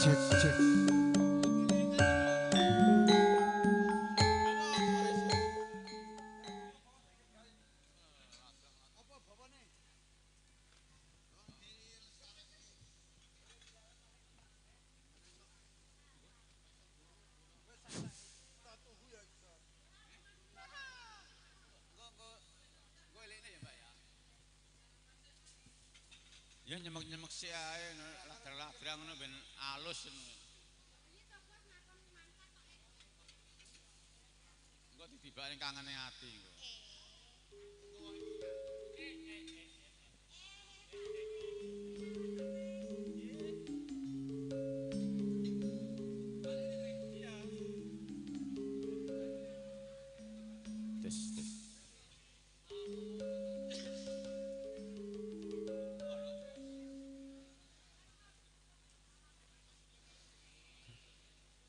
Cek cek. Ya nyemek-nyemek sih ae ladrang-ladrang ngono ben alus ngono. Engko didibakne kangene ati engko. Tes tes.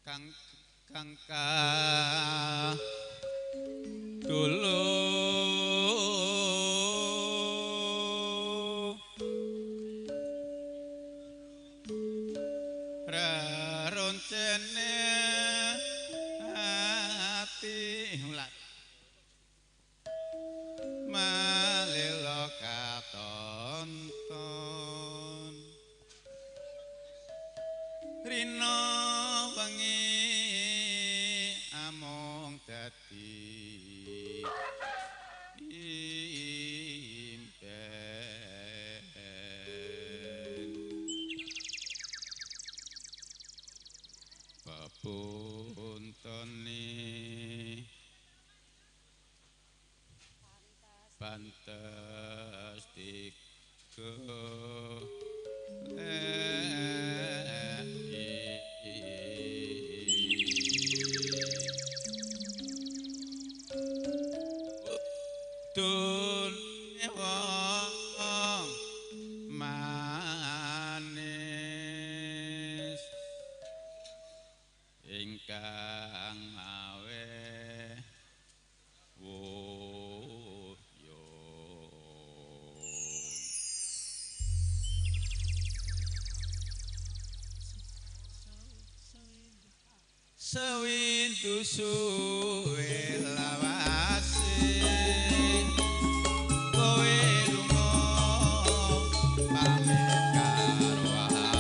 Kang kangka dulu reroncene ati malelo katonton rino wengi among dadi impen papuntone pantes tiga. Tun wong manis ingkang mawe woyo. Sewindu suwe lawase kowe lunga pamit karo aku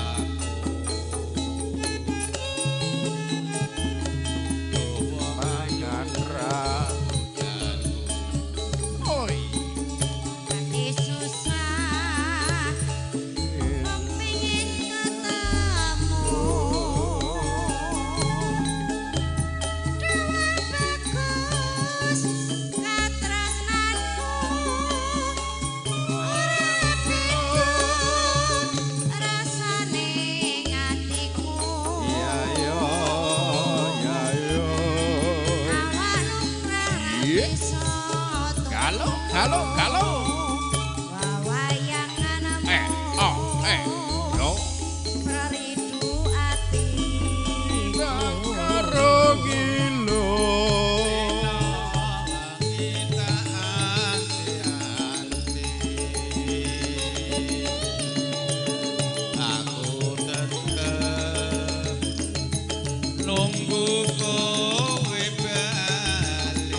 Mangan ra oi ati susah pengin ketemu dewa bagus katresnanku ora beda rasane atiku. Ya yo ya yo. Awak lumrah Iya. bisa Kalau kalau kalau wawayangan eh oh eh no praridu atiku. Karo gilo. Kita anti-anti aku tetep nunggu kowe bali.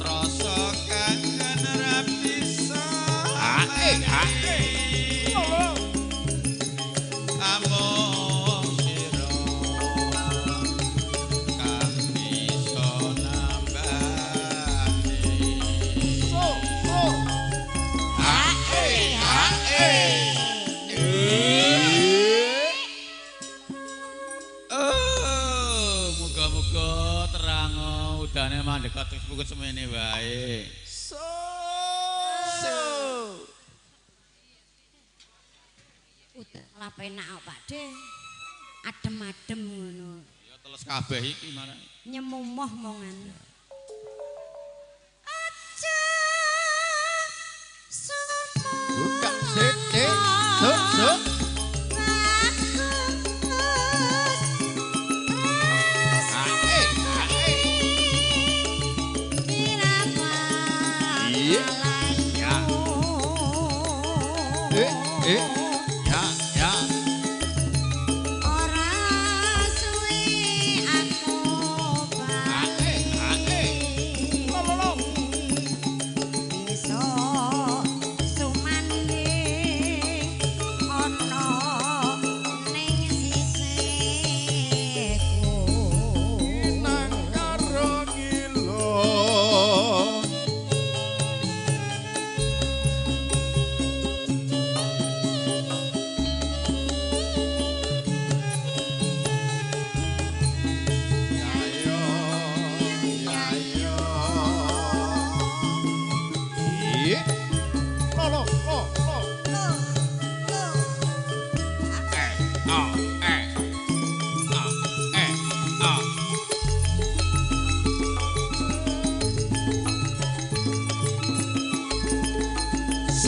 Rasa kangen ra bisa Ae ae. Amung sira kang bisa nambani. So so. Ae ae. Oh, muga-muga terang udane mandek terus pukul semene wae. So. Udah lah penak kok Pak De. Adem-adem ngono. Ya teles kabeh iki marang. Nyemumoh mongan. Aja semua Buka sithik. So so. bagus Ae ae. Kenapa Iya. Ya. layu?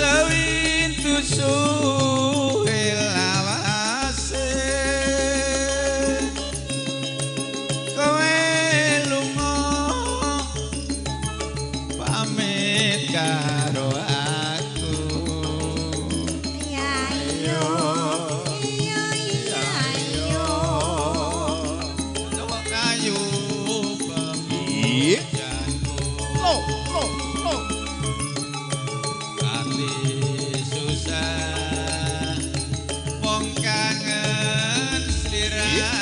Sewintu suwe lawase kowe lunga pamit karo aku. Iya iya iya iya iya. Coba kayu pemujaanku. Lo lo lo. Ati susah wong kangen sliramu.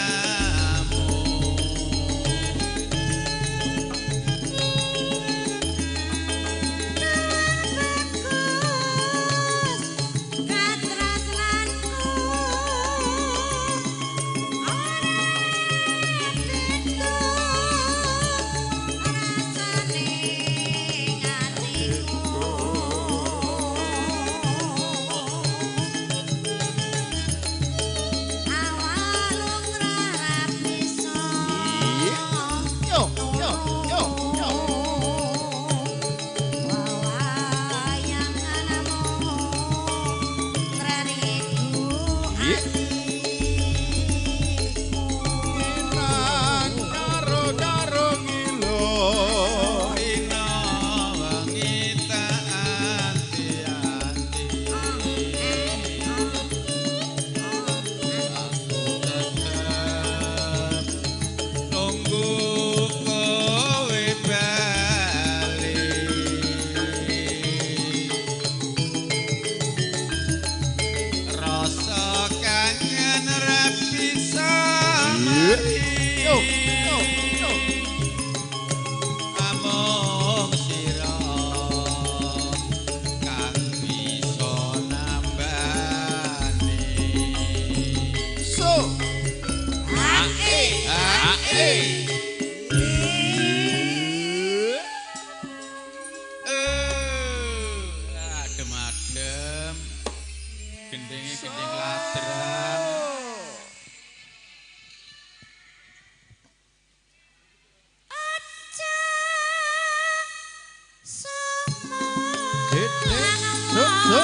Bagus katresnanku ora beda rasane atiku. Awalung ra bisa. Yo yo yo yo. Nang karo karo ngilo. Dina wengi tak anti-anti. Aku tetep nunggu kowe bali. Rasa kangen ra bisa mari. Yo yo yo. Amung sira kang bisa nambani. So. Ae ae. Adem-adem. Gendinge gending ladrang. Dek so so.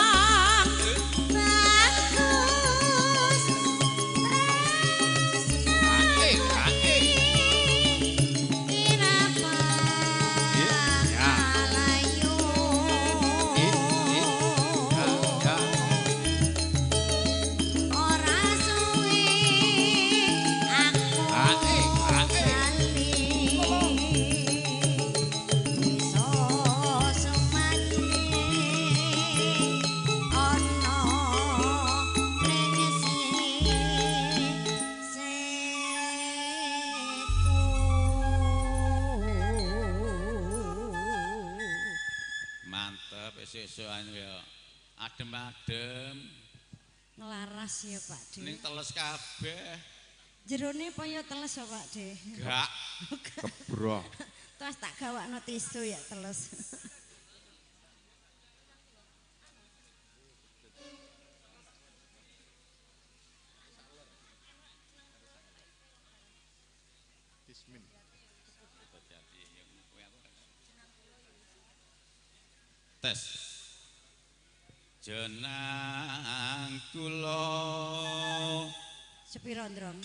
Ae ae. Ya. I i ya ya. Ora suwe aku Ae ae. bali iso semati ana ning sisiku. Mantep esuk-esukan ya. Adem-adem Nglaras ya Pak De. ning teles kabeh. Jerone apa ya teles ya Pak De? Gak Kebroh. Terus tak gawakno tisu ya teles. Kismin. Tes. Jenang kula. Sepiro, Ndrong?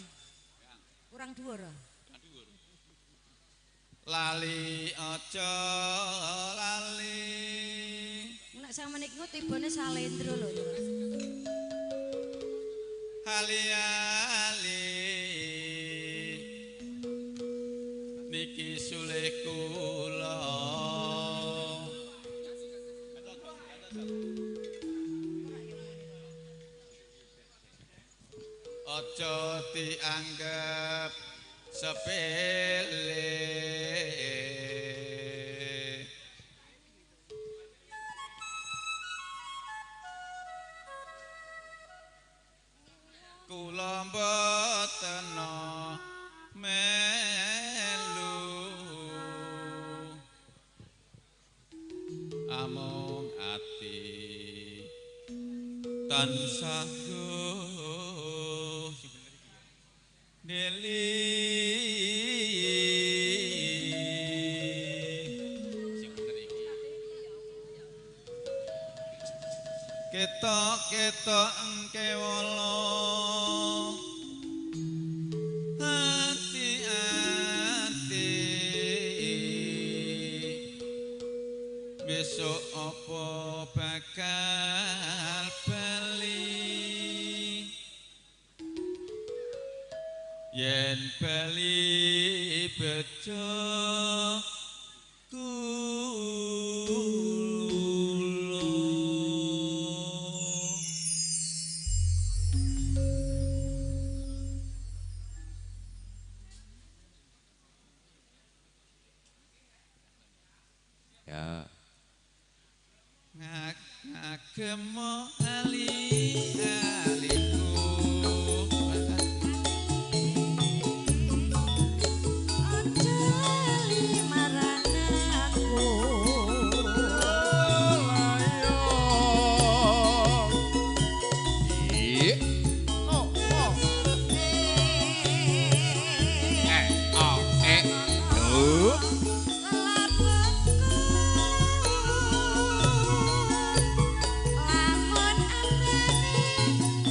Kurang dhuwur. Ah? Lali aja lali. Nek sampeyan iku tibane salendro lho. Ali-ali niki sule kula. Aja dianggep sepele. Kula mboten melu amung ati tansah neli. Sing bener iki. Ketok-ketok engkewala ati-ati besok apa bakal bali yen bali bejo Ya. Ngagemo ali-aliku Aja lali marang aku. Iya. Oh, oh. Eh, oh, eh. Oh. Lamun ambane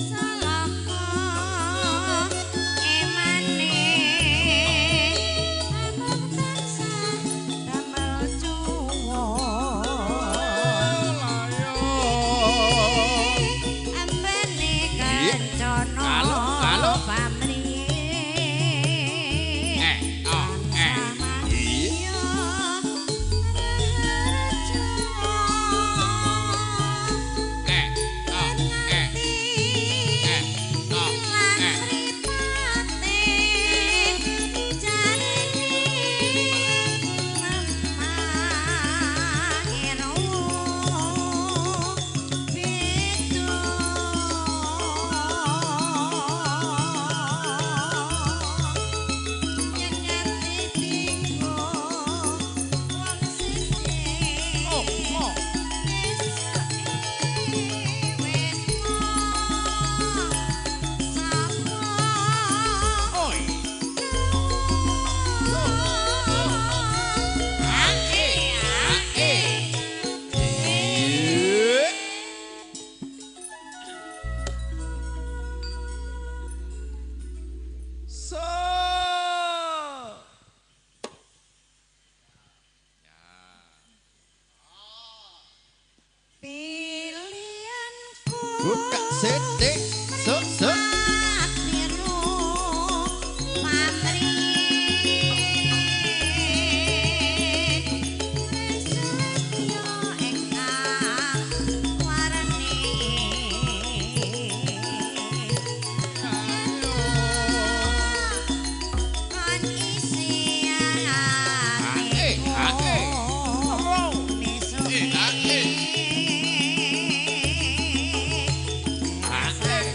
salaka emane amung tansah damel cuwon ambane kencana Kalau, kalau. pamrih Eh, oh, eh. Iya. Eh, oh, eh. Eh, oh, eh. Oh, oh. Oi. Iya. So. Pilihanku Buka sithik. Sok, sok. biru pamrih setya ingkang warni kan isi Ae, ae. atiku Eh, ae. Ae,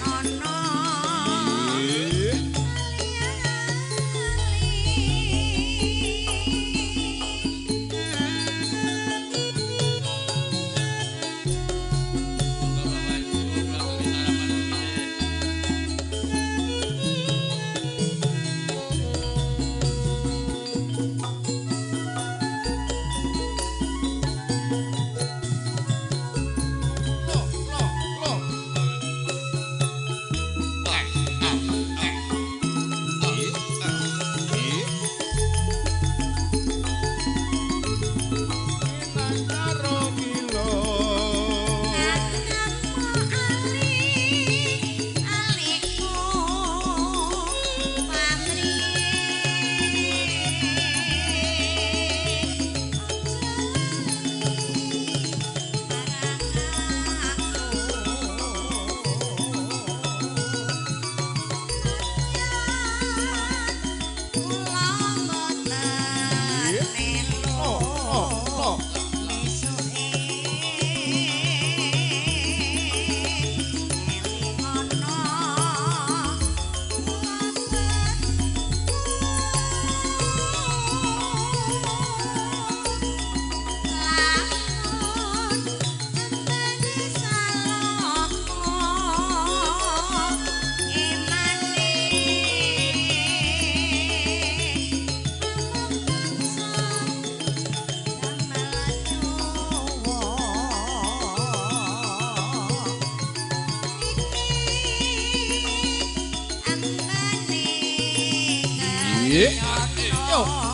Yo, yo.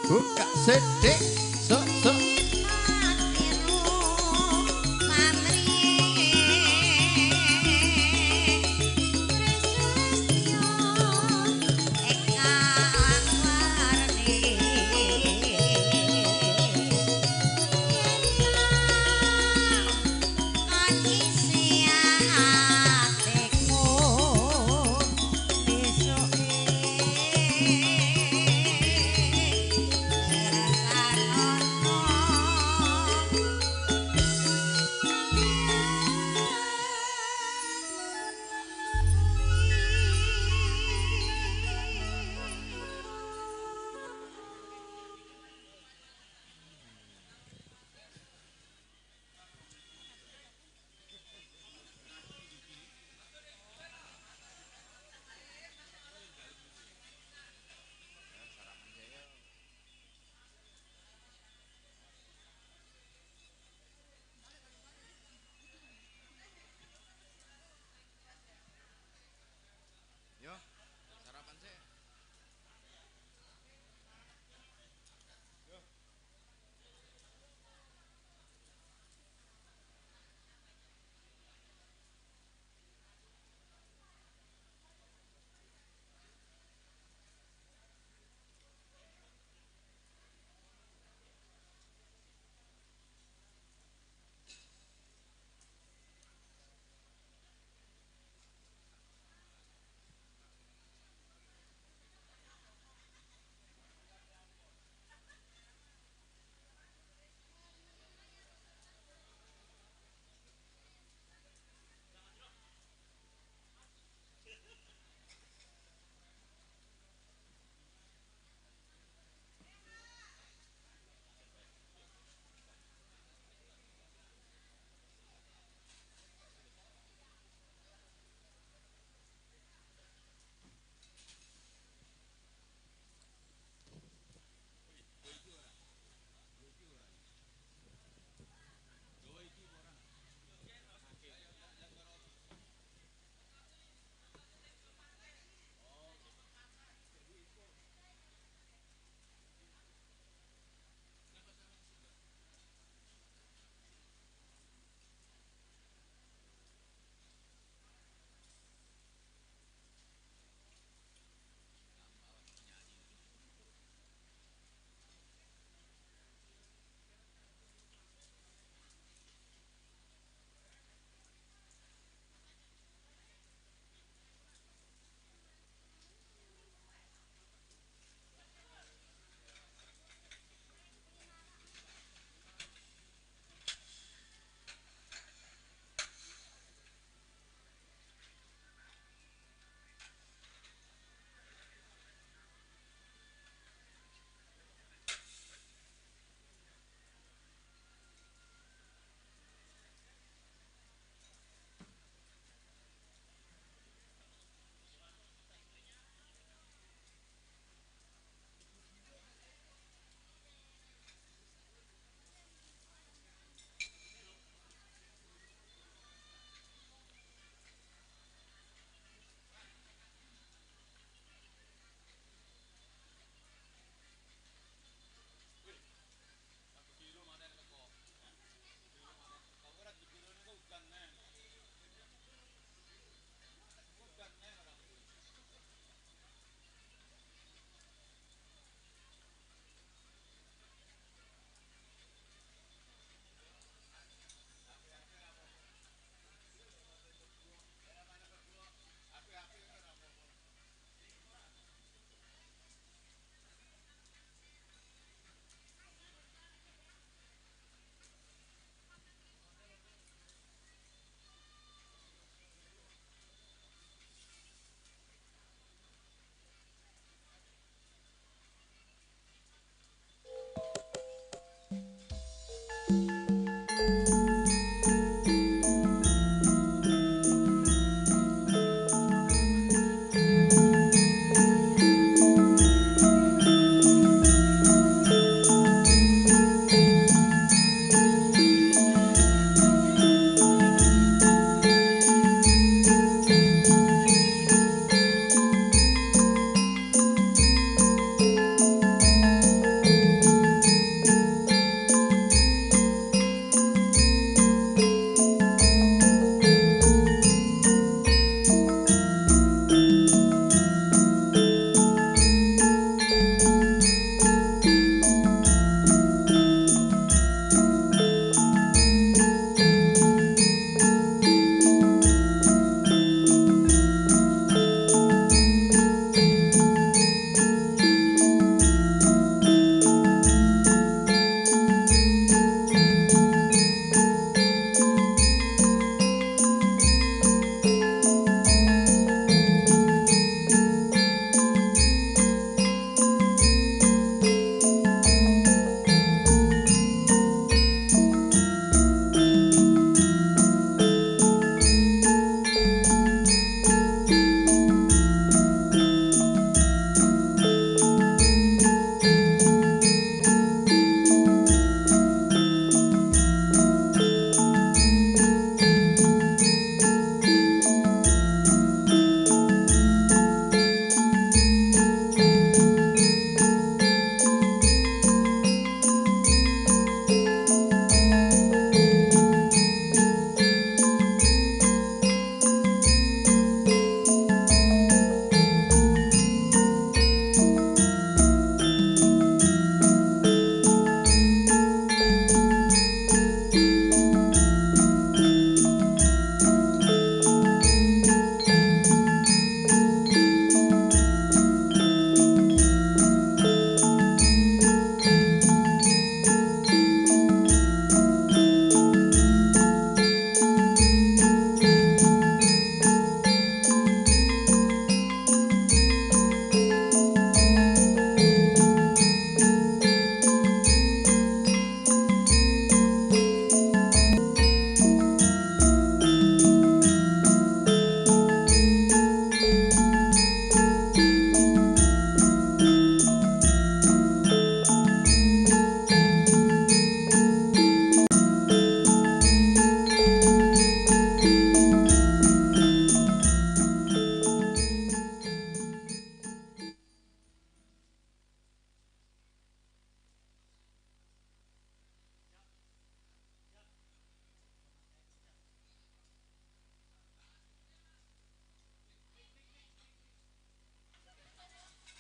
Buka sedek, sok sok. Rasano.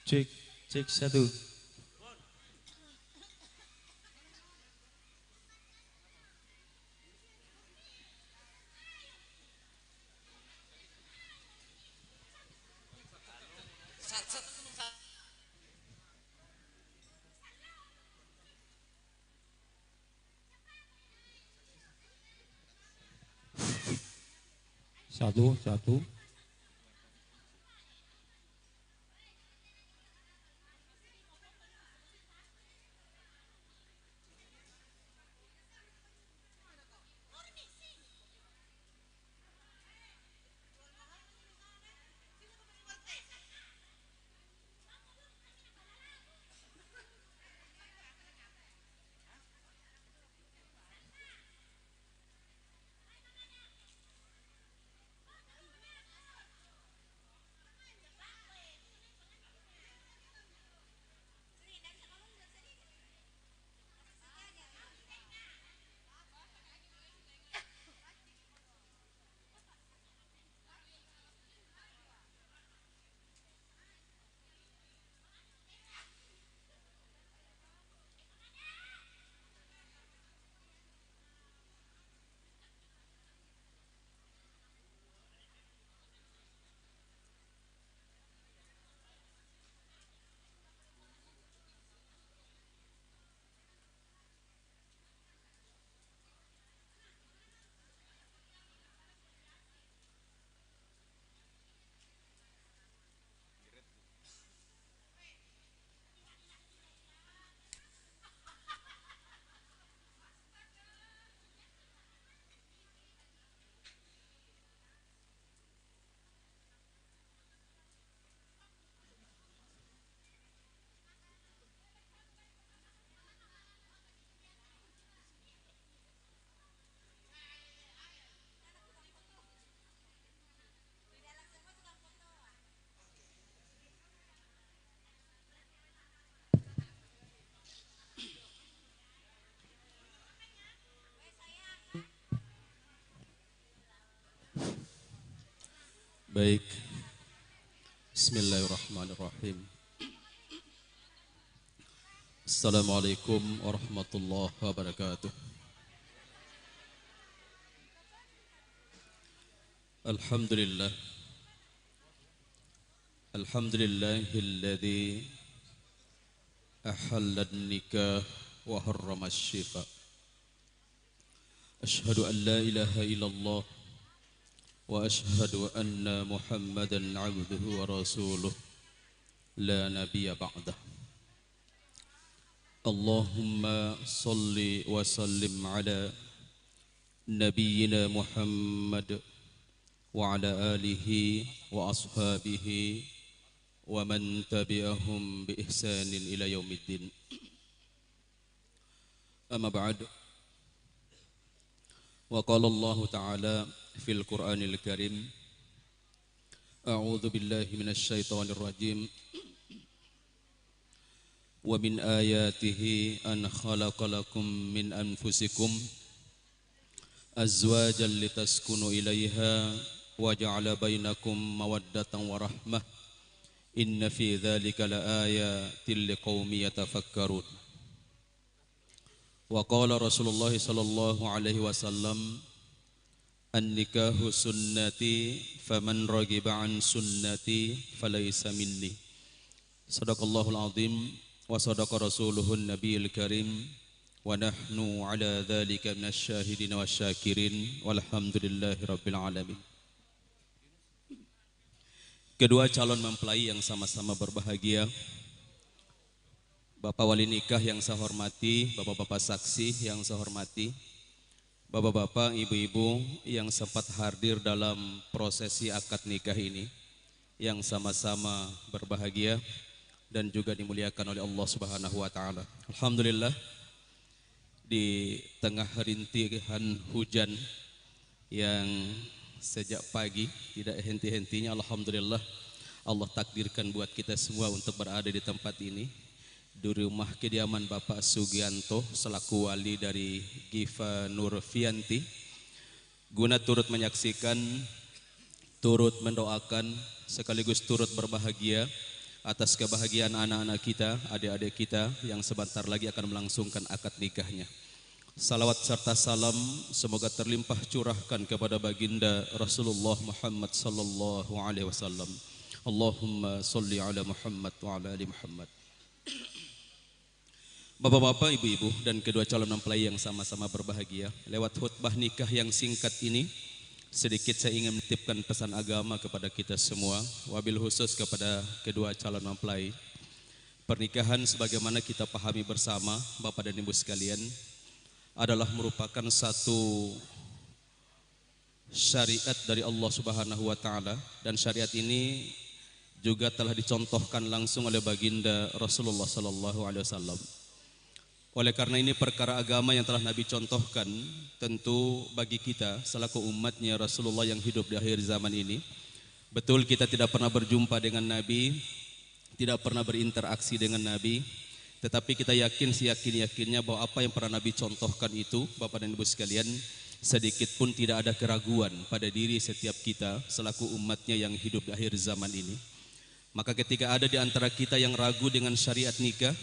Cek, cek satu. Satu, satu. Baik. Bismillahirrahmanirrahim. Assalamualaikum warahmatullahi wabarakatuh. Alhamdulillah. Alhamdulillahilladzi ahalla an-nikah wa harrama asy-syifa. Asyhadu an la ilaha illallah wa asyhadu anna Muhammadan 'abduhu wa rasuluh la nabiyya ba'dah. Allahumma salli wa sallim ala nabiyyina Muhammad wa ala alihi wa ashabihi wa man tabi'ahum bi ihsanin ila yaumiddin. Amma ba'd. Wa qala Allah ta'ala fil Qur'anil Karim, a'udzu billahi minasy syaithanir rajim. Wa min ayatihi an khalaqalakum min anfusikum azwajan litaskunu ilaiha wa ja'ala bainakum mawaddatan wa rahmah. Inna fi dzalika laayatin liqaumin yatafakkarun. Wa qala Rasulullah sallallahu alaihi wasallam, an-nikahu sunnati faman raghiba an sunnati falaysa minni. Sadaqallahul azim wa sadaqa rasuluhun nabiyil karim wa nahnu ala dzalika minasy syahidin wasyakirin walhamdulillahi rabbil alamin. Kedua calon mempelai yang sama-sama berbahagia, Bapak wali nikah yang saya hormati, bapak-bapak saksi yang saya hormati, bapak-bapak, ibu-ibu yang sempat hadir dalam prosesi akad nikah ini, yang sama-sama berbahagia dan juga dimuliakan oleh Allah Subhanahu wa taala. Alhamdulillah, di tengah rintihan hujan yang sejak pagi tidak henti-hentinya, alhamdulillah Allah takdirkan buat kita semua untuk berada di tempat ini, di rumah kediaman Bapak Sugianto selaku wali dari Giva Nurfianti, guna turut menyaksikan, turut mendoakan, sekaligus turut berbahagia atas kebahagiaan anak-anak kita, adik-adik kita yang sebentar lagi akan melangsungkan akad nikahnya. Salawat serta salam semoga terlimpah curahkan kepada baginda Rasulullah Muhammad sallallahu alaihi wasallam. Allahumma salli ala Muhammad wa ala ali Muhammad. Bapak-bapak, ibu-ibu dan kedua calon mempelai yang sama-sama berbahagia, lewat khutbah nikah yang singkat ini sedikit saya ingin menitipkan pesan agama kepada kita semua, wabil khusus kepada kedua calon mempelai. Pernikahan sebagaimana kita pahami bersama, Bapak dan Ibu sekalian, adalah merupakan satu syariat dari Allah Subhanahu wa taala, dan syariat ini juga telah dicontohkan langsung oleh baginda Rasulullah sallallahu alaihi wasallam. Oleh karena ini perkara agama yang telah Nabi contohkan, tentu bagi kita selaku umatnya Rasulullah yang hidup di akhir zaman ini, betul kita tidak pernah berjumpa dengan Nabi, tidak pernah berinteraksi dengan Nabi, tetapi kita yakin seyakin-yakinnya bahwa apa yang pernah Nabi contohkan itu, Bapak dan Ibu sekalian, sedikit pun tidak ada keraguan pada diri setiap kita selaku umatnya yang hidup di akhir zaman ini. Maka ketika ada di antara kita yang ragu dengan syariat nikah,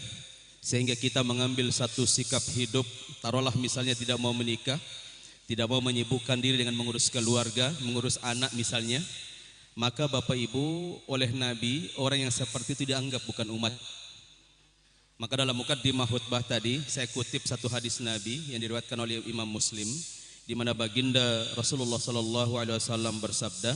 sehingga kita mengambil satu sikap hidup, taruhlah misalnya tidak mau menikah, tidak mau menyibukkan diri dengan mengurus keluarga, mengurus anak misalnya, maka Bapak Ibu, oleh Nabi, orang yang seperti itu dianggap bukan umat. Maka dalam mukaddimah khutbah tadi, saya kutip satu hadis Nabi yang diriwayatkan oleh Imam Muslim, di mana baginda Rasulullah sallallahu alaihi wasallam bersabda,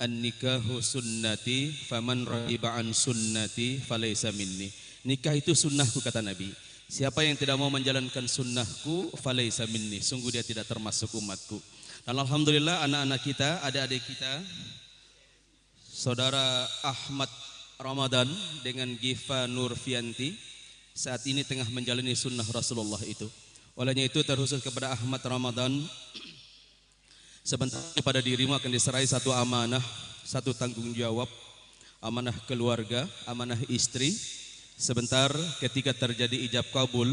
"An-nikahu sunnati, faman ragiba an sunnati falaysa minni." Nikah itu sunnahku, kata Nabi. Siapa yang tidak mau menjalankan sunnahku, falaisa minni, sungguh dia tidak termasuk umatku. Dan alhamdulillah anak-anak kita, adik-adik kita, saudara Ahmad Ramadan dengan Giva Nurfianti saat ini tengah menjalani sunnah Rasulullah itu. Olehnya itu terkhusus kepada Ahmad Ramadan, sebentar kepada dirimu akan diserai satu amanah, satu tanggung jawab, amanah keluarga, amanah istri. Sebentar ketika terjadi ijab kabul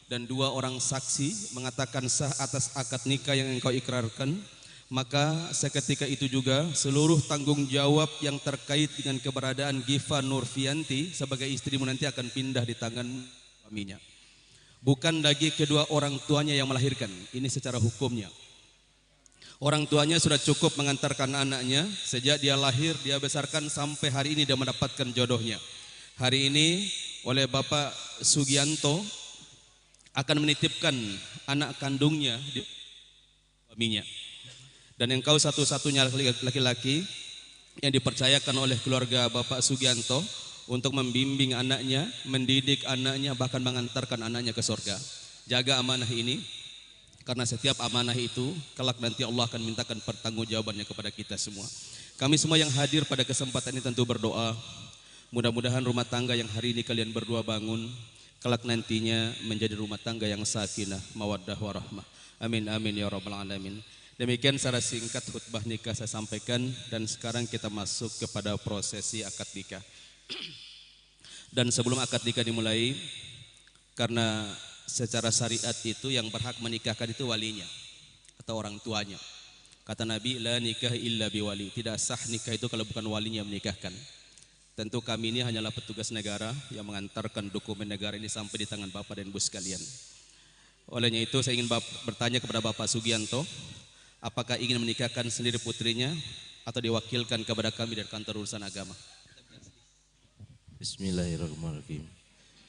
dan dua orang saksi mengatakan sah atas akad nikah yang engkau ikrarkan, maka seketika itu juga seluruh tanggung jawab yang terkait dengan keberadaan Giva Nurfianti sebagai istrimu nanti akan pindah di tangan suaminya. Bukan lagi kedua orang tuanya yang melahirkan, ini secara hukumnya. Orang tuanya sudah cukup mengantarkan anaknya, sejak dia lahir, dia besarkan sampai hari ini dia mendapatkan jodohnya. Hari ini oleh Bapak Sugianto akan menitipkan anak kandungnya di suaminya. Dan engkau satu-satunya laki-laki yang dipercayakan oleh keluarga Bapak Sugianto untuk membimbing anaknya, mendidik anaknya, bahkan mengantarkan anaknya ke surga. Jaga amanah ini, karena setiap amanah itu kelak nanti Allah akan mintakan pertanggungjawabannya kepada kita semua. Kami semua yang hadir pada kesempatan ini tentu berdoa, mudah-mudahan rumah tangga yang hari ini kalian berdua bangun kelak nantinya menjadi rumah tangga yang sakinah, mawaddah warahmah. Amin amin ya rabbal alamin. Demikian secara singkat khutbah nikah saya sampaikan, dan sekarang kita masuk kepada prosesi akad nikah. Dan sebelum akad nikah dimulai, karena secara syariat itu yang berhak menikahkan itu walinya atau orang tuanya. Kata Nabi, la nikah illa biwali. Tidak sah nikah itu kalau bukan walinya menikahkan. Tentu kami ini hanyalah petugas negara yang mengantarkan dokumen negara ini sampai di tangan Bapak dan Ibu sekalian. Olehnya itu saya ingin bertanya kepada Bapak Sugianto, apakah ingin menikahkan sendiri putrinya atau diwakilkan kepada kami dari kantor urusan agama? Bismillahirrahmanirrahim.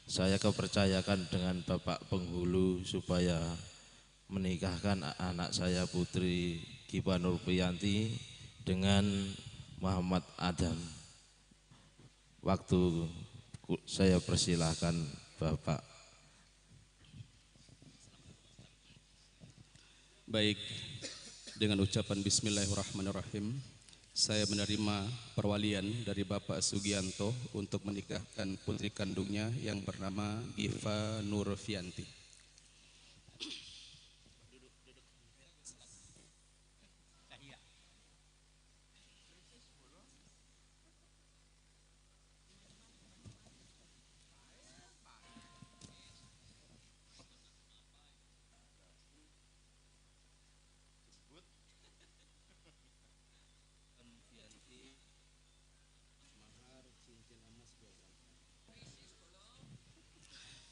Saya kepercayakan dengan Bapak Penghulu supaya menikahkan anak saya Putri Giva Nurfianti dengan Muhammad Adam. Waktu saya persilahkan Bapak. Baik, dengan ucapan Bismillahirrahmanirrahim, saya menerima perwalian dari Bapak Sugianto untuk menikahkan putri kandungnya yang bernama Giva Nurfianti.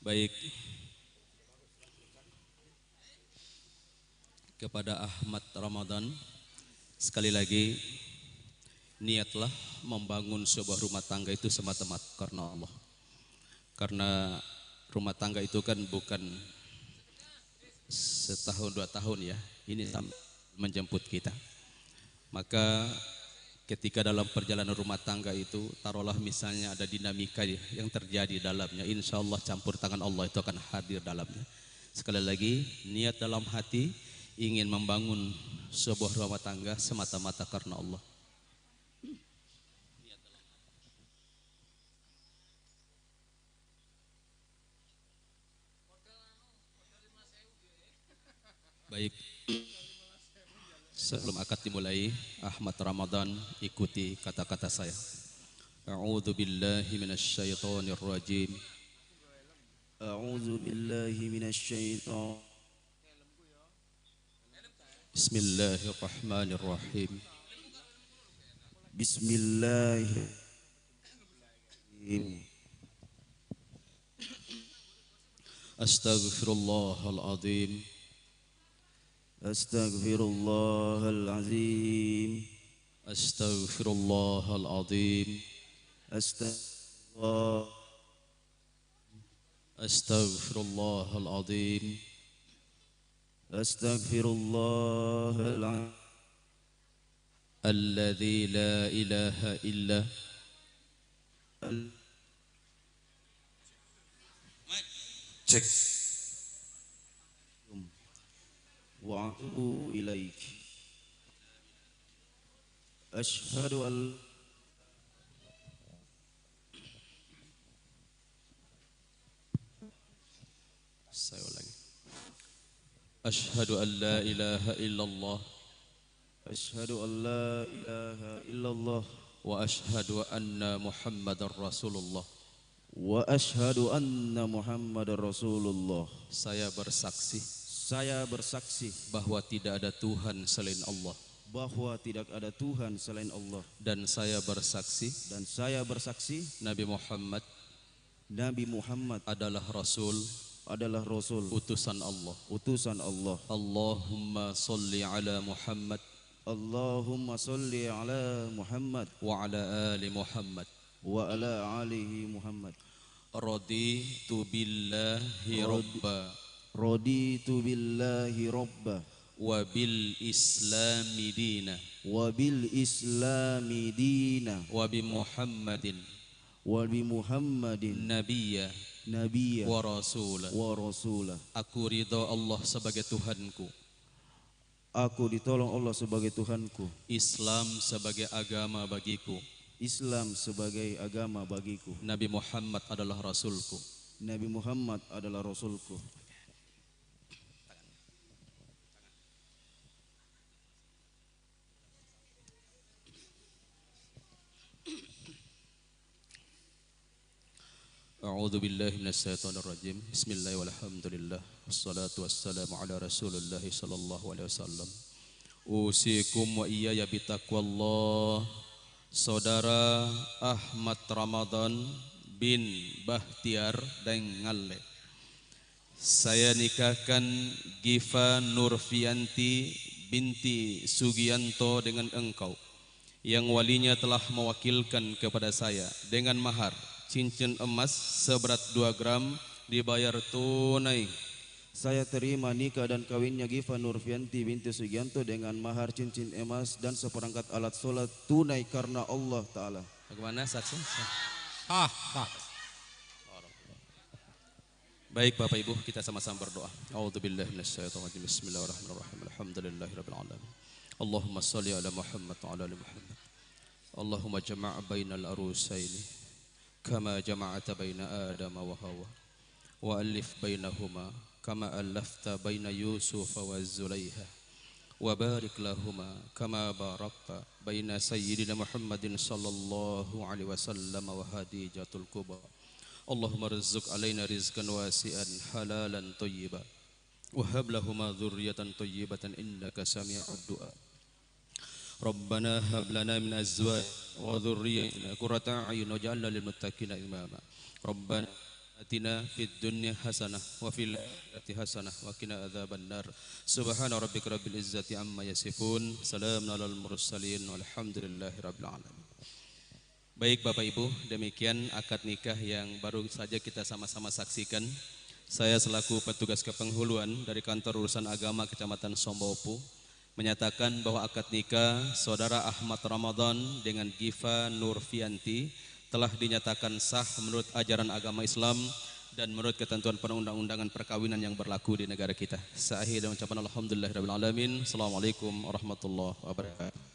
Baik, kepada Ahmad Ramadan, sekali lagi niatlah membangun sebuah rumah tangga itu semata-mata karena Allah. Karena rumah tangga itu kan bukan setahun dua tahun ya, ini menjemput kita. Maka ketika dalam perjalanan rumah tangga itu, taruhlah misalnya ada dinamika yang terjadi dalamnya, insya Allah campur tangan Allah itu akan hadir dalamnya. Sekali lagi, niat dalam hati ingin membangun sebuah rumah tangga semata-mata karena Allah. Baik, sebelum akad dimulai, Ahmad Ramadan ikuti kata-kata saya. A'udzu billahi minasyaitonir rajim. A'udzu billahi minasyaiton. Bismillahirrahmanirrahim. Bismillahirrahmanirrahim. Astaghfirullahal azim. Astaghfirullahal azim. Astaghfirullahal azim. Astaghfirullahal azim. Astaghfirullahal azim. Alladzi la ilaha illa cek wa atubu ilaik. Asyhadu an saya ulangi. Asyhadu an la ilaha illallah. Asyhadu an la ilaha illallah. Wa asyhadu anna Muhammadar Rasulullah. Wa asyhadu anna Muhammadar Rasulullah. Saya bersaksi. Saya bersaksi bahwa tidak ada Tuhan selain Allah. Bahwa tidak ada Tuhan selain Allah. Dan saya bersaksi. Dan saya bersaksi Nabi Muhammad. Nabi Muhammad adalah Rasul. Adalah Rasul, utusan Allah. Utusan Allah. Allahumma salli ala Muhammad. Allahumma salli ala Muhammad. Wa ala ali Muhammad. Wa ala alihi Muhammad. Raditu billahi rabba. Raditu billahi rabba. Wa bil islami dina. Wa bil islami dina. Wa bi Muhammadin. Wa bi Muhammadin nabiyya. Nabiyya wa rasula. Wa rasula. Aku ridho Allah sebagai Tuhanku. Aku ditolong Allah sebagai Tuhanku. Islam sebagai agama bagiku. Islam sebagai agama bagiku. Nabi Muhammad adalah Rasulku. Nabi Muhammad adalah Rasulku. A'udzu billahi minasyaitonir rajim. Bismillah walhamdulillah wassalatu wassalamu ala Rasulillah sallallahu alaihi wasallam. Usikum wa iyaya bitaqwallah. Saudara Ahmad Ramadan bin Bahtiar Dengalle, saya nikahkan Gifa Nurfianti binti Sugianto dengan engkau, yang walinya telah mewakilkan kepada saya dengan mahar cincin emas seberat 2 gram dibayar tunai. Saya terima nikah dan kawinnya Gifa Nurfianti binti Sugianto dengan mahar cincin emas dan seperangkat alat sholat tunai karena Allah Ta'ala. Bagaimana saksi? Sah. Baik Bapak Ibu, kita sama-sama berdoa. A'udzubillahi minasyaitonir rajim. Bismillahirrahmanirrahim. Alhamdulillahirabbil alamin. Allahumma shalli ala Muhammad wa ala ali Muhammad. Allahumma jama' bainal arusaini kama jama'ta baina Adam wa Hawa wa alif bainahuma kama alafta baina Yusuf wa Zulaiha wa barik lahuma kama barakta baina sayyidina Muhammadin sallallahu alaihi wasallam wa Hadijatul Kubra. Allahumma rizq alaina rizqan wasi'an halalan thayyiban wa hab lahuma dhurriyyatan thayyibatan innaka sami'ud du'a. Rabbana hab lana min azwajina wa dhurriyyatina qurrata a'yun waj'alna lil muttaqina imama. Rabbana Atina fid dunya hasanah wa fil akhirati hasanah wa qina adzabannar. Subhana rabbika rabbil izzati amma yasifun. Salamun alal mursalin walhamdulillahi rabbil alamin. Baik Bapak Ibu, demikian akad nikah yang baru saja kita sama-sama saksikan. Saya selaku petugas kepenghuluan dari Kantor Urusan Agama Kecamatan Somba Opu menyatakan bahwa akad nikah Saudara Ahmad Ramadan dengan Giva Nurfianti telah dinyatakan sah menurut ajaran agama Islam dan menurut ketentuan perundang-undangan perkawinan yang berlaku di negara kita. Saya akhiri dengan ucapan alhamdulillahirabbil alamin. Assalamualaikum warahmatullahi wabarakatuh.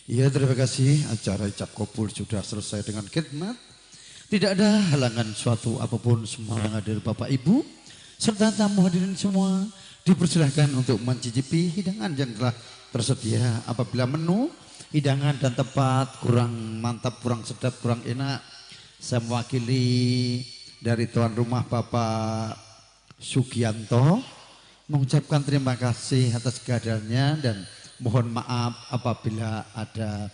Ya, terima kasih. Acara ijab kabul sudah selesai dengan khidmat. Tidak ada halangan suatu apapun, semua yang hadir Bapak Ibu serta tamu hadirin semua dipersilahkan untuk mencicipi hidangan yang telah tersedia. Apabila menu, hidangan dan tempat kurang mantap, kurang sedap, kurang enak, saya mewakili dari tuan rumah Bapak Sugianto mengucapkan terima kasih atas kehadirannya dan mohon maaf apabila ada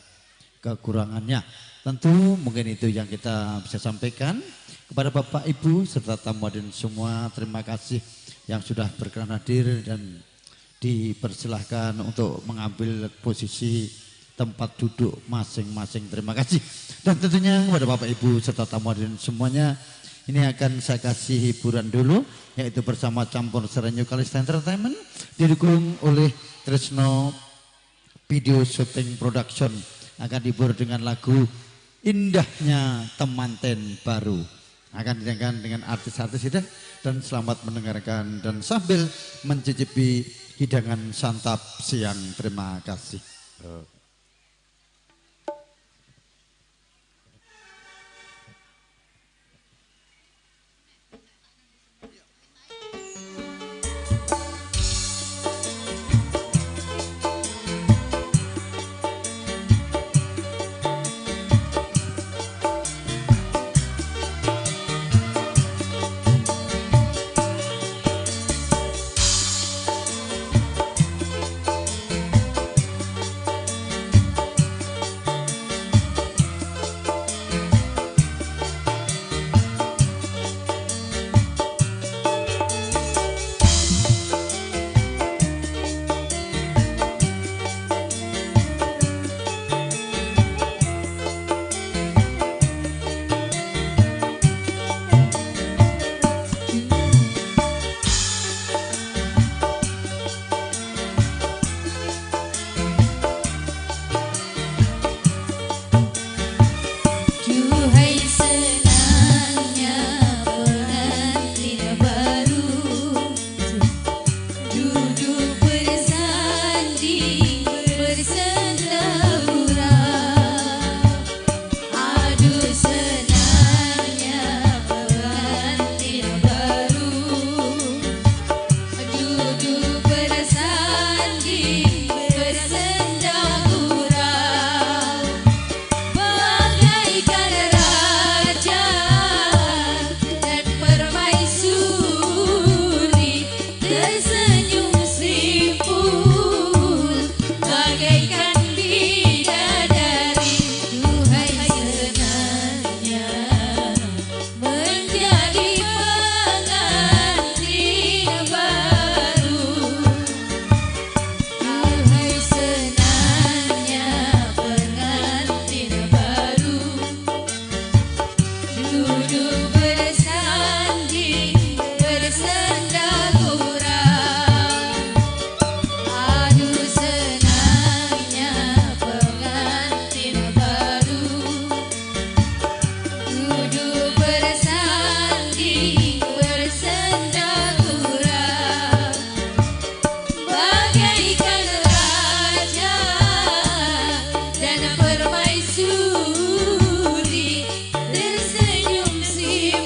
kekurangannya. Tentu mungkin itu yang kita bisa sampaikan kepada Bapak Ibu serta tamu hadirin semua. Terima kasih yang sudah berkenan hadir dan Dipersilahkan untuk mengambil posisi tempat duduk masing-masing. Terima kasih. Dan tentunya kepada Bapak Ibu serta tamu hadirin semuanya, ini akan saya kasih hiburan dulu, yaitu bersama Campur Serenyu Kalista Entertainment, didukung oleh Tresno Video Shooting Production, akan dihibur dengan lagu Indahnya Temanten Baru. Akan didengarkan dengan artis-artis itu, dan selamat mendengarkan dan sambil mencicipi hidangan santap siang. Terima kasih. Dan permaisuri tersenyum simpul.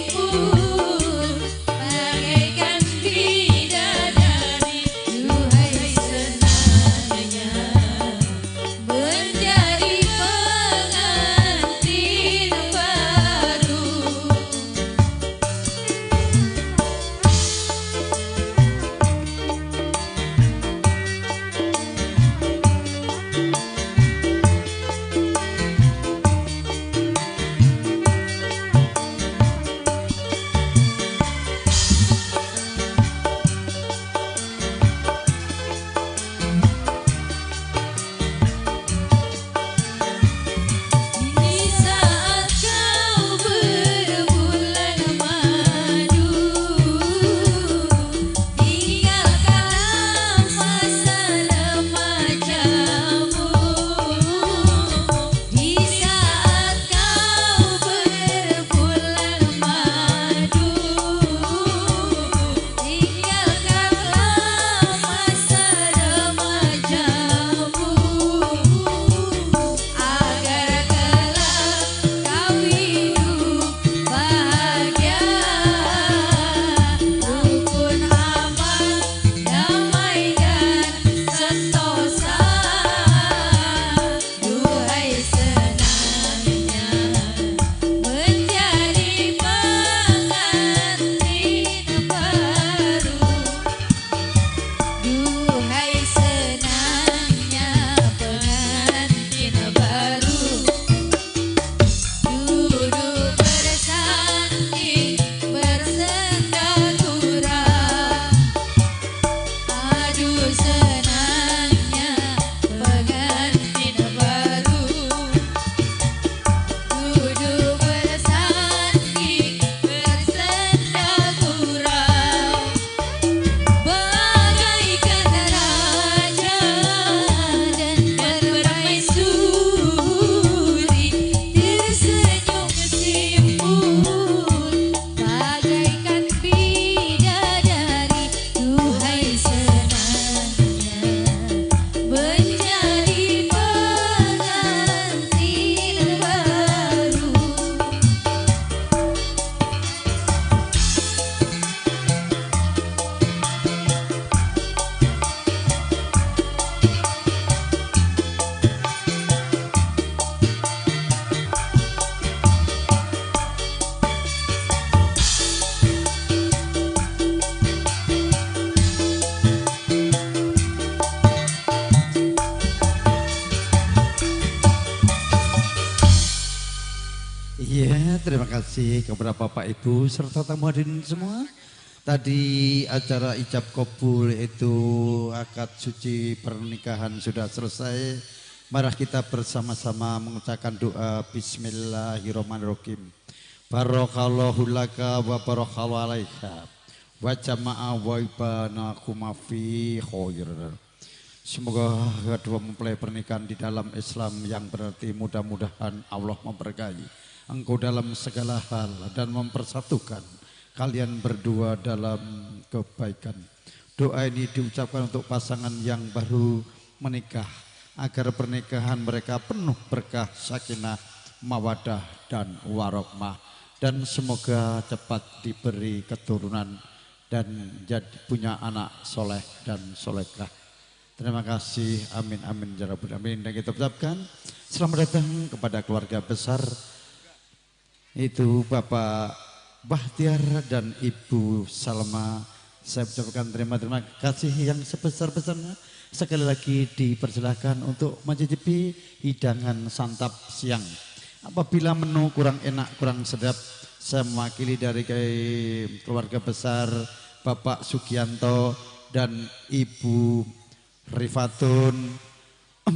kasih kepada Bapak Ibu serta tamu hadirin semua. Tadi acara ijab kabul itu akad suci pernikahan sudah selesai. Mari kita bersama-sama mengucapkan doa Bismillahirrahmanirrahim. Barakallahu laka wa barakallahu alaika wa jama'a wa ibanakum fi khair. Semoga kedua mempelai pernikahan di dalam Islam yang berarti mudah-mudahan Allah memberkahi engkau dalam segala hal dan mempersatukan kalian berdua dalam kebaikan. Doa ini diucapkan untuk pasangan yang baru menikah agar pernikahan mereka penuh berkah, sakinah, mawadah dan warahmah, dan semoga cepat diberi keturunan dan jadi punya anak soleh dan solehah. Terima kasih, amin amin ya rabbal alamin. Dan kita ucapkan selamat datang kepada keluarga besar itu Bapak Bahtiar dan Ibu Salma. Saya ucapkan terima kasih yang sebesar-besarnya. Sekali lagi dipersilahkan untuk mencicipi hidangan santap siang. Apabila menu kurang enak, kurang sedap, saya mewakili dari keluarga besar Bapak Sugianto dan Ibu Rifatun,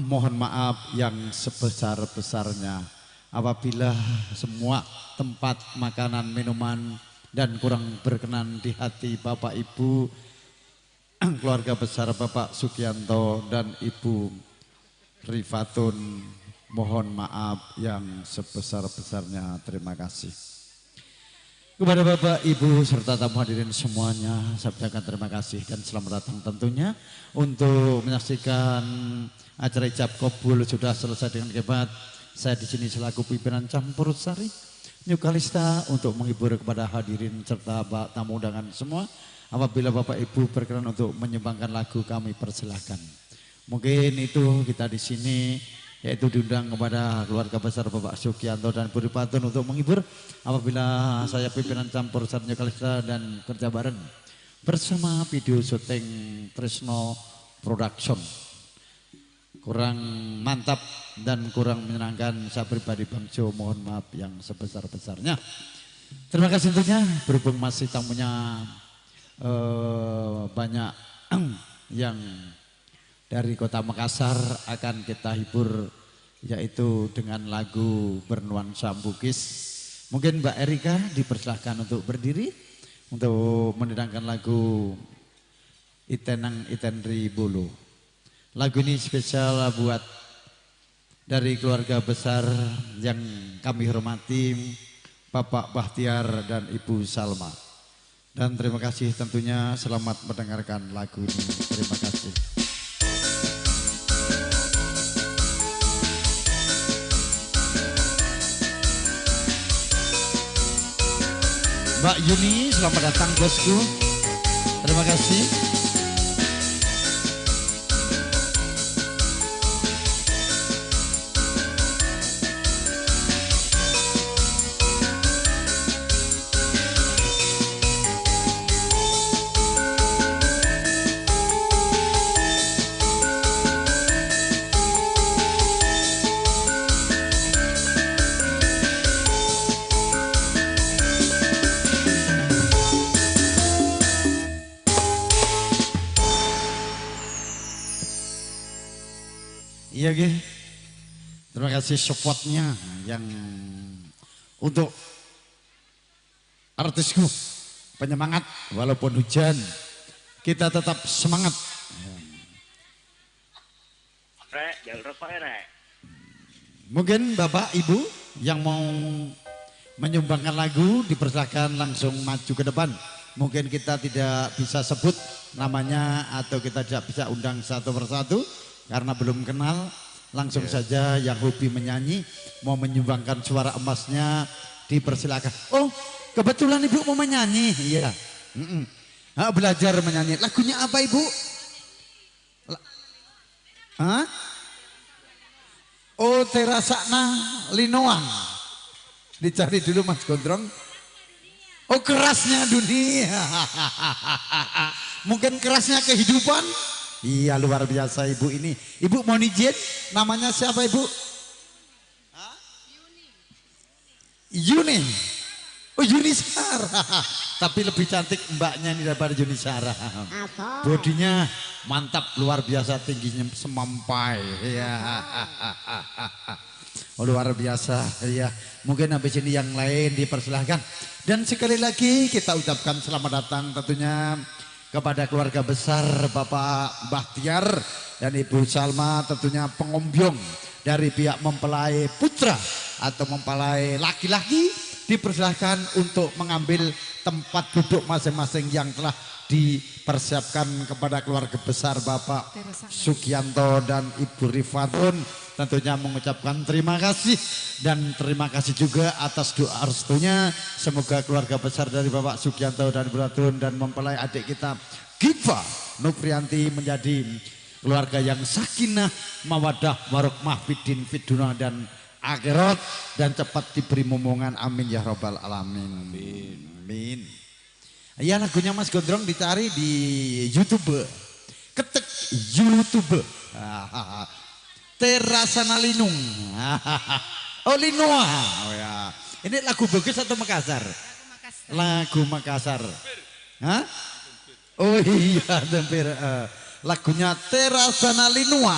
mohon maaf yang sebesar-besarnya. Apabila semua tempat makanan, minuman dan kurang berkenan di hati Bapak Ibu, keluarga besar Bapak Sugianto dan Ibu Rifatun, mohon maaf yang sebesar-besarnya. Terima kasih. Kepada Bapak, Ibu, serta tamu hadirin semuanya, saya ucapkan terima kasih dan selamat datang tentunya untuk menyaksikan acara ijab kabul sudah selesai dengan hebat. Saya di sini selaku pimpinan Campur Sari New Kalista untuk menghibur kepada hadirin serta tamu undangan semua. Apabila Bapak Ibu berkenan untuk menyumbangkan lagu, kami persilahkan. Mungkin itu kita di sini, yaitu diundang kepada keluarga besar Bapak Sugianto dan Ibu Rifatun untuk menghibur. Apabila saya pimpinan Campur Sari New Kalista dan kerja bareng bersama video syuting Trisno Production. Kurang mantap dan kurang menyenangkan, saya pribadi Bang Jo mohon maaf yang sebesar-besarnya. Terima kasih tentunya, berhubung masih tamunya banyak yang dari kota Makassar akan kita hibur yaitu dengan lagu bernuansa Bugis. Mungkin Mbak Erika dipersilahkan untuk berdiri untuk mendengarkan lagu Itenang Itenri Bolo. Lagu ini spesial buat dari keluarga besar yang kami hormati, Bapak Bahtiar dan Ibu Salma. Dan terima kasih tentunya, selamat mendengarkan lagu ini. Terima kasih. Mbak Yuni, selamat datang bosku. Terima kasih. Iya, oke. Terima kasih supportnya yang untuk artisku penyemangat walaupun hujan kita tetap semangat. Rek, jangan rokok rek. Mungkin Bapak Ibu yang mau menyumbangkan lagu dipersilakan langsung maju ke depan. Mungkin kita tidak bisa sebut namanya atau kita tidak bisa undang satu persatu karena belum kenal. Langsung saja yang hobi menyanyi mau menyumbangkan suara emasnya dipersilakan. Oh, kebetulan Ibu mau menyanyi. Iya. Belajar menyanyi. Lagunya apa Ibu? Hah? Oh, Terasakna Linoang. Dicari dulu Mas Gondrong. Oh, kerasnya dunia. Mungkin kerasnya kehidupan. Iya, luar biasa Ibu ini. Ibu mau izin, namanya siapa Ibu? Yuni. Yuni. Oh Yuni Sarah. Tapi lebih cantik mbaknya ini daripada Yuni Sarah. Bodinya mantap luar biasa, tingginya semampai. Ya. Oh, luar biasa ya. Mungkin habis ini yang lain dipersilahkan. Dan sekali lagi kita ucapkan selamat datang tentunya kepada keluarga besar Bapak Bahtiar dan Ibu Salma, tentunya pengombyong dari pihak mempelai putra atau mempelai laki-laki dipersilahkan untuk mengambil tempat duduk masing-masing yang telah dipersiapkan kepada keluarga besar Bapak Sugianto dan Ibu Rifatun. Tentunya mengucapkan terima kasih dan terima kasih juga atas doa restunya. Semoga keluarga besar dari Bapak Sugianto dan Ibu Rifatun dan mempelai adik kita Giva Nufrianti menjadi keluarga yang sakinah, mawadah, warahmah, fiddin, fiddunya dan akhirat, dan cepat diberi momongan, amin ya robbal alamin. Amin. Amin. Ya, lagunya Mas Gondrong dicari di YouTube. Ketik YouTube. Terasana Linung. Oh Linoa. Oh ya. Ini lagu Bugis atau Makassar? Lagu Makassar. Hah? Oh iya, hampir. Lagunya Terasana Linoa.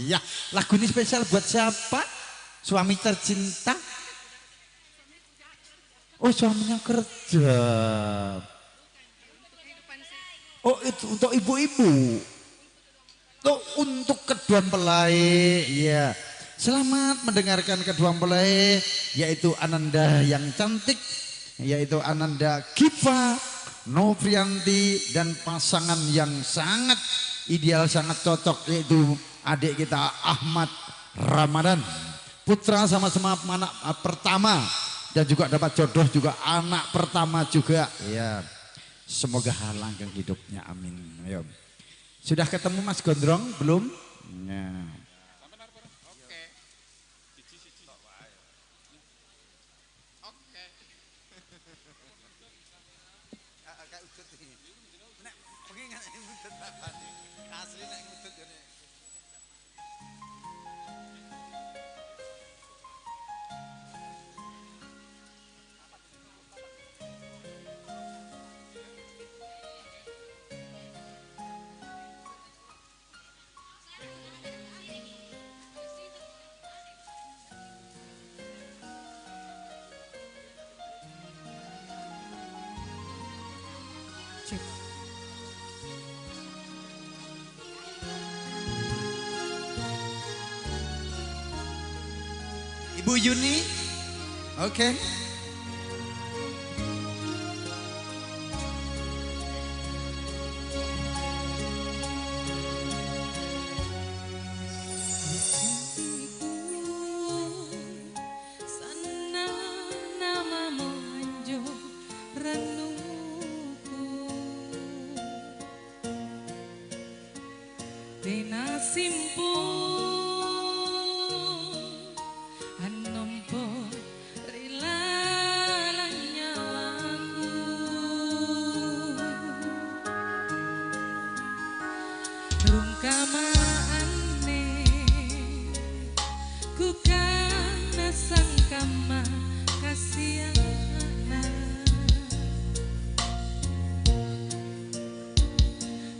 Iya, lagu ini spesial buat siapa? Suami tercinta? Oh suaminya kerja. Oh itu untuk ibu-ibu. Oh untuk kedua mempelai. Ya. Selamat mendengarkan kedua mempelai, yaitu Ananda yang cantik, yaitu Ananda Giva Nofrianti, dan pasangan yang sangat ideal, sangat cocok, yaitu adik kita Ahmad Ramadan. Putra sama-sama anak pertama dan juga dapat jodoh juga anak pertama juga. Ya. Semoga langgeng hidupnya, amin. Ayo. Sudah ketemu Mas Gondrong belum? Ya. Ibu Yuni, oke. Okay.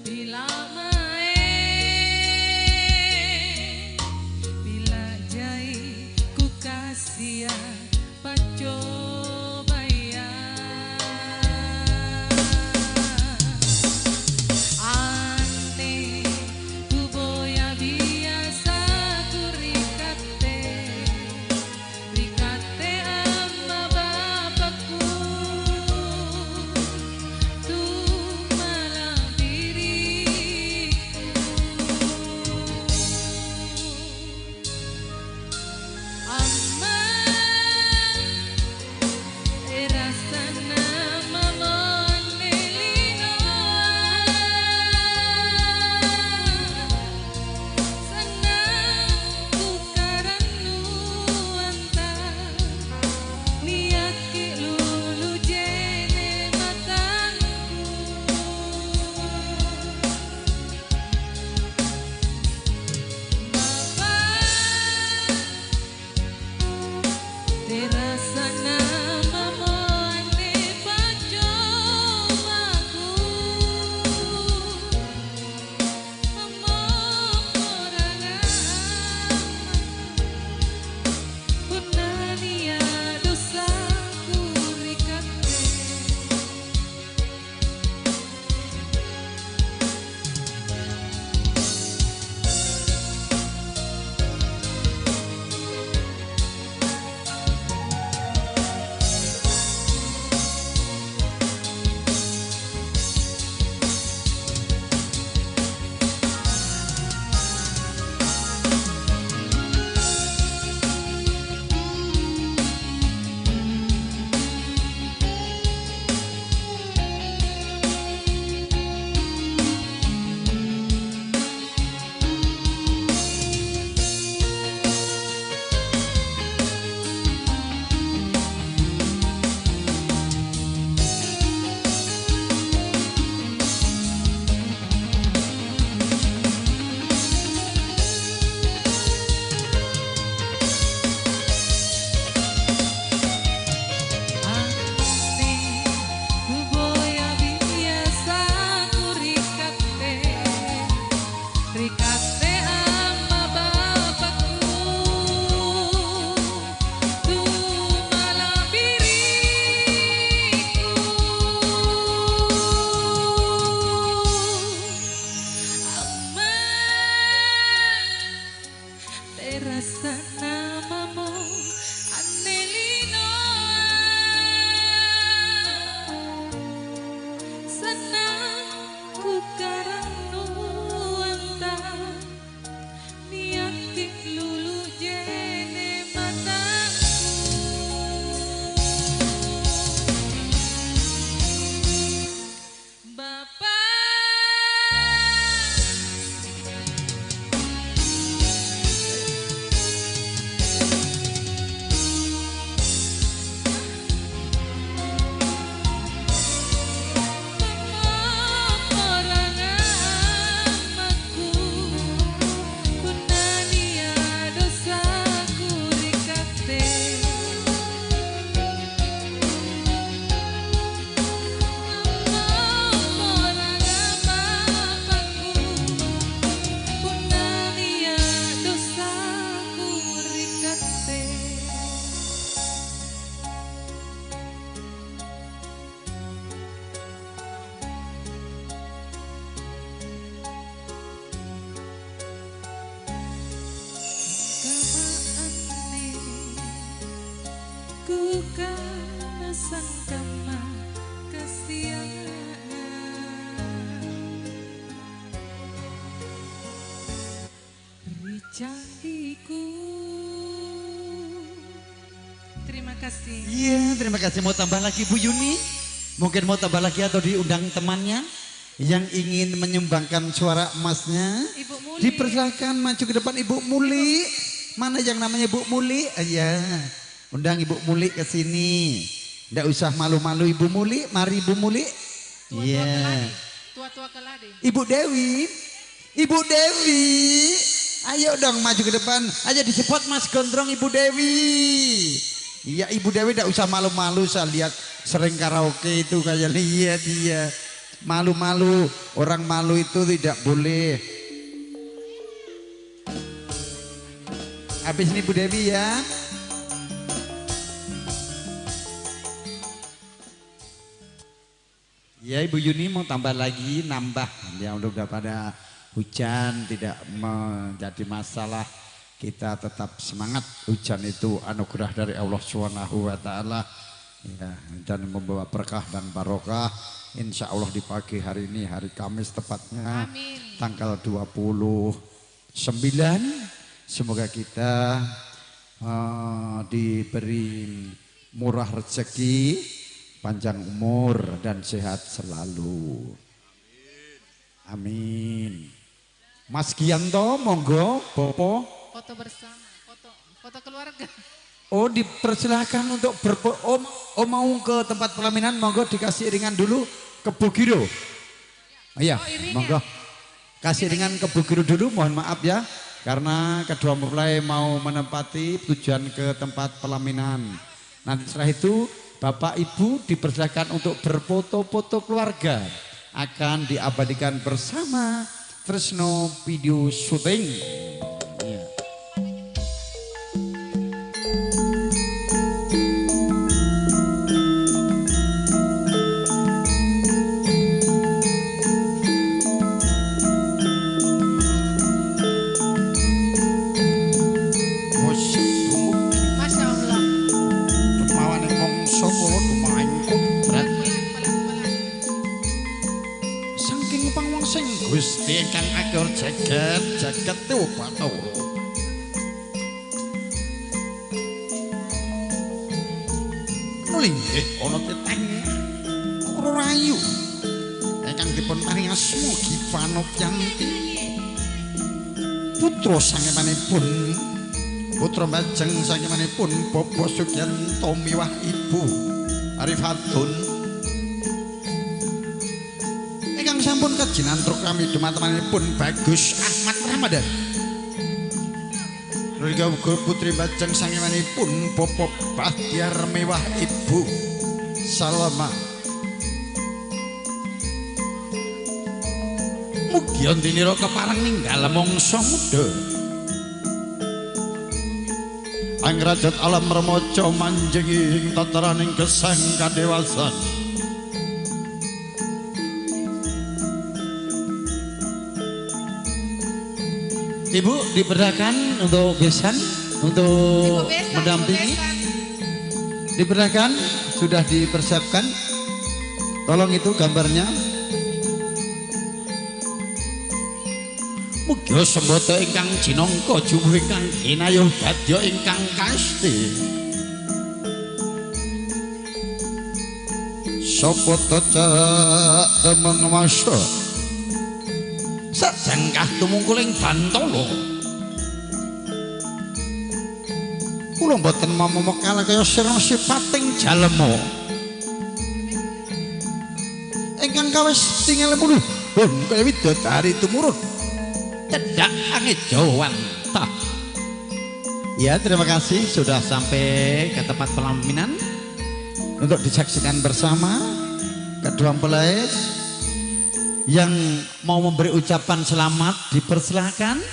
Bila mae Sungkan sangkama kesiangan Ricahiku. Terima kasih. Iya, terima kasih. Mau tambah lagi Bu Yuni? Mungkin mau tambah lagi atau diundang temannya yang ingin menyumbangkan suara emasnya. Ibu Muli. Dipersilahkan maju ke depan Ibu Muli. Mana yang namanya Ibu Muli? Iya. Undang Ibu Muli ke sini. Nggak usah malu-malu Ibu Muli. Mari Ibu Muli. Iya. Tua-tua keladi. Ibu Dewi. Ibu Dewi. Ayo dong maju ke depan. Ayo disebut Mas Gondrong Ibu Dewi. Iya, Ibu Dewi nggak usah malu-malu. Saya lihat sering karaoke itu kayak lihat dia. Malu-malu, orang malu itu tidak boleh. Habis ini Bu Dewi ya. Ya Ibu Yuni mau tambah lagi, nambah. Ya udah pada hujan tidak menjadi masalah. Kita tetap semangat. Hujan itu anugerah dari Allah Subhanahu wa Ta'ala ya, dan membawa berkah dan barokah. Insya Allah di pagi hari ini, hari Kamis tepatnya. Amin. Tanggal 29, semoga kita diberi murah rezeki, panjang umur dan sehat selalu. Amin. Mas Gianto, monggo, Bopo. Foto bersama, foto keluarga. Oh, dipersilahkan untuk oh mau ke tempat pelaminan, monggo dikasih iringan dulu ke Bugiro. Oh, iya, oh, monggo. Kasih iringan ke Bugiro dulu, mohon maaf ya. Karena kedua mempelai mau menempati tujuan ke tempat pelaminan. Nanti setelah itu Bapak Ibu dipersilahkan untuk berfoto-foto keluarga. Akan diabadikan bersama Tresno Video Shooting. Ya. Masya Allah. Mawane mangsa kula dumaing kudrat. Saking pangwangsing Gusti ingkang akur jagat jagat Bathara. Nuli nggih ana titeng rayu ingkang dipun paring asma Givano Pianti. Putra sangemanipun putra Mbajeng sangemanipun Bapak Sugianto miwah Ibu Arifatun ingkang sampun kajinantruk kami dumatemanipun Bagus Ahmad Ramadan. Rika uga putri Mbajeng sangemanipun Bapak Bahtiar mewah Ibu Salama. Mugi andinira kepareng ninggal mangsa muda. Angrajat alam remaja manjengi ing tataraning gesang kadewasan. Ibu dipersilakan untuk besan, untuk besan, mendampingi. Dipersilakan, sudah dipersiapkan. Tolong itu gambarnya. Mugi sembata ingkang jinangka jumuh ingkang kinayuh badya ingkang kasti. Sapa tecak temeng masa sajangkah tumungkuling bantala. Kula mboten mamma kalah kaya sirna sipating jalma ingkang kawis tinggal muluh bon kaya widodari tumurun cedhak angejawantah. Ya, terima kasih sudah sampai ke tempat pelaminan untuk disaksikan bersama kedua mempelai. Yang mau memberi ucapan selamat dipersilahkan,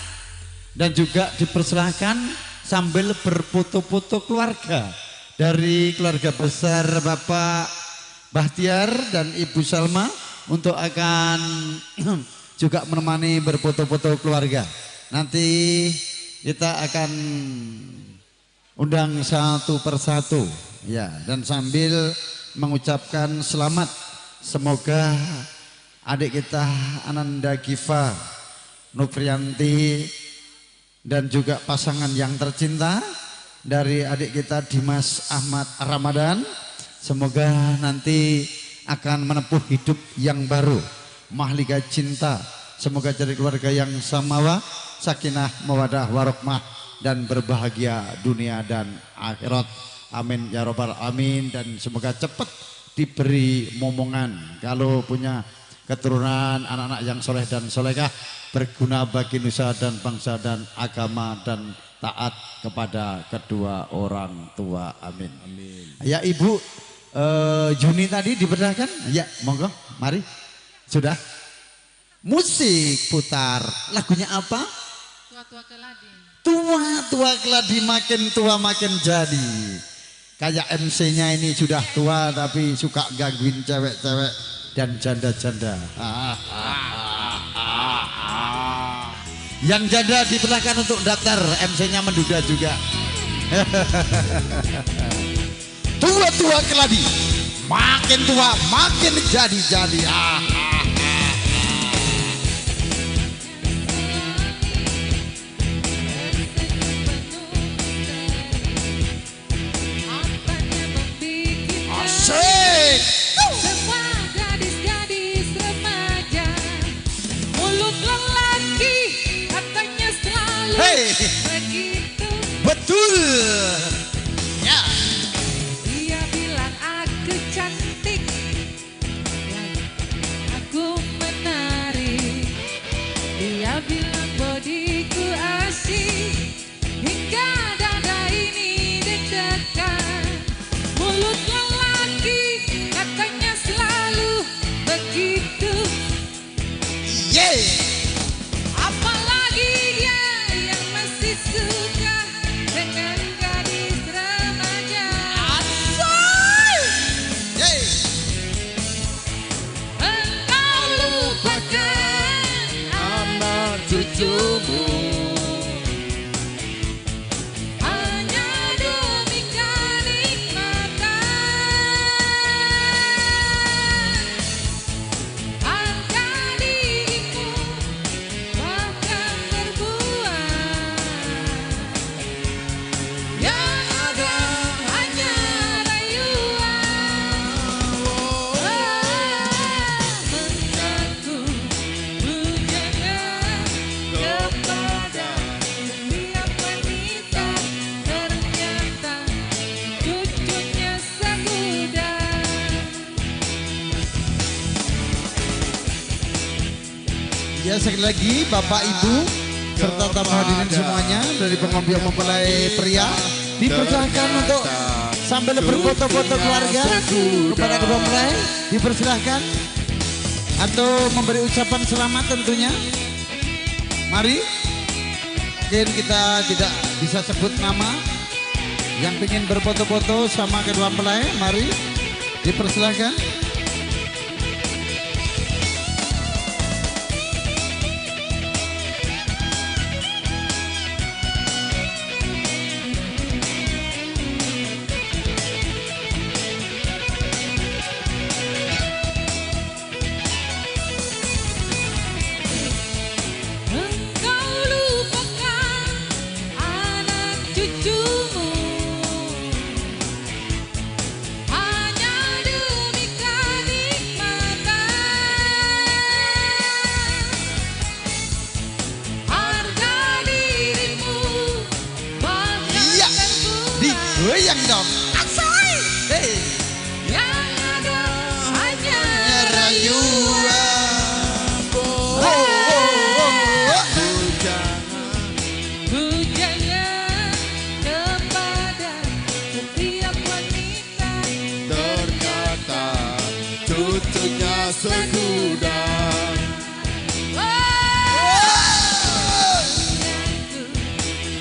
dan juga dipersilahkan sambil berfoto-foto keluarga dari keluarga besar Bapak Bahtiar dan Ibu Salma untuk akan juga menemani berfoto-foto keluarga. Nanti kita akan Undang satu persatu ya, dan sambil mengucapkan selamat, semoga adik kita Ananda Giva Novrianti dan juga pasangan yang tercinta dari adik kita Dimas Ahmad Ramadan, semoga nanti akan menempuh hidup yang baru, mahligai cinta, semoga jadi keluarga yang samawa, sakinah, mawadah, warahmah, dan berbahagia dunia dan akhirat. Amin ya robbal amin. Dan semoga cepat diberi momongan. Kalau punya keturunan anak-anak yang soleh dan solehah, berguna bagi nusa dan bangsa dan agama, dan taat kepada kedua orang tua. Amin. Amin. Ya Ibu Juni tadi diberdahkan. Ya monggo, mari. Sudah. Musik putar. Lagunya apa? Tua-tua keladi. Tua-tua keladi, makin tua makin jadi. Kayak MC-nya ini sudah tua tapi suka gangguin cewek-cewek dan janda-janda. Yang janda dipersilahkan untuk daftar, MC-nya menduda juga. Tua-tua keladi, makin tua makin jadi-jadi. Asik. Semua gadis-gadis remaja, mulut lelaki katanya selalu begitu. Betul. Ya. Dia bilang aku cantik, aku menarik. Dia bilang bodiku asik, hingga dada ini deg-degan. Mulut lelaki katanya selalu begitu. Yeah. Apalagi dia yang masih suka dengan gadis remaja. Asal. Yeah. Engkau lupakan anak cucumu hanya demi kenikmatan. Harga dirimu bahkan terbuang, yang ada hanya rayuan. Mengaku bujangan kepada setiap wanita, ternyata cucunya segudang. Ya sekali lagi Bapak Ibu serta tamu hadirin semuanya dari pengopi mempelai pria dipersilahkan untuk sambil berfoto-foto keluarga kepada kedua mempelai, dipersilahkan atau memberi ucapan selamat tentunya. Mari, mungkin kita tidak bisa sebut nama, yang ingin berfoto-foto sama kedua mempelai, mari dipersilahkan. Engkau lupakan anak cucumu hanya demi kenikmatan. Harga dirimu bahkan Iya, terbuang, digoyang dong. Asal. Hey. yang ada hanya Rayuan. Oh, oh, oh. Bujangan kepada setiap wanita, Ternyata cucunya segudang.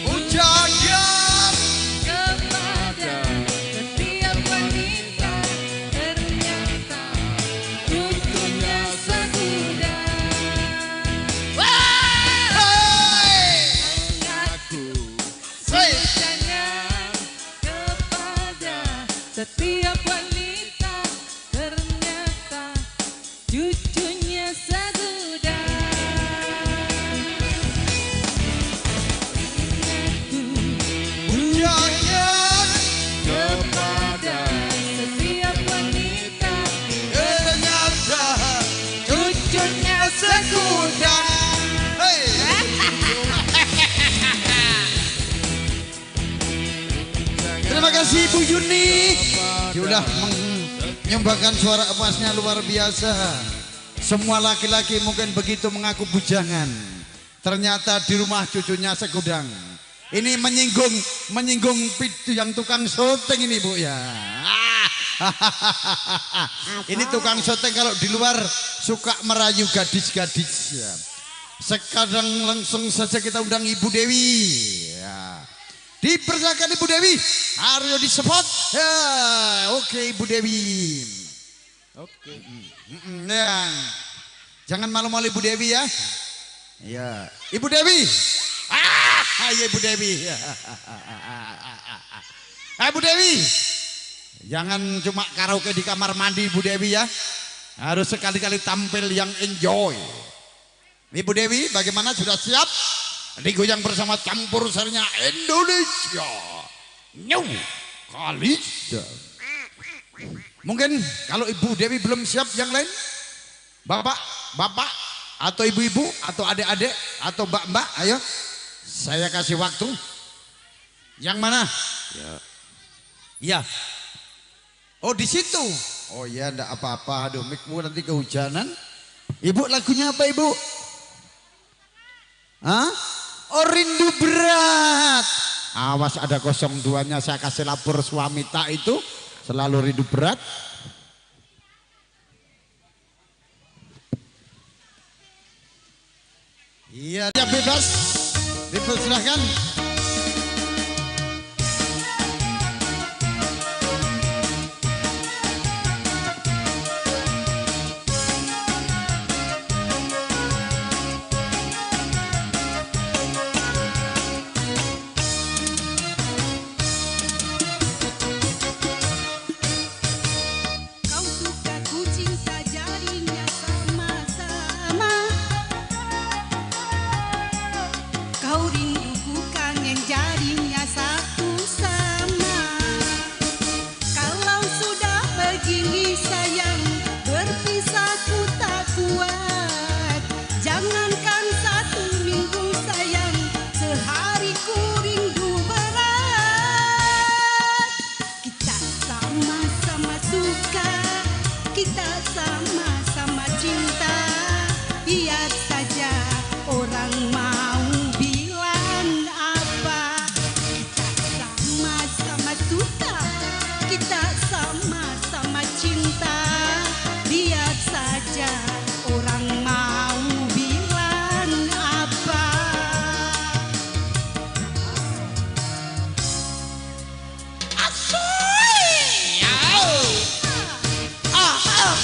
Ujangan kepada setiap wanita, ternyata cucunya segudang. Hey. Mengaku Hey. bujangan cucunya segudang. Bujangan kepada setiap wanita, ternyata cucunya segudang. Hey. Terima kasih Bu Yuni sudah menyumbangkan suara emasnya luar biasa. Semua laki-laki mungkin begitu mengaku bujangan, ternyata di rumah cucunya segudang. Ini menyinggung pitu yang tukang syuting ini Bu ya. Ini tukang syuting kalau di luar suka merayu gadis-gadis ya. Sekarang langsung saja kita undang Ibu Dewi ya. Dipersilakan Ibu Dewi, Aryo di spot. Ya, oke Ibu Dewi. Oke. Ya. Jangan malu-malu Ibu Dewi ya. Ya, Ibu Dewi. Ah, ayo Ibu Dewi. Ibu Dewi. Jangan cuma karaoke di kamar mandi Ibu Dewi ya. Harus sekali-kali tampil yang enjoy. Ibu Dewi, bagaimana, sudah siap? Digoyang bersama campur sarinya Indonesia New Kalista. Mungkin kalau Ibu Dewi belum siap, yang lain, bapak, bapak, atau ibu-ibu, atau adik-adik, atau mbak-mbak, ayo saya kasih waktu. Yang mana? Ya. Ya. Oh di situ. Oh ya, enggak apa-apa. Aduh, mikmu nanti kehujanan. Ibu lagunya apa Ibu? Hah? Oh rindu berat. Awas ada 02-nya, saya kasih lapor suami tak itu selalu rindu berat. Iya, ya bebas. Dipersilahkan. Kau suka ku cinta jadinya sama-sama, kau rindu ku kangen jadinya satu sama. Kalau sudah begini sayang, berpisah ku tak kuat. Jangankan satu minggu sayang, sehari ku rindu berat. Kita sama-sama suka, kita sama-sama cinta. Biar saja orang mau bilang apa. Kita sama-sama suka, kita sama-sama cinta. Biar saja orang mau bilang apa. Asoy. Ah, ah.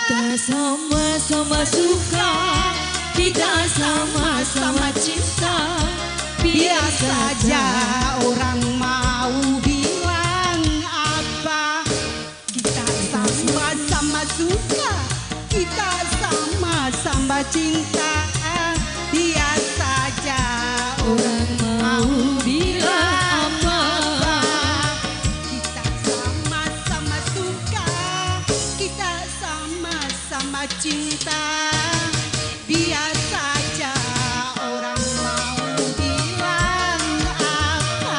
Kita sama-sama suka, kita sama-sama cinta. Biar saja orang mau bilang apa. Kita sama-sama suka, kita sama-sama cinta. Biar saja orang mau bilang apa. Kita sama-sama suka, kita sama-sama cinta. Biar saja orang mau bilang apa.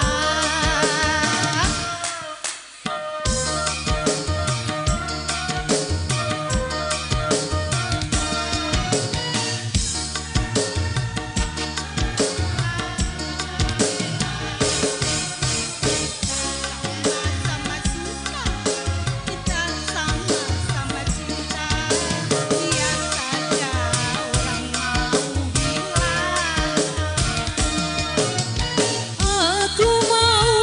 Sama-sama suka, kita sama-sama cinta. Biar saja orang mau bilang. Aku mau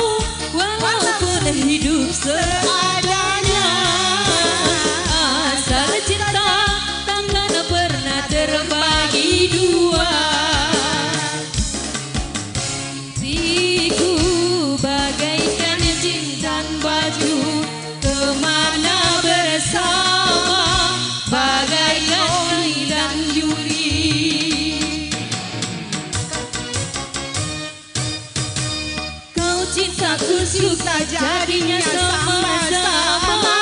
walaupun hidup seadanya, asal cinta takkan pernah terbagi dua. Hatiku bagaikan cintan baju, kemana bersama bagaikan Mei dan Juli. Kau cintaku suka jadinya sama-sama.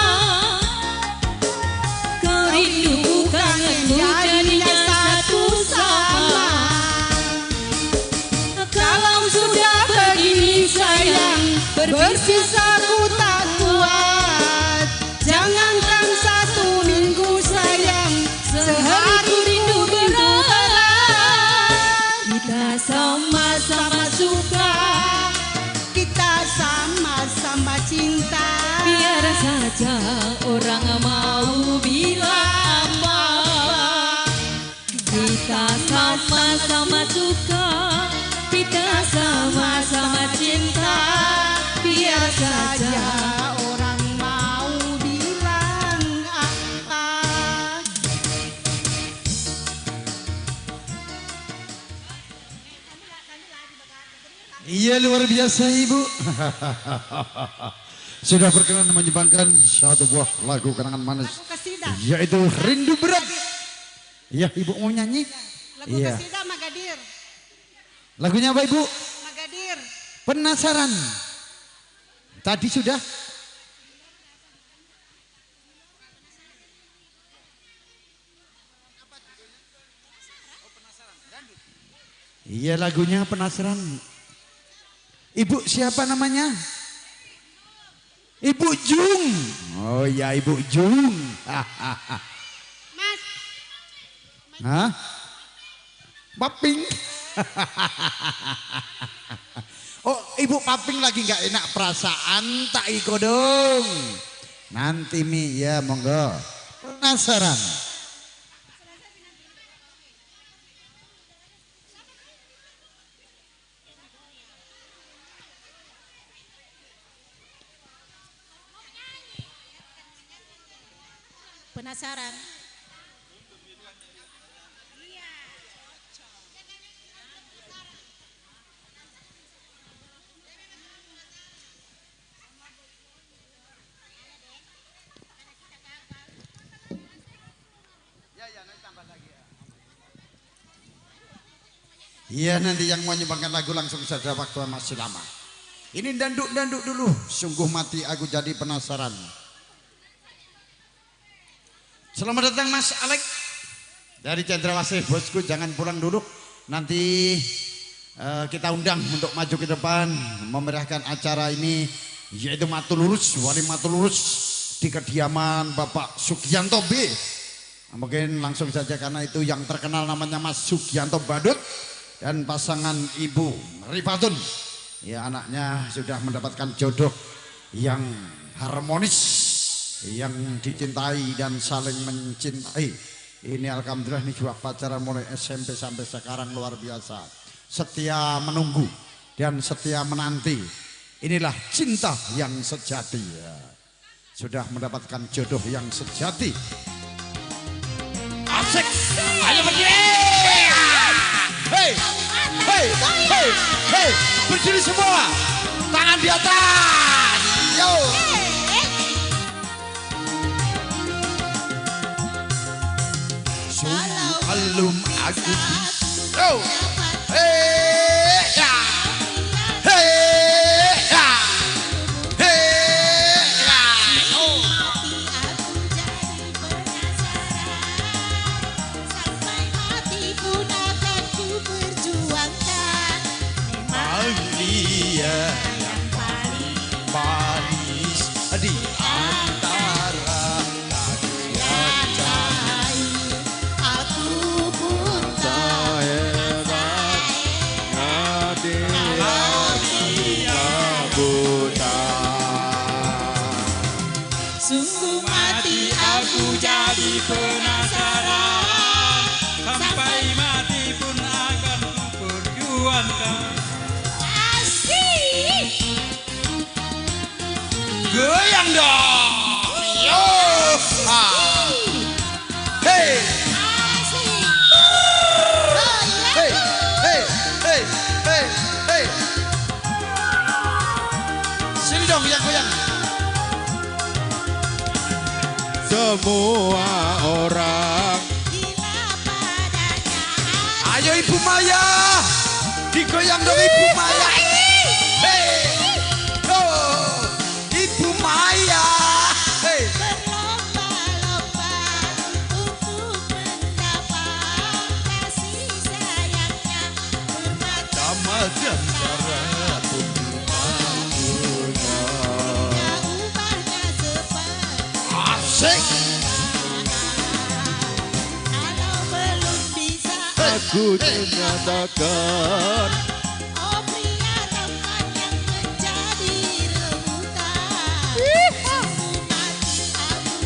Kau rinduku kangenku jadinya satu sama. Kalau sudah begini sayang, berpisah ku tak kuat. Jangankan satu minggu sayang, Sehari ku rindu berat. Kita sama-sama suka, Kita sama-sama cinta. biar saja orang mau bilang apa. Kita sama-sama suka, kita sama-sama cinta. Biar saja orang mau bilang apa. Iya luar biasa Ibu. Sudah berkenan menyumbangkan satu buah lagu kenangan manis, Lagu kesidah. yaitu Rindu Berat. Iya Ibu mau nyanyi? Lagu Iya. kesidah Magadir. Lagunya apa Ibu? Magadir. Penasaran. Tadi sudah. Iya lagunya Penasaran. Ibu siapa namanya? Ibu Jung. Oh ya Ibu Jung. Mas. Hah? Paping. Oh Ibu Paping lagi nggak enak perasaan tak iko dong. Nanti Mi ya monggo. Penasaran. Penasaran. Iya nanti yang mau nyumbangkan lagu langsung saja, waktu masih lama. Ini danduk-danduk dulu. Sungguh mati aku jadi penasaran. Selamat datang Mas Alek dari Cendrawasih, bosku jangan pulang dulu. Nanti kita undang untuk maju ke depan memeriahkan acara ini, yaitu Matulurus, Wali Matulurus di kediaman Bapak Sugianto B. Mungkin langsung saja karena itu yang terkenal namanya Mas Sugianto Badut dan pasangan Ibu Rifatun. Ya anaknya sudah mendapatkan jodoh yang harmonis, yang dicintai dan saling mencintai. Ini alhamdulillah ini juga pacaran mulai SMP sampai sekarang luar biasa. Setia menunggu dan setia menanti. Inilah cinta yang sejati. Ya. Sudah mendapatkan jodoh yang sejati. Asik. Ayo berdiri. Hey, hey, hey, hey, berdiri semua. Tangan di atas. Yo. Sungguh belum aku bisa. Yo. Hey, ya. Hey, ya. Hey, ya. Oh. Dia yang paling manis di antara kalian cantik. Aku pun tak hebat dia buta. Sungguh mati aku jadi penasaran, sampai mati pun akan ku perjuangkan. Goyang dong. Yo. Ah. Hey. Hey, hey, hey, hey, hey. Sini dong yang goyang. Semua orang gila padanya. Ayo Ibu Maya. Digoyang dong Ibu Maya. Hey. Oh. Ibu Maya. Hey. Berlomba-lomba untuk mendapat kasih sayangnya. Bermacam-macam cara pun dilakukan. Tidak ubahnya seperti asik. Kalau belum bisa aku menyatakan. Oh pria tampan yang menjadi rebutan.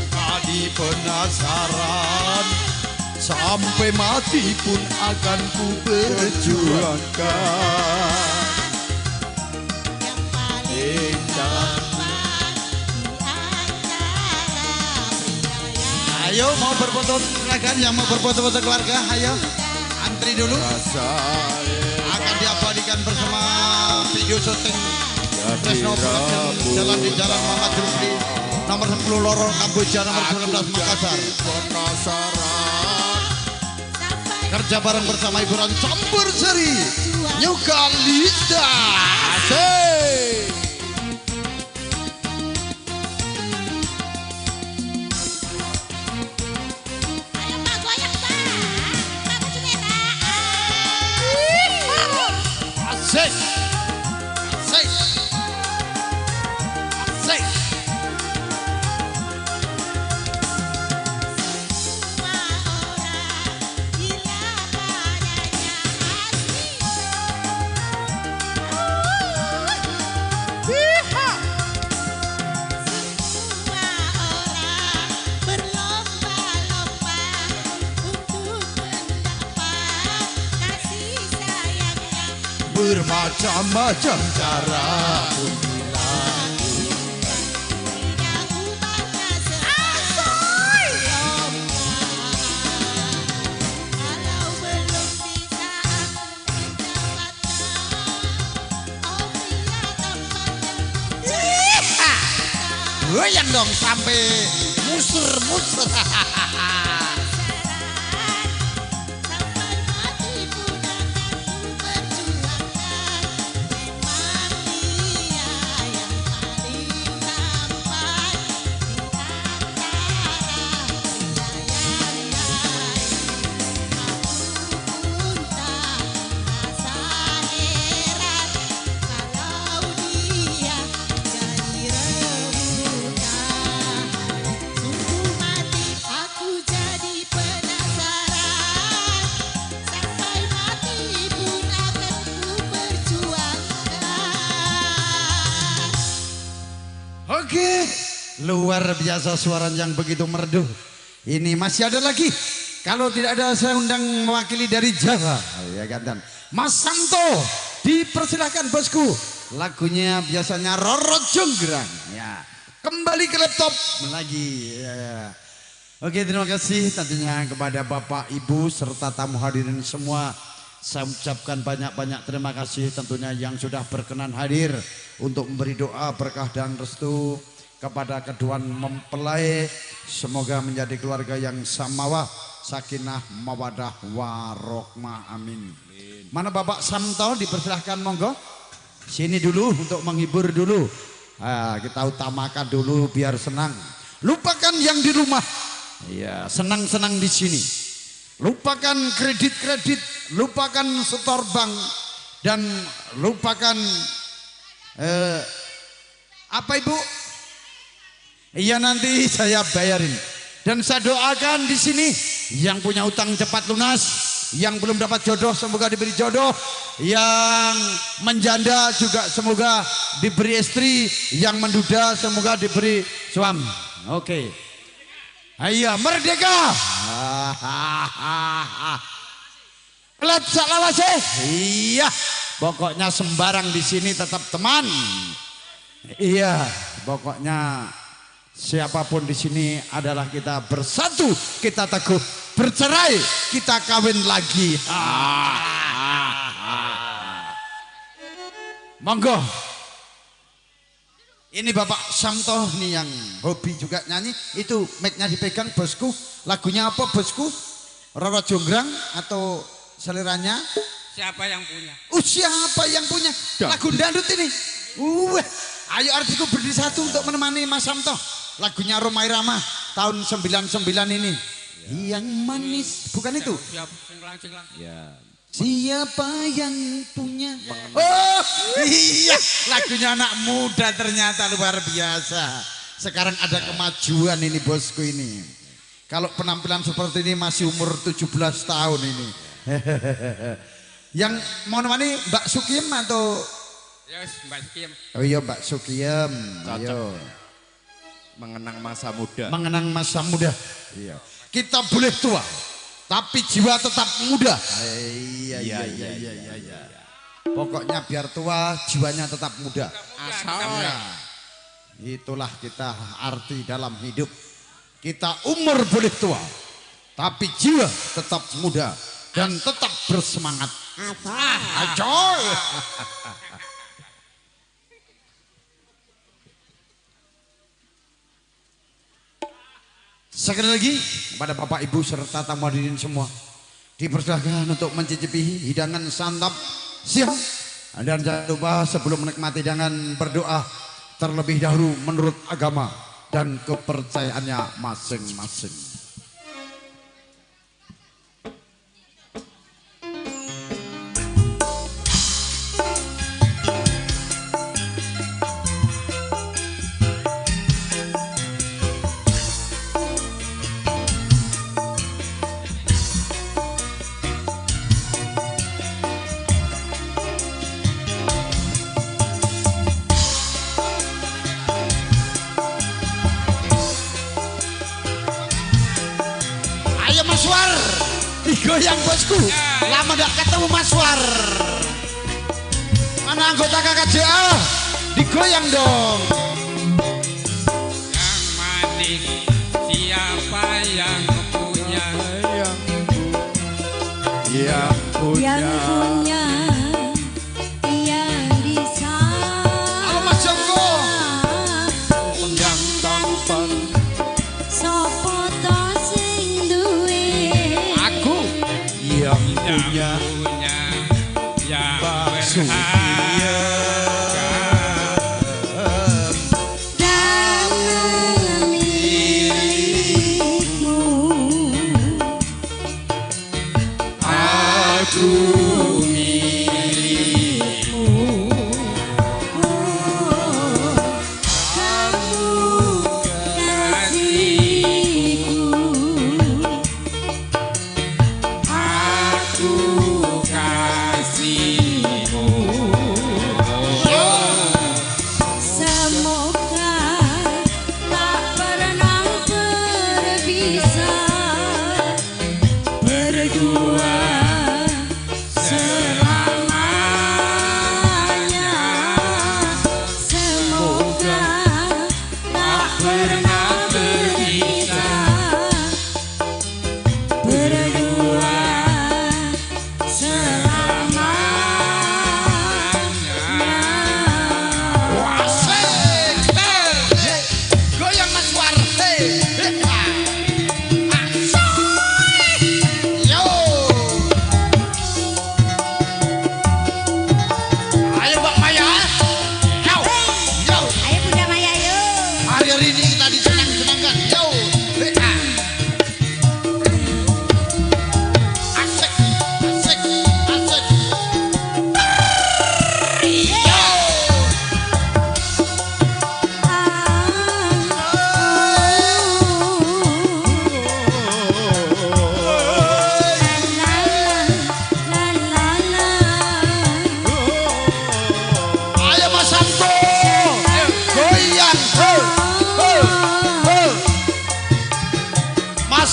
Tadi penasaran, sampai mati pun akan ku perjuangkan. Yang paling tampan di antara pria yang Ayo mau berfoto keluarga, yang mau berfoto-foto keluarga, ayo antri dulu. Akan diabadikan bersama video syuting Tresno Production jalan di Jalan Muhammad Rufli nomor 10 Lorong Kamboja nomor 19 Makassar. Kerja bareng bersama hiburan Campur Seri Nyukalita. Asik. Ayo Pak goyang Pak. Pak baju merah. Asik. Asik. Asik. Semua orang gila padanya asik. Semua orang berlomba-lomba untuk mendapat kasih sayangnya. Bermacam-macam cara pun dilakukan. Tidak ubahnya seperti Kalau belum bisa aku mendapatkan. Oh pria tampan yang Goyang dong sampai muser-muser. Sampai mati pun akan ku perjuangkan. Memang dia yang paling tampan di antara pria yang lain. Aku pun tak merasa heran kalau dia jadi rebutan. Sungguh mati aku jadi penasaran, sampai mati pun akan ku perjuangkan. Oke, luar biasa suara yang begitu merdu. Ini masih ada lagi. Kalau tidak ada saya undang mewakili dari Jawa. Ya kan, dan Mas Santo dipersilahkan bosku. Lagunya biasanya Roro Jonggrang. Ya, kembali ke laptop lagi. Ya. Oke, terima kasih tentunya kepada Bapak, Ibu serta tamu hadirin semua. Saya ucapkan banyak-banyak terima kasih tentunya yang sudah berkenan hadir untuk memberi doa berkah dan restu kepada kedua mempelai. Semoga menjadi keluarga yang samawah, sakinah, mawadah, warohmah. Amin. Mana Bapak Samto dipersilahkan monggo. Sini dulu untuk menghibur dulu. Nah, kita utamakan dulu biar senang. Lupakan yang di rumah. Iya, senang-senang di sini. Lupakan kredit-kredit, lupakan setor bank, dan lupakan apa Ibu? Iya, nanti saya bayarin. Dan saya doakan di sini yang punya utang cepat lunas, yang belum dapat jodoh semoga diberi jodoh, yang menjanda juga semoga diberi istri, yang menduda semoga diberi suami. Oke. Ayo merdeka. Pelat saklawase. Iya, pokoknya sembarang di sini tetap teman. Iya, pokoknya siapapun di sini adalah kita bersatu, kita teguh, bercerai, kita kawin lagi. Monggo. Ini Bapak Samto nih yang hobi juga nyanyi. Itu mic-nya dipegang bosku. Lagunya apa bosku? Roro Jonggrang atau seleranya? Siapa yang punya? Siapa yang punya? Lagu dangdut ini. Ayo artiku berdiri satu untuk menemani Mas Samto. Lagunya Rhoma Irama tahun 99 ini. Ya. Yang manis, bukan itu? Siap, singlang-singlang. Ya. Siapa yang punya? Oh iya, lagunya anak muda ternyata luar biasa. Sekarang ada kemajuan ini bosku ini. Kalau penampilan seperti ini masih umur 17 tahun ini. Yang mau nemani Mbak Sukiem atau? Yes, Mbak Sukiem. Oh iya, Mbak Sukiem. Ayo. Mengenang masa muda. Mengenang masa muda. Iya. Kita boleh tua, tapi jiwa tetap muda. Iya, iya, iya, iya, iya. Pokoknya biar tua, jiwanya tetap muda. Asal. Ya. Itulah kita arti dalam hidup. Kita umur boleh tua, tapi jiwa tetap muda dan tetap bersemangat. Acoy. Sekali lagi kepada Bapak Ibu serta tamu hadirin semua dipersilahkan untuk mencicipi hidangan santap siang. Dan jangan lupa sebelum menikmati hidangan berdoa terlebih dahulu menurut agama dan kepercayaannya masing-masing. Digoyang bosku, lama gak ketemu Mas War. Mana anggota KKJA? Digoyang dong. Yang manis siapa yang punya? Yang punya. Yang punya. Yang di sana. Halo Mas Joko. Yang tampan. Sopo to sing duwe? Yang punya, yang berharga dan milikmu. Aku milikmu. Kamu kasihku. Aku kasihmu. Semoga tak pernah berpisah, berdua selamanya. Semoga tak pernah berpisah,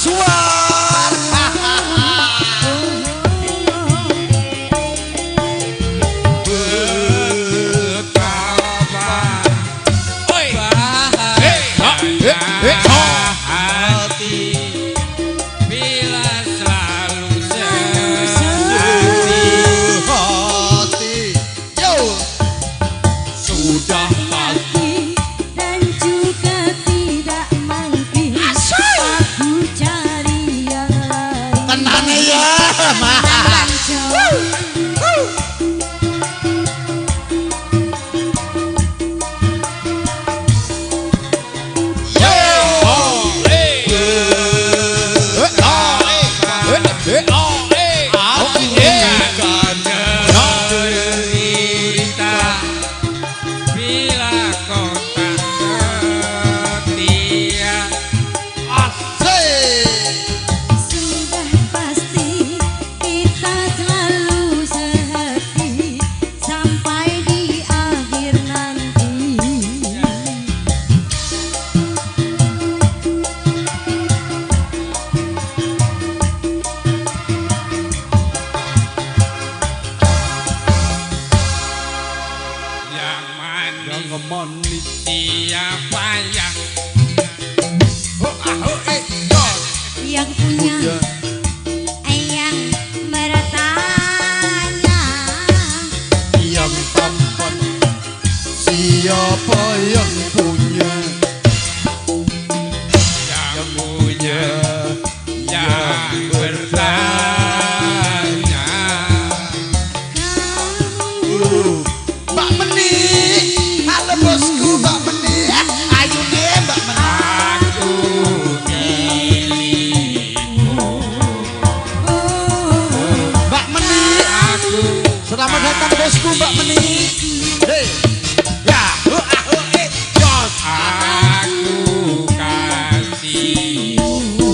Suar. Betapa bahagia hati bila selalu sehati. Hati. Yo. Sudah pasti dan juga tidak mungkin aku cari yang lain. Tenane ya. Cerita bila kau tak setia. Asik. Sudah pasti kita selalu sehati sampai di akhir nanti. Yang manis Yang manis. siapa yang Yang punya yang bertanya, Yang tampan siapa yang punya? yang punya yang bertanya. kamu Mbak Meni, halo bosku Mbak Meni. Ayo deh Mbak Meni. Aku milikmu, Mbak Meni, aku selamat datang bosku Mbak Meni. Hei, ya, hu, ah, hu, eh, jos. aku kasihmu.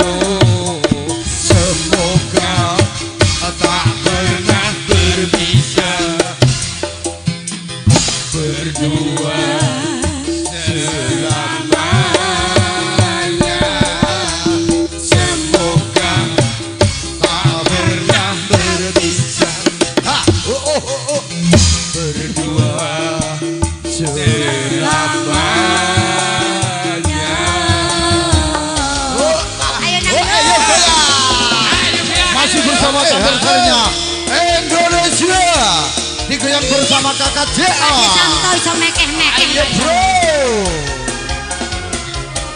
Oh, Semoga tak pernah berpisah berdua selamanya. Semoga tak pernah berpisah. Ha, oh, oh, oh, oh. berdua selamanya. Oh, Ayo oh, ayo, nang goyang. Masih bersama campur-sarinya Indonesia digoyang bersama kakak JA. Santo iso mekeh-mekeh. Ayo bro.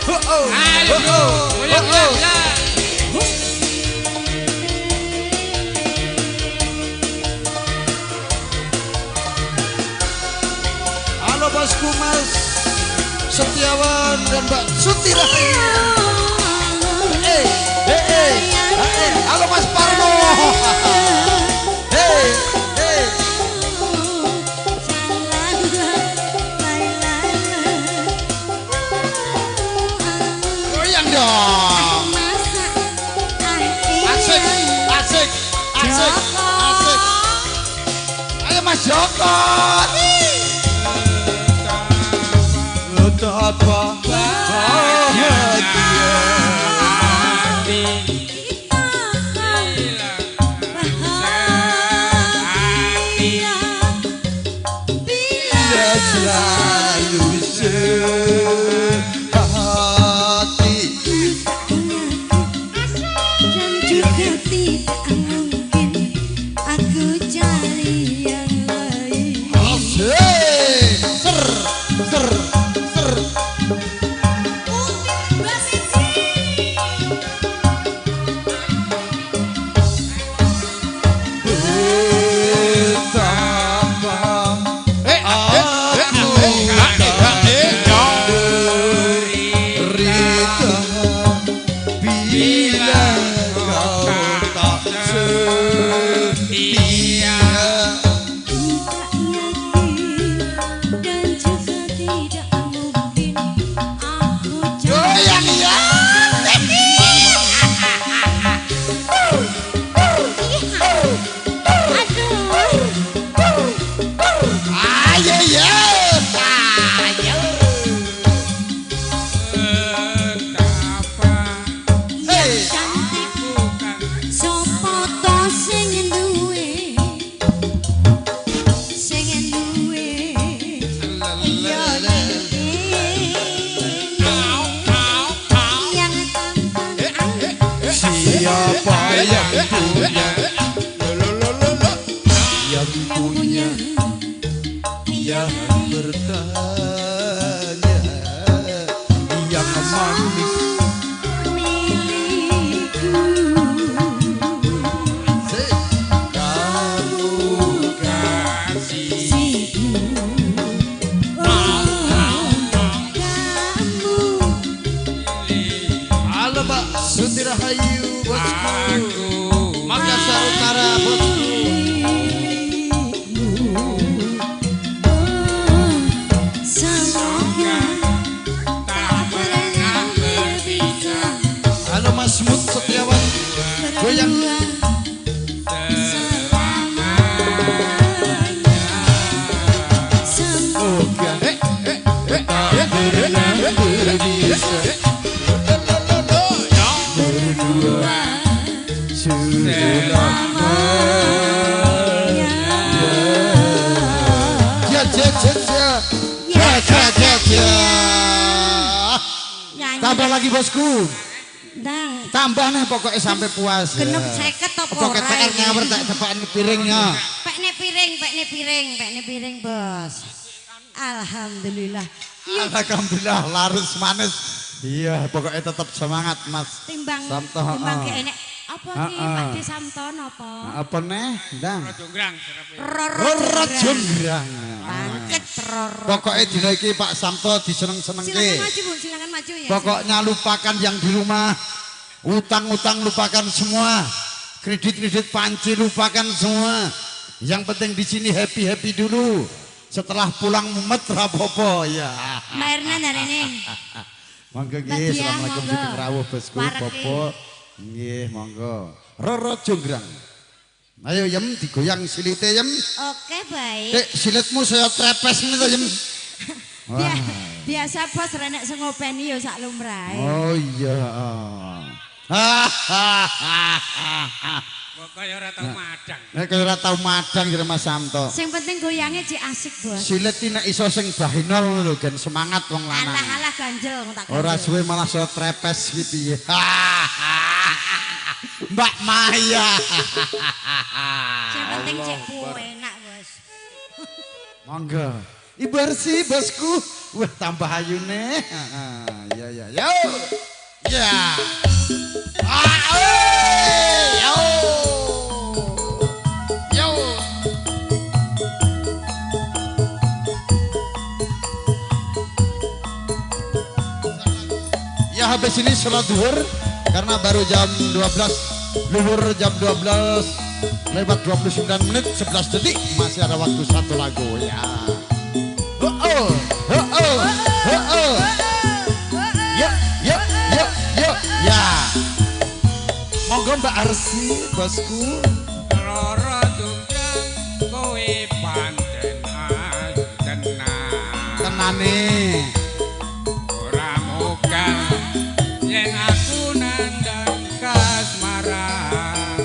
Oh, oh, Ayo oh, bro, oh, goyang, oh, goyang, oh. goyang. Halo bosku Mas Setiawan dan Mbak Suti Rahayu. Eh, eh, eh, eh, halo Mas Parmo. Hey, hey. Goyang dong. Asik, asik, asik, asik. Ayo Mas Joko. Betapa bahagia Hati bila sehati selalu sehati. Dan juga tidak mungkin aku cari yang lain. Asik. Ser, ser, ser. Siapa yang punya? Yang punya yang bertanya, yang manis milikku. Kamu kasih Kamu. Halo Mbak Suti Rahayu bosku, Makassar Utara bosku. Semoga tak pernah berpisah. Halo Mas Mut Setiawan, goyang. Selamanya. Semoga tak pernah berpisah. Berdua selamanya. Ya ya ya ya ya ya ya ya. Tambah lagi bosku. Ndang. Tambah nih pokoknya sampai puas. Genep 50 apa Pokoknya ora? PR nyawer tak tepakan piringnya. Pekne piring, pekne piring, pekne piring, Bos. Alhamdulillah. Iya, Alhamdulillah laris manis. Iya, pokoknya tetap semangat Mas. timbang Samto, timbang heeh. enek apa ki Pak De Samto napa? Apa neh? Ndang. Jonggrang serepe. Roro Roro jonggrang. Pancet roro. Pokoknya dina iki Pak Samto diseneng-senengke. Silakan maju, Bu, silakan maju ya. Pokoknya lupakan yang di rumah. Utang-utang lupakan semua. Kredit-kredit panci lupakan semua. Yang penting di sini happy-happy dulu. Setelah pulang mumet rapopo ya. Mbak Erna dari ini. Monggo Mbak nggih, Diah, assalamualaikum monggo. sugeng rawuh bosku, Wareg Bapak. Nggih, monggo. Roro jonggrang. Ayo Yem digoyang silite Yem. Oke, baik. Dek, silitmu saya trepes ini to Yem. Wah. Biasa bos renek sing ngopeni ya sak lumrahe. Oh iya. Kok kaya ora tau madang. Nek kaya ora tau madang jare Mas Samto. Sing penting goyange cek asik, Bos. Silit iki nek iso sing bahinol ngono lho gen semangat wong lanang. Alah-alah ganjel tak ganjel. Ora suwe malah saya trepes iki piye. Mbak Maya. Sing penting cek enak, Bos. Monggo. Ibu Arsi bosku. Wah tambah ayune. Heeh, ya ya yo. Ya. Ah, oi. Yo. Yo. Ya habis ini sholat zuhur karena baru jam 12 luhur jam 12 lewat 29 menit 11 detik masih ada waktu satu lagu ya. Oh oh oh oh oh oh. Ya ya ya ya ya. Monggo Mbak Arsi bosku. Roro jonggrang kowe pancen ayu tenan. Tenane. Ora mokal yen aku nandang kasmaran.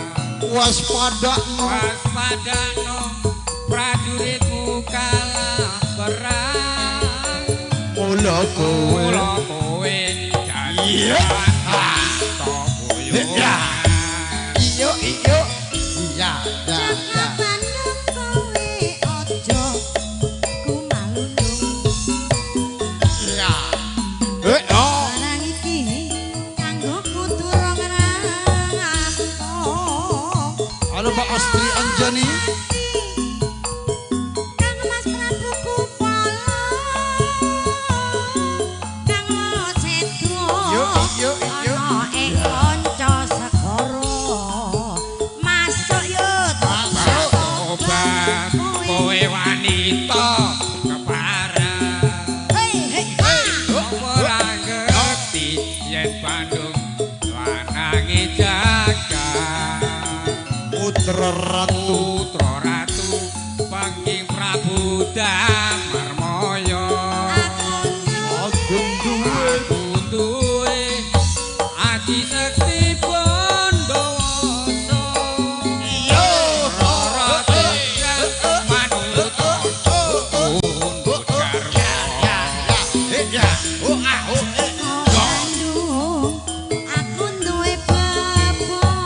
Waspadakno. Waspadakno prajuritmu kalah perang. Mula kowe. Mula kowe dadi Iya. Toboyo. Iyo iyo. Iya ya ya. Cakapan kowe aja kumalundung. Iya. Eh oh. Barang iki kanggo kudu rong rampung. Halo Mbak Astri Anjani. Kang Mas Prabu Kupala. Kang Sedo. Yo yo yo. Ana ing kanca segara. Masuk yo. Masuk. Tobat kowe wanita keparang. Hei hei ha. Ora ngerti yen Bandung lanange jagat. Putra Ratu. Putra Ratu Pangking Prabu Damarmaya. Aku duwe. Aku duwe aji sekti Bondowoso. Iyo. Roro jonggrang manut tunduk garwa. Ya. Oh ah oh eh. Bandung, aku duwe bebaya.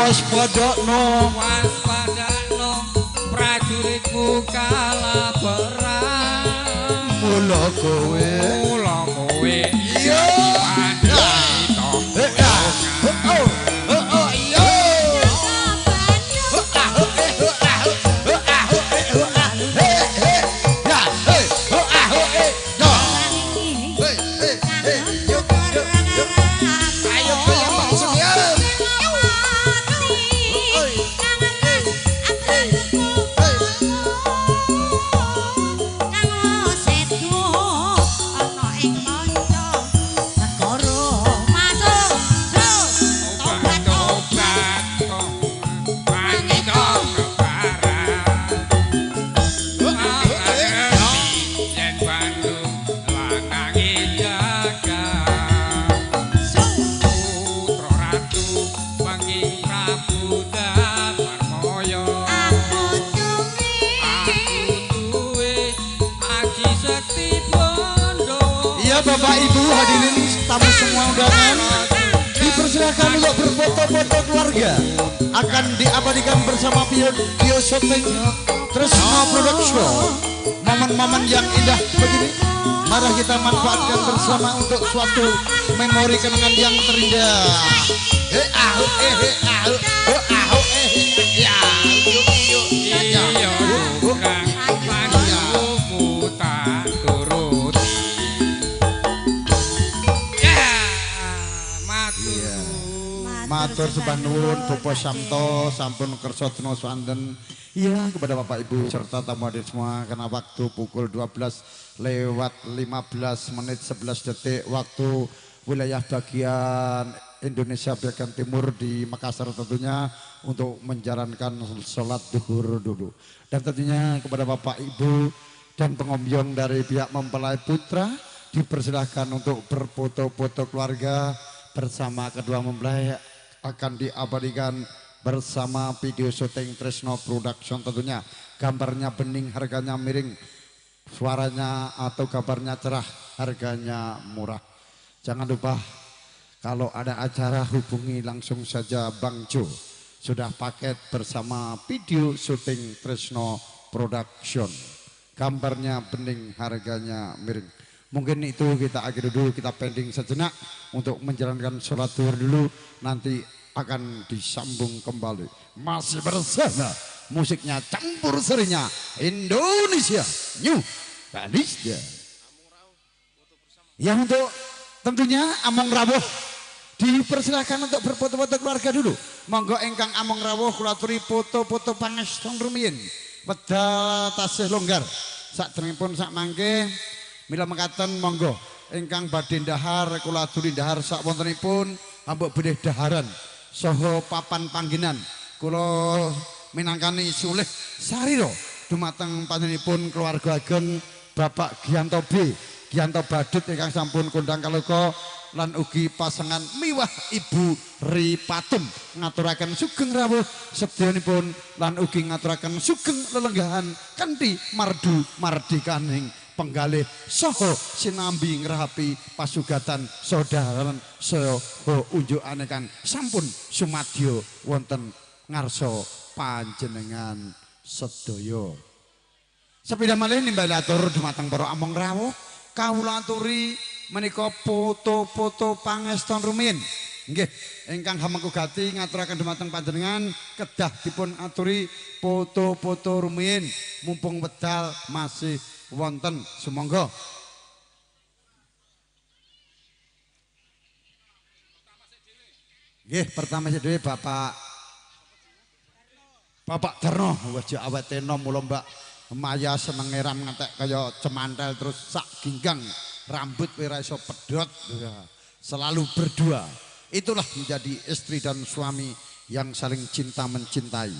Waspadakno, waspadakno prajuritmu kalah perang. Mula kowe, mula kowe iya. Bapak Ibu hadirin tamu semua undangan dipersilakan untuk berfoto-foto keluarga, akan diabadikan bersama video syuting Tresno Production. Momen-momen yang indah begini mari kita manfaatkan bersama untuk suatu memori kenangan yang terindah. Matur sembah nuwun Bapak Samto sampun kersa dina swanten. Iya kepada Bapak Ibu serta tamu hadir semua, karena waktu pukul 12:15.11 waktu wilayah bagian Indonesia bagian timur di Makassar tentunya untuk menjalankan sholat duhur dulu. Dan tentunya kepada Bapak Ibu dan pengombyong dari pihak mempelai putra dipersilahkan untuk berfoto-foto keluarga bersama kedua mempelai, akan diabadikan bersama video syuting Tresno Production tentunya. Gambarnya bening, harganya miring, suaranya atau gambarnya cerah, harganya murah. Jangan lupa kalau ada acara hubungi langsung saja Bang Jo. Sudah paket bersama video syuting Tresno Production. Gambarnya bening, harganya miring. Mungkin itu kita akhiri dulu, kita pending sejenak untuk menjalankan sholat duhur dulu, nanti akan disambung kembali. Masih bersama musiknya campur serinya Indonesia New Malaysia. Ya untuk tentunya Among Rawuh dipersilakan untuk berfoto-foto keluarga dulu. Monggo engkang Among Rawuh kula aturi foto-foto pangeston rumiyin. Wedal tasih longgar. Sakderengipun sak mangke mila mekaten monggo ingkang badhe ndahar kula aturi ndahar sak wontenipun ambek bedhe daharan saha papan panggenan kula minangkani sulih sarira dumateng panjenenganipun keluarga ageng Bapak Gianto B Gianto Badut ingkang sampun kondang kaloka lan ugi pasangan miwah Ibu Ripatum ngaturaken sugeng rawuh sedayanipun lan ugi ngaturaken sugeng lelenggahan kanthi mardu mardikaning penggalih saha sinambi ngrahapi pasugatan saudara saha unjukane kang sampun sumadya wonten ngarsa panjenengan sedaya. Sepindah malih nimbali atur dumateng para among rawuh kawula aturi menika foto-foto pangeston rumiyin. Nggih, ingkang hamengku gati ngaturaken dumateng panjenengan kedah dipun aturi foto-foto rumiyin mumpung wedal masih wonten sumangga. Nggih, pertama sedhewe Bapak Darno, wis awete enom mula Mbak Maya senenge ram ngantek kaya cemantel terus sak ginggang rambut ora iso pedhot. Selalu berdua. Itulah menjadi istri dan suami yang saling cinta mencintai.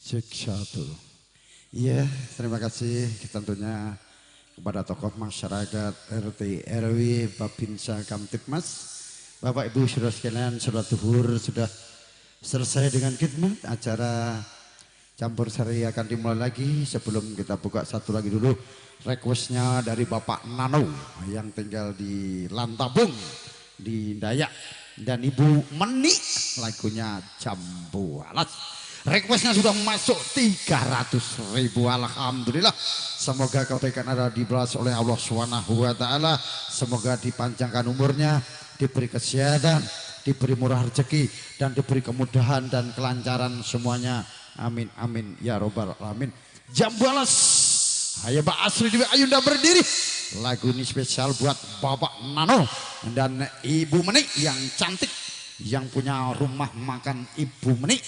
Cek satu. Iya, terima kasih tentunya kepada tokoh masyarakat RT RW Babinsa Kamtibmas. Bapak Ibu saudara sekalian, sudah zuhur, sudah selesai dengan khidmat. Acara campur sari akan dimulai lagi. Sebelum kita buka satu lagi dulu requestnya dari Bapak Nano yang tinggal di Lantabung di Dayak dan Ibu Menik, lagunya Jambu Alas. Requestnya sudah masuk 300.000, alhamdulillah. Semoga kebaikan ada dibalas oleh Allah Subhanahu wa taala. Semoga dipanjangkan umurnya, diberi kesehatan, diberi murah rezeki, dan diberi kemudahan dan kelancaran semuanya. Amin amin ya robbal alamin. Jambu Alas. Ayo Mbak Asri Dewi Ayunda berdiri. Lagu ini spesial buat Bapak Nano dan Ibu Menik yang cantik, yang punya rumah makan Ibu Menik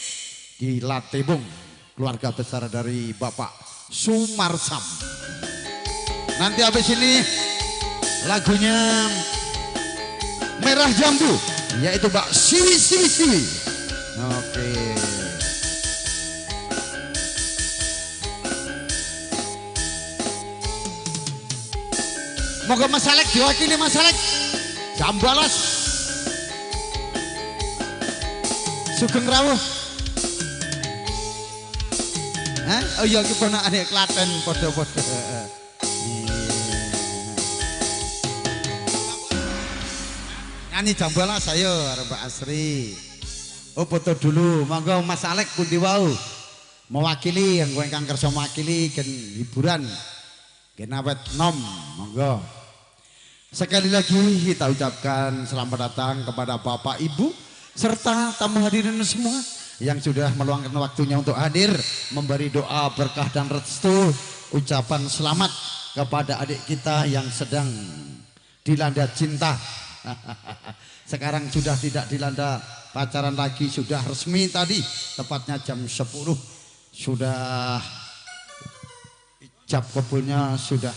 di Latebung, keluarga besar dari Bapak Sumarsam. Nanti habis ini lagunya Merah Jambu, yaitu Mbak Siwi Siwi Siwi. Oke. Moga Mas Alek diwakili Mas Alek. Jambu Alas. Sugeng rawuh. Hah? Oh iya iki ponakane Klaten padha-padha. Nyanyi Jambu Alas ayo karo Mbak Asri. Oh foto dulu, monggo Mas Alek pundi wau. Mewakili yang ingkang kersa mewakili gen hiburan. Gen awet nom, monggo. Sekali lagi kita ucapkan selamat datang kepada Bapak Ibu serta tamu hadirin semua yang sudah meluangkan waktunya untuk hadir, memberi doa berkah dan restu, ucapan selamat kepada adik kita yang sedang dilanda cinta. Sekarang sudah tidak dilanda pacaran lagi, sudah resmi tadi, tepatnya jam 10 sudah ijab kabulnya sudah.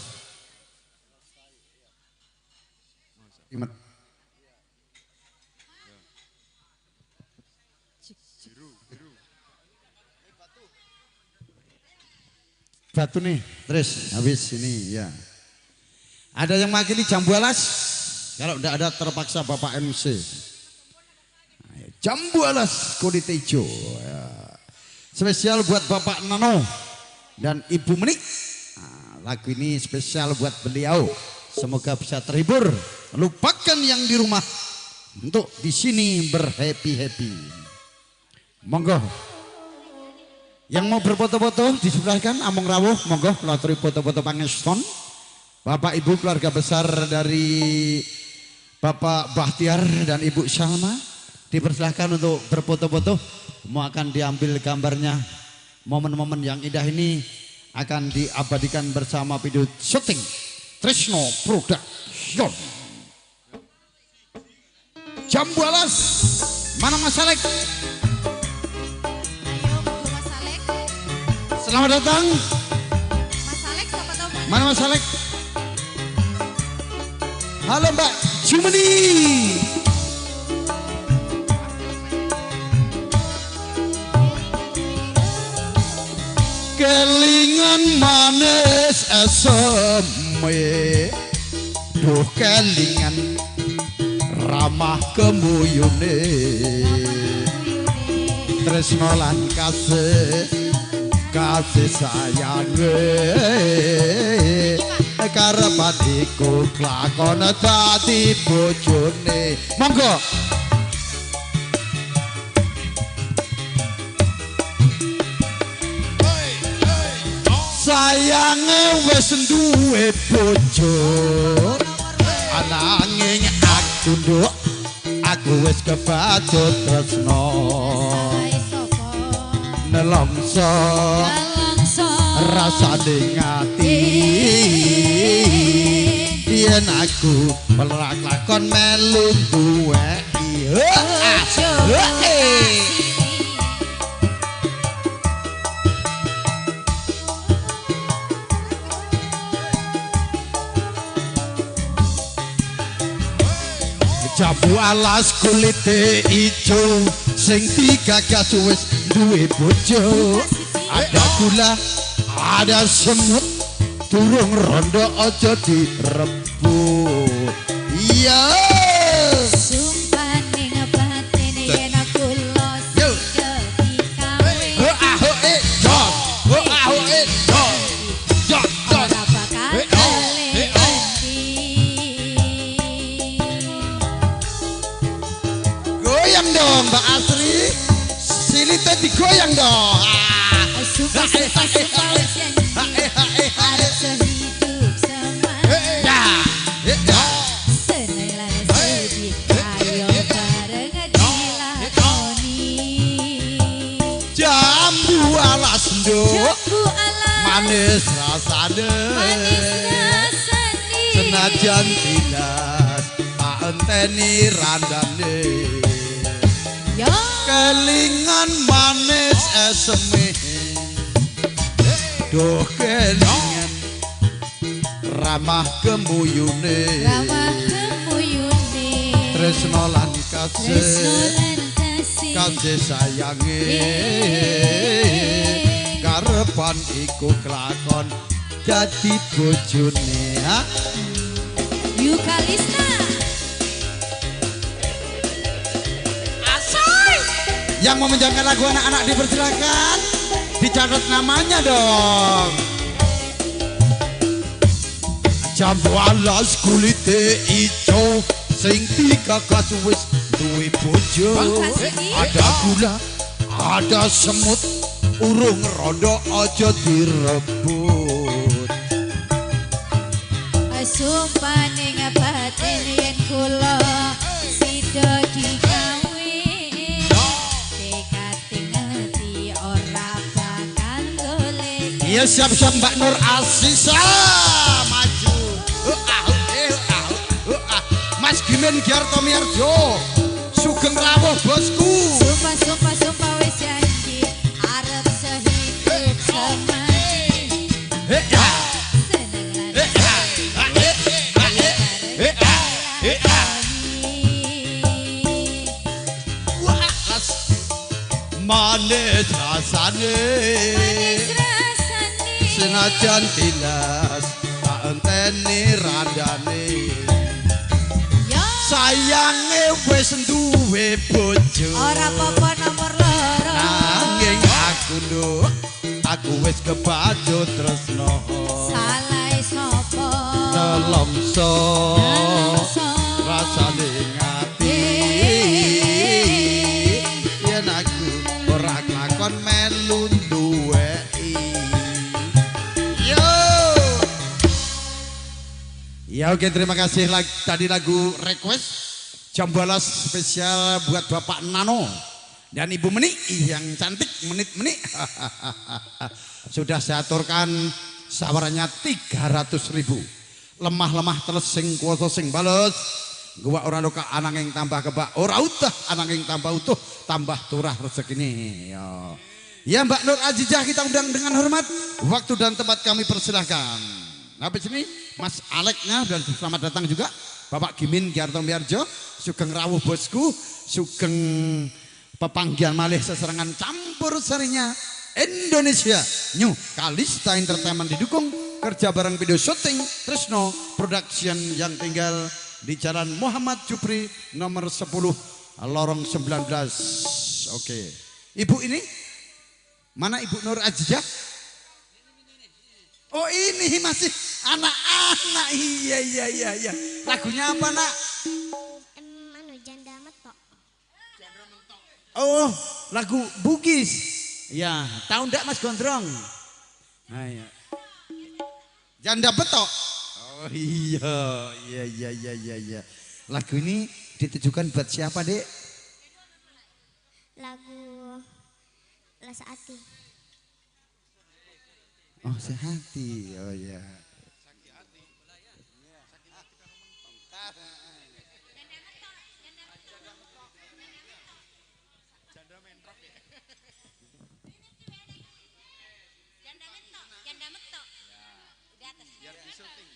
Batu nih, terus habis ini ya. Ada yang mewakili Jambu Alas? Kalau tidak ada terpaksa Bapak MC. Jambu Alas kulit hijau. Ya. Spesial buat Bapak Nano dan Ibu Menik. Nah, lagu ini spesial buat beliau. Semoga bisa terhibur. Lupakan yang di rumah untuk di sini berhappy-happy. Monggo. Yang mau berfoto-foto disebelahkan Among Rawuh, monggo laturi foto-foto pangeston. Bapak Ibu keluarga besar dari Bapak Bahtiar dan Ibu Salma dipersilahkan untuk berfoto-foto. Mau akan diambil gambarnya. Momen-momen yang indah ini akan diabadikan bersama video syuting Trisno Production. Jambu Alas, mana Mas Alek? Selamat datang. Mas Alek, siapa tahu mana Mas Alek? Halo Mbak Jumeni. Kelingan manis eseme, duh kelingan ramah kemuyune, tresno lan kasih kasih sayange, karepan iku lakon dadi bojone. Monggo. Sayange wis duwe bojo, ananging aku nduk aku wis kebacut tresno. Nelongso rasane ngati yen aku melak lakon melu duweki. Jambu alas kulite ijo sing digagas wis duwe bojo. Ada gula, ada semut, durung rondo aja direbut. Iya. Sumpah ning batin yen kula sida dikawe. Ho ah ho eh jo, ho ah ho eh jo. Jo jo. Ora bakal ganti. Goyang dong Mbak Asri. Silite digoyang dong. Sumpah sumpah sumpah wis janji arep sehidup semati. Seneng lan sedih ayo bareng dilakoni. Jambu alas nduk, jambu alas manis rasane, manis rasane. Senajan tilas tak enteni randane. Yo kelingan manis eseme, duh kelingan ramah gemuyune, ramah gemuyune. Tresno lan kasih, tresno lan kasih, kasih sayange. Karepan iku kelakon dadi bojone. Yukalista. Yang mau menjalankan lagu anak-anak dipersilakan dicatat namanya dong. Jambu alas kulite ijo, sing digagas wis duwe bojo. Ada gula, ada semut, urung rondo aja direbut. Sumpah ning batin yen kula sida digawe. Iya siap-siap Mbak Nur Asisa maju. Mas Gimen Giarto Miarjo, sugeng rawuh bosku. Sumpah sumpah sumpah wis janji arep sehidup semati. Seneng lan manis rasane, manis rasane. Senajan tilas tak enteni randane. Sayange wis duwe bojo, ora apa-apa nomor loro. Nanging aku nduk, aku wis kebacut tresno. Salahe sapa? Nelongso rasane ngati yen aku ora kelakon melu duweki. Yo. Ya oke, terima kasih tadi lagu request Jambu Alas spesial buat Bapak Nano dan Ibu Menik yang cantik menit-menit. Sudah saya aturkan sawarannya 300.000. Lemah-lemah teles sing kuwasa sing bales. Gua ora luka ananging tambah kebak, ora utah ananging tambah utuh, tambah turah rezekine. Ya. Ya Mbak Nur Azizah kita undang dengan hormat. Waktu dan tempat kami persilahkan. Nah, di sini Mas Aleknya dan selamat datang juga Bapak Gimin Giarto Miarjo, sugeng rawuh bosku, sugeng pepanggihan malih seserangan campur sarinya Indonesia New Kalista Entertainment didukung kerja bareng video syuting Tresno Production yang tinggal di Jalan Muhammad Jupri nomor 10 lorong 19. Oke. Ibu ini mana Ibu Nur Azizah? Oh ini masih anak-anak. Iya iya iya iya. Lagunya apa nak? Anu Janda Mentok. Oh lagu Bugis. Ya, tahu ndak Mas Gondrong? Nah, iya. Janda Betok. Oh iya iya iya iya iya iya. Lagu ini ditujukan buat siapa, Dek? Lagu Rasa Ati. Oh, sehati. Oh iya. Janda Mentok. Di atas. Biar di syuting.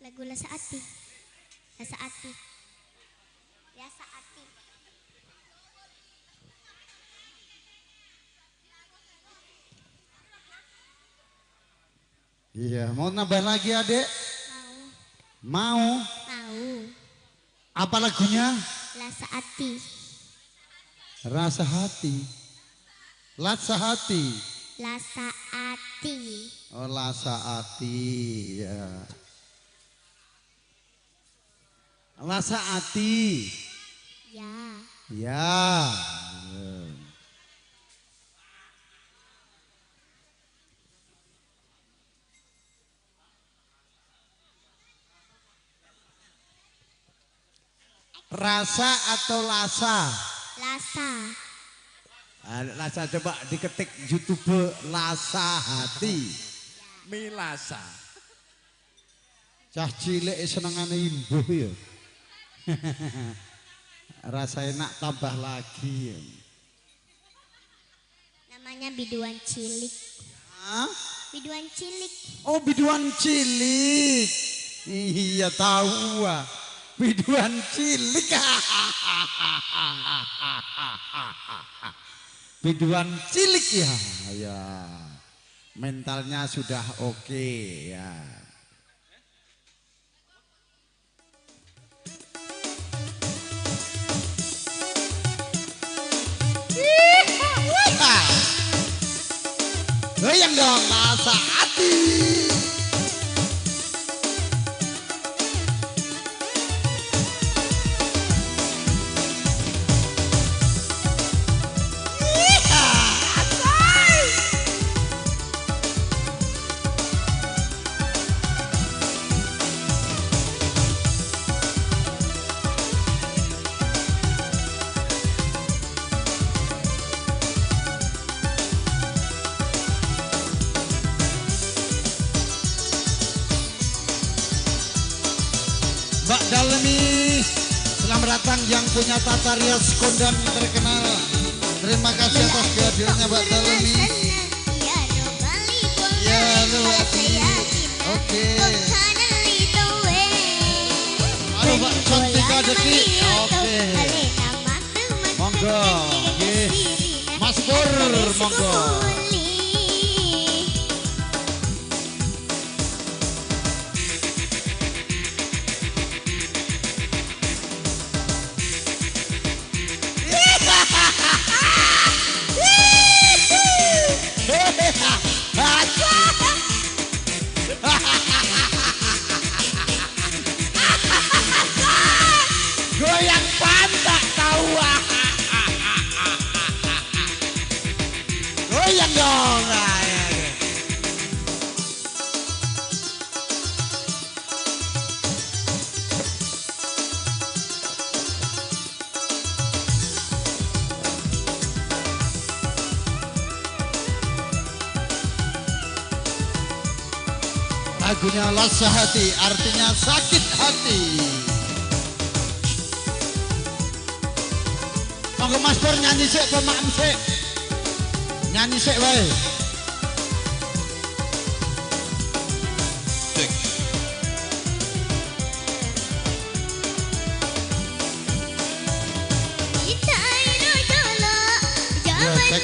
Lagu Lasa Ati. Lasa Ati. Lasa Ati. Iya, mau nambah lagi adek? Mau. Mau? Mau. Apa lagunya? Lasa Ati. Rasa hati. Lasa hati. Lasa Ati. Oh, Lasa Ati ya. Lasa Ati. Ya. Ya. Rasa atau lasa? Lasa. Lasa, coba diketik YouTube Lasa Hati. Milasa. Cah cilik senengane imbuh ya. Rasa enak tambah lagi. Namanya biduan cilik. Hah? Biduan cilik. Oh, biduan cilik. Iya tahu ah. Biduan cilik. Biduan cilik ya. Ya. Mentalnya sudah oke ya. Goyang dong Lasa Ati. Mbak Dalmi, selamat datang yang punya tata rias kondang terkenal. Terima kasih atas kehadirannya Mbak Dalmi. Ya, oke. Halo Mbak Cantika Deki, oke. Monggo, Mas Pur, monggo. Goyang pantak tahu. Goyang dong. Lagunya Lasa Hati, artinya sakit hati. Monggo Mas Pur nyanyi sik, pemaem sik. Nyanyi sik wae. Cek. Ya, cek.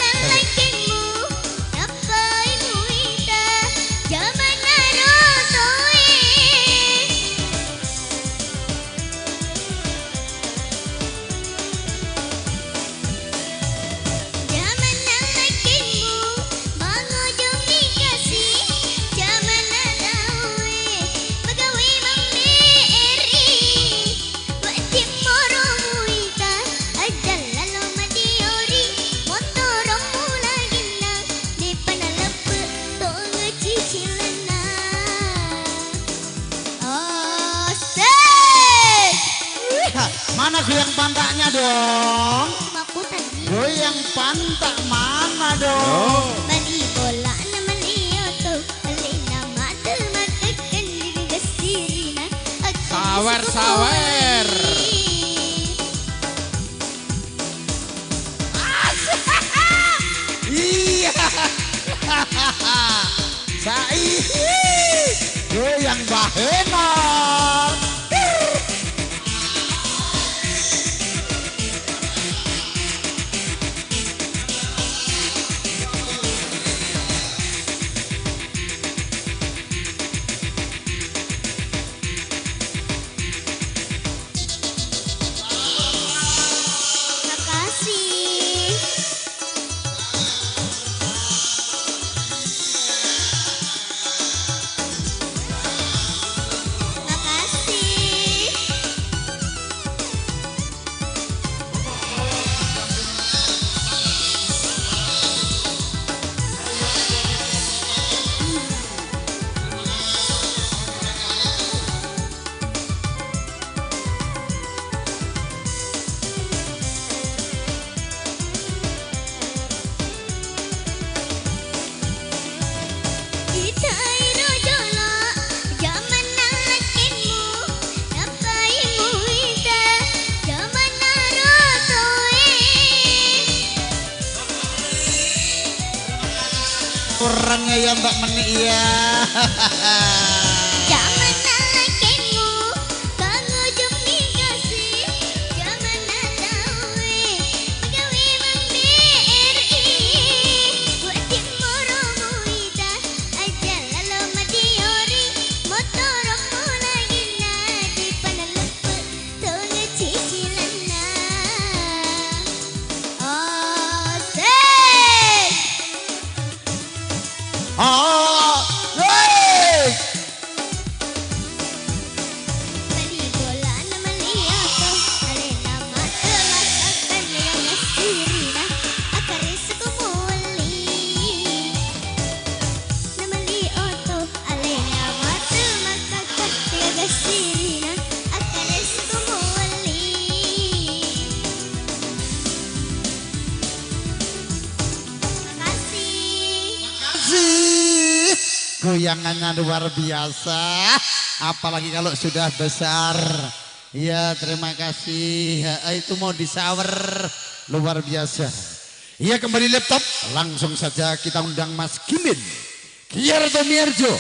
Mana goyang pantaknya dong? Goyang pantak mana dong? Sawer sawer. Iya. Sai. Goyang bahena. Laporannya ya Mbak Menik ya. Goyangannya luar biasa, apalagi kalau sudah besar. Ya terima kasih, itu mau disawer luar biasa. Ya kembali laptop, langsung saja kita undang Mas Gimin Giyarto Mihardjo.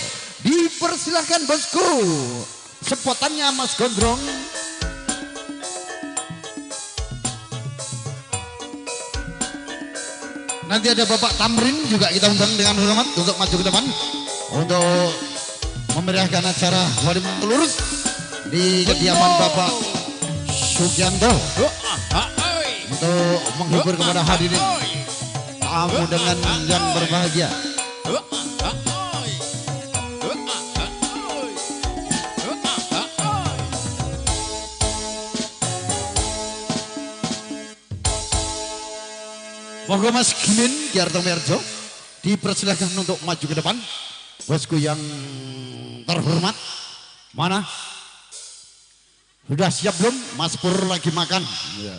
Dipersilahkan bosku, sepotannya Mas Gondrong. Nanti ada Bapak Tamrin juga kita undang dengan hormat untuk maju ke depan untuk memeriahkan acara walimah lurus di kediaman Bapak Sugianto untuk menghibur kepada hadirin tamu dengan yang berbahagia. Monggo Mas Gimin Giyarto Mihardjo dipersilahkan untuk maju ke depan. Bosku yang terhormat, mana? Sudah siap belum? Mas Pur lagi makan. Ya.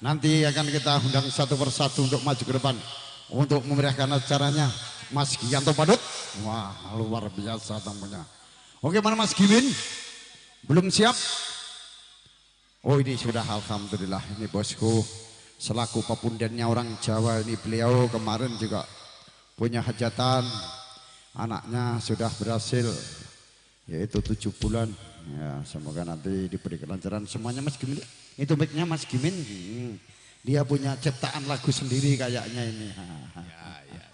Nanti akan kita undang satu persatu untuk maju ke depan untuk memeriahkan acaranya Mas Giyanto Padut. Wah, luar biasa tamunya. Oke, mana Mas Gimin? Belum siap? Oh, ini sudah, alhamdulillah. Ini bosku selaku pepundennya orang Jawa ini, beliau kemarin juga punya hajatan, anaknya sudah berhasil yaitu 7 bulan ya, semoga nanti diberi kelancaran semuanya Mas Gimin. Itu mic-nya Mas Gimin, dia punya ciptaan lagu sendiri kayaknya ini. Ya, ya, ya.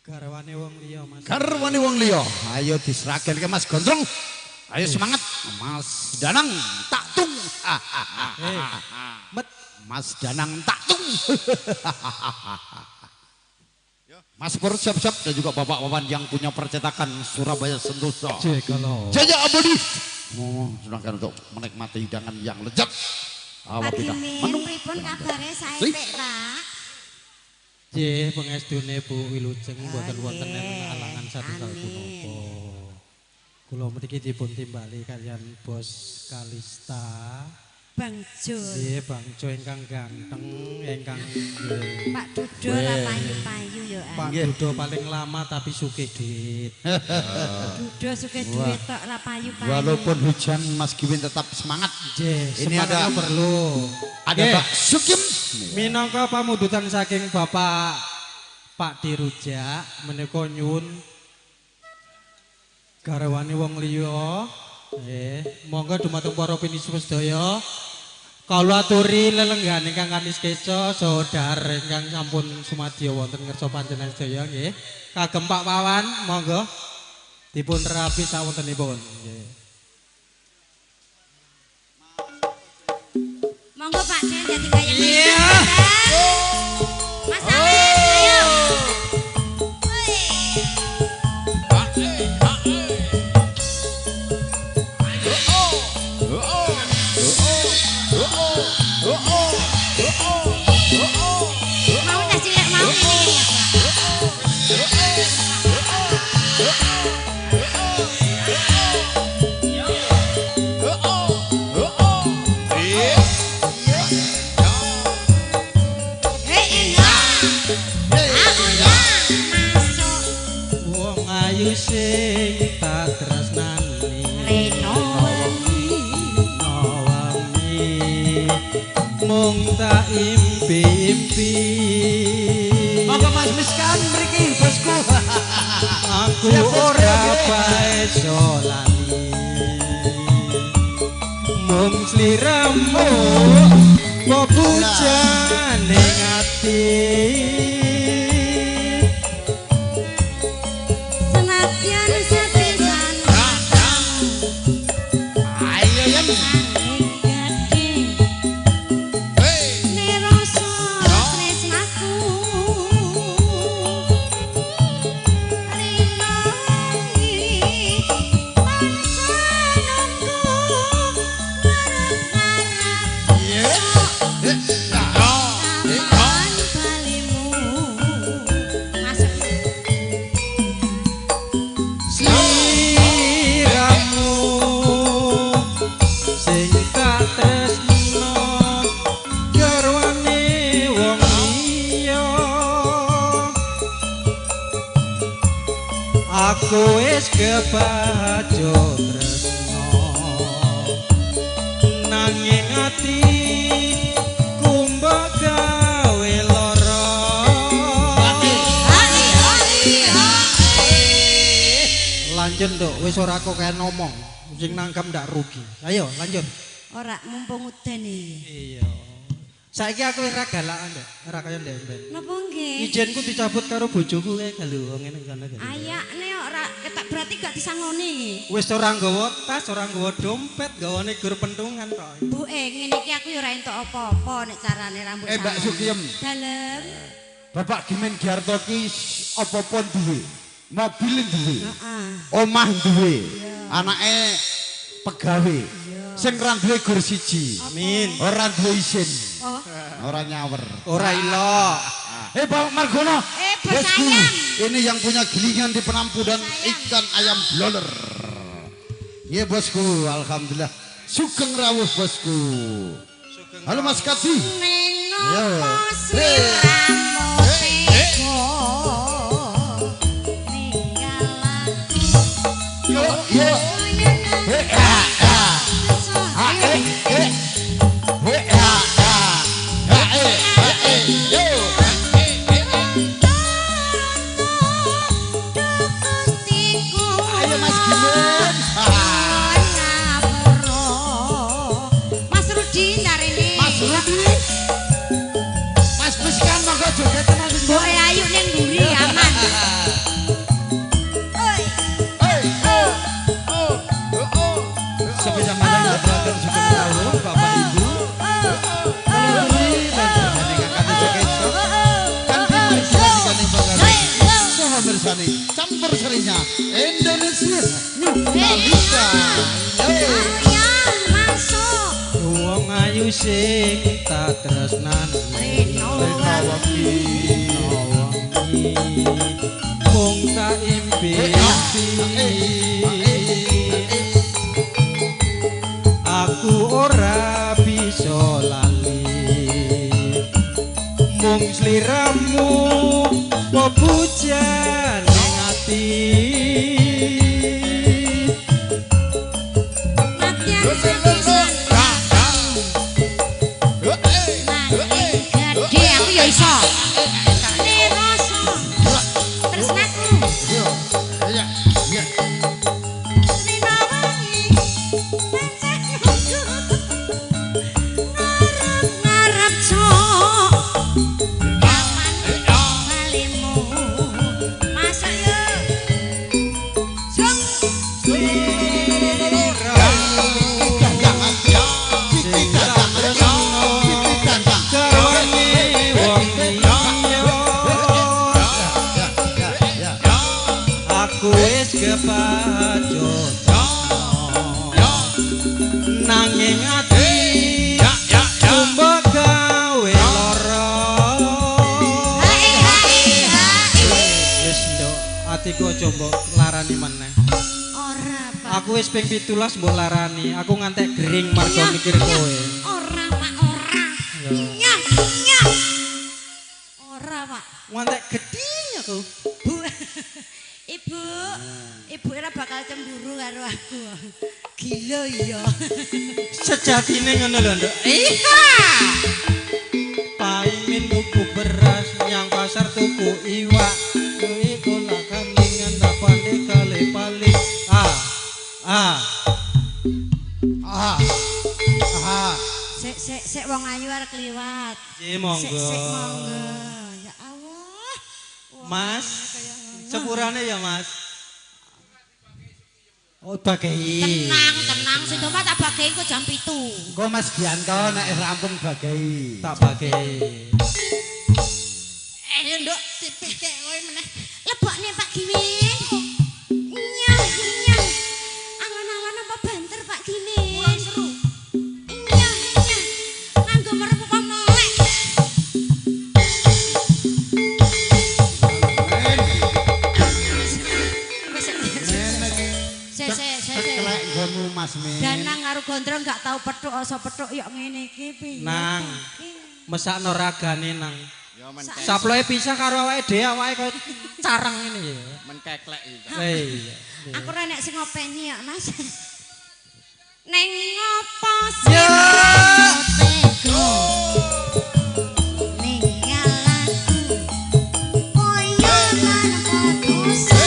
Garwane wong liya Mas. Garwane wong liya. Ayo diserahkan ke Mas Gondrong. Ayo semangat Mas Danang tak tung. Mas Danang tak tung. Mas Pur siap-siap dan juga bapak-bapak yang punya percetakan Surabaya Sentosa. Jaya Abadi. Oh, silakan untuk menikmati hidangan yang lezat. Pak Gimin, pripun kabare sae Pak? Nggih, pengestune Bu Wilujeng mboten wonten alangan satunggal punapa. Kula mriki dipun timbali kaliyan Bos Kalista. Bang Jo. Nggih, Bang Jo ingkang ganteng, ingkang Pak Dudo ra payu-payu ya. Pak Dudo paling lama tapi sugih duit. Dudo sugih duit tok ra payu-payu. Walaupun hujan Mas Gimin tetap semangat. Nggih, ini ada perlu. Ada Pak Sukim. Minangka pamundutan saking Bapak Pak Dirujak menika nyuwun garwane wong liya. Nggih, monggo dumateng para pinisuwun sedaya. Kawula aturi lelenggahan ingkang kanis keca saha dhahar ingkang sampun sumadya wonten ngarsa panjenengan sedaya nggih. Kagem Pak Wawan monggo dipun terapi sawontenipun nggih. Monggo Pak Den dadi gayeng. Iya. Mas Amin, ayo. Mau tak cilik mau ngene iki ya, Pak. Mung tak impi-impi. Monggo Mas Miskan mriki bosku. Aku ora iso lali. Mung sliramu mbok pujane ati. Senadyan sepisan ayo yen aku wis kebajo tresno nanging ati kumbak gawe lara. Lanjut nduk, wis ora kok kae ngomong sing nanggap ndak rugi. Ayo lanjut. Ora mumpung udan iki. Iya. Saiki aku ora galakan nduk, ora kaya ndek mben. Napa nggih? Ijinku dicabut karo bojoku kae galu wong ngene kono. Ayakne ora ketak berarti gak disangoni iki. Wis ora nggawa tas, ora nggawa dompet, gawane gur pentungan tok. Buke ngene iki aku ya ora entuk apa-apa nek carane rambut. Mbak Sukiem. Dalem. Bapak Gimin Giarto ki apa-apa duwe. Mobil duwe. Heeh. Omah duwe. Anake pegawe. Sing ra duwe gur siji. Amin. Ora duwe isin. Oh. Ora nyawer. Ora ilok. Bapak Margono. Bos ayam. Ini yang punya gilingan di Penampu dan ikan ayam bloler. Iya bosku, alhamdulillah. Sugeng rawuh bosku. Halo Mas Kati. Ning opo sliramu tega ninggal aku. Yo yo. Ayo Mas Gimin. Mas Rudi ndarene. Mas Rudi. Mas Miskan monggo joget tenan. Mboke ayu ning mburi aman. Oi. Oi. Oh. Oh. Oh. Sepeda malang brother sugeng rawuh Bapak Ibu. Campur serinya Indonesia New Nalika. Wong ayu sing tak tresnani Rino wengi mung tak impi-impi. Aku ora bisa lali mung sliramu pepujan ning ati. Gede aku ya iso. Rasa tresnaku. Iya, iya. Rino wengi pancen nunggu. Ngarep-ngarep cok. Kapan balimu? Masuk yo. Jeng. Aku wis kepacut nanging ati mbok gawe lara. Wis nduk, atiku aja mbok larani meneh. Ora, Pak. Aku wis ping 17 mbok larani, aku ngantek gering marga mikir kowe. Ora, Pak, ora. Nyah, nyah. Ora, Pak. Ngantek gedhi aku. Bu. Ibu, ibu ora bakal cemburu karo aku. Gila iya. Sejatine ngono lho, Nduk. Iya. Paimin tuku beras nyang pasar tuku iwak. Kuwi kula kandingan tapane kale paling. Ah. Ah. Ah. Ah. Sik sik sik wong ayu arep kliwat. Nggih monggo. Sik sik monggo. Ya Allah. Mas, sepurane ya, Mas. Oh, bagai. Tenang, tenang, sing domba tak bagai engko jam 7. Engko Mas Gianto nek rampung bagai. Tak bagai. Eh, Nduk, dipikek kowe meneh. Lebokne Pak Gimin. Nyah, nyah. Alon-alon apa banter Pak Gimin? Kurang seru. Nyah, nyah. Nganggo merem apa melek. Mas Min. Danang karo gondrong gak tau petuk asa petuk yok ngene iki piye. Nang mesakno ragane nang. Saploe pisah karo awake dhewe awake koyo careng ngene ya. Menkeklek iki. Iya. Aku ora nek sing ngopeni yok Mas. Neng ngopo sing tega. Ninggal aku koyo tanpa dosa.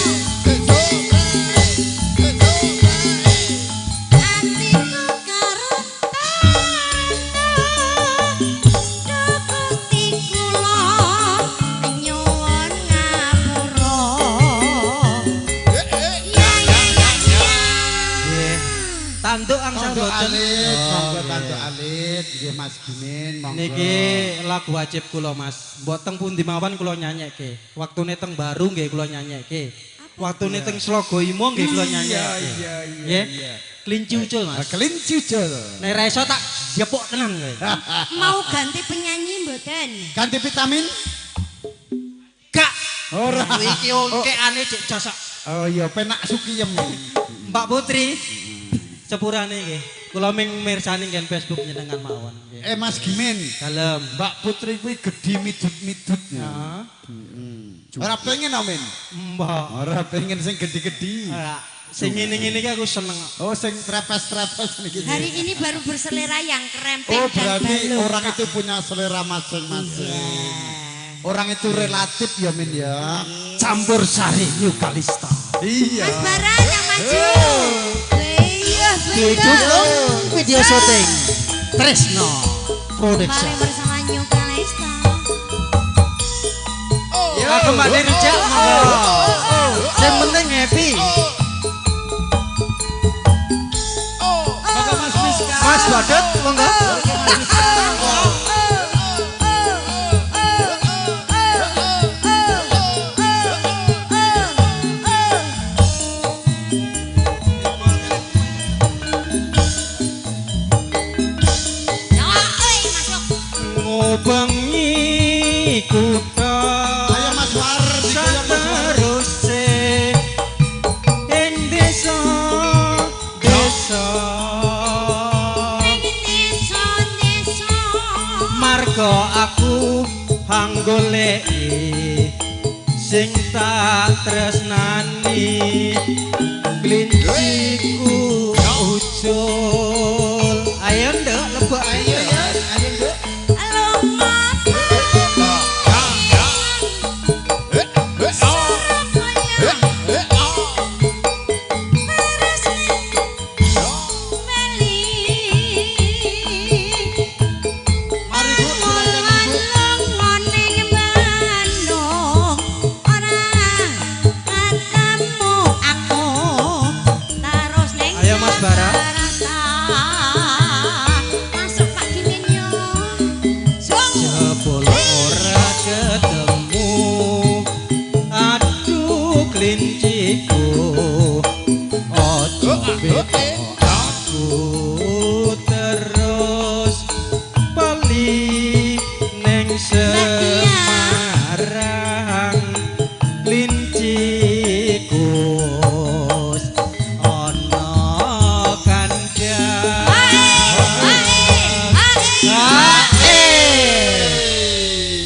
Tanduk angsal boten. Monggo tanduk alit nggih Mas Gimin monggo. Niki lagu wajib kula Mas. Mbok teng pundi mawon kula nyanyekke. Waktune teng Baru nggih kula nyanyekke. Waktune teng Slogohimo nggih kula nyanyekke. Iya iya iya. Kelinci ucul Mas. Kelinci ucul. Nek ra iso tak jepuk tenan kowe. Mau ganti penyanyi mboten? Ganti vitamin? Gak. Ora. Iki ongkekane cek josok. Oh iya penak sukiyem. Mbak Putri. Sepurane nggih. Kula ming mirsani nggen Facebook njenengan mawon nggih. Eh Mas Gimin, dalem. Mbak Putri kuwi gedhi midut-midut. Heeh. Ora pengen amin. Mbak, ora pengen sing gedhi-gedhi. Ora. Sing ngene-ngene iki aku seneng. Oh, sing trepes-trepes niki. Hari ini baru berselera yang krempeng oh, dan berarti balung. Orang itu punya selera masing-masing. Orang itu relatif ya Min ya. Campur sari New Kalista. Iya. Mas Bara yang maju. Didukung video syuting Tresno Production. Kembali bersama New Kalista. Aku Mbak Dirja monggo. Sing penting happy. Monggo Mas Miska. Mas Badut monggo. Bengi kutha ayo Mas Wardi teruse ing desa desa ing desa desa marga aku anggoleki sing tak tresnani klinciku ucul. Ayo nduk lebok ayo ayo nduk. Aku terus bali neng Semarang klinciku ana kandhang.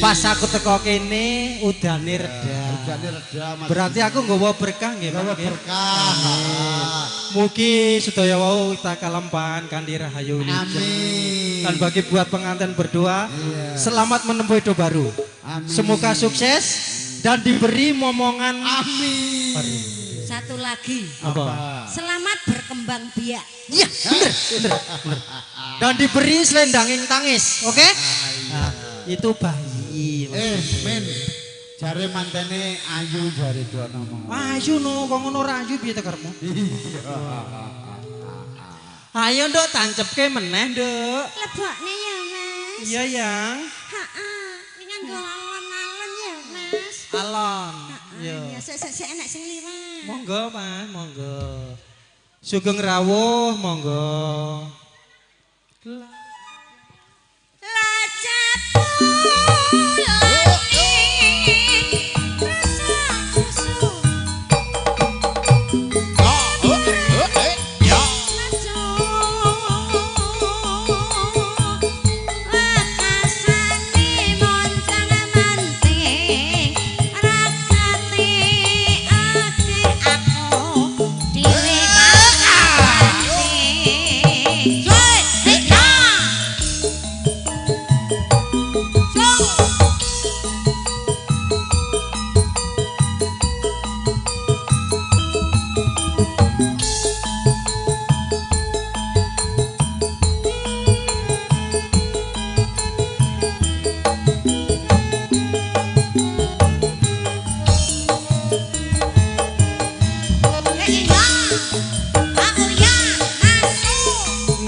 Pas aku teko kene udane reda. Udane reda Mas. Berarti aku nggawa berkah nggih, Pak. Nggawa berkah. Mugi sedaya wau kita kalampahan kanthi rahayu wilujeng. Amin. Dan bagi buat pengantin berdua, selamat menempuh hidup baru. Amin. Semoga sukses dan diberi momongan. Amin. Baru. Satu lagi. Apa? Selamat berkembang biak. Iya, bener, bener, bener. Dan diberi selendanging tangis, oke? Nah, itu bayi. Men, jare mantene ayu jare dono ngomong. Ayu no, kok ngono ora ayu piye to karepmu? Iya. Ayo nduk tancepke meneh, Nduk. Lebokne ya, Mas. Iya, Yang. Heeh, iki nganggo alon-alon ya, Mas. Alon. Iya. Ya, sik-sik enak sing liwat. Monggo, Mas, monggo. Sugeng rawuh, monggo.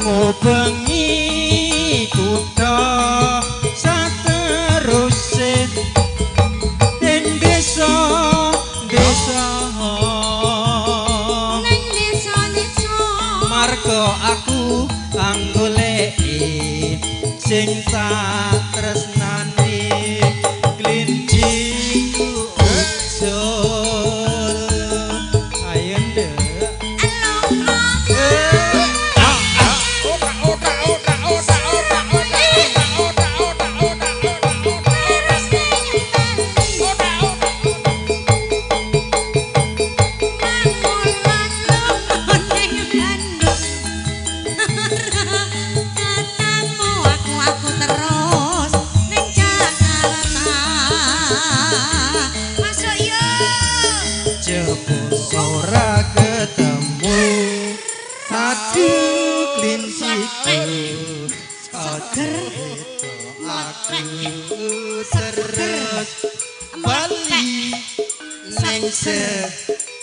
Ngubengi kutha sateruse ing desa desa ning desa-desa marga aku anggoleki sing tak tresnani klinciku ucul. Ayo nduk. Ora ketemu aduh klinciku seger aku terus bali neng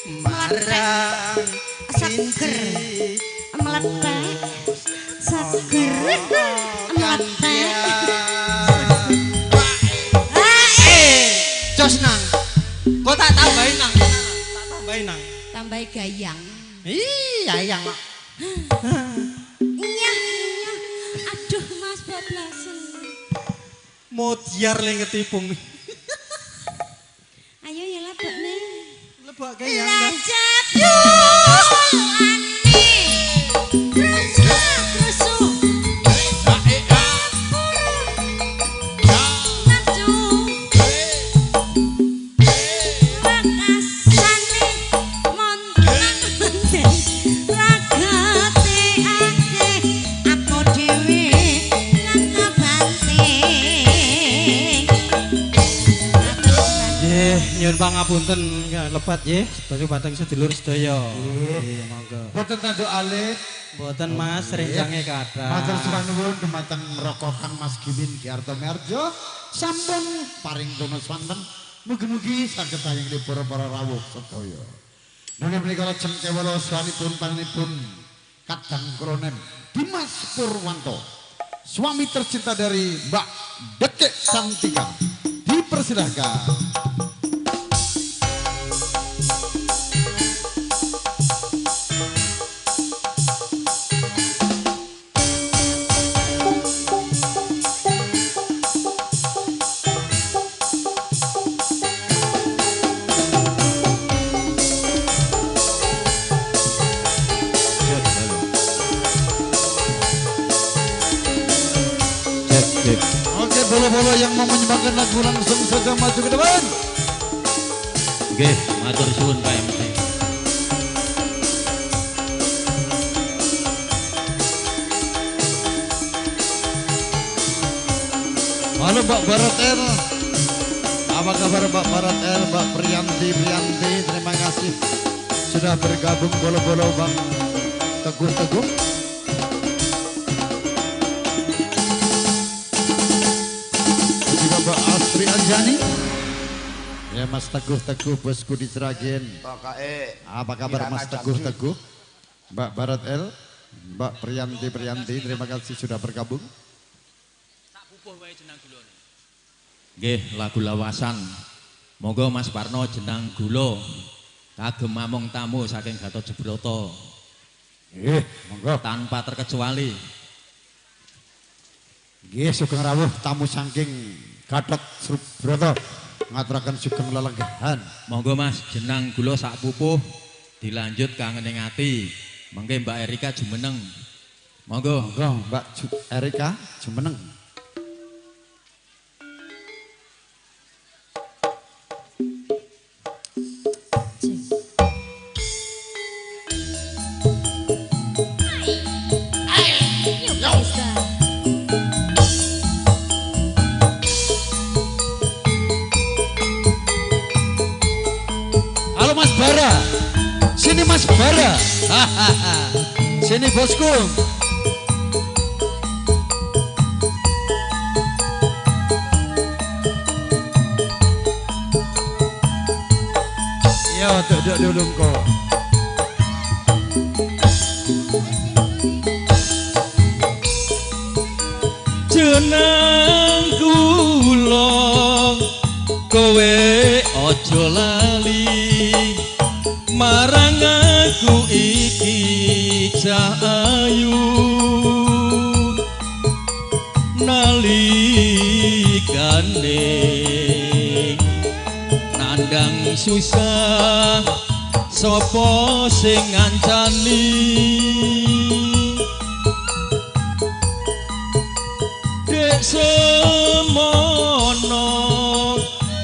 Semarang seger meletek seger meletek. Jos nang kok tak tambahin nang. Nang. Tambahi gayang. Ih, gayang kok. Iya, iya. Aduh, Mas bablasen. Modiar le ketipung. Ayo ya lebokne. Lebokke ya. Nyuwun pangapunten lepat nggih, sedaya padang sedulur sedaya. Nggih, monggo. Boten tanduk alit, boten Mas, rencange kathah. Matur suwun nuwun dumateng Raka Kang Mas Gimin Ki Artomerjo sampun paring donga swanten. Mugi-mugi saged tayang libur para rawuh sedaya. Nanging menika lajeng kewala swanipun panjenenganipun Kadang Kronem Dimas Purwanto, suami tercinta dari Mbak Dekek Santika. Dipersilahkan. Oke, bolo-bolo yang mau menyumbangkan lagu langsung saja maju ke depan. Nggih, matur suwun Pak MT. Halo Mbak Barat L. Apa kabar Mbak Barat L, Mbak Priyanti Priyanti, terima kasih sudah bergabung bolo-bolo Bang Teguh Teguh. Juga Mbak Astri Anjani. Ya Mas Teguh Teguh bosku di Sragen. Apa kabar Mas Teguh Teguh? Mbak Barat L, Mbak Priyanti Priyanti, terima kasih sudah bergabung. Nggih, lagu lawasan. Monggo Mas Parno jenang gula kagem mamong tamu saking Gatot Subroto. Nggih, monggo. Tanpa terkecuali. Nggih, sugeng rawuh tamu saking Gatot Subroto ngaturaken sugeng lelenggahan. Monggo Mas jenang gula sak pupuh dilanjut kangen ing ati. Mengke Mbak Erika jumeneng. Monggo. Monggo Mbak Erika jumeneng. Halo Mas Bara, sini Mas Bara, sini bosku. Yo, duduk dulu kok. Jenang kula kowe aja lali marang aku iki cah ayu nalikane nandang susah sapa sing ngancani dek semono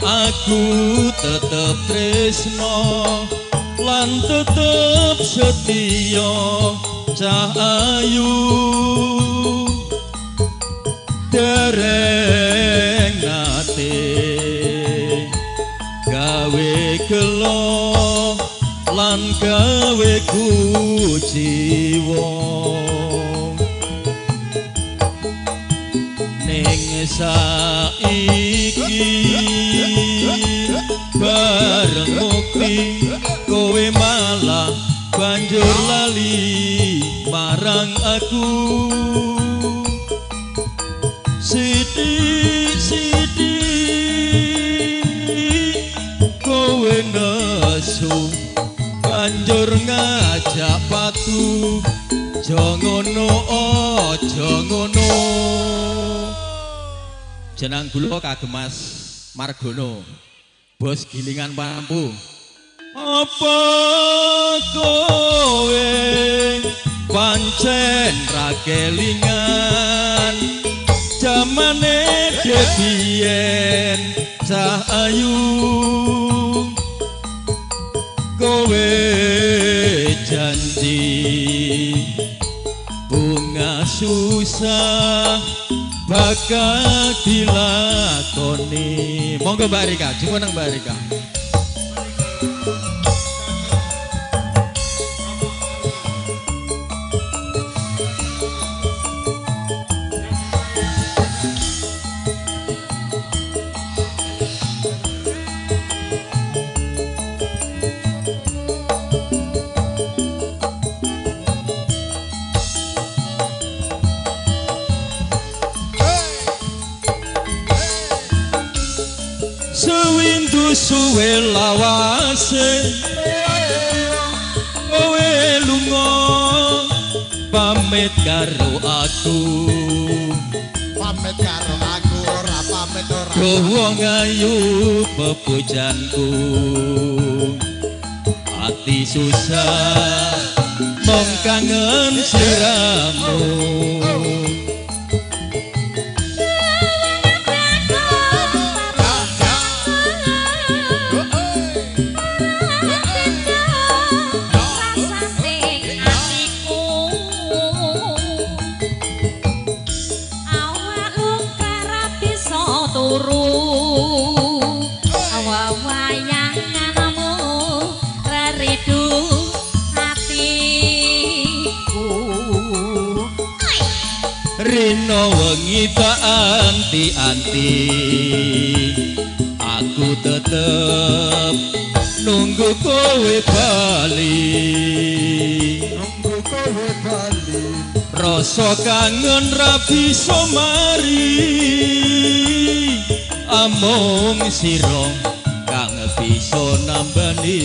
aku tetep tresno lan tetep setia cah ayu dereng nate gawe gelo lan gawe kuciwa ning saiki bareng mukti kowe malah banjur lali marang aku sithik-sithik kowe nesu banjur ngajak patu aja ngono aja ngono. Jenang gula kagem Mas Margono bos gilingan pampu. Apa kowe pancen ra kelingan jamane debiyen cah ayu kowe janji bunga susah bakal dilakoni. Monggo Mbak Erika, jumeneng Mbak Erika. Sewindu suwe lawase kowe lunga pamit karo aku, pamit karo aku ora pamit ora kowe ngayu pepujanku ati susah mong kangen sliramu. Rino wengi tak anti-anti, aku tetep nunggu kowe bali. Nunggu kowe bali. Rasa kangen ra bisa mari, amung sira kang bisa nambani.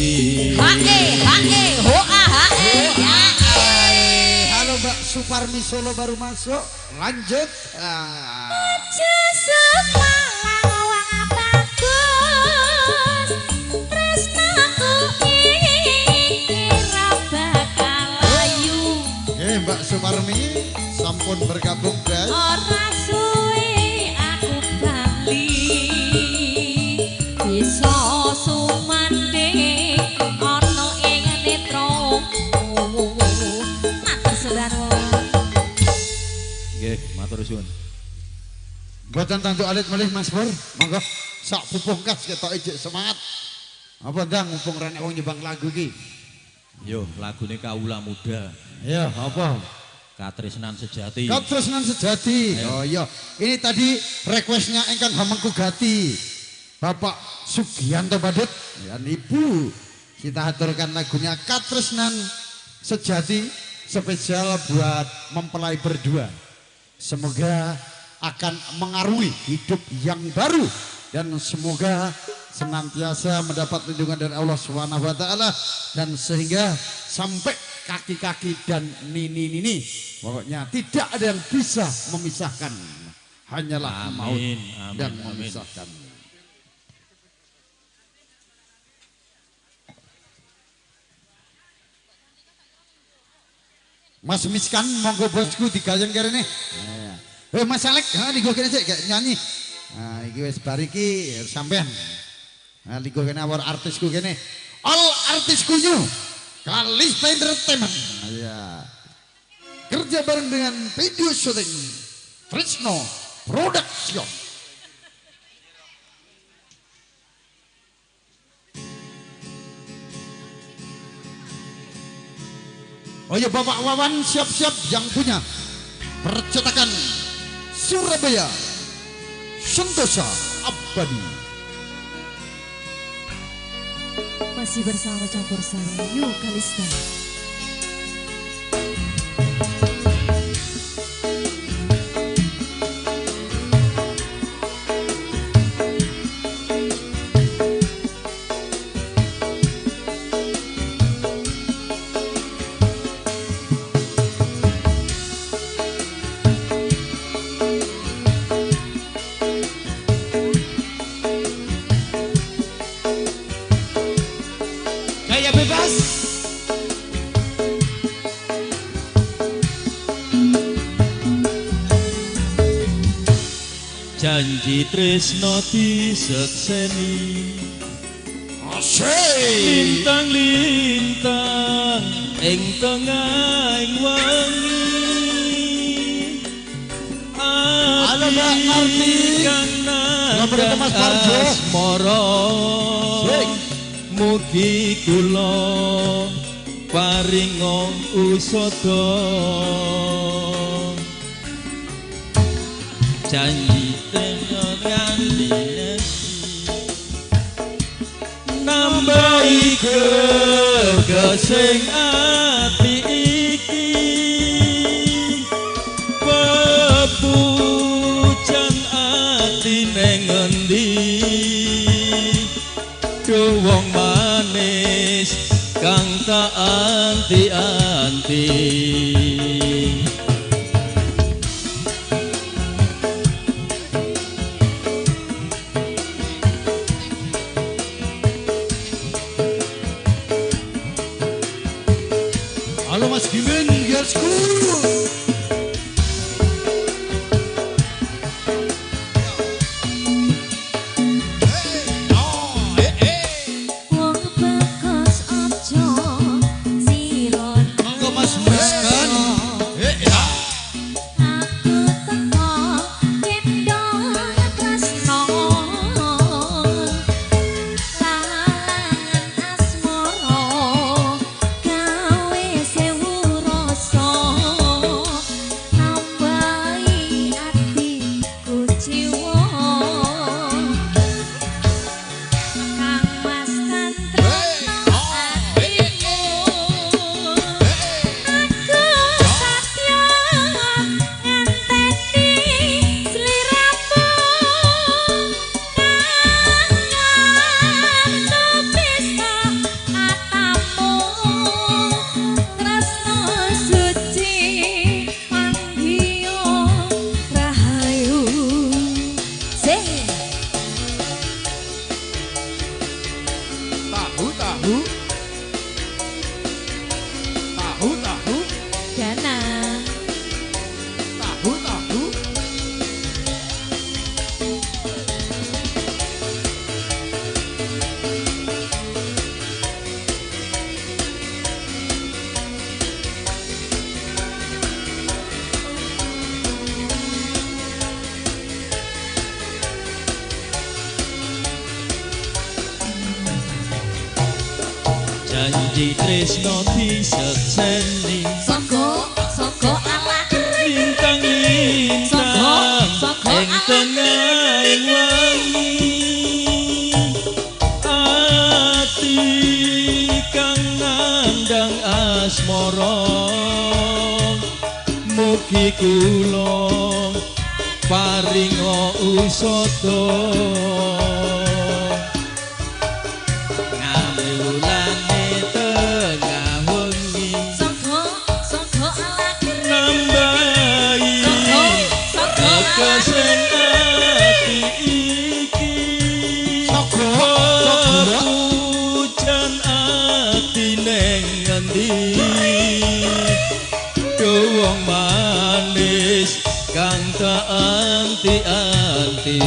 Hae hae ho a hae hae. Halo Mbak Suparmi Solo baru masuk. Lanjut. Aja semalang wong bagus, tresnaku iki ra bakal layu. Oke Mbak Suparmi sampun bergabung guys. Ora suwe aku bali, bisa sumandhing ana ing netramu. Matur suwun. Nggih, matur suwun. Mboten tantu alit malih Mas Pur, monggo sak pupungkas ketok ijik semangat. Apa ndang mumpung ra nek wong nyumbang lagu iki. Yo, lagune Kawula Muda. Ya, apa? Katresnan Sejati. Katresnan Sejati. Ayo. Oh iya, ini tadi requestnya ingkang hamengku gati. Bapak Sugianto Badut dan Ibu. Kita aturkan lagunya Katresnan Sejati spesial buat mempelai berdua. Semoga akan mengarungi hidup yang baru dan semoga senantiasa mendapat lindungan dari Allah Subhanahu wa taala dan sehingga sampai kaki-kaki dan nini-nini pokoknya tidak ada yang bisa memisahkan, hanyalah amin, maut amin, yang amin. Memisahkan. Mas Miskan monggo bosku digayeng kerene. Mas Alek, ha digo kene sik gak nyanyi. Nah, iki wis bar iki sampean. Nah, digo kene awor artisku kene. All artisku new. Kalista Entertainment. Iya. Kerja bareng dengan video syuting Trisno Production. Oh ya Bapak Wawan siap-siap yang punya percetakan Surabaya Sentosa Abadi. Masih bersama campur sari New Kalista. Gaya bebas. Janji tresno disekseni. Asik. Lintang-lintang ing tengahing wengi. Halo Mbak Marti. Kang Ngobrol Mas Parjo. asmara. Mugi kula paringa usada. Janji tresno nganti nambahi gegesing ati iki. Pepujan ati neng endi duh wong manis kang tak anti-anti. Halo Mas Gimin, Gersku. Wong bagus aja sira Janji tresno disekseni. Soko soko ala lintang lintang ing tengahing wengi. Ati kang nandang asmara mugi kula paringa usada. Ngamulane tengah wengi soko soko ala nambahi soko soko kesen ati iki. Soko soko pujan ati neng ngendi wong manis kang tak anti-anti.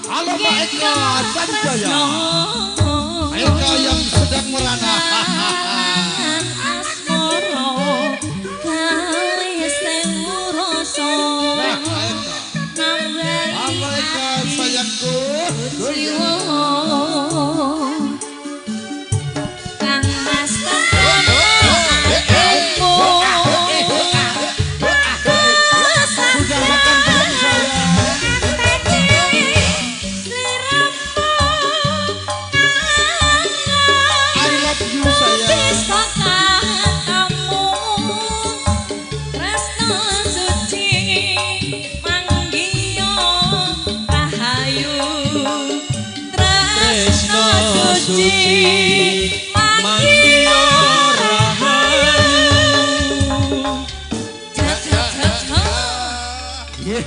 Halo Pak Eko Sanjaya, Eko yang sedang merana. Halo Eko sayangku. Sudah makan belum sayang? I love you sayang. Tresno suci manggiya rahayu. Nggih.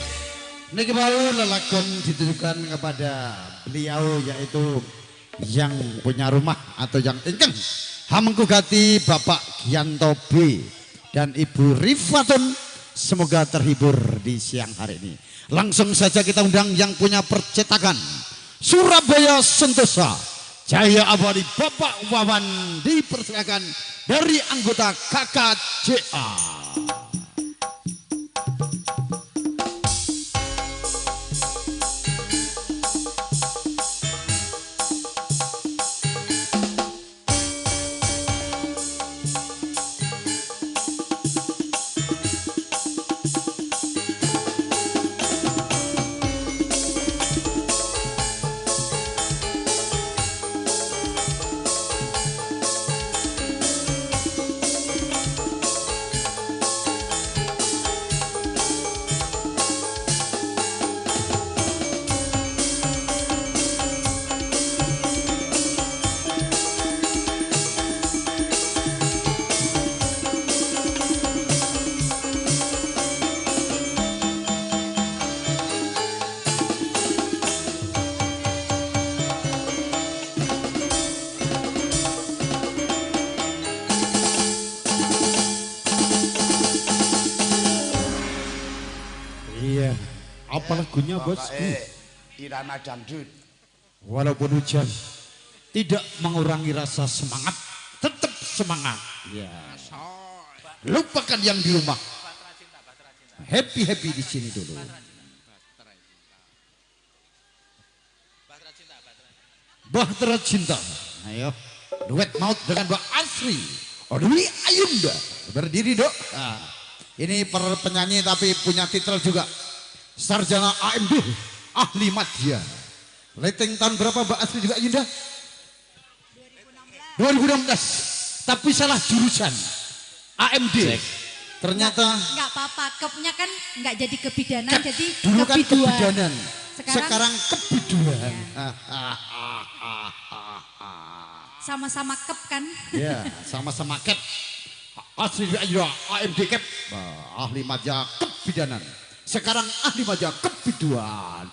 Niki baru lelakon ditujukan kepada beliau yaitu yang punya rumah atau yang ingkang hamengku gati Bapak Gianto B dan Ibu Rifatun, semoga terhibur di siang hari ini. Langsung saja kita undang yang punya percetakan Surabaya Sentosa Jaya Abadi Bapak Wawan, dipersilakan dari anggota KKJA. Iya, apa lagunya bosku? Irama dangdut. Walaupun hujan tidak mengurangi rasa semangat, tetap semangat. Ya. Lupakan yang di rumah. Happy happy di sini dulu. Bahtera Cinta. Ayo, duet maut dengan Mbak Asri Odwi Ayunda. Berdiri dok. Nah, ini per penyanyi tapi punya titel juga. Sarjana AMD, ahli madya. Rating tahun berapa Mbak Asri juga Ayunda? 2016. Tapi salah jurusan. AMD. Cek. Ternyata enggak apa-apa, kepnya kan enggak jadi kebidanan, jadi dulu kan kebiduan. Kebidanan. Sekarang kebiduan. Ya. Sama-sama kep kan? Ya, sama-sama kep. Asri Ayunda AMD kep, ahli madya kebidanan. Sekarang ahli madya kebiduan.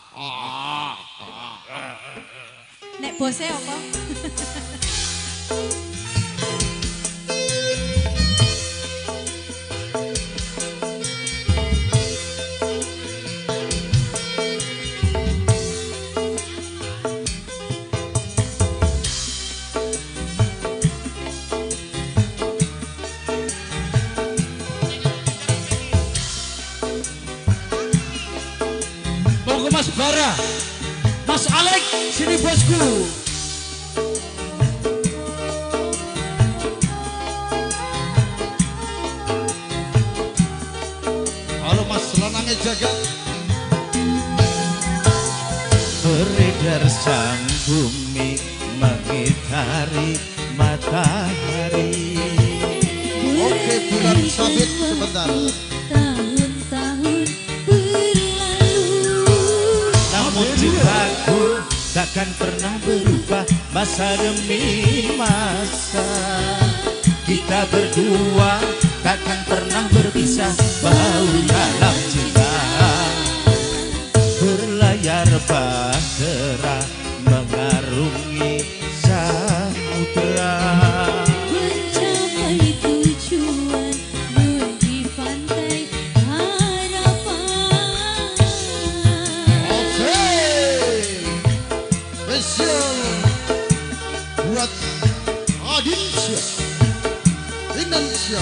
Nek bose apa? Monggo Mas Bara, Mas Alek, sini bosku. Halo Mas Lanange Jagat. Beredar sang bumi mengitari matahari. Oke, bulan sabit sebentar. Tahun-tahun berlalu, namun cintaku takkan pernah berubah masa demi masa. Kita berdua takkan pernah berpisah, bau dalam cinta. Berlayar bahtera mengarungi samudera. Mencapai tujuan di pantai harapan. Oke, spesial buat Adinsyah Indonesia.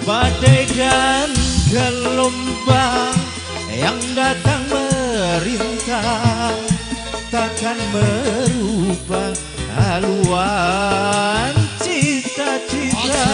Badai dan gelombang yang datang merintang takkan merubah haluan cita-cita.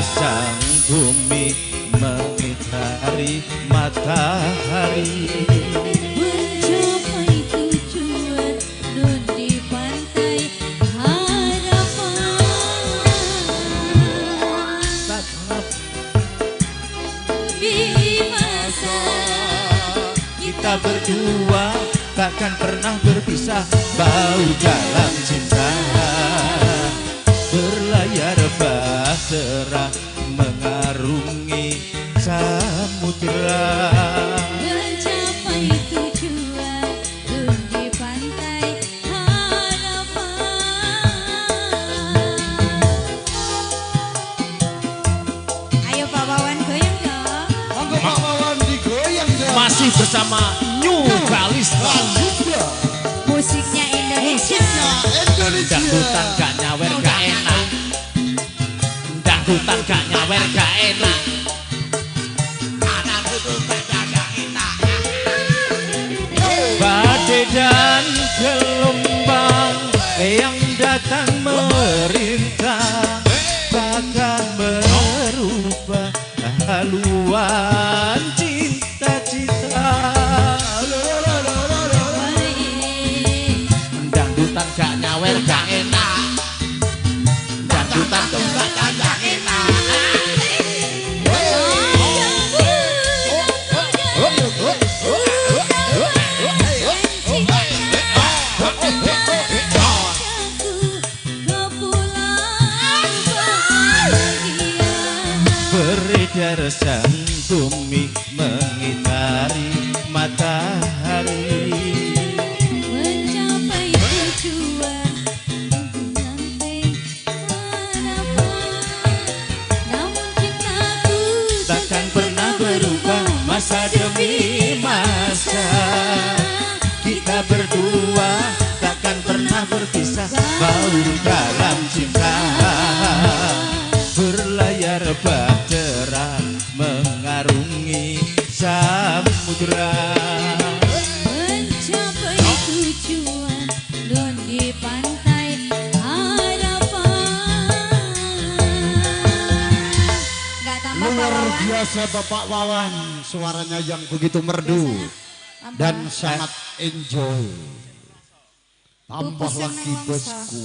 Sang bumi mengitari matahari. Mencapai tujuan nun di pantai harapan. Di masa kita berdua takkan pernah berpisah, bau dalam cinta. Berlayar bahtera mengarungi samudera. Mencapai tujuan di pantai harapan. Ayo Pak Wawan goyang dong. Monggo Pak Wawan digoyang dong. Masih bersama New Kalista. Musiknya Indonesia. Musiknya Indonesia. Dangdutan gak nyawer gak enak. Dangdutan gak nyawer gak enak. Badai dan gelombang yang datang merintah takkan merubah haluan cita-cita. Dangdutan gak nyawer gak enak. Dangdutan gak enak. Beredar sang bumi mengitari matahari. Mencapai tujuan pantai harapan. Namun cintaku takkan pernah berubah masa demi masa. Kita berdua takkan pernah berpisah, bau dalam cinta. Berlayar bahtera mengarungi samudera. Mencapai tujuan nun di pantai harapan. biasa Bapak Wawan, suaranya yang begitu merdu dan sangat enjoy. Tambah lagi bosku,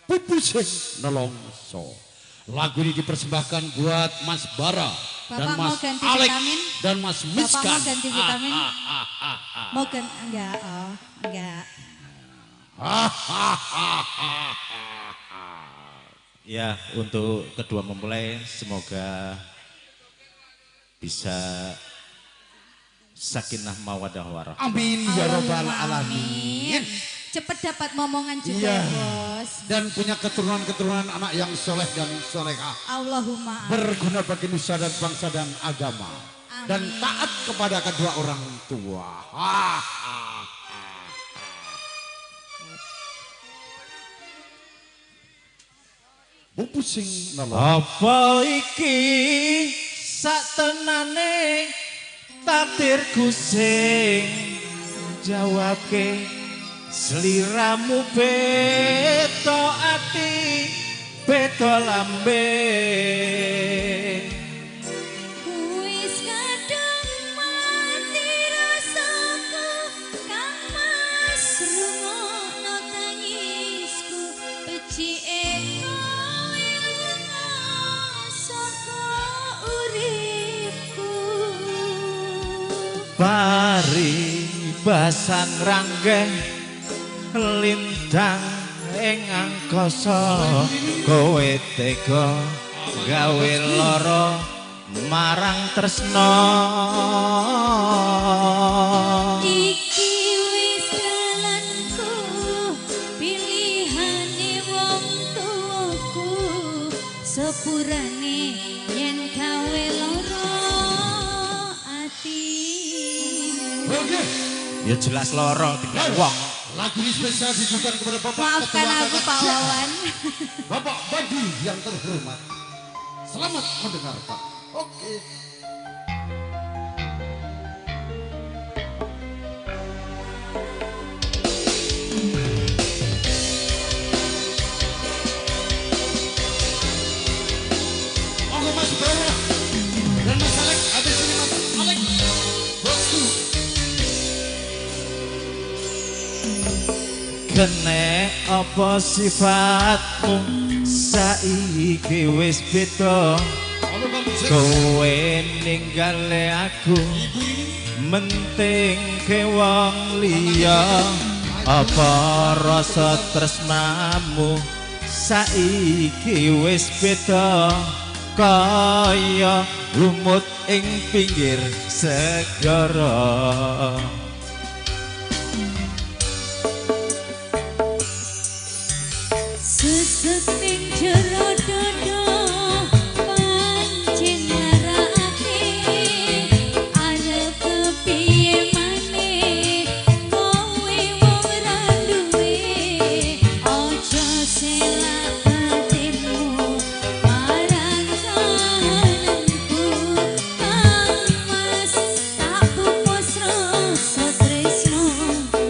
pupusing nelongso. Lagu ini dipersembahkan buat Mas Bara Bapak dan mau Mas ganti Alek vitamin? Dan Mas Bapak Miskan. mau ganti vitamin? Mau ganti? Enggak, oh, enggak. Ya, untuk kedua mempelai semoga bisa sakinah mawadah warahmah. Amin ya robbal alamin. Cepat dapat momongan juga iya. Ya, Bos. Dan punya keturunan-keturunan anak yang soleh dan solehah. Allahumma. Berguna bagi nusa dan bangsa dan agama. Amin. Dan taat kepada kedua orang tua. Bupusing nolong. Apa iki sak tenane takdirku sing jawabke sliramu beta ati beta lambe. Wis kadung mati rasaku kang Mas rungokno tangisku becike kowe lunga saka uripku. Paribasan ranggeh lintang ing angkasa kowe tega gawe lara marang tresna. Iki wis dalanku pilihane wong tuaku sepurane yen gawe lara atimu. Oke. Ya jelas lara tinggal wong. Lagu ini spesial ditujukan kepada Bapak Maafkan Ketua aku Pak KKJ. Wawan. Bapak Badi yang terhormat. Selamat mendengarkan. Oke. Monggo Mas Bara dan Mas Alek, habis ini Mas Alek. Bosku. Kene apa sifatmu saiki wis beda kowe ninggale aku mentingke wong liya apa rasa tresnamu saiki wis beda kaya lumut ing pinggir segara. Sesek ning jero dodo pancen larakake arep kepiye maneh kowe wong ra duwe aja selak batinmu marang kananku kang Mas tak pupus rasa tresnoku.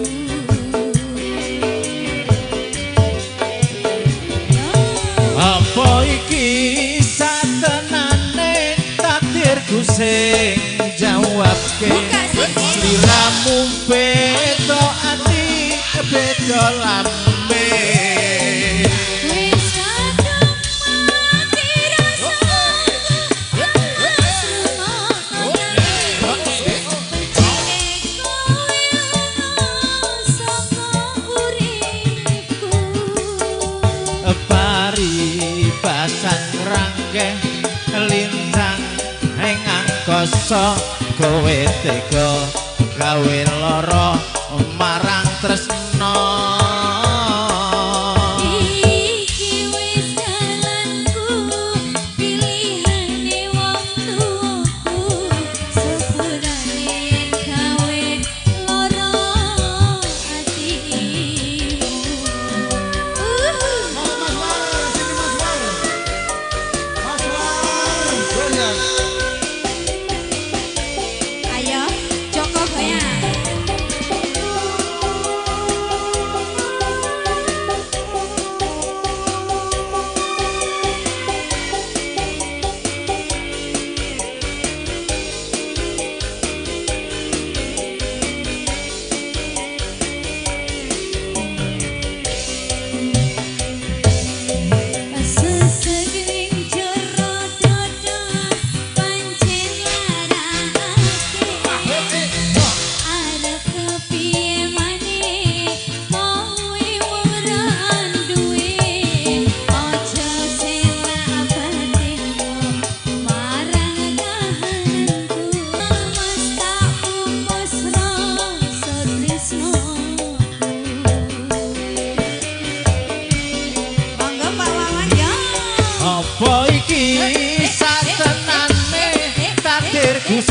Apa iki satenane takdirku sing jawabke sliramu beda ati beda lambe. Wis kadung mati rasaku Mas rungokno tangisku becike kowe lunga saka uripku. Paribasan ranggeh lintang ing angkasa kowe tega gawe lara marang tresna. Iki wis dalanku pilihane wong tuaku sepurane yen gawe lara atimu. Mas War, sini Mas War. Mas War, goyang. Ayo, Joko goyang.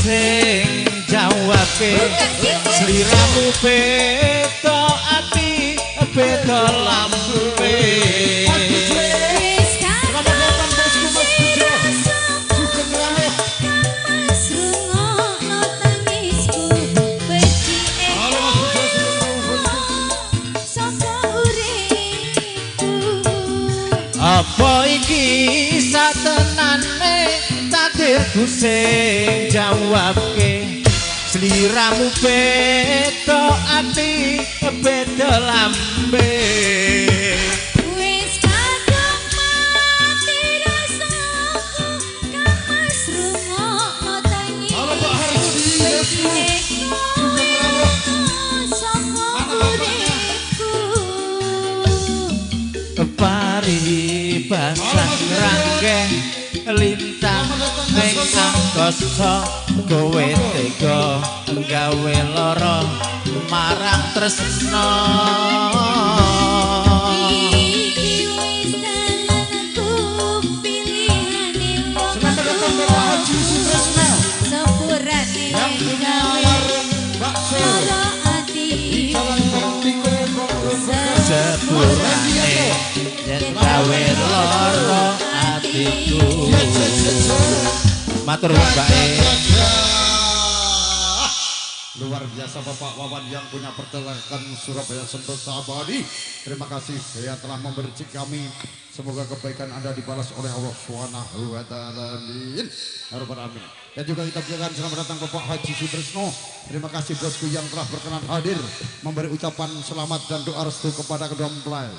sing jawabe. Sliramu beda ati beda lambe. Apa iki satenane takdirku sing jawabke. Sliramu beda ati beda lambe. Wis kadung mati rasaku kang Mas rungokno tangisku. Saka uripku. Paribasan ngrangkeh lintang ning angkasa kowe tega gawe lara marang tresna. Iki wis dalanku pilihane wong tuwa. Sepurane gawe lara ati. Sepurane yen gawe lara atiku. Matur nuwun Mbak E. Luar biasa Bapak Wawan yang punya pertelkan Surabaya Sentosa Abadi. Terima kasih yang telah memberi kami. Semoga kebaikan Anda dibalas oleh Allah Subhanahu wa taala. Amin. Ya rabbal alamin. Dan juga kita ucapkan selamat datang Bapak Haji Sutrisno. Terima kasih bosku yang telah berkenan hadir memberi ucapan selamat dan doa restu kepada kedua mempelai.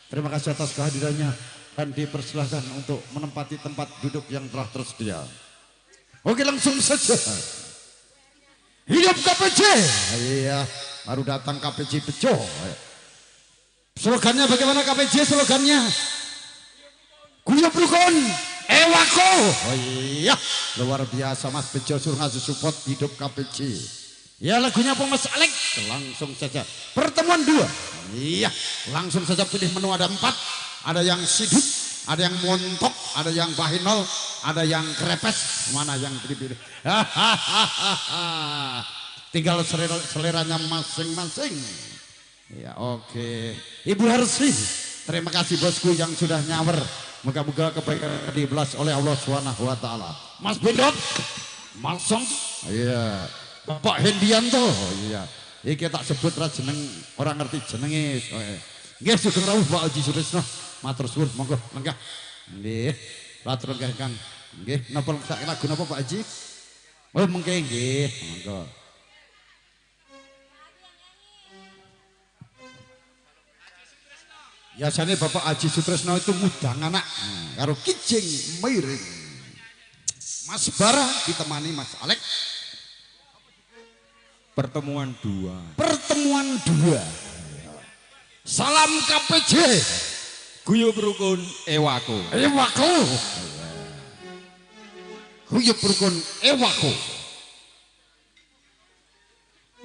Terima kasih atas kehadirannya dan dipersilahkan untuk menempati tempat duduk yang telah tersedia. Oke, langsung saja. Hidup KPJ. Iya, baru datang KPJ Bejo. Slogannya bagaimana KPJ slogannya? Guyub rukun, ewako. Oh iya, luar biasa Mas Bejo suruh ngasih support hidup KPJ. Ya lagunya apa Mas Alex? Langsung saja. Pertemuan dua. Iya, langsung saja pilih menu ada 4. Ada yang sidut, ada yang montok, ada yang bahinol, ada yang krepes. Mana yang dipilih? Tinggal seleranya masing-masing. Ya oke. Ibu Harsi, terima kasih bosku yang sudah nyawer. Moga-moga kebaikan dibalas oleh Allah Subhanahu wa taala. Mas Bendot, Mas Song, iya. Bapak Hendianto, iya. Iki tak sebut ra jeneng, orang ngerti jenenge. Nggih sugeng rawuh Pak Haji Sutrisno. Matur suwun monggo lenggah. Nggih, matur lenggah Kang. Nggih, napa lagu napa Pak Haji? Oh mengke nggih, monggo. Biasanya Bapak Haji Sutrisno itu ngundang anak karo kijing miring. Mas Bara ditemani Mas Alex. Pertemuan dua. Pertemuan dua. Salam KPJ. Guyub rukun ewako. Ewako. Guyub rukun ewako.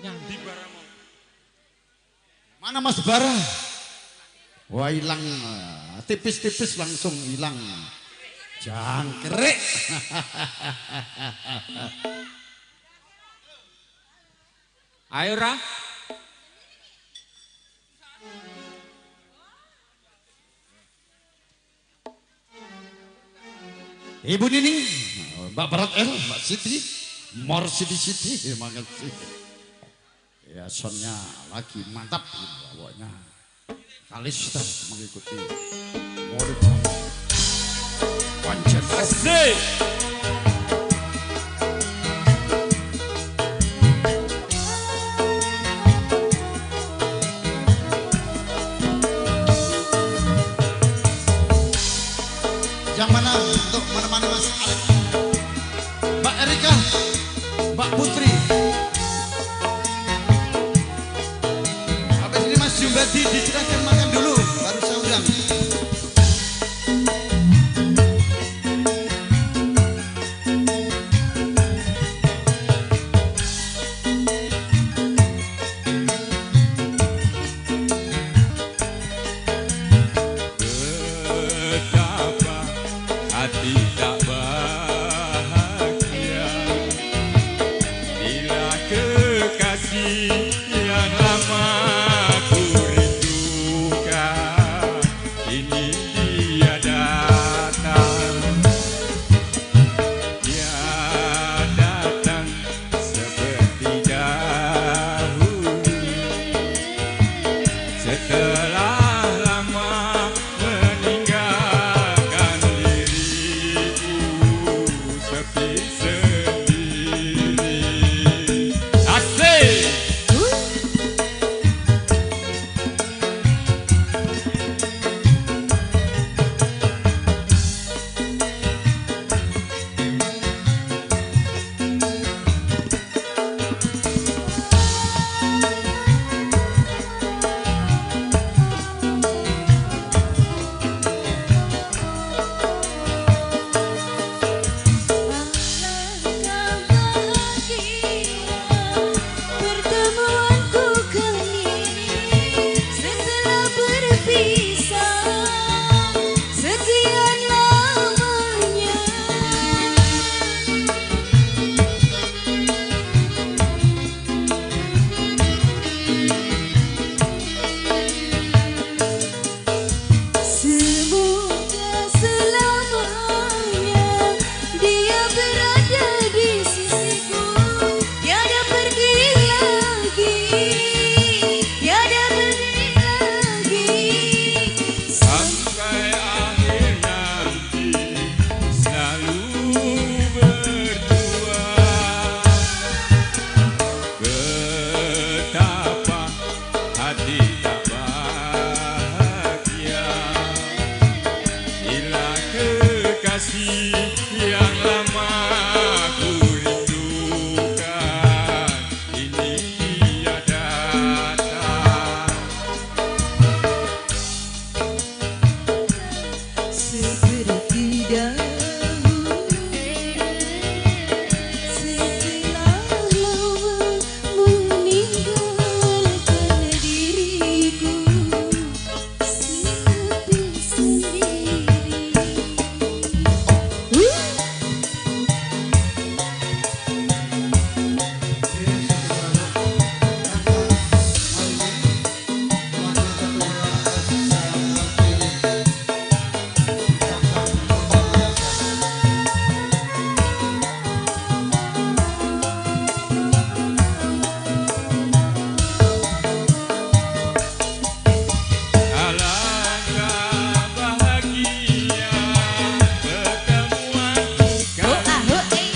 Nyandi Bara. Mana Mas Bara? Wah hilang, tipis-tipis langsung hilang. Jangkrik. Ayo Ra. Ibu Nining, Mbak Barat L, Mbak Siti, Mor Siti Siti, terima kasih. Ya soundnya lagi mantap, pokoknya. Kalista mengikuti murid Pancen. Asik. Yang mana untuk menemani Mas Alex, Mbak Erika, Mbak Putri. Habis ini Mas Jumbadi dicerahkan makan dulu, baru saya undang. kekasih yang lama ku rindukan, ini dia datang. Dia datang seperti dahulu, setelah lama meninggalkan diriku sepi sendiri. Asik! Alangkah bahagia pertemuanku kali ini, setelah berpisah sekian lamanya. Semoga selamanya dia berada di sisiku, tiada pergi lagi, tiada pergi lagi. Sampai akhir nanti selalu berdua. Betapa hati tak bahagia bila kekasih yang lama ku rindukan, ini dia datang. Seperti dahulu, setelah lama meninggalkan diriku sepi sendiri. Alangkah bahagia pertemuanku kali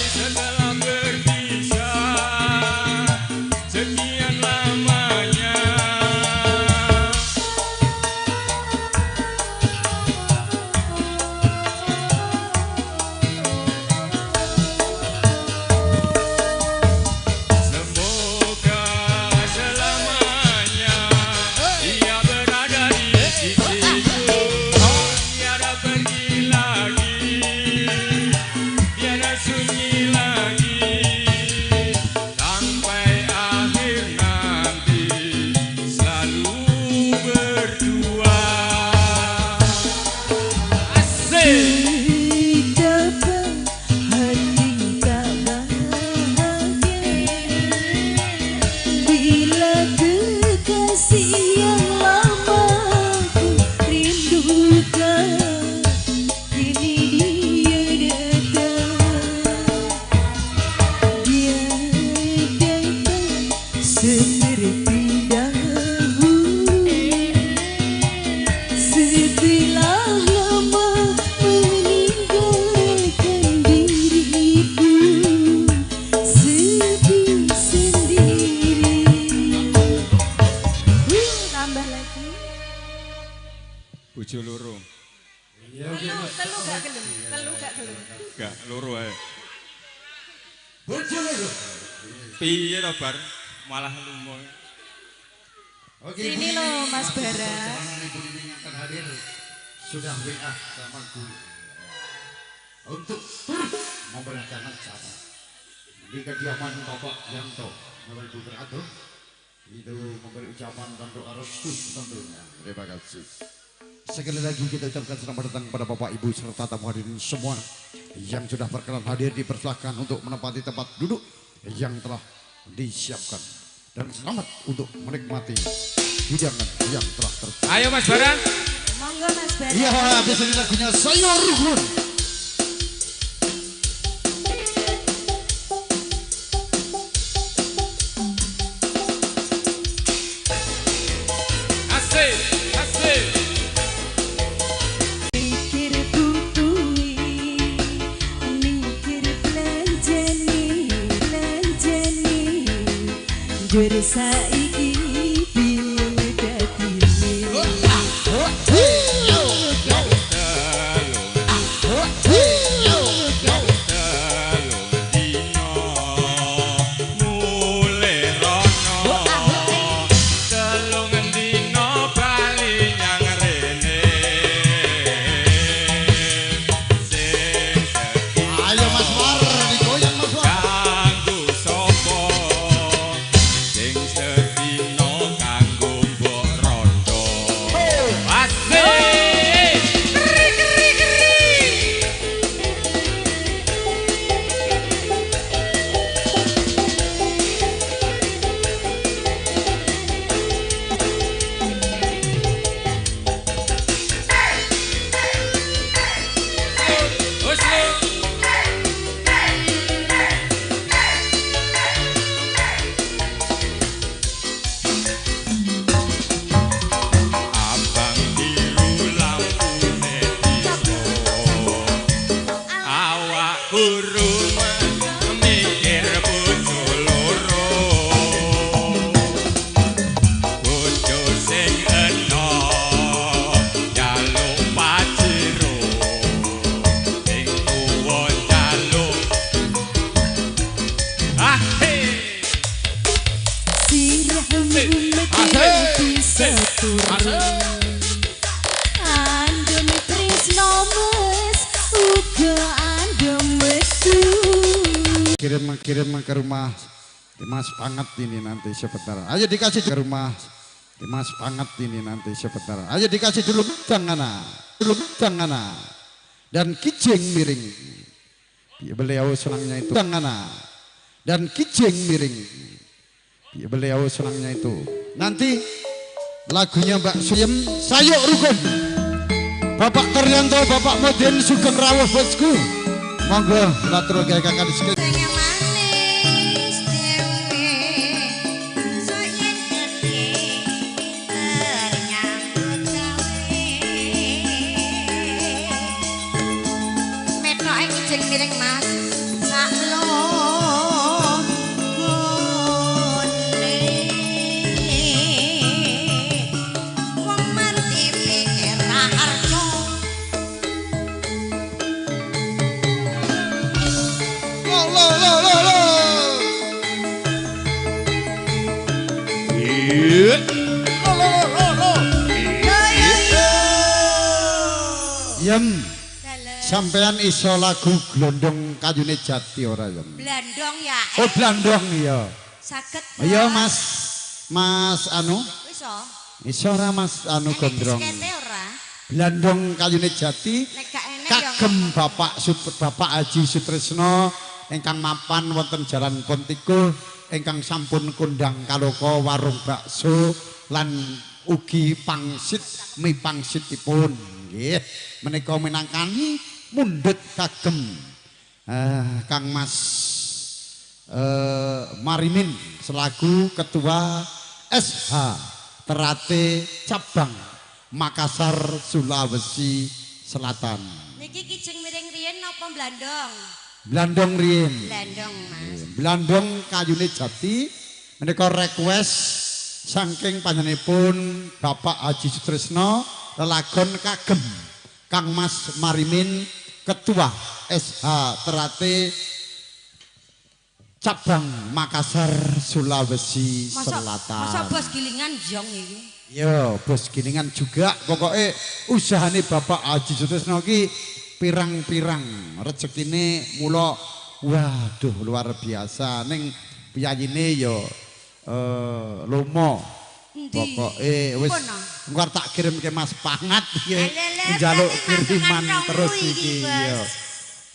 setelah berpisah sekian lamanya. Semoga selamanya dia berada di sisiku, tiada pergi lagi, tiada sunyi lagi, sampai akhir nanti selalu berdua. Asik! Betapa hati tak bahagia bila kekasih yang lama ku rindukan, kini dia datang. Dia datang seperti dahulu, setelah lama meninggalkan diriku sepi sendiri. Tambah lagi. Bojo loro. Telu gak gelem, telu gak gelem. Gak loro ae. Bojo loro. Piye to Bar? Malah lunga. Oke, Sini Ibu loh, Nining, Mas masih Bara. perjalanan Ibu Nining akan hadir. Sudah WA sama gue untuk turut memberikan acara di kediaman Bapak Yanto. Bapak Ibu teratur itu memberi ucapan dan doa restu tentunya. Terima kasih. Sekali lagi kita ucapkan selamat datang kepada Bapak Ibu serta tamu hadirin semua yang sudah berkenan hadir. Dipersilahkan untuk menempati tempat duduk yang telah disiapkan dan selamat untuk menikmati hidangan yang telah tersedia. Ayo Mas Baran. Monggo Mas Baran. Iya, habis ini lagunya Sayur Ruhun. Asik, asik. Mikir butuhi, mikir belanjani, belanjani. Jur saiki bingung dadine. Ayo Mas War, digoyang Mas War. Kanggo sapa sing sedina kanggo mbok rondo. Asik. Keri keri keri. Husnu. Abang biru lampune diso, awak guru mikir bojo loro, bojo sing enom njaluk pajero, sing tuwa njaluk ah he. Sirahmu mesti bisa turu. Andem tresno mas uga andem metu. Kirim ke rumah Mas Pangat ini nanti sebentar. Ayo dikasih ke rumah Mas Pangat ini nanti sebentar. Ayo dikasih dulu tangana, dulu tangana. Dan kijing miring. Beliau senangnya itu tangana. Dan kijing miring. Beliau senangnya itu. Nanti lagunya Mbak Suyem Sayuk Rukun. Bapak Karyanto, Bapak Modin Sugeng Rawuh bosku. Monggo latur gawe kakak disket. Manis dhewe sok yen gede pinter nyambut gawe. Metoke kijing miring Mas. Sak logone wong mati pikir raharjo. Lo lo lo lo lo. Lo lo lo lo. Yem, sampean iso lagu Glondong Kayune Jati ora Yem? Blandong ya. Oh Blandong iya. Saged. Iya Mas, Mas anu. Iso. Iso ora Mas anu Gondrong. Diskete ora? Blandong Kayune Jati Nek gak enek ya. kagem Bapak Haji Sutrisno ingkang mapan wonten Jalan Pontiku ingkang sampun kondang kaloka warung bakso lan ugi pangsit mi pangsitipun nggih menika minangkani mundhut kagem Kang Mas Marimin selaku Ketua SH Terate Cabang Makassar Sulawesi Selatan. Niki kijing miring riyen napa Blandong? Blandong riyen. Blandong Mas. Blandong Kayune Jati menika request saking panjenenganipun Bapak Haji Sutrisno lelagon kagem Kang Mas Marimin Ketua SH Terate Cabang Makassar Sulawesi Selatan. Masa bos gilingan jong iki? Iya, bos gilingan juga. Pokoknya usahane Bapak Haji Sutrisno iki pirang-pirang rezekine mula waduh luar biasa ning piyayine ya lomo. Pokoke wis engko tak kirim ke Mas Pangat iki njaluk kiriman terus iki ya.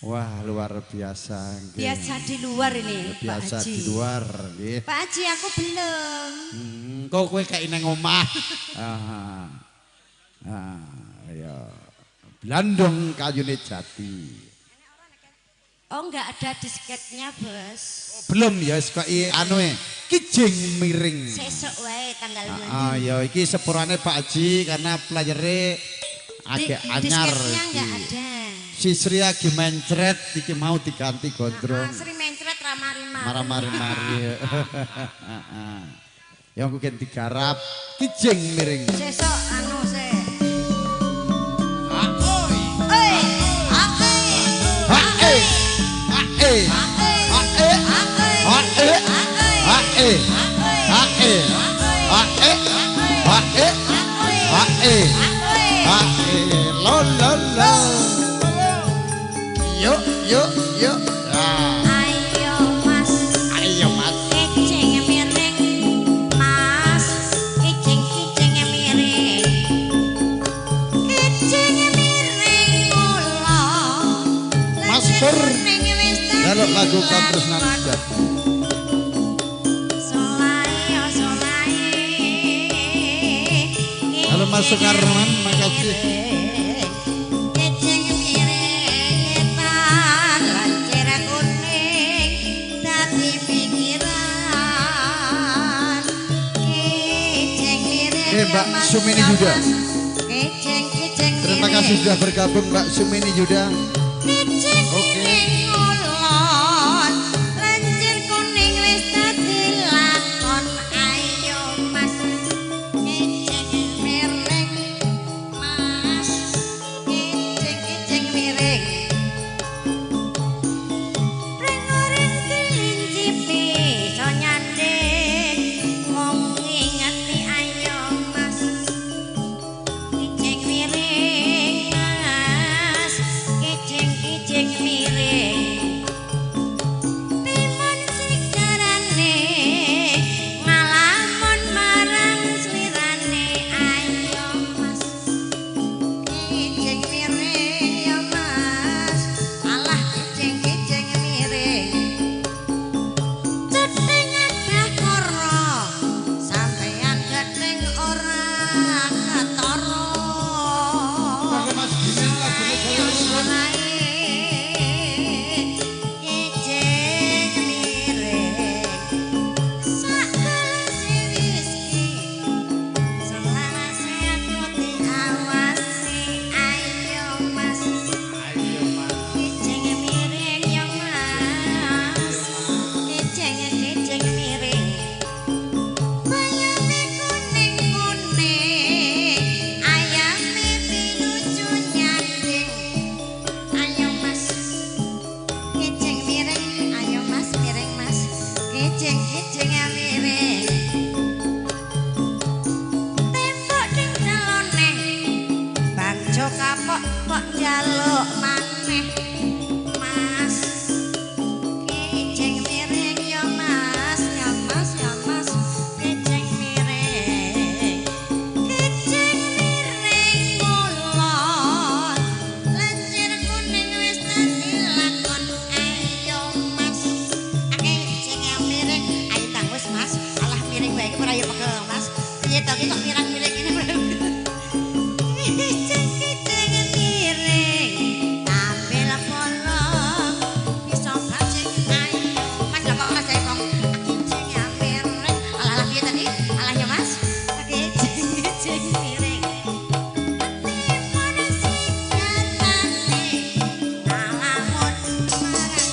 Wah, luar biasa. Nggih. Biasa di luar ini, biasa Pak Haji. Di luar nggih. Pak Haji aku belum. Kok kowe kayak nang omah. Ya. Blandong kayune jati. Oh, enggak ada disketnya, Bos. Oh, belum ya, wis kok anu e kijing miring. Sesuk wae tanggal 2. Ah, ya iki sepurane Pak Haji karena playere agak anyar. Disketnya enggak ada. Si Sri lagi mencret iki mau diganti gondrong. Sri mencret ramari-mari. Mari-mari. Ya aku gen digarap kijing miring. Sesuk anu se. Ha e. Ha e. Ha e. Ha e. Ha e. Ha e. Ha e. Ha e. Ha e. Ha e. Lo lo lo. Yuk yuk yuk. Ayo Mas. Ayo Mas. Kijing miring Mas. Kijing-kijing miring. Kijing miring kula. Mas Pur. Jaluk lagu Katresnan Sejati. Halo Mas Sukarman, makasih. Kijing miring etan lancir kuning dadi pikiran. Kijing miring. Mbak Sumini Yuda. Kijing-kijing miring. Terima kasih sudah bergabung Mbak Sumini Yuda. Kijing miring ngulon lancir kuning wis dadi lakon. Ayo Mas. Kijing miring Mas. Kijing-kijing miring. Ring-ring kelinci bisa nyanding mung ngingeti ayo Mas. Kijing miring Mas. Kijing-kijing miring. Timun sigarane ngalamun marang slirane. Ayo Mas. Kijing miring ya Mas. Alah kijing-kijing miring. Cething akeh kara sampeyan gething ora ketara. Mas Gimin lagune Ayo solahe kijing miring. Sak gelase whisky selawase aku diawasi. Ayo Mas. Ayo Mas. Kijing miring ya Mas. Kijing-kijing miring. Bayame kuning-kuning, ayame pinuju nyanding. Ayo Mas. Kijing miring, ayo Mas miring Mas. Kijing-kijing miring. Tembok ding calone, bangjo kapok kok njaluk maneh Mas. Kijing miring ya Mas, ya Mas, ya Mas. Kijing miring. Kijing miring ngulon. Lencir kuning wis dadi lakon. Ayo Mas. Kijing miring. Ayo tang wis Mas. Alah miring wae iki ora yo pegel Mas. Piye to iki kok mirang-miring ngene. Kijing-kijing miring. Tampil bolong bisa bajing. Ayo Mas lho kok Mas kok kijing miring. Alah alah piye tadi? Alah ya Mas. Kijing-kijing miring. Timun sigarane ngalamun marang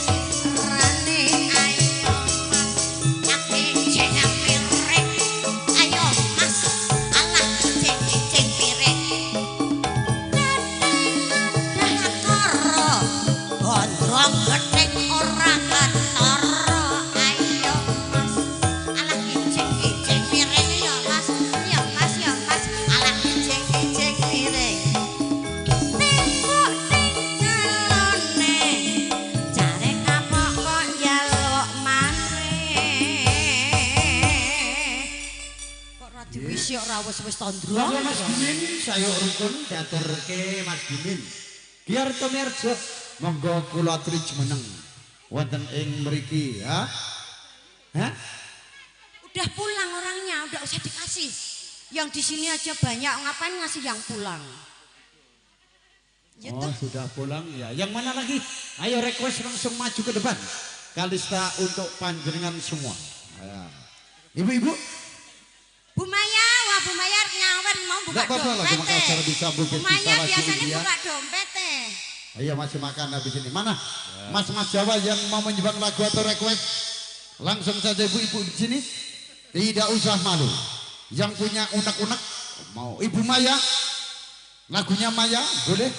rane. Ayo Mas. Kijing miring. Ayo Mas. Alah kijing-kijing miring. Dah gondrong gething ora ketara. Ayo Mas. Alah kijing-kijing miring ya Mas. Ya Mas, ya Mas. Alah kijing-kijing miring. Tembok ning calone jare kapok kok njaluk maneh. Kok ora diwisi ora wis-wis tondrong. Mas Gimin, sayuk rukun diaturke Mas Gimin. Biar Tomerjo Monggo kula aturi jumeneng wonten ing mriki ya. Hah? Udah pulang orangnya, udah usah dikasih. Yang di sini aja banyak, ngapain ngasih yang pulang? Ya oh, sudah pulang ya. Yang mana lagi? Ayo request langsung maju ke depan. Kalista untuk panjenengan semua. Ya. Ibu-ibu. Bu Maya, wah Bu Maya nyawer mau buka dompet. Bu Maya biasanya buka dompet. Ayo masih makan habis ini. Mana? Mas-mas Jawa yang mau menyumbang lagu atau request? Langsung saja ibu-ibu di sini. Tidak usah malu. Yang punya unek-unek mau. Ibu Maya, lagunya Maya boleh?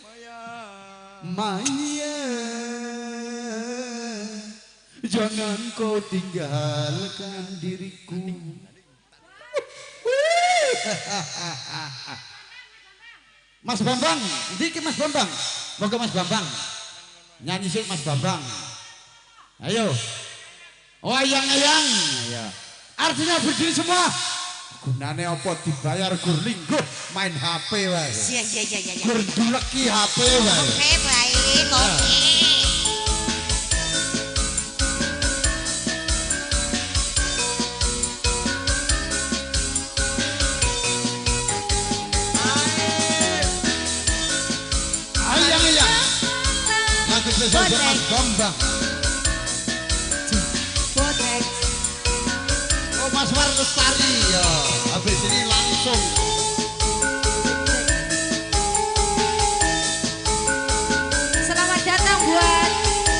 Maya, Maya, jangan kau tinggalkan diriku. Mas Bambang, dikit Mas Bambang. Moga Mas Bambang. Nyanyi sih Mas Bambang. Ayo. Oh ayang-ayang. Ya. Artinya berdiri semua. Gunane apa dibayar gur lingguh main HP wae. Iya iya iya iya. Gur nduleki HP wae. Oke baik, oke. Ayang-ayang. Lagu spesial Mas Bambang. Oh Mas War Lestari ya. Habis ini langsung. Selamat datang buat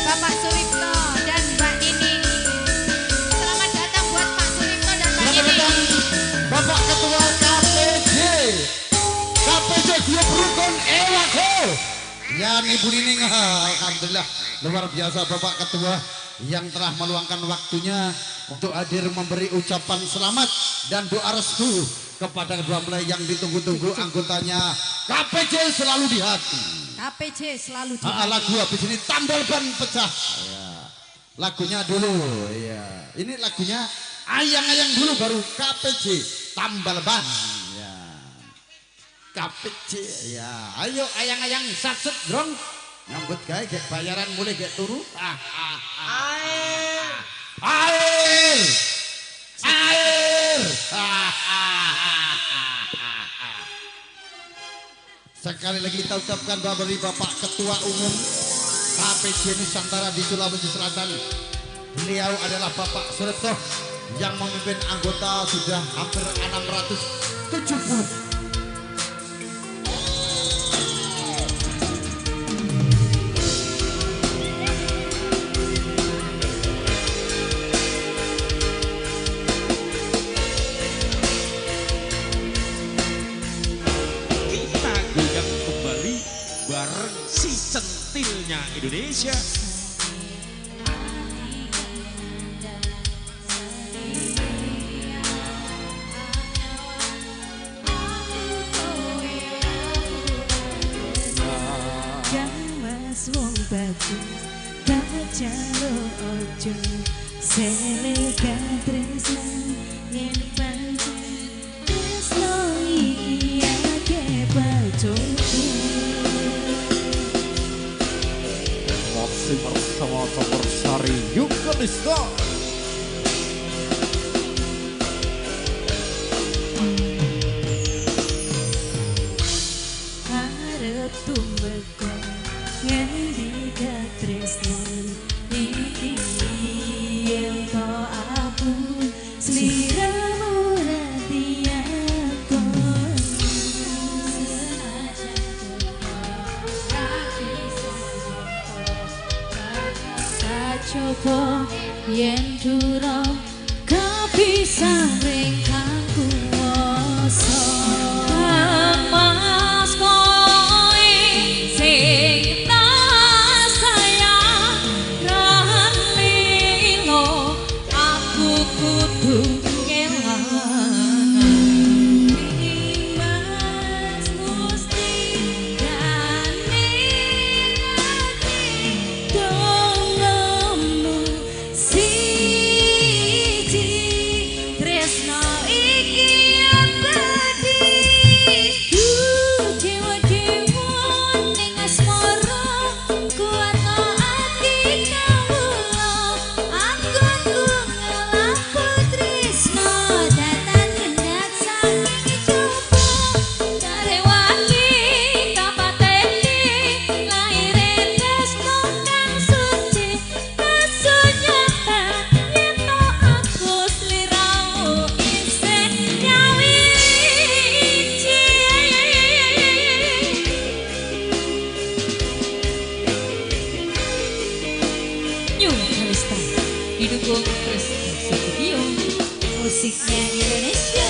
Bapak Suripto dan Mbak Nining. Selamat datang buat Pak Suripto dan Mbak Selamat Nining. datang Bapak Ketua KPJ. KPJ Guyub Rukun Ewako. Ya Ibu Nining, alhamdulillah luar biasa Bapak Ketua yang telah meluangkan waktunya untuk hadir memberi ucapan selamat dan doa restu kepada kedua mempelai yang ditunggu-tunggu anggotanya. KPJ selalu di hati. KPJ selalu di hati. Lagu habis ini tambal ban pecah. Ya. Lagunya dulu. Ya. Ini lagunya ayang-ayang dulu baru KPJ tambal ban. Ya. KPJ ya. Ayo ayang-ayang satset drong. Nyambut gawe gek bayaran mulai gek turu. Air. Air. Air. Sekali lagi kita ucapkan dari Bapak Ketua Umum KPJ Nusantara di Sulawesi Selatan. Beliau adalah Bapak Suripto yang memimpin anggota sudah hampir 670. Centilnya Indonesia. Gamas wong bagus tak jaluk ojo sele katresnan yen pancen tresno iki akeh pacungku. Masih bersama Campursari Yukalista. Arep tumeka ngendi katresnan iki yen to aku sliramu ra diakoni. Coba yen durung kapisah ring kang kuwasa. Mas kowe sing tak sayang ra lilo aku kudu kelangan. Mas mesti gane ati dongamu siji tresno iki abadi. Dewa-dewa ning asmara. Musiknya Indonesia.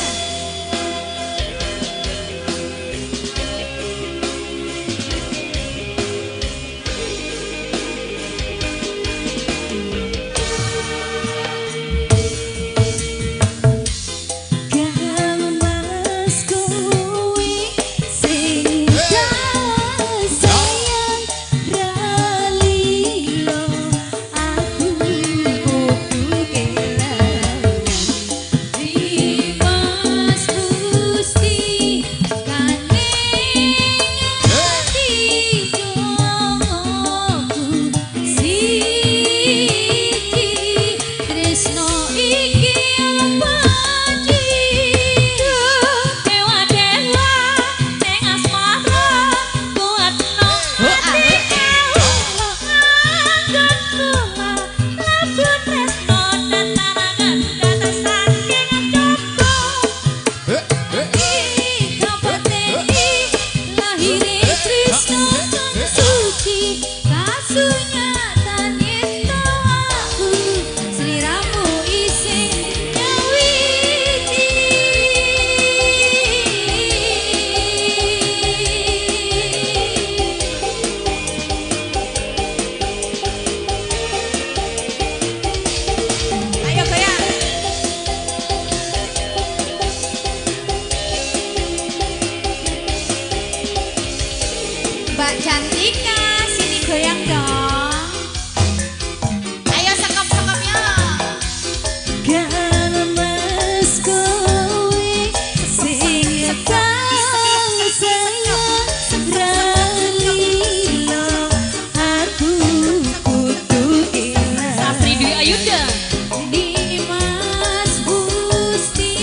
Mbak Cantika, sini goyang dong. Ayo sekop-sekopnya. Mas kowe sing sayang ralilo aku kudu ilang. Sapri Dwi Ayunda. Dimas Gusti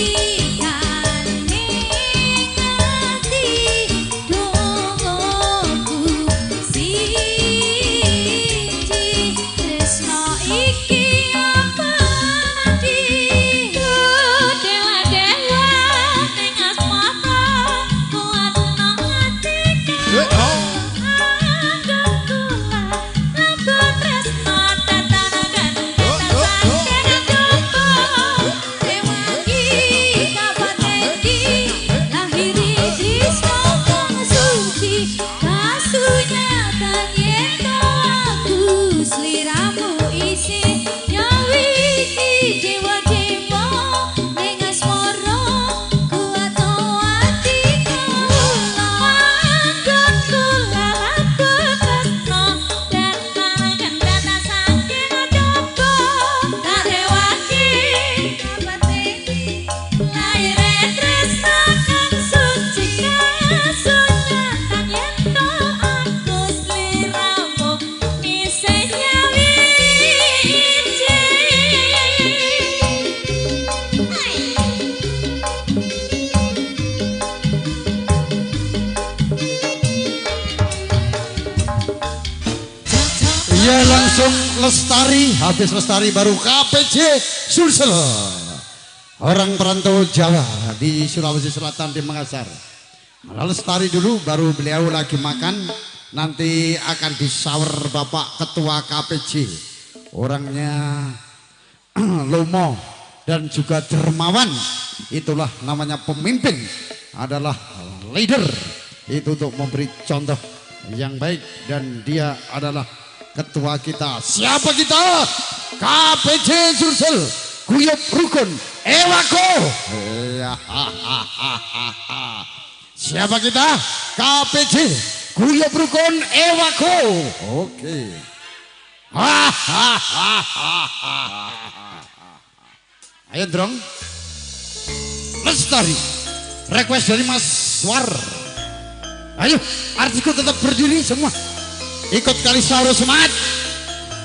Ya langsung Lestari, habis Lestari baru KPJ Sulsel. Orang perantau Jawa di Sulawesi Selatan di Makassar. Lestari dulu baru beliau lagi makan, nanti akan disawer Bapak Ketua KPJ. Orangnya lomo dan juga dermawan. Itulah namanya pemimpin, adalah leader. Itu untuk memberi contoh yang baik dan dia adalah ketua kita. Siapa kita? KPJ Sulsel, Guyub Rukun Ewako. Siapa kita? KPJ Guyub Rukun Ewako. Oke. Ayo drong. Lestari. Request dari Mas War. Ayo, artisku tetap berdiri semua. Ikut kali sahur semangat.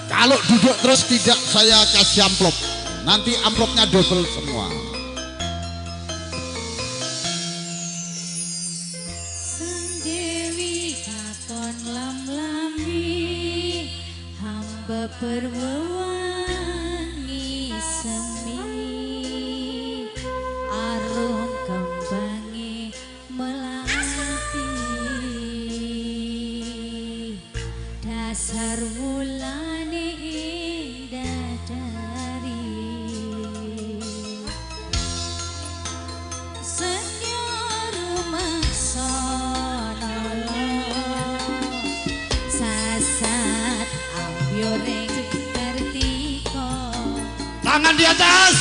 Kalau duduk terus tidak saya kasih amplop. Nanti amplopnya double semua. Sang Dewi katon lam-lami, hamba perwewangi semi, arum kembangi melati, dasar wulane indah dari. Tangan di atas.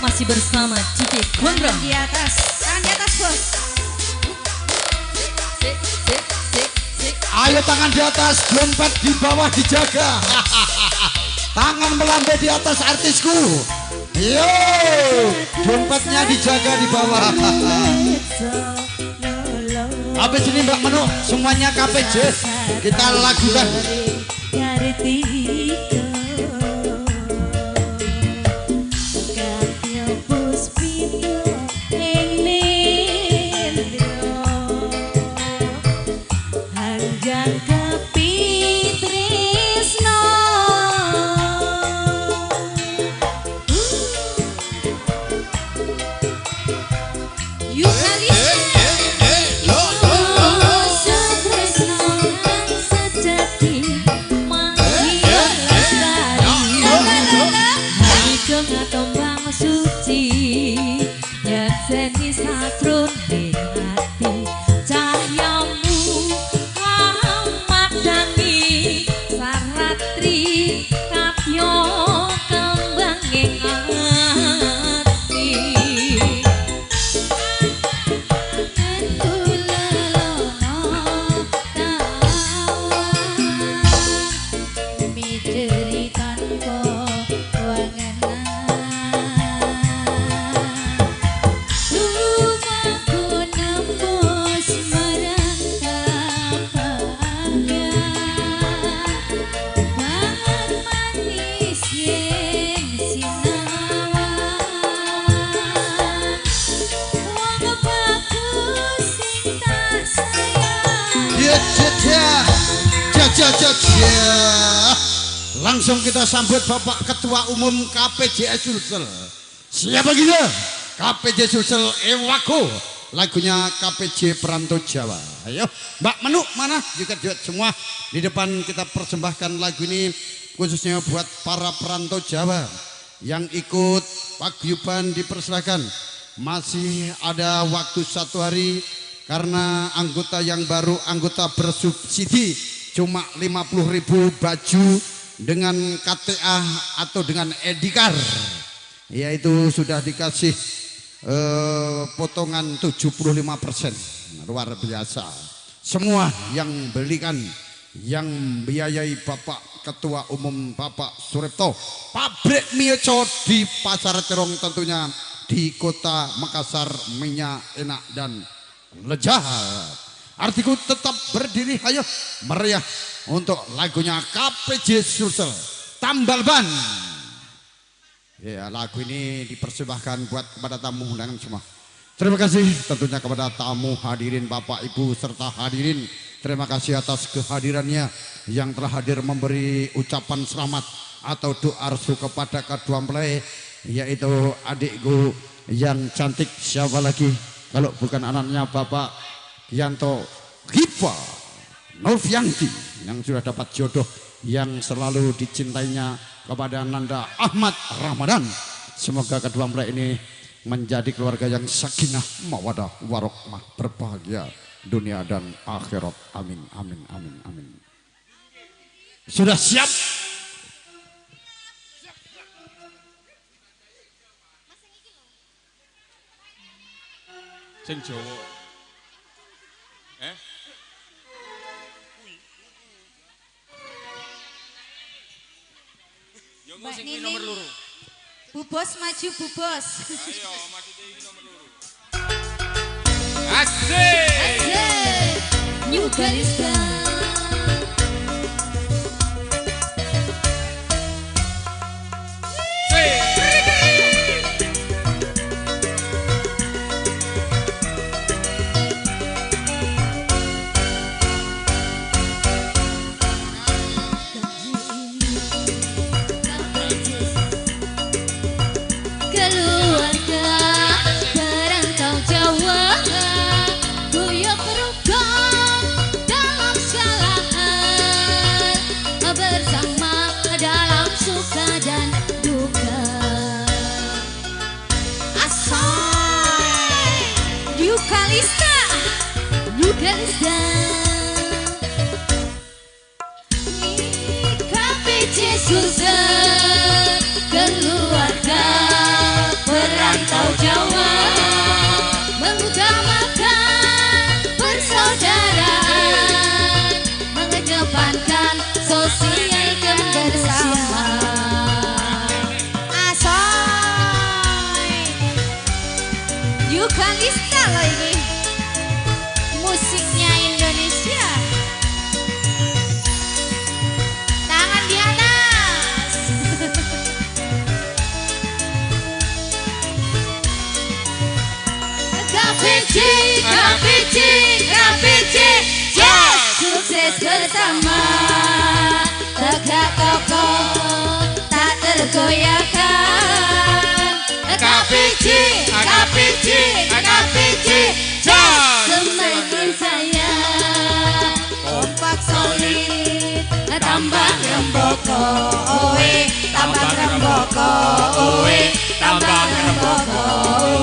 Masih bersama DJ Gondrong. Tangan di atas, tangan di atas bos. Ayo tangan di atas, dompet di bawah dijaga. Tangan melambai di atas artisku. Yo, dompetnya dijaga di bawah. Habis ini Mbak Menu, semuanya KPJ kita lakukan. Lumaku Langsung kita sambut Bapak Ketua Umum KPJS Sulsel. Siapa gitu? KPJ Sulsel Ewako. Lagunya KPJ Perantau Jawa. Ayo, Mbak Menuk mana? Juga duet semua di depan kita persembahkan lagu ini khususnya buat para perantau Jawa yang ikut paguyuban dipersilakan. Masih ada waktu 1 hari karena anggota yang baru, anggota bersubsidi cuma 50.000 baju dengan KTA atau dengan Edikar, yaitu sudah dikasih potongan 75%. Luar biasa. Semua yang belikan, yang biayai Bapak Ketua Umum Bapak Suripto, pabrik mie di Pasar Terong tentunya di Kota Makassar, minyak enak dan lezat. Artiku tetap berdiri, ayo meriah untuk lagunya KPJ Sulsel Tambal Ban. Ya, lagu ini dipersembahkan buat kepada tamu undangan semua. Terima kasih tentunya kepada tamu hadirin, Bapak Ibu serta hadirin. Terima kasih atas kehadirannya yang telah hadir memberi ucapan selamat atau doa restu kepada kedua mempelai, yaitu adikku yang cantik, siapa lagi kalau bukan anaknya Bapak Yanto Giva Novianti yang sudah dapat jodoh yang selalu dicintainya kepada Nanda Ahmad Ramadan. Semoga kedua mempelai ini menjadi keluarga yang sakinah, mawadah, warohmah, berbahagia dunia dan akhirat. Amin, amin, amin, amin. Sudah siap? Sing Jawa. Mbak Nining, Bu Bos maju Bu Bos. Ayo, maksudnya ini nomor loro. Asik. Asik. New Kalista. Kalista, KPJ Sulsel, keluarga perantau Jawa, mengutamakan persaudaraan, mengedepankan sosial kebersamaan. Asoy, Kalista loh ini. Musiknya Indonesia. Tangan di atas. KPJ, KPJ, KPJ, yes! Sukses bersama, tegak kokoh, tak tergoyahkan. KPJ, KPJ, KPJ, yes! Semakin saya kompak solid, tambah remboko, oe, tambah remboko, oe, tambah remboko,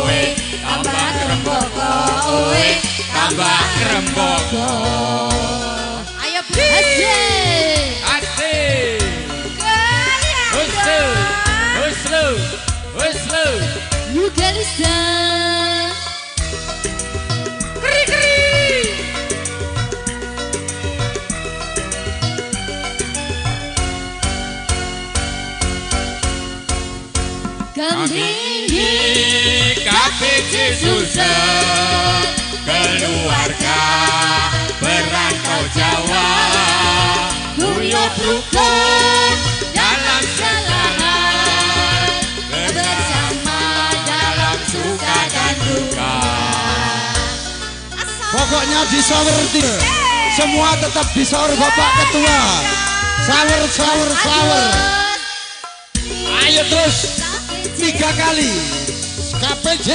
oe, tambah remboko, oe, tambah remboko. Ayo Bu. Asik. Asik. Huslu, huslu, huslu. New Kalista. Kami di KPJ Sulsel, keluarga perantau Jawa, guyub rukun dalam segala hal, bersama dalam suka dan duka. Pokoknya disawerti. Semua tetap disaur Bapak Ketua. Sawer, sawer, sawer. Ayo terus 3 kali. KPJ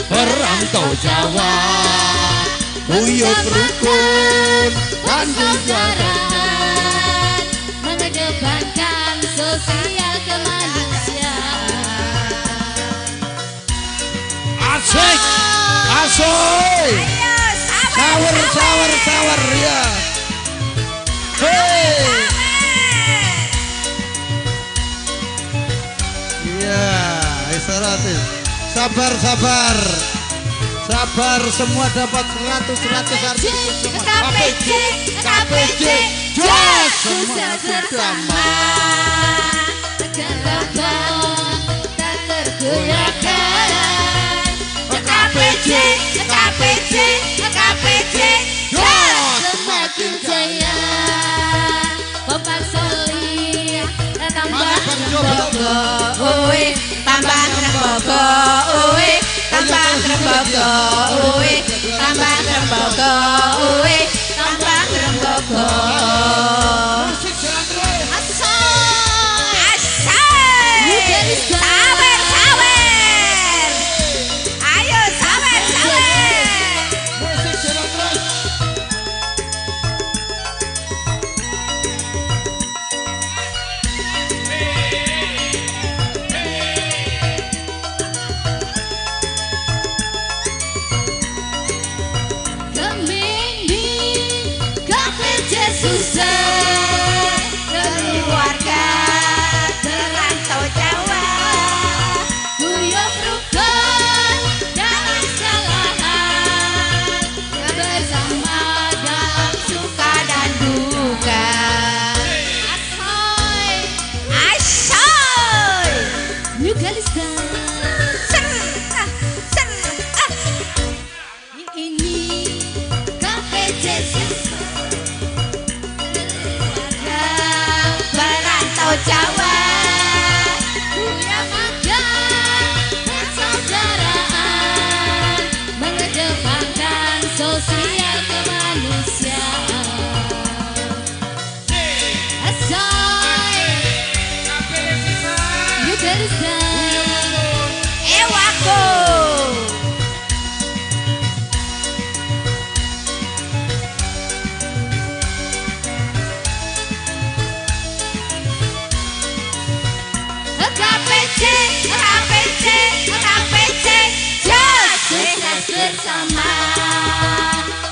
perantau Jawa, guyub rukun dan persaudaraan, mengedepankan sosial kemanusiaan. Asik, asik. Sawer, sawer, sawer ya. Hey. Iya, istirahat. Sabar, sabar. Sabar, semua dapat 100 artis semua. KPJ, KPJ, jos, semua bersama. Tegak tak tergoyahkan. KPJ, KPJ, KPJ, jos, semakin jaya. Kompak solid, tambah rembogo, oe, tambah rembogo, oe, tambah rembogo, oe, tambah rembogo, oe, tambah rembogo. Asoy, asoy, sawer, sawer. Ayo sawer, sawer. Musik jalan terus. Susah keluarga merantau Jawa, guyub rukun dalam segala hal, bersama dalam suka dan duka. Asoy, asoy, New Galista, ser, ser, ah. Ini KPJ Susah. Merantau Jawa, guyub makan persaudaraan, mengedepankan sosial kemanusiaan. Asoy, New Galista, ewako. KPJ, KPJ, KPJ, jos, sukses bersama,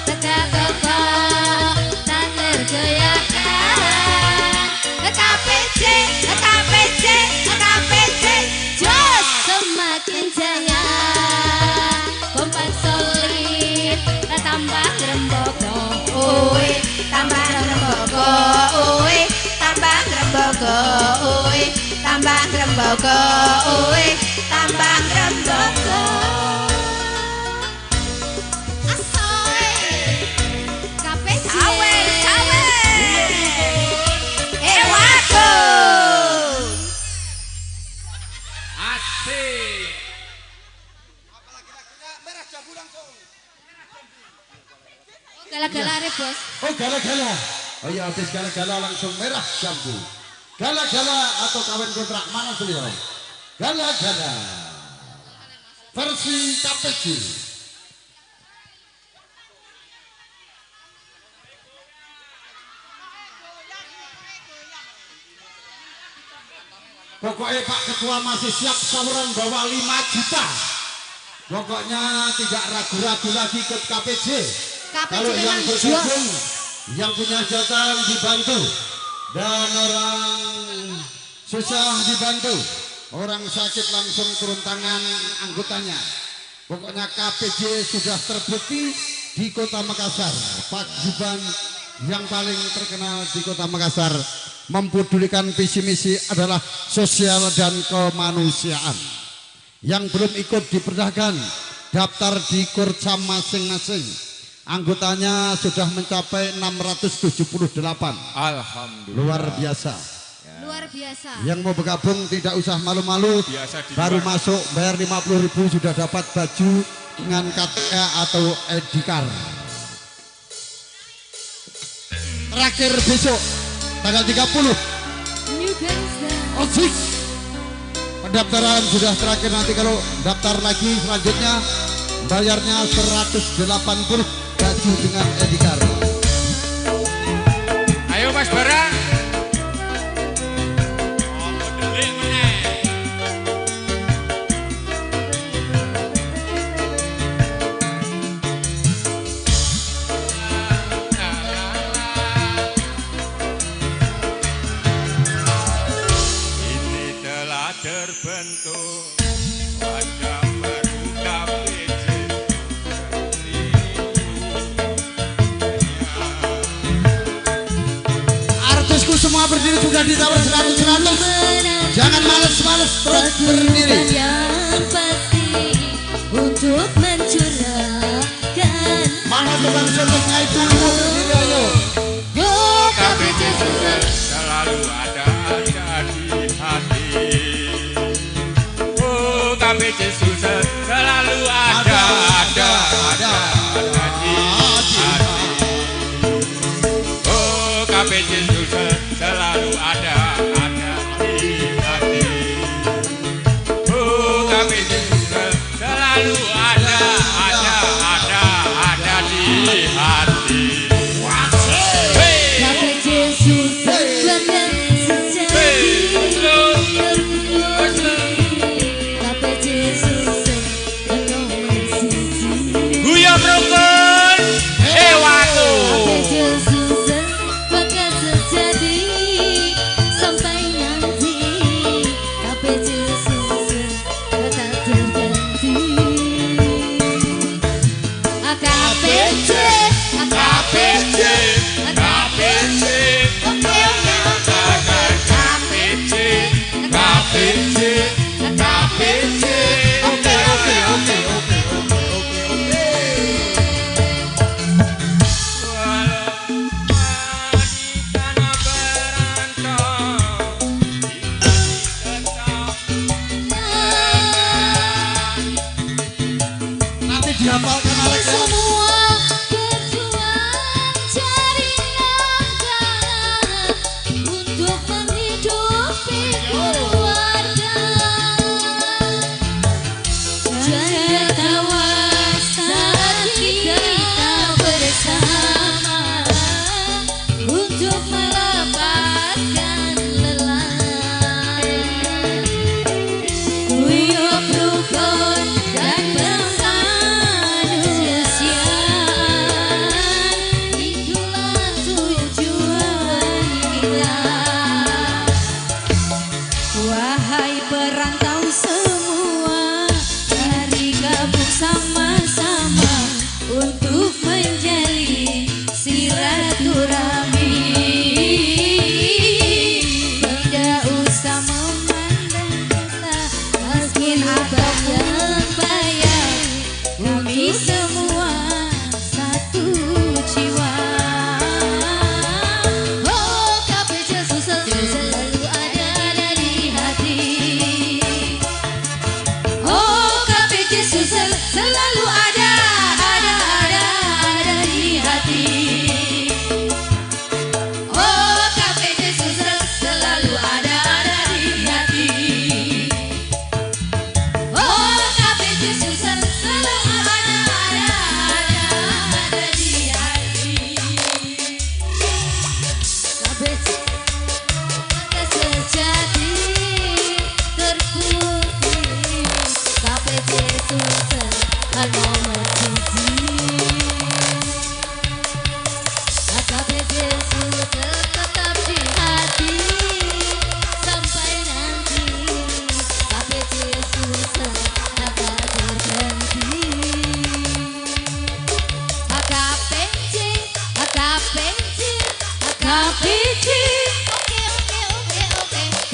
tegak kokoh tak tergoyahkan. KPJ, KPJ, KPJ, jos, semakin jaya. Kompak solid, tambah rembogo, oe, tambah rembogo, oe, tambah rembogo, oe, tambah rembogo, oe, tambah rembogo. Asoy, KPJ, sawer, sawer, ewako. Asik. Gala-gala are, Bos. Oh, gala-gala. Oh iya, habis gala-gala langsung merah jambu. Gala-gala atau kawin kontrak, mana beliau? Gala-gala versi KPJ. Pokoknya Pak Ketua masih siap saweran bawa 5 juta. Pokoknya tidak ragu-ragu lagi ke KPJ. KPJ kalau yang bergabung, yang punya jatah dibantu, dan orang susah dibantu, orang sakit langsung turun tangan anggotanya. Pokoknya KPJ sudah terbukti di Kota Makassar. Paguyuban yang paling terkenal di Kota Makassar, mempedulikan visi misi adalah sosial dan kemanusiaan. Yang belum ikut dipersilahkan daftar di Korcam masing-masing. Anggotanya sudah mencapai 678. Alhamdulillah. Luar biasa. Ya. Luar biasa. Yang mau bergabung tidak usah malu-malu. Baru masuk bayar 50.000 sudah dapat baju dengan KTA atau ID card. Terakhir besok tanggal 30. Osik. Pendaftaran sudah terakhir, nanti kalau daftar lagi selanjutnya bayarnya 180 gaji dengan Edikar. Ayo Mas Bara. Terbentuk wajah baru KPC. Artisku semua berdiri sudah ditawar 100-100. Jangan males-males, terus berdiri. Yang pasti untuk mencurahkan. Mana tukang syutingnya itu berdiri ayo. Oh, KPC selalu ada di hati. KPC Sulsel selalu ada di hati. Oh, KPC Sulsel selalu ada di hati. Oh, KPC Sulsel selalu ada di hati. KPC Sulsel bahkan sejati.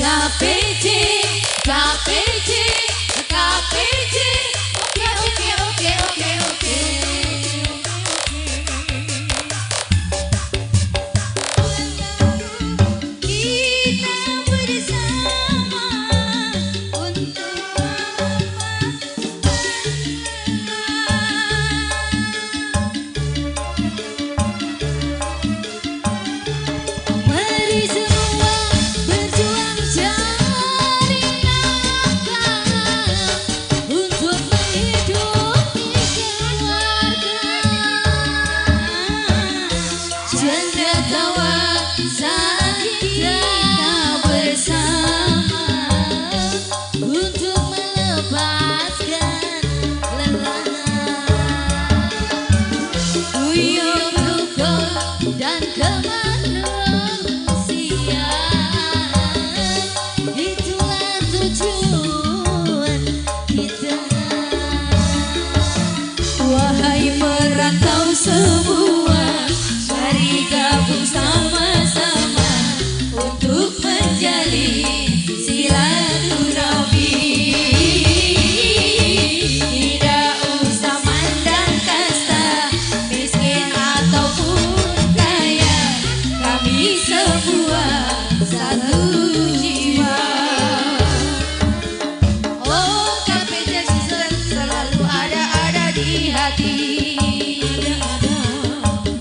KPC, KPC, KPC, oke oke oke oke oke. semua, mari gabung sama-sama untuk menjalin silaturahmi. Tidak usah mandang kasta, miskin ataupun kaya, kami semua satu jiwa. Oh, KPJ Sulsel selalu ada di hati.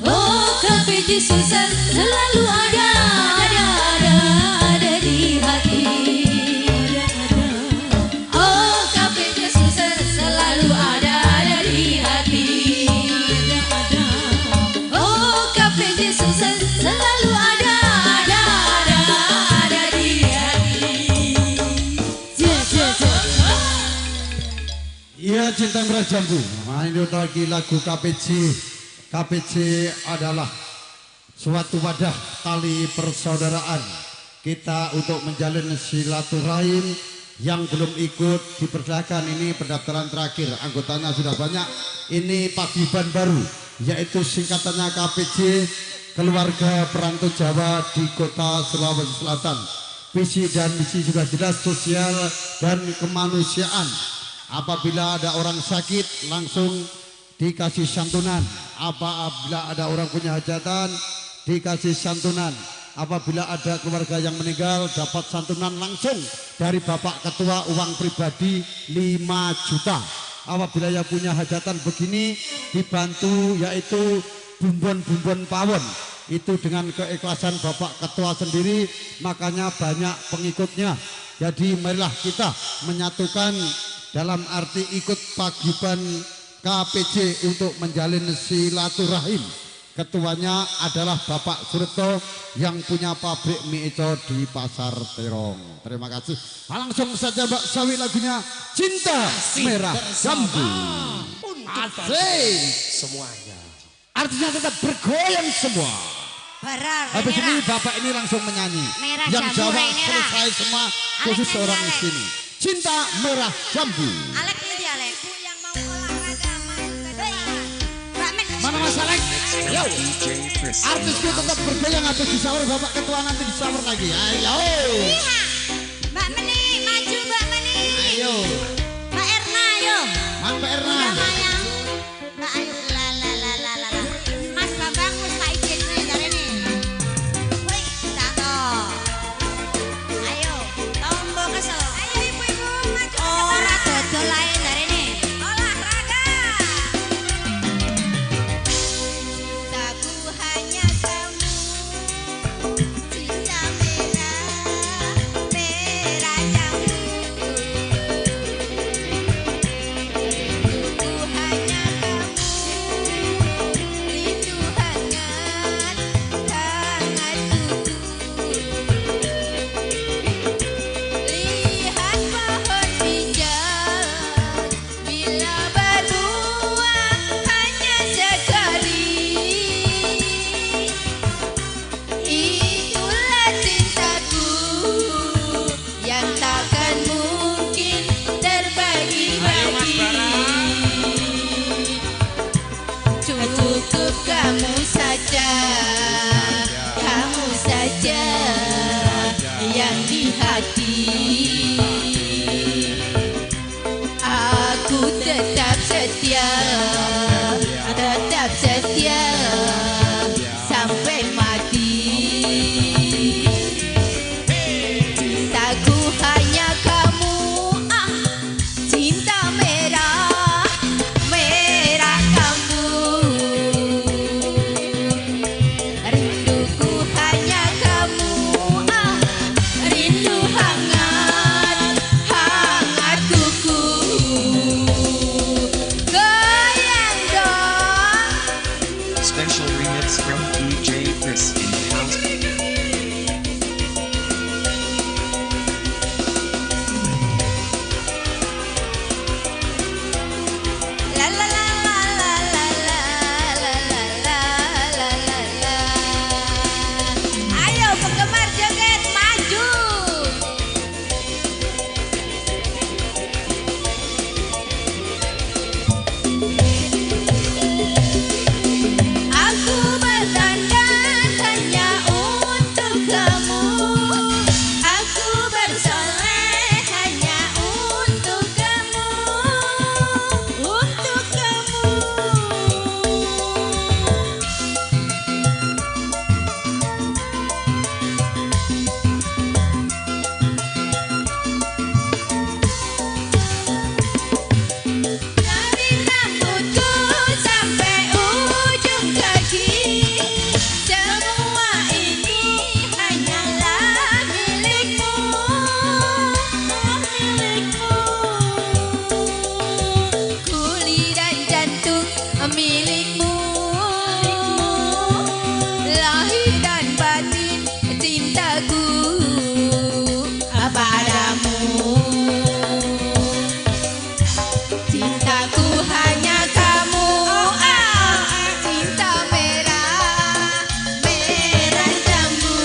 Oh, KPJ Sulsel selalu ada di hati. Oh, KPJ Sulsel selalu ada di hati. Oh, KPJ Sulsel selalu ada di hati. Iya, Cinta Merah Jambu. Nah, ini lagi lagu KPJ. KPJ adalah suatu wadah tali persaudaraan kita untuk menjalin silaturahim. Yang belum ikut dipersilakan, ini pendaftaran terakhir, anggotanya sudah banyak. Ini paguyuban baru, yaitu singkatannya KPJ, Keluarga Perantau Jawa di Kota Sulawesi Selatan. Visi dan misi sudah jelas, sosial dan kemanusiaan. Apabila ada orang sakit langsung dikasih santunan. Apabila ada orang punya hajatan dikasih santunan. Apabila ada keluarga yang meninggal dapat santunan langsung dari Bapak Ketua, uang pribadi 5 juta. Apabila yang punya hajatan begini dibantu, yaitu bumbon-bumbon pawon. Itu dengan keikhlasan Bapak Ketua sendiri, makanya banyak pengikutnya. Jadi marilah kita menyatukan dalam arti ikut paguyuban KPJ untuk menjalin silaturahim. Ketuanya adalah Bapak Surto yang punya pabrik mie Ico di Pasar Terong. Terima kasih. Langsung saja Mbak Sawi lagunya Cinta Merah Jambu. Asik semuanya. Artinya tetap bergoyang semua. Habis ini bapak ini langsung menyanyi. Merah yang jambu, Jawa selesai semua, khusus orang di sini. Cinta Merah Jambu. Alek ini Alek. Yang mau olahraga maju ke depan. Mana Mas Alek? Yo. Artisku tetap bergoyang habis disawer Bapak Ketua, nanti disawer lagi. Ayo. Iya. Mbak Meni, maju Mbak Meni. Ayo. Mbak Erna ayo. Mbak Erna. Mbak Ayu la la la la la. Mas Bambang wis tak izinne jarene. Woi, tato. Ayo, tombo kesel. Ayo ibu-ibu maju. Ora dodol ae jarene. Olahraga. Cintaku hanya kamu. Cinta merah, merah jambu. milikmu, lahir dan batin cintaku padamu. Cintaku hanya kamu, cinta merah, merah jambu.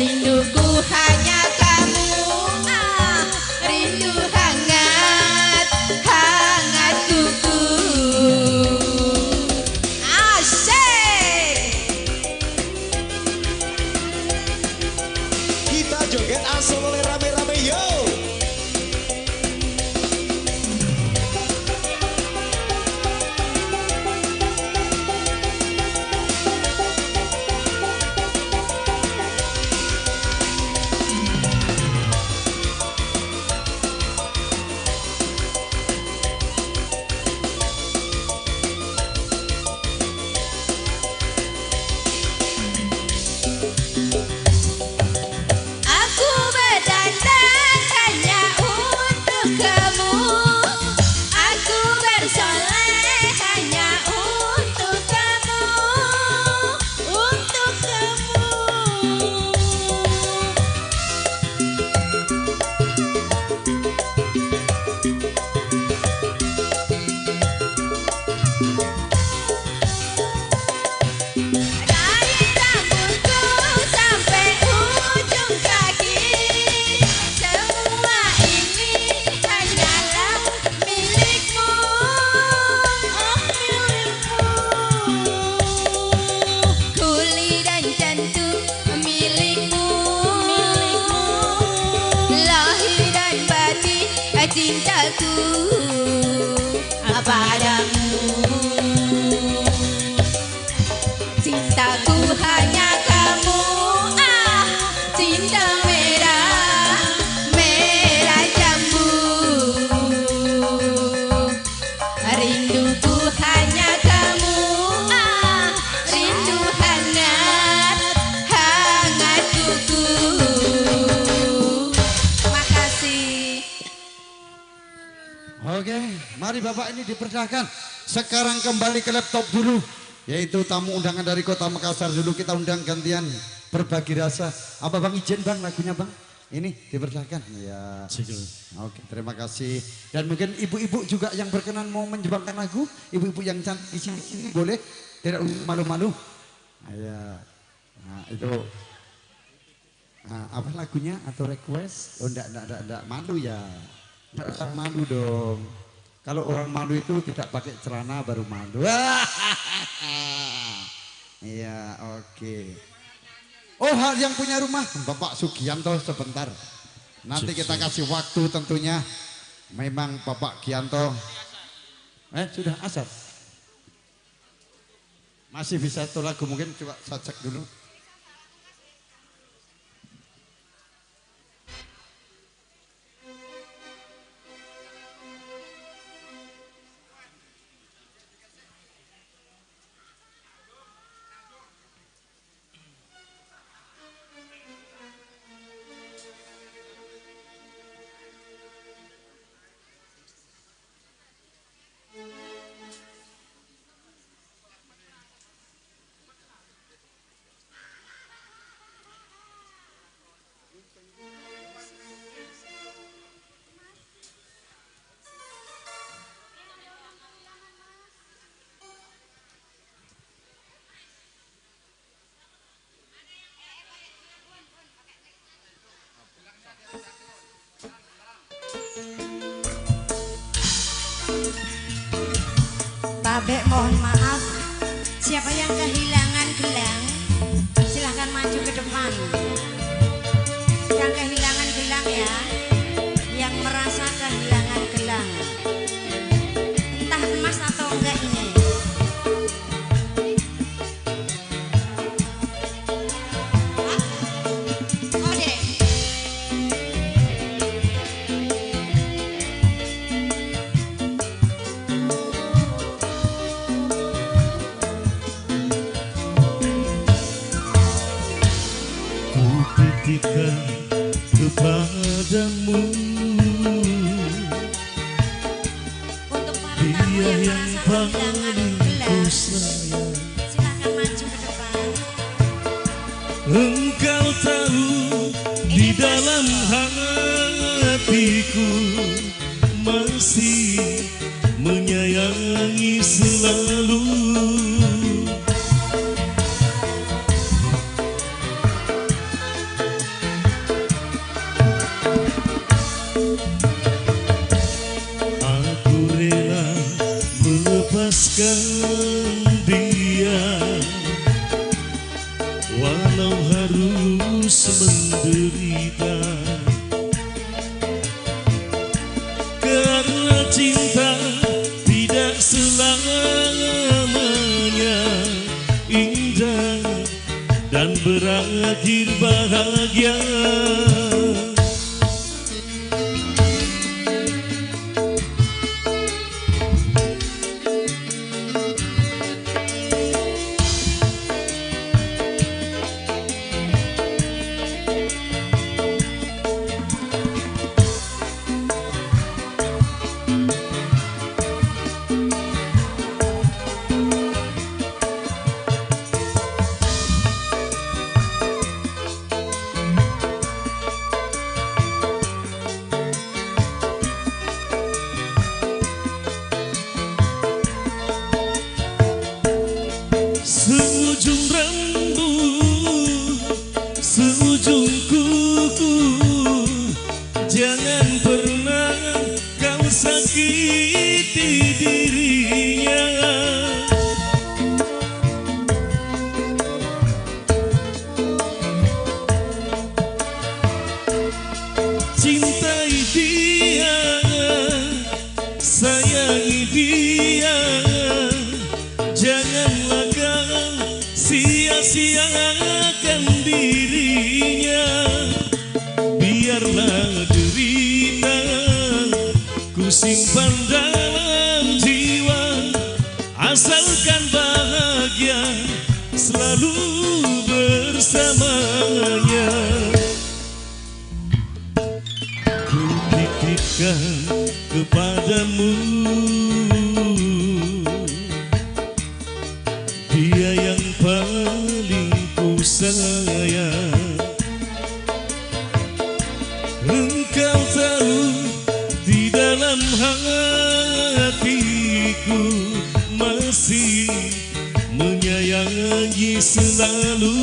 Rinduku hanya kamu, rindu hangat, hangat kuku. Asik. Kita joget asal oleh rame-rame yo. Aku berdandan hanya untuk kamu, aku bersolek hanya untuk kamu, untuk kamu. Dari rambutku sampai ujung kaki, semua ini hanyalah milikmu, oh milikmu. Kulit dan jantung milikmu, milikmu. Lahir dan batin cintaku padamu. Cintaku hanya kamu, cinta merah, merah jambu. Rinduku hanya kamu, rindu hangat, hangat kuku. Makasih. Oke, mari Bapak ini dipersilahkan. Sekarang kembali ke laptop dulu, yaitu tamu undangan dari Kota Makassar dulu kita undang gantian berbagi rasa. Apa Bang izin Bang lagunya Bang? Ini dipersilahkan. Ya. Oke, terima kasih. Dan mungkin ibu-ibu juga yang berkenan mau menyumbangkan lagu, ibu-ibu yang cantik di sini boleh, tidak malu-malu. Ya. Nah, itu. Nah, apa lagunya atau request? Oh, enggak malu ya. Enggak usah malu dong. Kalau orang malu itu tidak pakai celana baru malu. Iya, oke. Oh, hal yang punya rumah, Bapak Sugianto sebentar. Nanti kita kasih waktu tentunya. Memang Bapak Gianto. Sudah asar. Masih bisa satu lagu mungkin, coba saya cek dulu. Babek mohon maaf, siapa yang kehilangan gelang silahkan maju ke depan. Yang kehilangan gelang ya, yang merasa kehilangan gelang, entah emas atau enggak ini. Oh deh. Ku Dia yang paling ku sayang. Silakan maju ke depan. Engkau tahu di dalam hatiku masih menyayangi selalu. Aku rela melepaskan dia, walau harus menderita. Karena cinta tidak selamanya indah dan berakhir bahagia. Seujung rambut, seujung kuku, jangan pernah kau sakiti dirinya. Cintai dia, sayangi dia, janganlah kau sia-siakan dirinya. Biarlah derita ku simpan dalam jiwa, asalkan bahagia selalu bersamanya. Ku titipkan kepadamu, dia yang paling ku sayang. Engkau tahu di dalam hatiku masih menyayangi selalu.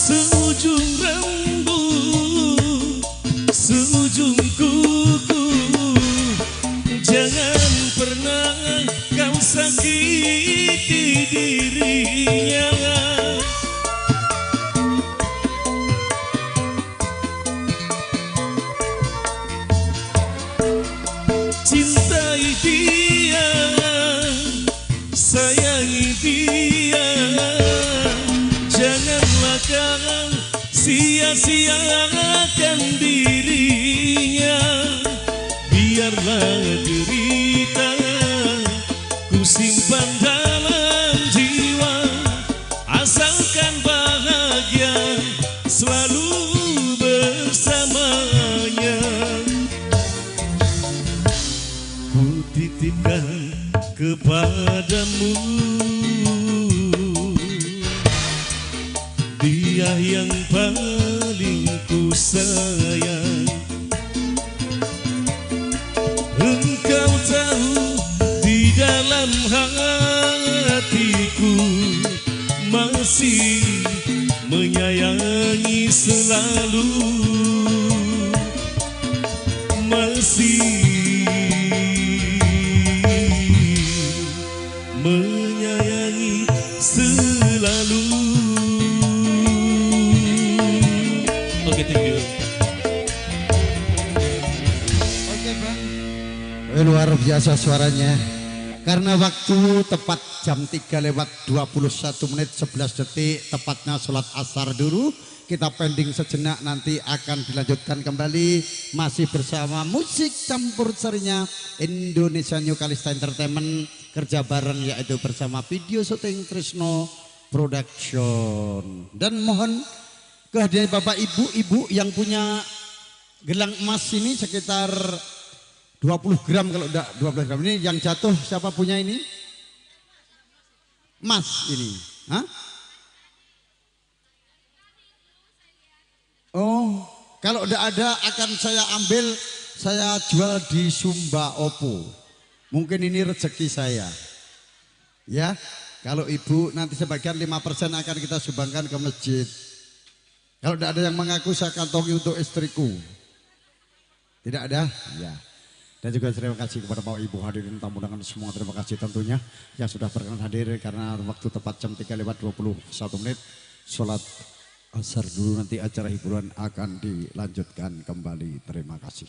Seujung rambut, seujung kuku, jangan pernah kau sakiti dirinya. Cintai dia, sayangi dia, janganlah kau sia-siakan dirinya. Biarlah derita ku simpan dalam jiwa, asalkan bahagia selalu bersamanya. Ku titipkan kepadamu, dia yang paling ku sayang. Engkau tahu di dalam hatiku masih menyayangi selalu, masih menyayangi selalu. Biasa suaranya. Karena waktu tepat jam 3:21.11, tepatnya sholat asar dulu. Kita pending sejenak, nanti akan dilanjutkan kembali. Masih bersama musik campur sarinya Indonesia New Kalista Entertainment, kerja bareng yaitu bersama video syuting Trisno Production. Dan mohon kehadiran bapak ibu-ibu yang punya gelang emas ini sekitar 20 gram, kalau enggak 12 gram. Ini yang jatuh siapa punya ini? Emas ini. Hah? Oh, kalau enggak ada akan saya ambil, saya jual di Sumba Opu. Mungkin ini rezeki saya. Ya, kalau ibu nanti sebagian 5% akan kita sumbangkan ke masjid. Kalau enggak ada yang mengaku, saya kantongi untuk istriku. Tidak ada? Ya. Dan juga terima kasih kepada Bapak Ibu hadirin tamu undangan semua, terima kasih tentunya yang sudah berkenan hadir karena waktu tepat jam 3:21, sholat asar dulu, nanti acara hiburan akan dilanjutkan kembali. Terima kasih.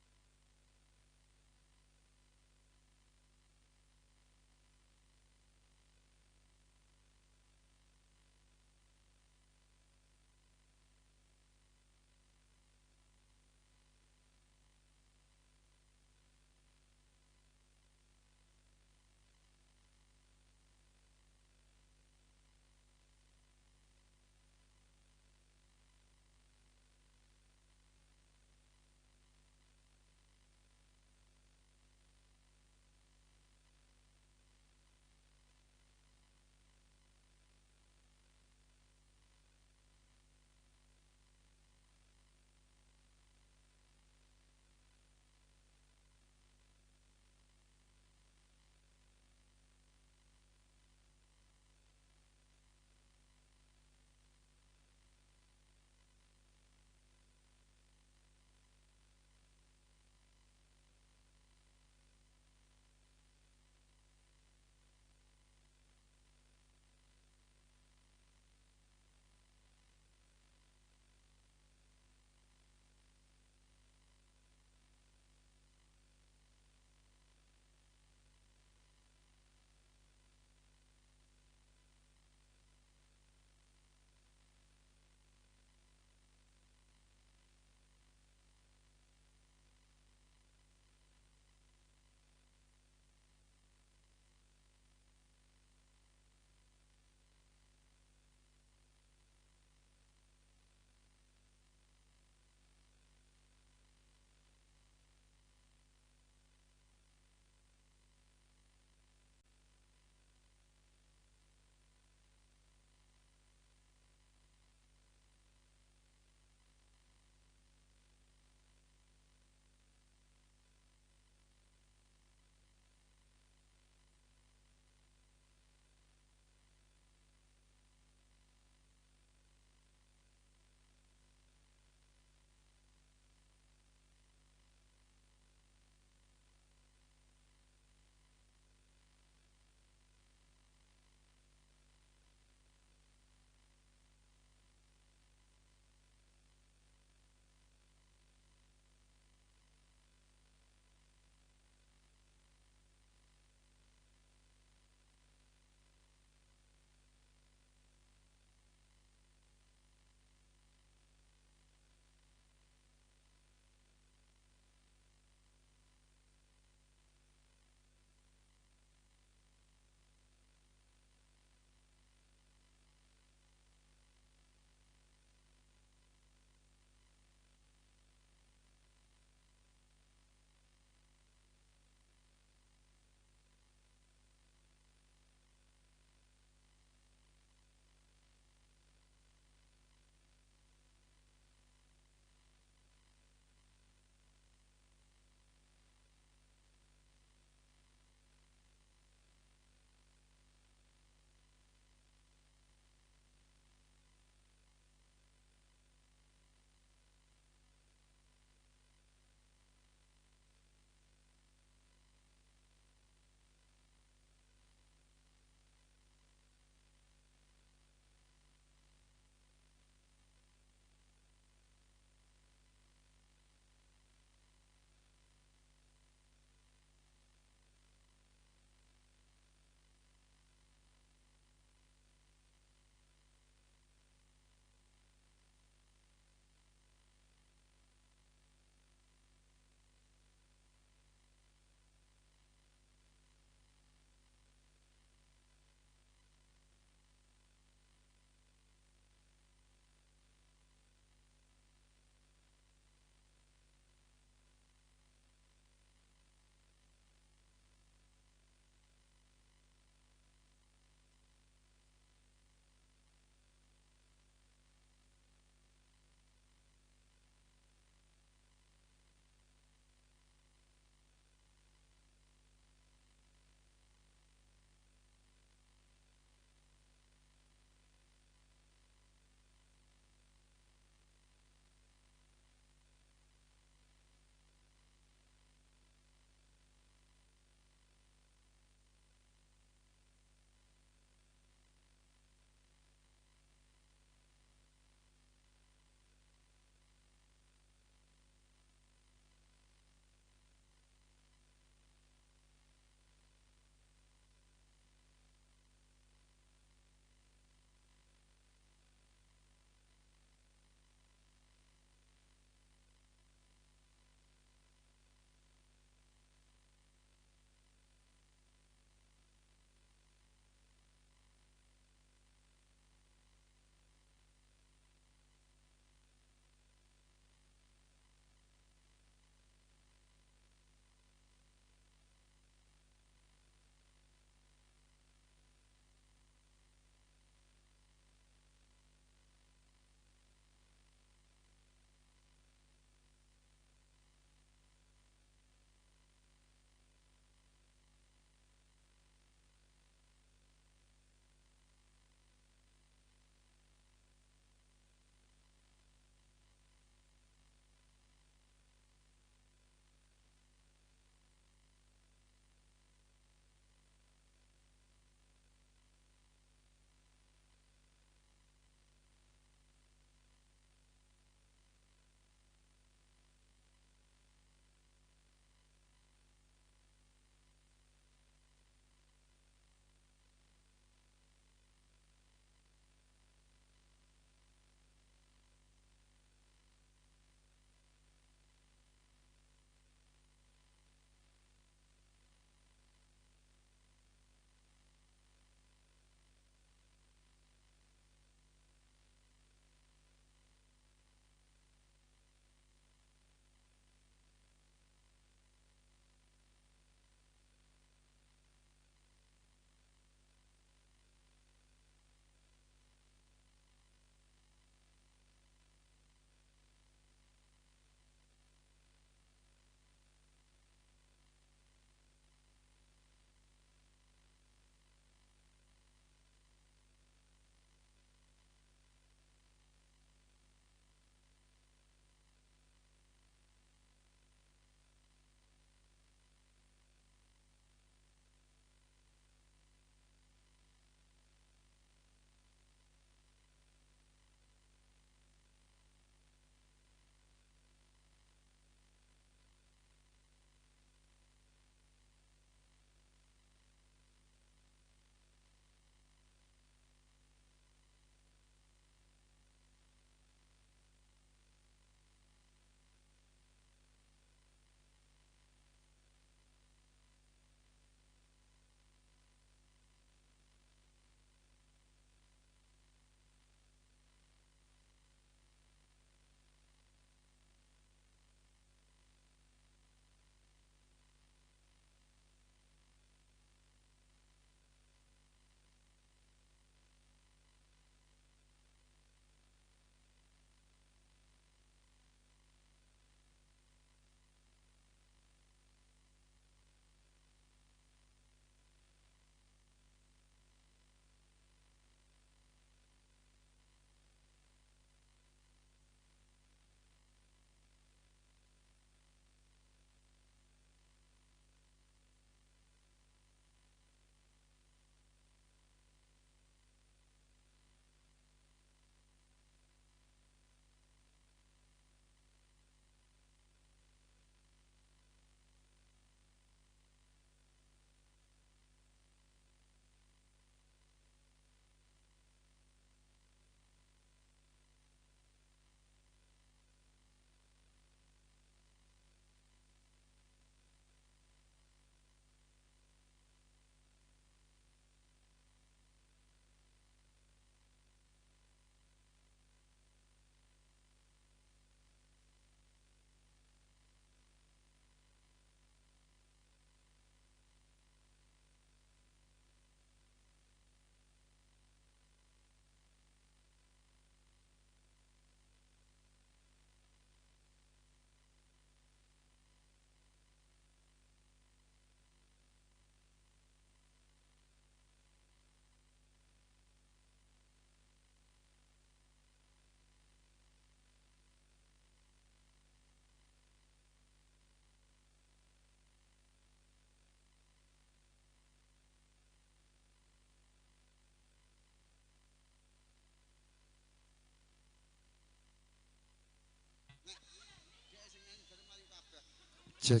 Cek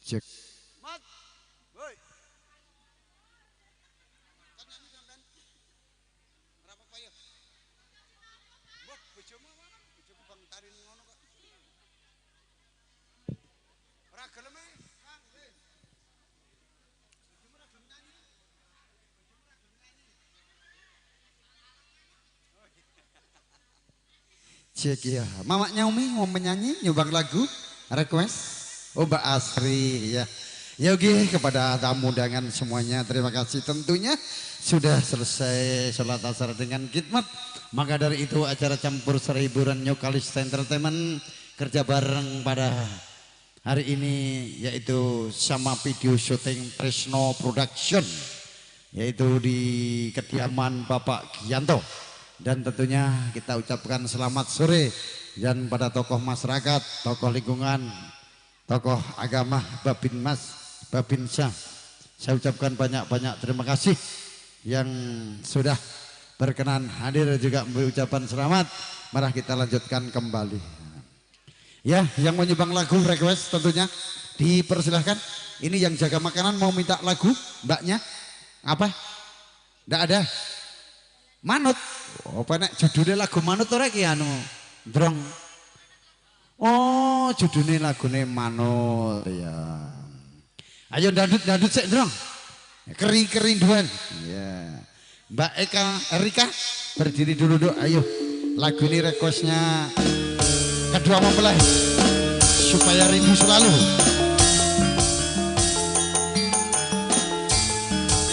cek. Cek ya. Mamaknya Umi mau menyanyi, nyumbang lagu, request. Oh Mbak Asri ya. Ya oke, kepada tamu undangan semuanya terima kasih tentunya sudah selesai sholat asar dengan khidmat. Maka dari itu acara campur sari hiburan New Kalista Entertainment kerja bareng pada hari ini yaitu sama video syuting Tresno Production yaitu di kediaman Bapak Gianto. Dan tentunya kita ucapkan selamat sore dan pada tokoh masyarakat, tokoh lingkungan, tokoh agama, Babin Mas, Babin Syah. Saya ucapkan banyak-banyak terima kasih yang sudah berkenan hadir juga memberi ucapan selamat. Mari kita lanjutkan kembali. Ya, yang mau nyumbang lagu request tentunya dipersilahkan. Ini yang jaga makanan mau minta lagu, mbaknya apa? Nggak ada. Manut. Oh, apa nek judulnya lagu Manut ora iki anu? Drong. Oh, judulnya lagune Manut ya. Ayo dandut-dandut sik, Drong. Keri-kerinduan. Ya. Mbak Eka Erika berdiri dulu, Dok. Ayo. Lagu ini requestnya kedua mempelai supaya rindu selalu.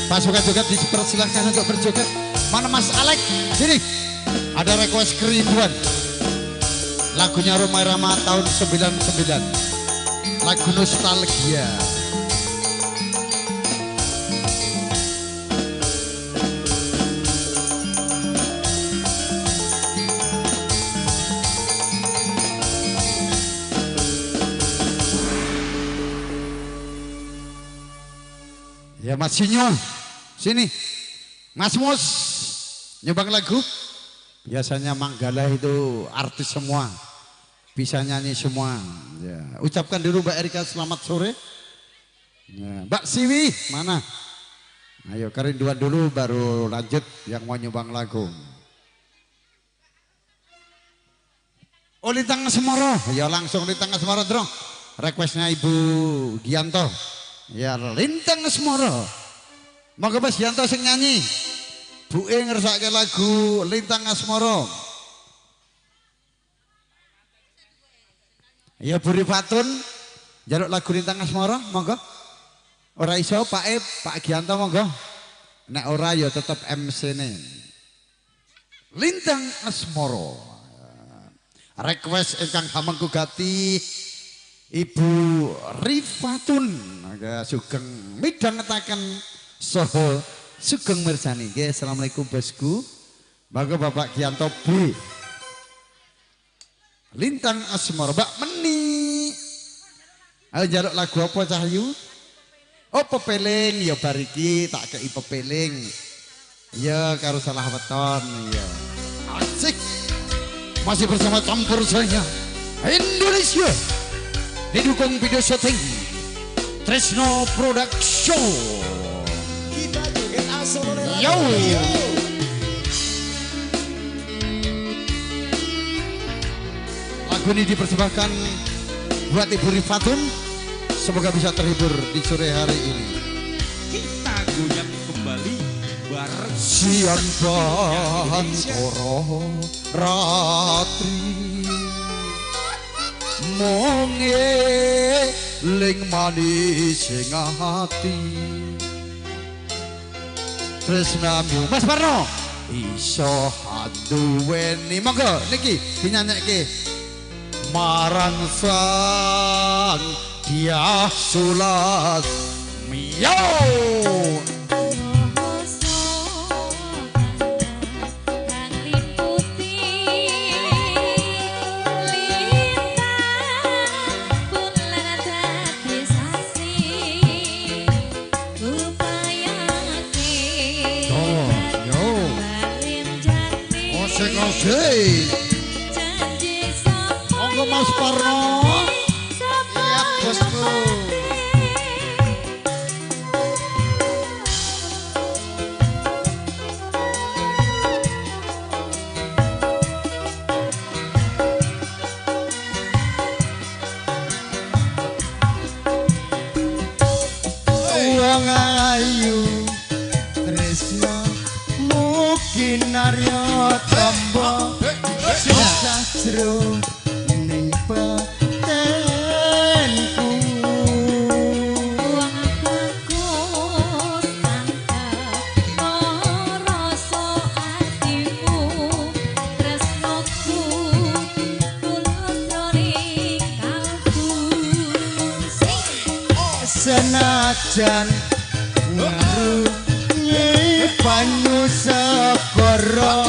Pasukan joget dipersilahkan untuk berjoget. Mana Mas Alek? Sini. Ada request kerinduan. Lagunya Rhoma Irama tahun 99. Lagu nostalgia. Ya Mas Sinyo, sini. Mas Mus nyumbang lagu. Biasanya Manggala itu artis semua, bisa nyanyi semua. Ya. Ucapkan dulu Mbak Erika selamat sore. Ya. Mbak Siwi mana? Ayo kerinduan dulu baru lanjut yang mau nyumbang lagu. Oh Lintang Asmoro, ya langsung Lintang Asmoro dong. Requestnya Ibu Gianto. Ya Lintang Asmoro. Monggo Mas Gianto sing nyanyi. Buke ngersake lagu Lintang Asmoro. Ya Bu Rifatun njaluk lagu Lintang Asmoro, monggo. Ora iso Pak E, Pak Gianto monggo. Nek ora ya tetep MC-ne. Lintang Asmoro. Request ingkang hamengku gati Ibu Rifatun sugeng midhangetaken saha sugeng mirsani. Nggih, assalamualaikum bosku. Monggo Bapak Gianto B. Lintang Asmoro Mbak Meni. Ayo njaluk lagu apa Cahyu? Oh pepeling ya bar iki tak kei pepeling. Ya karo salah weton ya. Asik. Masih bersama campur saya Indonesia. Didukung video syuting Tresno Production. Kita joget asal. Yo. Lagu ini dipersembahkan buat Ibu Rifatun. Semoga bisa terhibur di sore hari ini. Kita goyang kembali bareng Sian Bantoro Ratri mung eling manis sing ati tresnamu Mas Parno iso handuweni. Monggo niki dinyanyekke marang sang dia sulat miyo. Monggo Mas Parno. Iya Bosku. Wong ayu tresna mungkin arya tombo susah jero ning batinku. Wong bagus mantep rasa atimu tresnoku tulus jroning kalbu. Senajan ngarungi banyu segara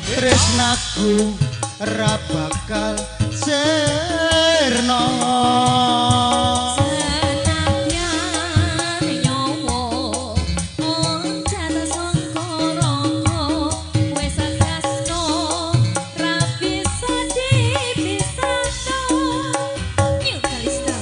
tresnaku ra bakal sirna. Senadyan nyawa oncat sangka raga wis tresno ra bisa dipisahno. New Kalista.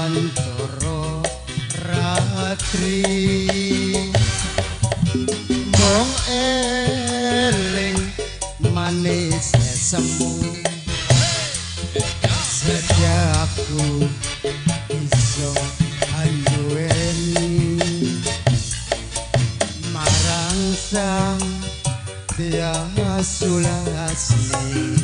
Pantoro ratri mung eling manis semu setiaku iso anduweni marang sang dia sulasmi.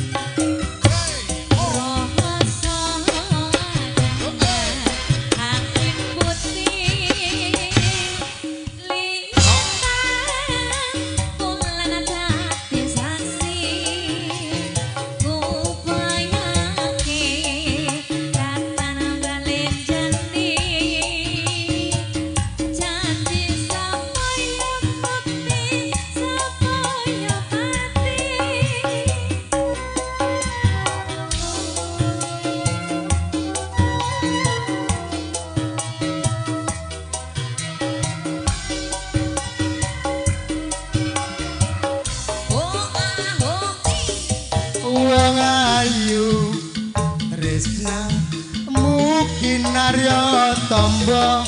Wong ayu tresna mungkin arya tombo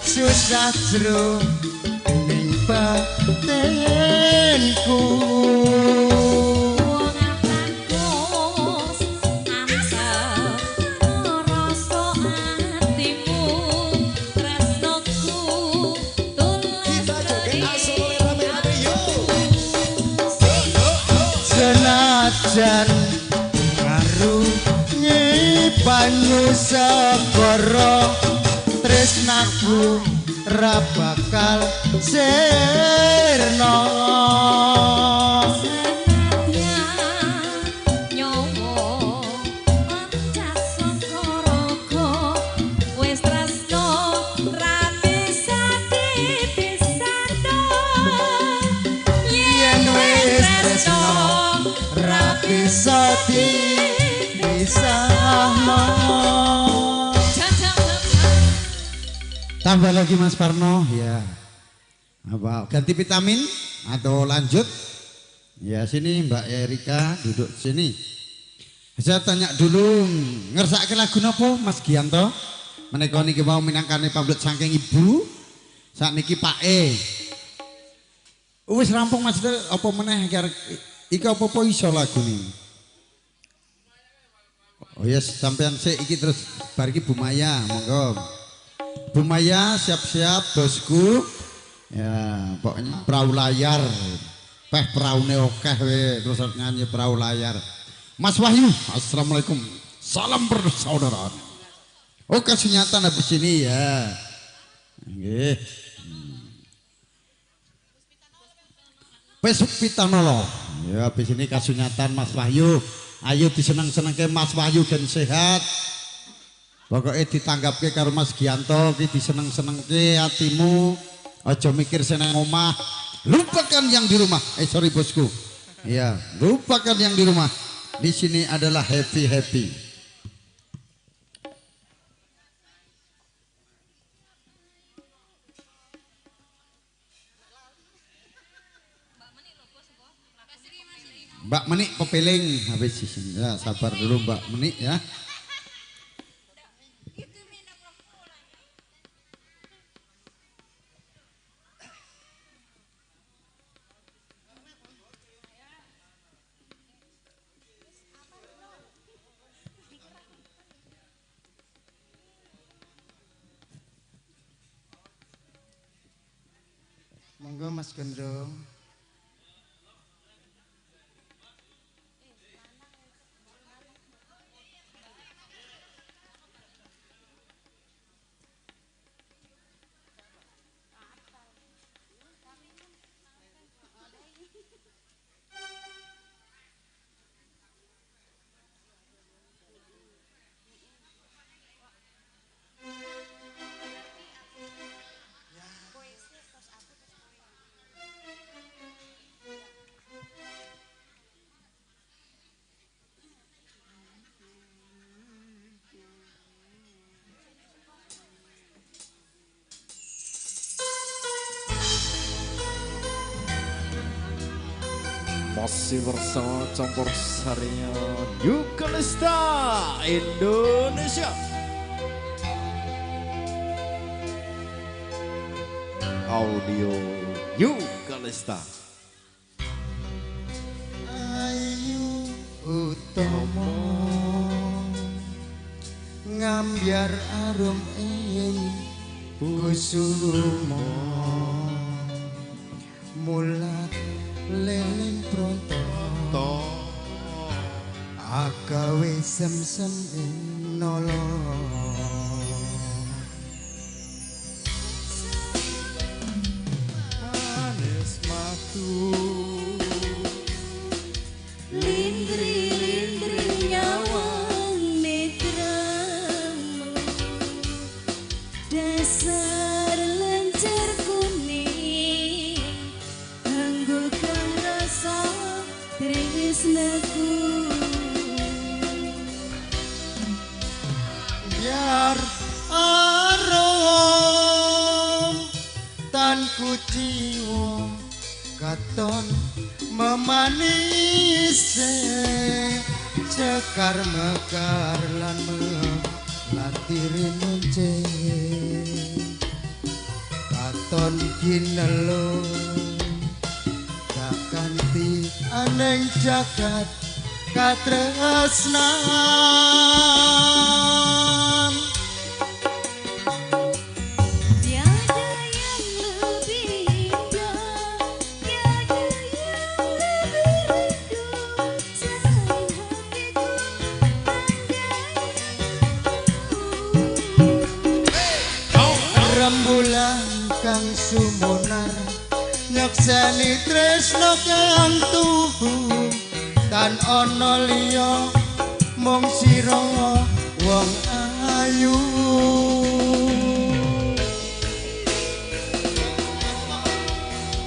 susah jero ning batinku. Wong bagus mantep rasa atimu tresnoku tulus Senajan ngarungi banyu segara tresnaku ra bakal sirna. Senadyan nyawa oncat sangka raga wis tresno ra bisa dipisahno. Yen wis tresno ra bisa dipisahno. Tambah lagi Mas Parno ya. Apa ganti vitamin atau lanjut? Ya sini Mbak Erika duduk sini. Saya tanya dulu ngersake lagu napa Mas Gianto? Menika niki mau minangkane pamrih saking ibu. Sakniki Pak E. Wis rampung Mas, apa meneh iki apa-apa iso lagune. Oh yes, sampean sik iki terus bar iki Bu Maya, monggo. Bu Maya siap-siap bosku. Ya, pokoknya perahu layar. Peh peraune akeh we terus nyanyi perahu layar. Mas Wahyu, assalamualaikum. Salam persaudaraan. Oke, sunyatan habis ini ya. Nggih. Pesupitanolo. Ya, habis ini kasunyatan Mas Wahyu. Ayo diseneng-senengke Mas Wahyu gen sehat. Pokoke ditanggapke karo Mas Gianto ki diseneng-senengke atimu. Aja mikir seneng omah. Lupakan yang di rumah. Sorry bosku. Iya, lupakan yang di rumah. Di sini adalah happy-happy. Mbak Menik pepeling habis ya, sabar dulu Mbak Menik ya. Monggo Mas Gondrong. Masih bersama campur sarinya New Kalista Indonesia. Audio New Kalista. Ayu utomo ngambyar arum ing kusumo mulat leleng pronto agawe sem-sem ing nolo manis matu lindri-lindri nyawang netramu dasar lencer kuning anggul kang rasa tresnaku biar arum tan kuciwa katon memanis cekar mekar lan melati rinunce katon kinelo tak kanti aneng jagat katresnan. Tiada yang lebih indah, tiada yang lebih rindu selain hatiku andai. Rembulan kang sumunar nyekseni tresno kang tuhu tan ana liya mung sira wong ayu.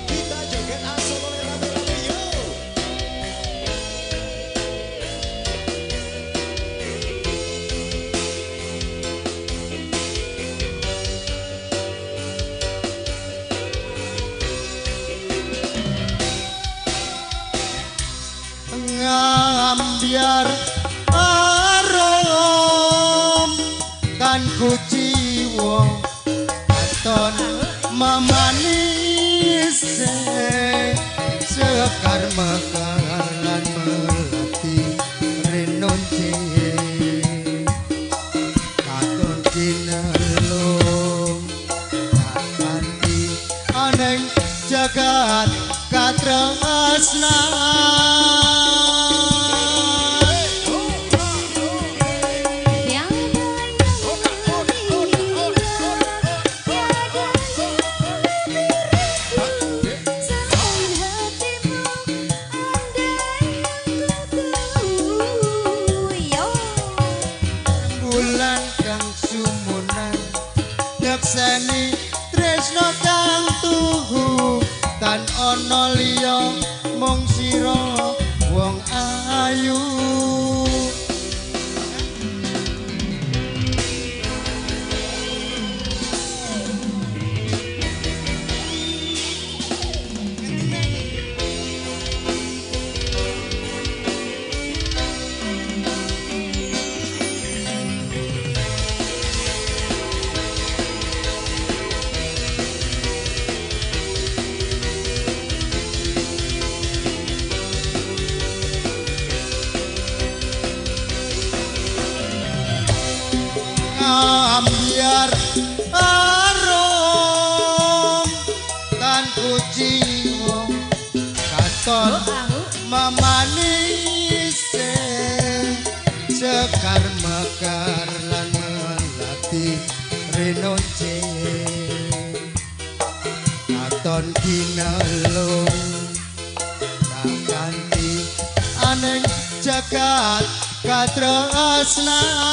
Kita joget asal rame-rame yo. Ngambyar arum tan kuciwa katon memanis sekar mekar lan melati rinonce katon kinelung kanthi aneng jagat katresnan. Bulan kang Tan ana liya mung sira wong ayu. Ambiar arum tan kuciwa katon memanise sekar mekar lan melati renoce katon kinelung tak kanthi aneng jagat katresnan.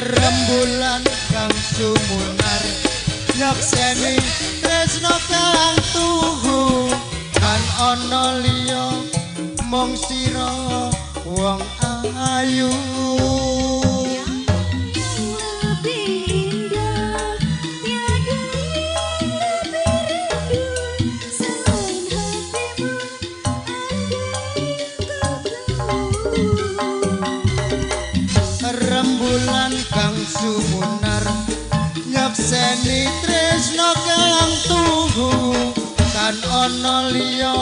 Rembulan kang sumunar nyekseni tresno kang tuhu kan ana liya mung sira wong ayu. Rembulan kang sumunar nyekseni tresno kang tuhu tan ana liya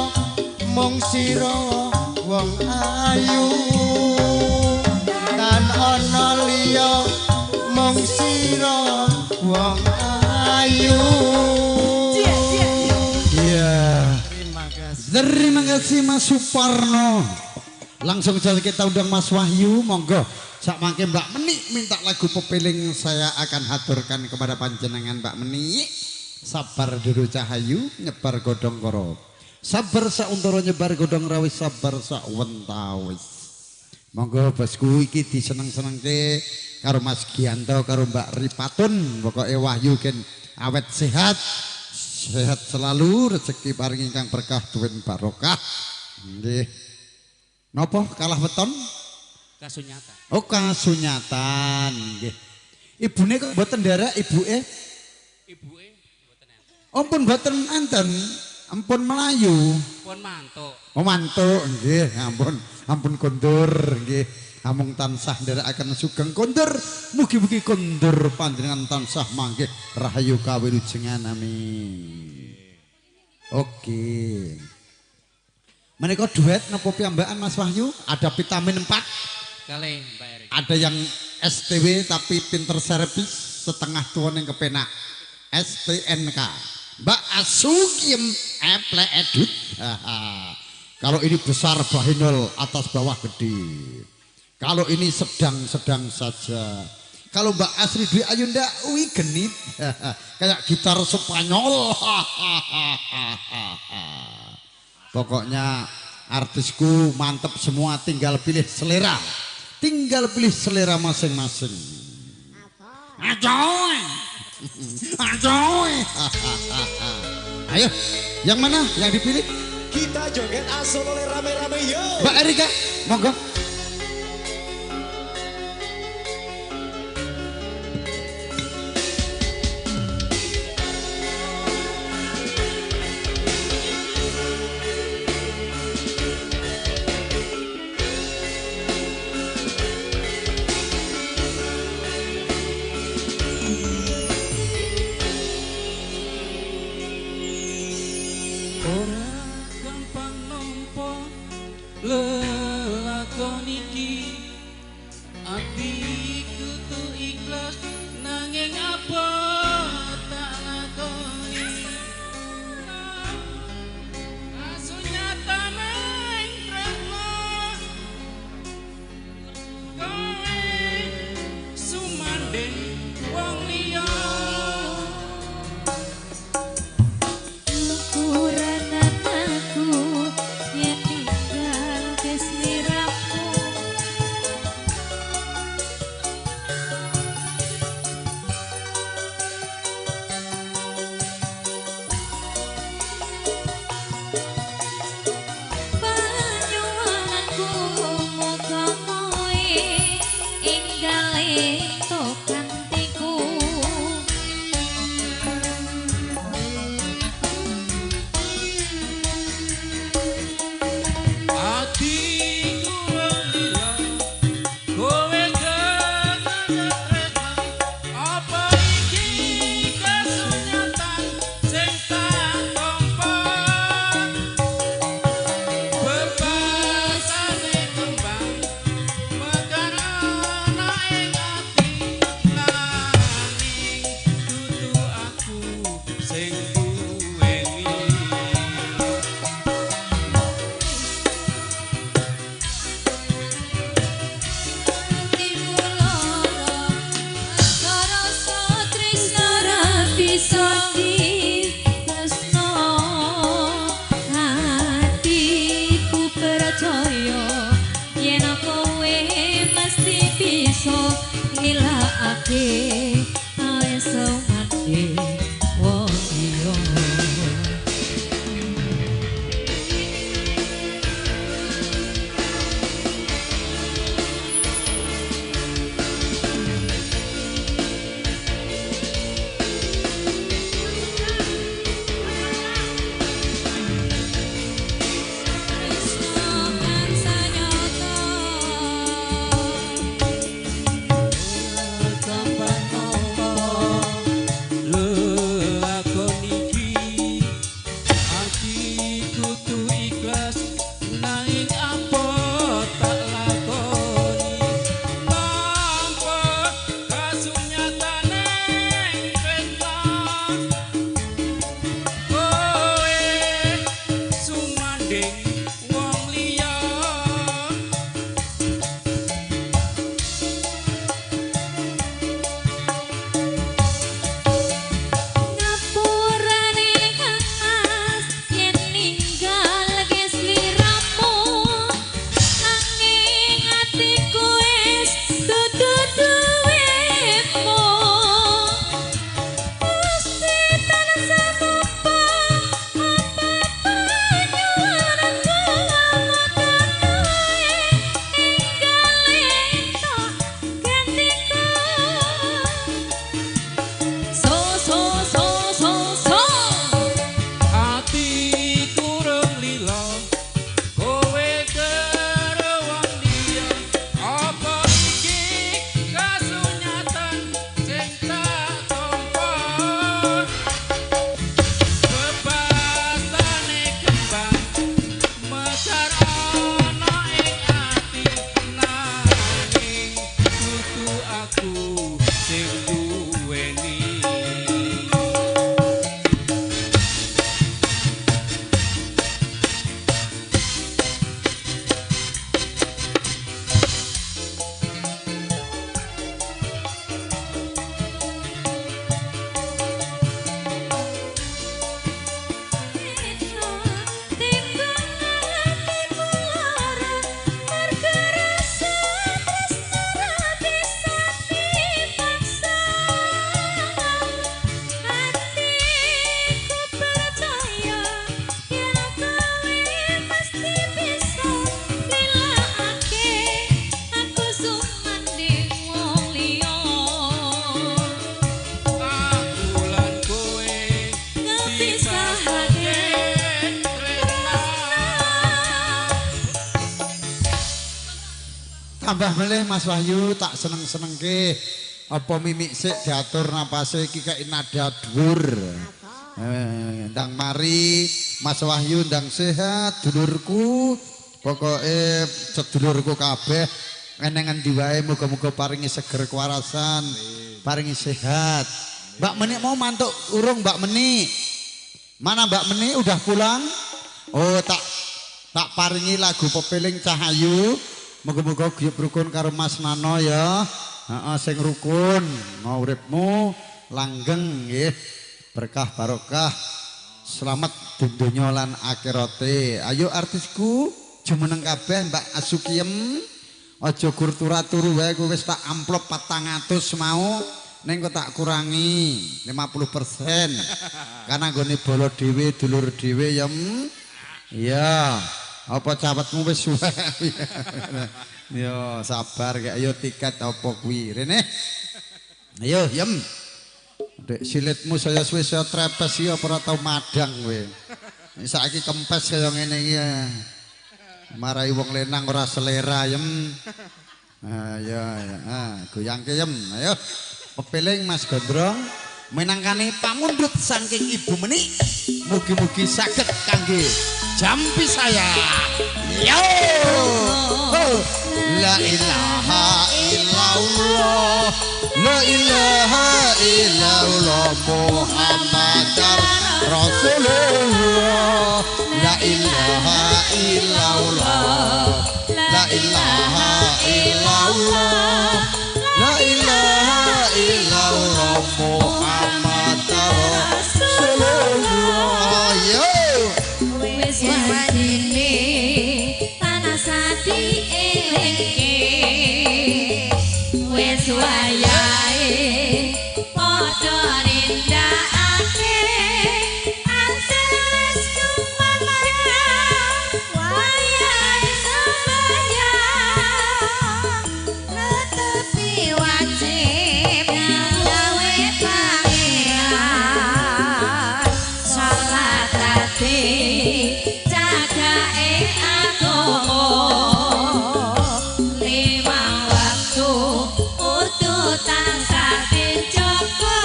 mung sira wong ayu. Tan ana liya mung sira wong ayu. Iya. Terima kasih. Terima kasih Mas Suparno. Langsung saja kita undang Mas Wahyu, monggo. Sak mangke Mbak Menik minta lagu pepeling, saya akan haturkan kepada panjenengan Mbak Menik. Sabar dulu cahayu nyebar godhong koro. Sabar sauntara nyebar godhong rawis, sabar sawentawis. Monggo bosku iki diseneng-senengke karo Mas Gianto karo Mbak Ripatun. Pokoke Wahyu gen awet sehat, sehat selalu, rezeki paring ingkang berkah duwen barokah. Nggih. Napa kalah weton? Kasunyatan. Oh, kasunyatan nggih. Ibune kok mboten nderek ibuke? Ibuke mboten enten. Oh, pun mboten enten. Ampun melayu. Pun mantuk. Oh, mantuk nggih, ampun. Ampun kondur nggih. Amung tansah nderekaken sugeng kondur. Mugi-mugi kondur panjenengan tansah manggih rahayu kawilujengan, amin. Oke. Menika duet napa piyambakan Mas Wahyu? Ada vitamin 4. Kalih Mbak Erik. Ada yang STW tapi pinter servis, setengah tua yang kepenak. STNK. Mbak Asukiem eple edut. Kalau ini besar bahinol atas bawah gede. Kalau ini sedang-sedang saja. Kalau Mbak Asri Dwi Ayunda wi genit. Kayak gitar Spanyol. Pokoknya artisku mantep semua, tinggal pilih selera. Tinggal pilih selera masing-masing. Ajoy. Ajoy. Ayo, yang mana yang dipilih? Kita joget asolole rame-rame yo. Mbak Erika, monggo. Ora gampang nampa lelakon. Tambah melih Mas Wahyu tak seneng-senengke. Apa mimik sik diatur napase iki kek nada dhuwur. Ndang mari Mas Wahyu ndang sehat dulurku. Pokoke sedulurku kabeh eneng endi wae muga-muga paringi seger kewarasan, paringi sehat. Mbak Menik mau mantuk urung Mbak Menik? Mana Mbak Menik udah pulang? Oh tak paringi lagu pepeling Cahayu. Muga-muga guyub rukun karo Mas Nano ya. Heeh sing rukun, uripmu langgeng nggih. Berkah barokah. Selamat donya lan akhirate. Ayo artisku jumeneng kabeh Mbak Asukiem. Aja gur turu wae kowe wis tak amplop 400 mau ning kok tak kurangi 50%. Karena nggone bala dhewe dulur dhewe ya. Iya. Apa cawetmu wis suwe. Yo sabar kek ayo tiket apa kuwi rene. Ayo yem. Dek silitmu saya suwe saya trepes iki apa ora tau madang kowe. Saiki kempes kaya ngene iki. Marai wong lenang ora selera yem. Ayo ya, goyangke yem. Ayo pepeling Mas Gondrong minangkani pamundhut saking Ibu Menik. Mugi-mugi saged kangge jampi saya. Yo. Oh. La ilaha illallah, la ilaha illallah Muhammadar Rasulullah. La ilaha illallah, la ilaha illallah, la ilaha illallah Muhammadar Rasulullah. Yo. Wis wajine tanah sadi elingke, wis wayahe padha nindakake antes kumandang wayahe sembahyang netepi wajib gawe pangeran salat ati jagae agama limang waktu kudu tansah dijaga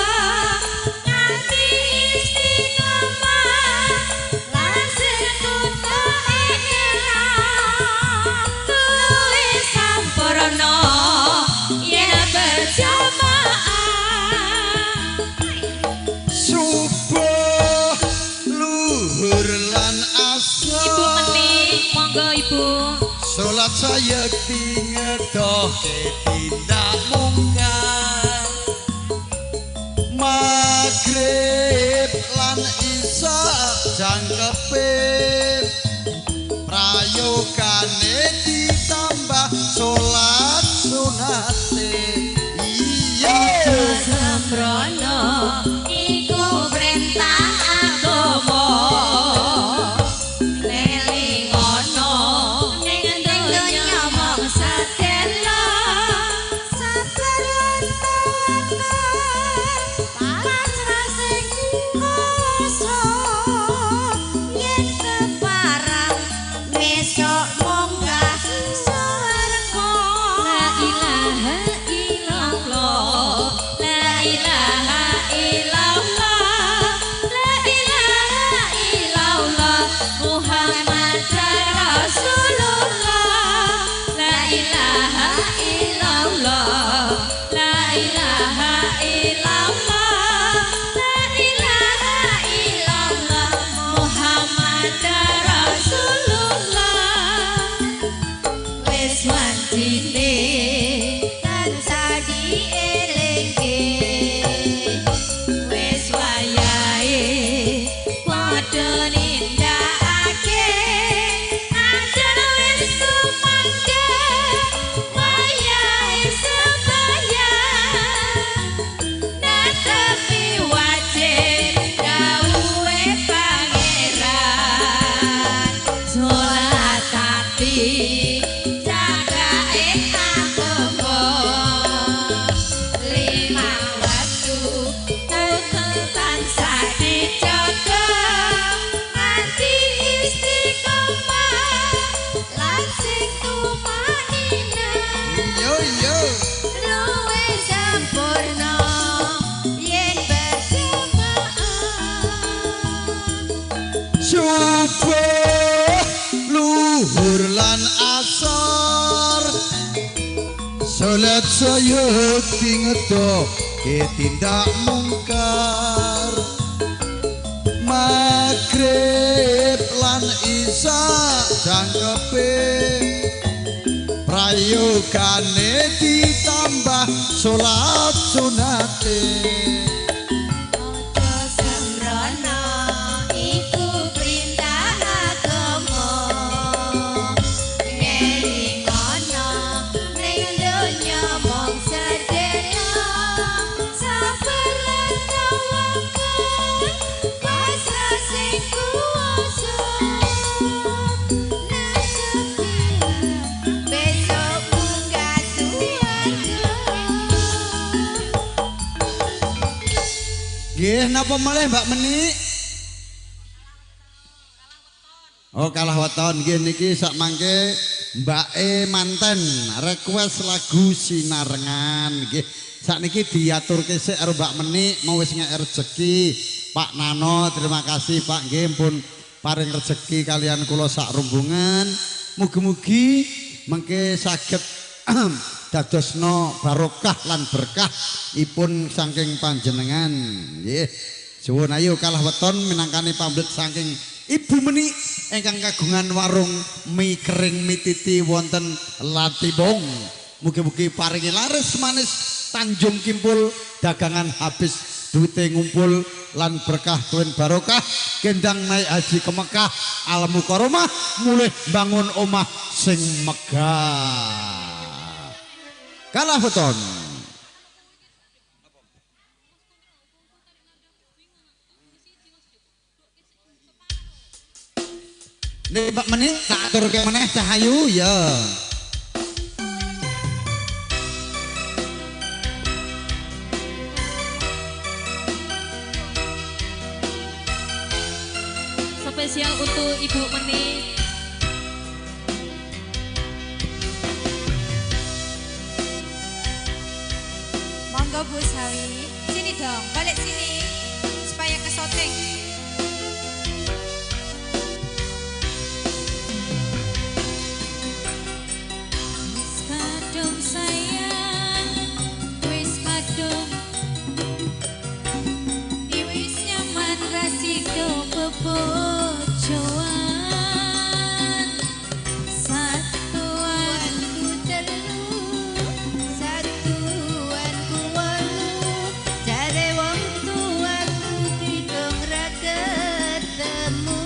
nganti istiqomah lan sekutu ikhlas luwih sampurna yen berjamaah. Subuh luhur lan asar. Ibu Menik monggo Ibu. Salat sayekti ngedohke tindak mungkar. Magrib lan isya jangkepe prayogane ditambah salat sunate. Iya. Sembrono iku perintah agama. Nelingono ning donya mung sedelo sabar lan tawakal pasrah sing kuwasa yen keparang besok munggah swarga. La ilaha illallah, la ilaha illallah, la ilaha illallah Muhammad Rasulullah. La ilaha illallah, la ilaha illallah, la ilaha Salat sayekti ngedoke tindak mungkar. Maghrib lan isya jangkepe prayogane ditambah salat sunate. Aja sembrono iku perintah agama, ngelingono ning donya mung sedhela, sabar lan tawakal pasrah sing kuwasa. Besok munggah suwarga. Nggih, napa malih Mbak Menik? Oh, kalah weton. Nggih niki sak mangke Mbake manten request lagu Sinarengan. Nggih, sakniki diaturke sik karo Mbak Menik mau wis ngek rejeki. Pak Nano, terima kasih Pak nggih pun paring rejeki kalian kula sak rombongan. Mugi-mugi mengke saged dadosno barokah lan berkah ipun saking panjenengan. Nggih. Suwun ayo kalah weton minangkani pamret saking Ibu Menik ingkang kagungan warung mie kering mie titi wonten Latibong. Mugi-mugi paringi laris manis Tanjung Kimpul, dagangan habis duwite ngumpul lan berkah tuwin barokah, kendang naik haji ke Mekah, Al Mukarramah mulih bangun omah sing megah. Kalah weton. Nih Pak Menik tak aturke meneh Cahayu ya. Spesial untuk Ibu Menik. Monggo Bu Sawi, sini dong, balik sini supaya kesoting. Wis kadung sayang, wis kadung wis nyaman rasido bebojoan. Satuanku telu, satuanku wolu, jare wong tuaku kidung ra ketemu.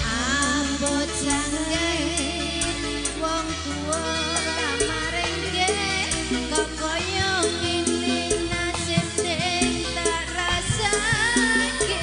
Ambot sanggahe wong tuwa kamaringke, kok kaya ngene nasib sing tak rasake.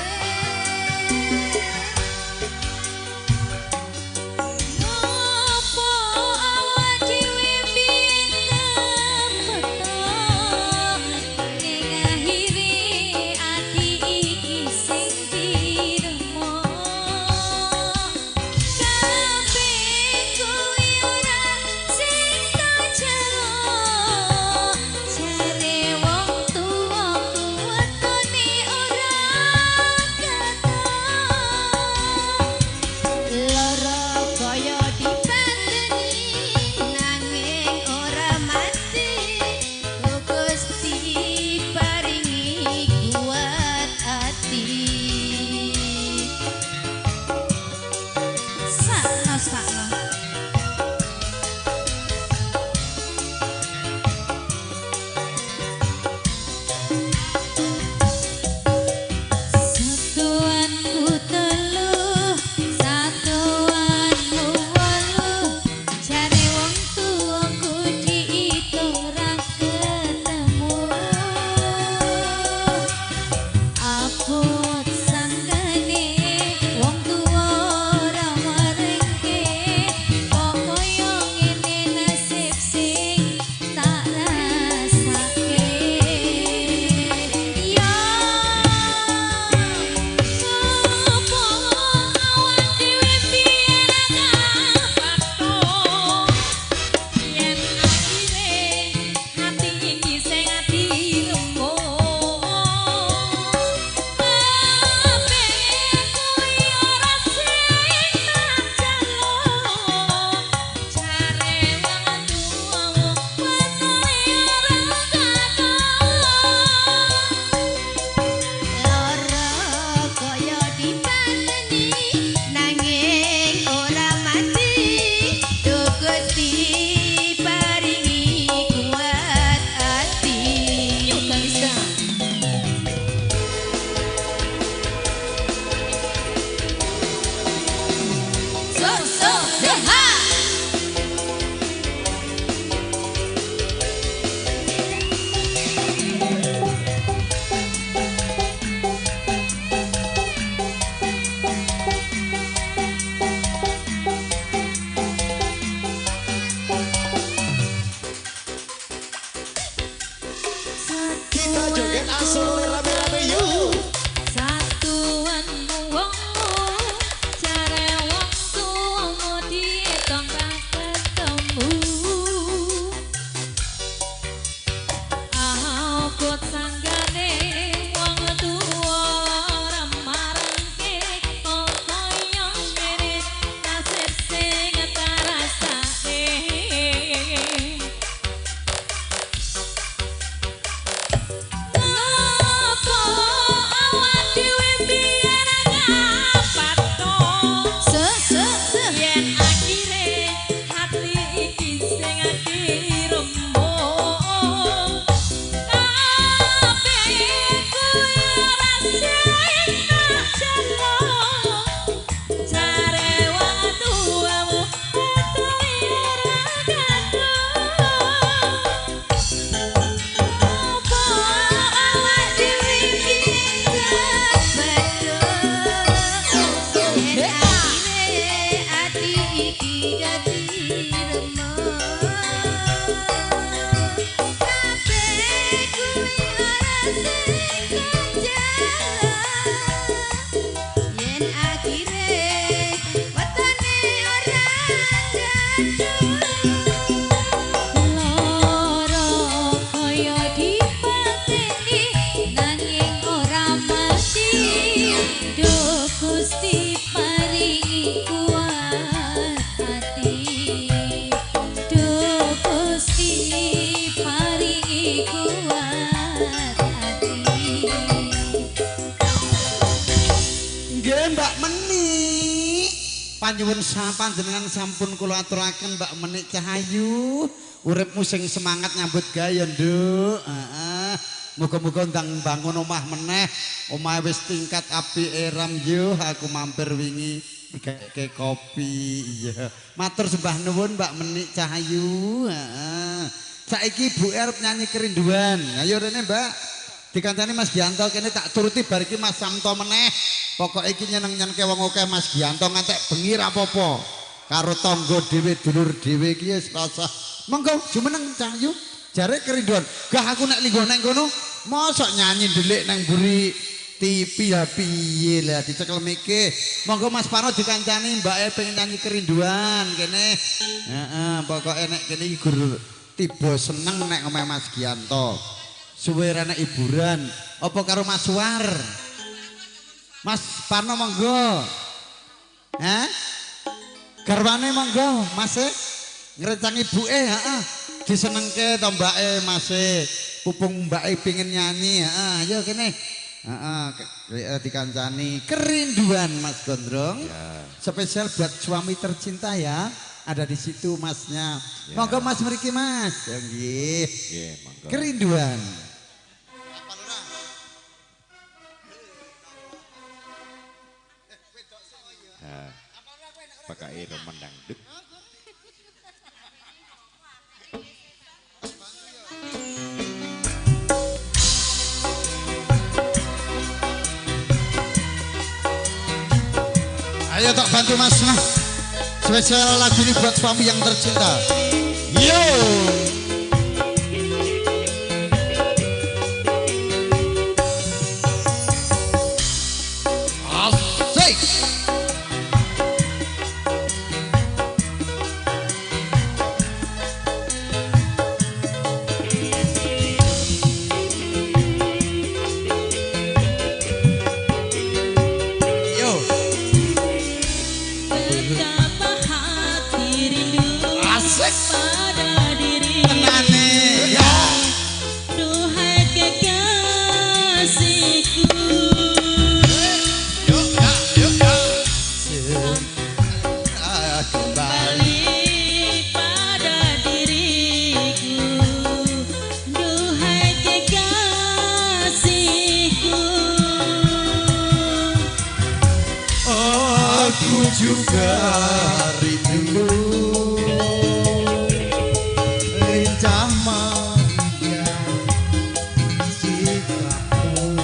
joget asal rame-rame yo. Satuanmu wong jare wong tuamu dietong ra ketemu. Aku tanggane wong tuwa ora marangke kok kaya ngene nasib sing tak rasane. Ngopo awak dhewe biyen ngapatno yen akhire hati iki sing diremuk. Kabeh kuwi ora sing tak jaluk, jare wong tuamu wetenge ora gaduh. Ngopo awak dhewe biyen kepethuk Yen akhire ati iki dadi remuk. Kabeh kuwi ora sing tak jaluk, yen akhire wetone ora gaduh. Loro kaya dipateni nanging ora mati. Duh Gusti paringi kuat ati. Duh Gusti paringi kuat ati. Nggih Mbak Menik. Panyuwun panjenengan sampun kula aturaken Mbak Menik Cahayu. Uripmu sing semangat nyambut gawe ya, Nduk. Heeh. Muga-muga ndang bangun omah meneh. Omahe wis tingkat apike ram yo, aku mampir wingi digaeke kopi. Iya. Matur sembah nuwun Mbak Menik Cahayu. Heeh. Saiki Ibu arep nyanyi kerinduan. Ayo rene Mbak. Dikancani Mas Gianto kene tak turuti bar iki Mas Samto meneh. Pokoke iki nyeneng-nyenengke wong akeh Mas Gianto ngantek bengi ra apa-apa. Karo tangga dhewe dulur dhewe iki wis rasa. Monggo jumeneng Cahyu. Jare kerinduan. Gah aku nek lingguh nang kono mosok nyanyi ndelik nang mburi TV ya piye lah dicekel mike. Monggo Mas Parno dikancani mbake pengen nyanyi kerinduan kene. Heeh, pokoke nek kene iki gur tiba seneng nek omahe Mas Gianto. Suwe ra nek hiburan apa karo Mas Suwar? Mas Parno monggo. Hah? Garwane monggo, Mas e. Ngrencang ibuke, heeh. Disenengke to mbake Mas e. Pupung mbake pengin nyanyi, heeh. Ayo kene. Heeh, dikancani kerinduan Mas Gondrong. Ya. Spesial buat suami tercinta ya. Ada di situ masnya. Ya. Monggo Mas mriki Mas. Ya nggih. Nggih, monggo. Kerinduan. Pakai remen dangdut. Ayo tak bantu Mas nah. Spesial lagu ini buat suami yang tercinta. Yo. Asik. Yo. Betapa hati rindu Asik. pada diri. Tenane ya. Duhai kekasihku. Yuk ya, yuk ya. Kembali Kembali pada diriku. Duhai kekasihku. Aku juga rindu lincah manja sikapmu.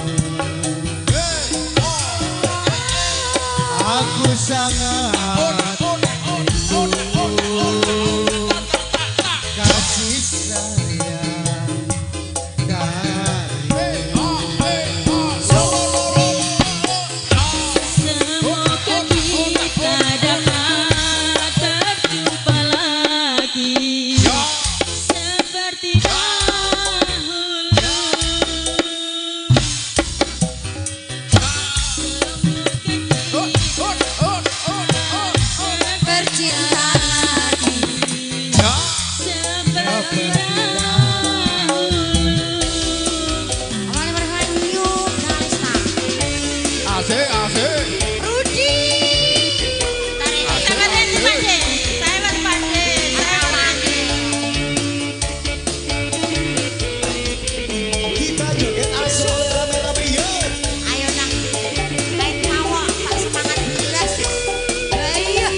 Aku sangat rindu kasih sayang darimu. Asik asik. Rudi. Kita joget asik rame-rame yo. Ayo nang baik mawon Pak semangat belas. Ayo.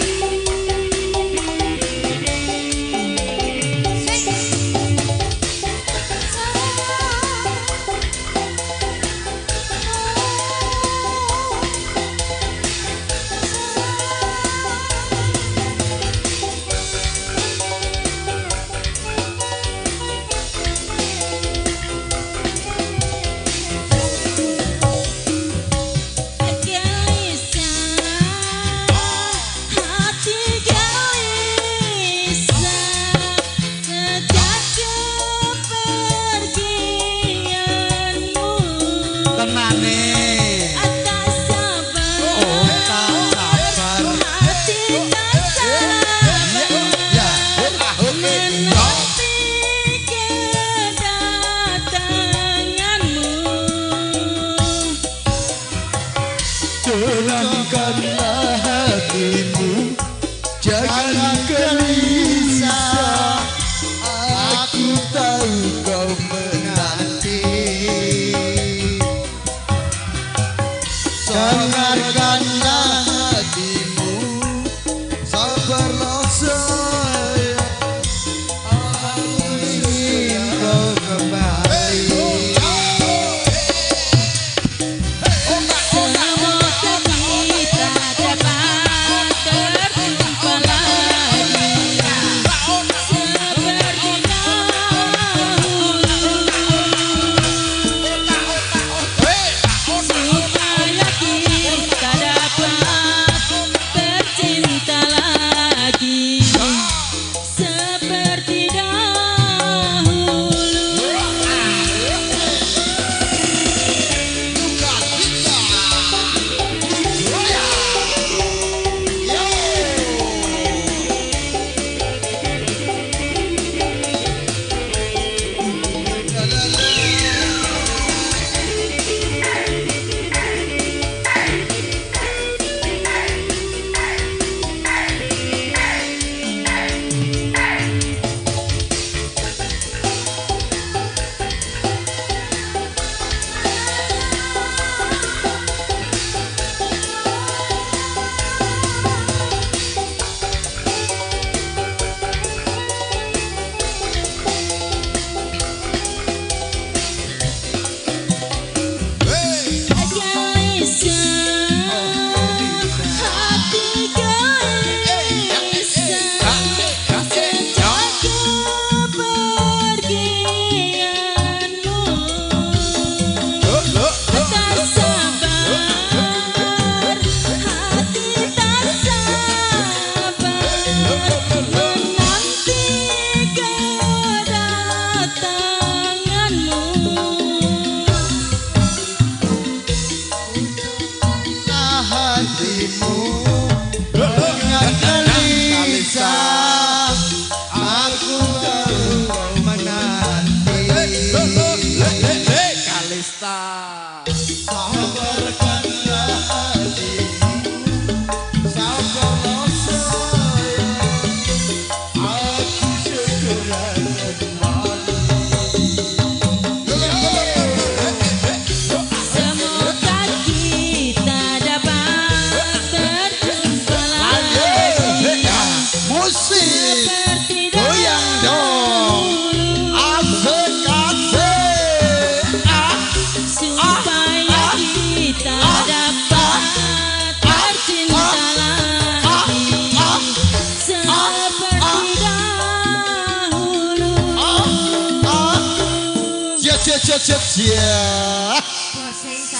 Tenangkanlah hatimu, jangan gelisah. Aku tahu kau menanti. Dengarkanlah hatimu, sabarlah sayang. Aku ingin kau kembali.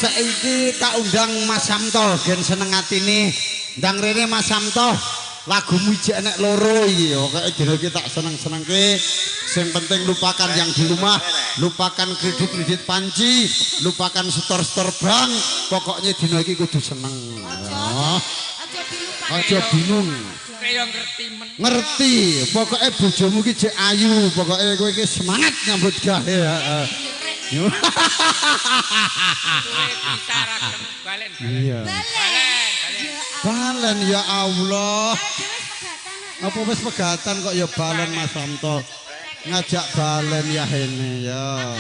Saiki tak undang Mas Samto gen seneng atine. Ndang rene Mas Samto, lagumu ijek enek loro iki. Pokoke dina iki tak seneng-senengke. Sing penting lupakan yang di rumah, lupakan kredit-kredit panci, lupakan setor-setor bank. Pokoknya dina iki kudu seneng. Aja bingung. Ngerti, pokoknya bojomu iki jek ayu, pokoknya kowe iki semangat nyambut gawe. Heeh. Iya. Balen ya Allah. Apa wis pegatan kok ya balen Mas Samto. Ngajak balen ya hene ya.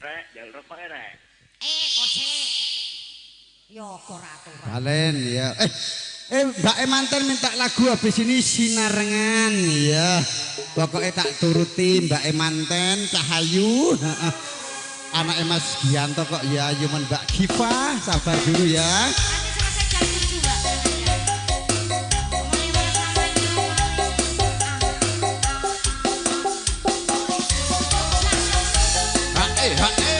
Rek, jalur rokok rek. Kose. Yo ora aturan. Balen ya. Mbak Manten minta lagu habis ini Sinarengan ya. Pokoknya tak turuti Mbak Manten Cahayu. Anaknya Mas Gianto kok ya ayu men Mbak Giva, sabar dulu ya. Nanti selesai jam 7, Mbak. Hae hae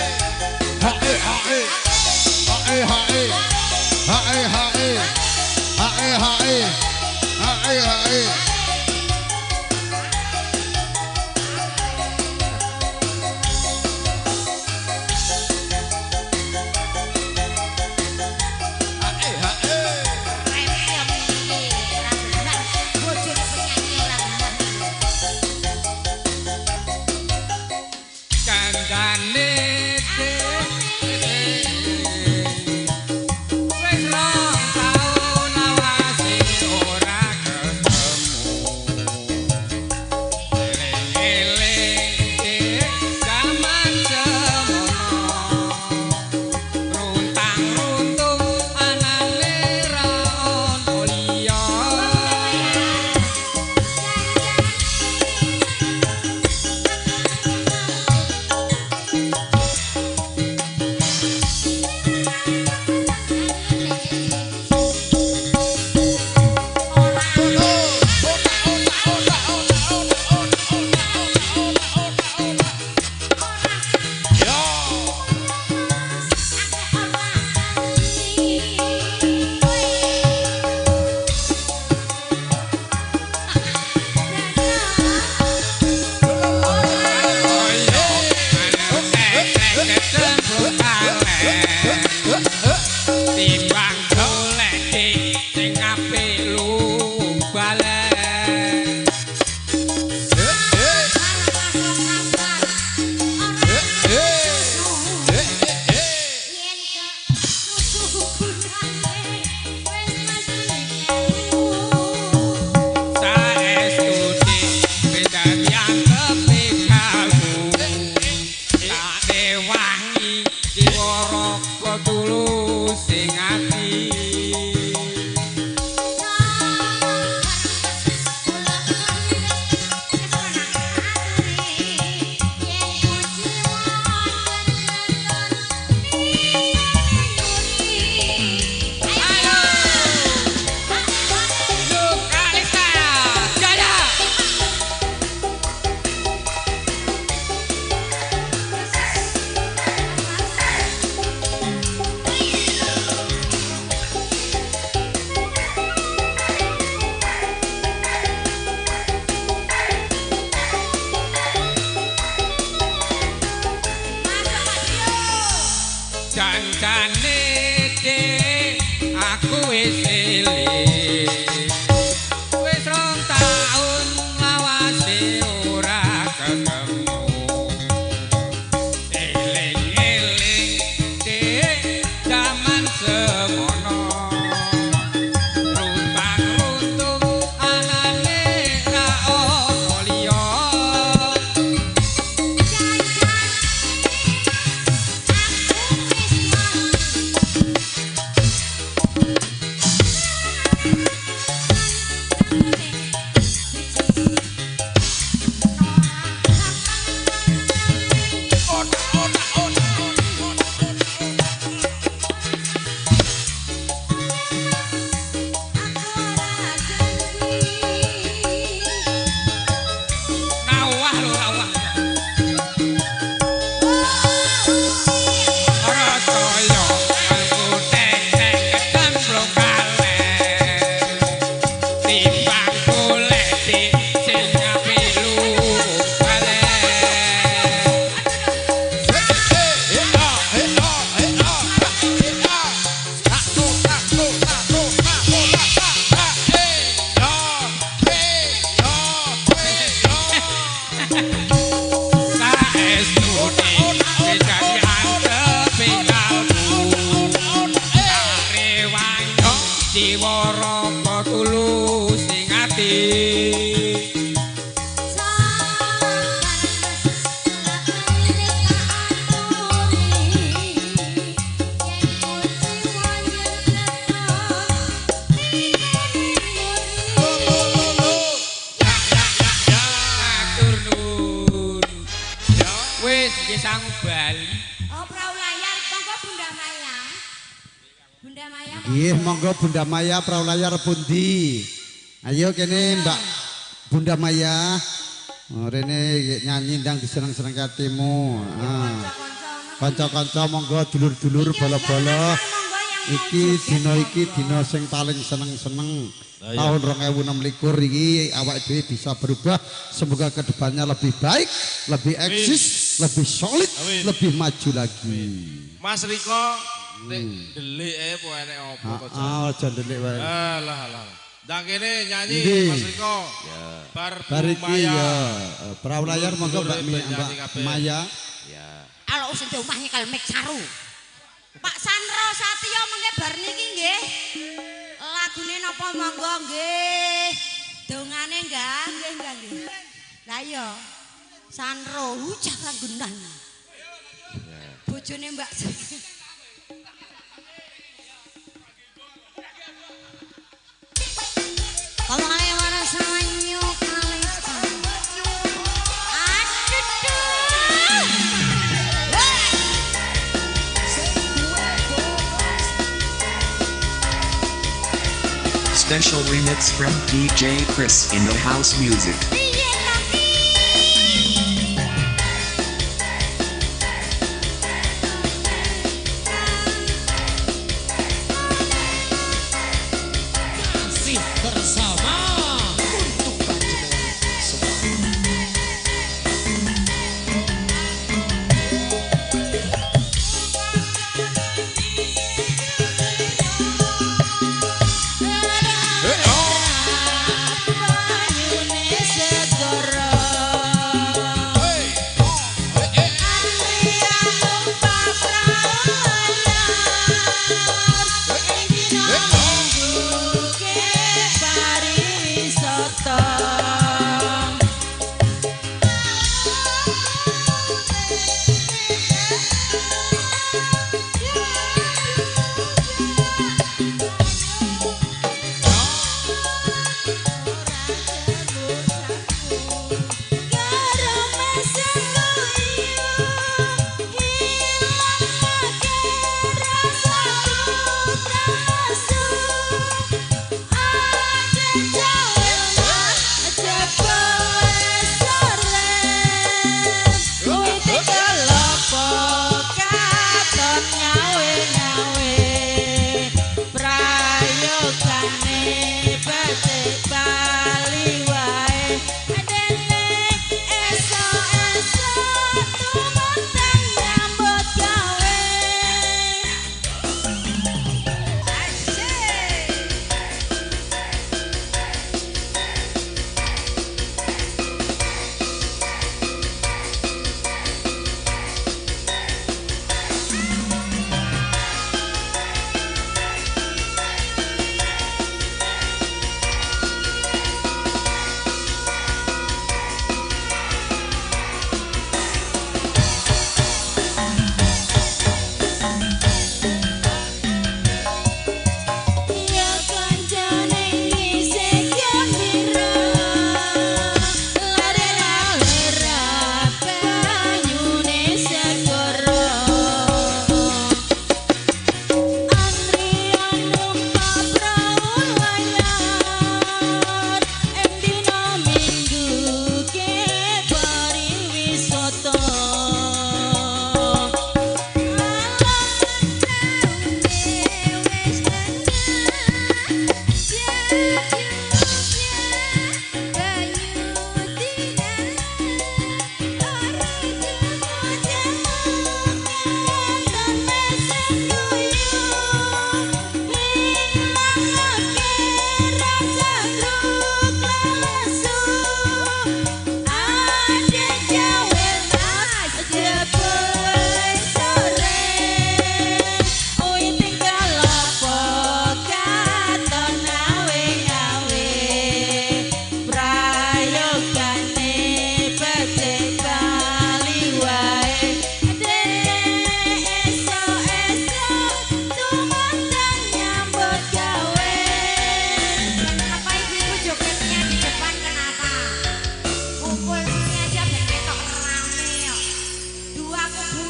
hae hae hae hae hae hae hae hae hae hae. Bali. Oh, perahu layar. Monggo Bunda Maya. Bunda Maya. Nggih, monggo Bunda Maya perahu layar pundi? Ayo kene Mbak Bunda Maya. Oh, rene nyanyi ndang diseneng-seneng atimu. Ah. Kanca-kanca monggo dulur-dulur bala-bala. Iki dina iki dina sing paling seneng-seneng. Tahun 2026 iki awake dhewe bisa berubah, semoga kedepannya lebih baik, lebih eksis, lebih solid, lebih maju lagi. Mas Riko nek ndelik ae apa enek apa to? Ah, aja ndelik wae. Alah alah. Ndang kene nyanyi Mas Riko. Ya. Bar Bar iki ya perahu layar monggo Mbak Maya. Ya. Alok sing di omah nyekel mik saru. Pak Sandro Satyo mengke bar niki nggih. Lagune napa monggo nggih. Dongane nggih nggih nggih. Lah iya. Sandro hujah ranggunan. Bojone Mbak Sri. Ngomongane ora sawanyu kalista. Aduh. Special remix from DJ Chris in the house music. Kasih bersama untuk panjenengan semua. Banyune.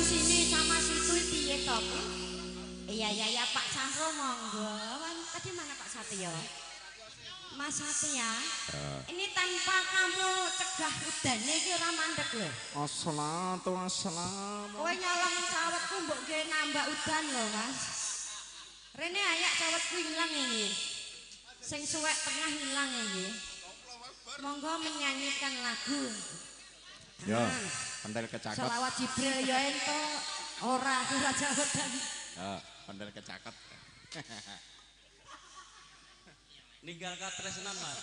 sini sama situ piye to? Iya iya ya Pak Sandro monggo. Tadi mana Pak Satyo? Mas Satya, ini tanpa kamu cegah udane iki ora mandek lho. Assalatu wassalamu. Kowe nyolong cawetku mbok ngge nambah udan lho, Mas. Rene ayak cawetku ilang iki. Sing suwek tengah ilang iki. Monggo menyanyikan lagu. Yo, pentel kecakep. Selawat Jibril ya entuk. Ora aku ora cawetan. Ya, pentel kecakep. Ninggal katresnan, Mas.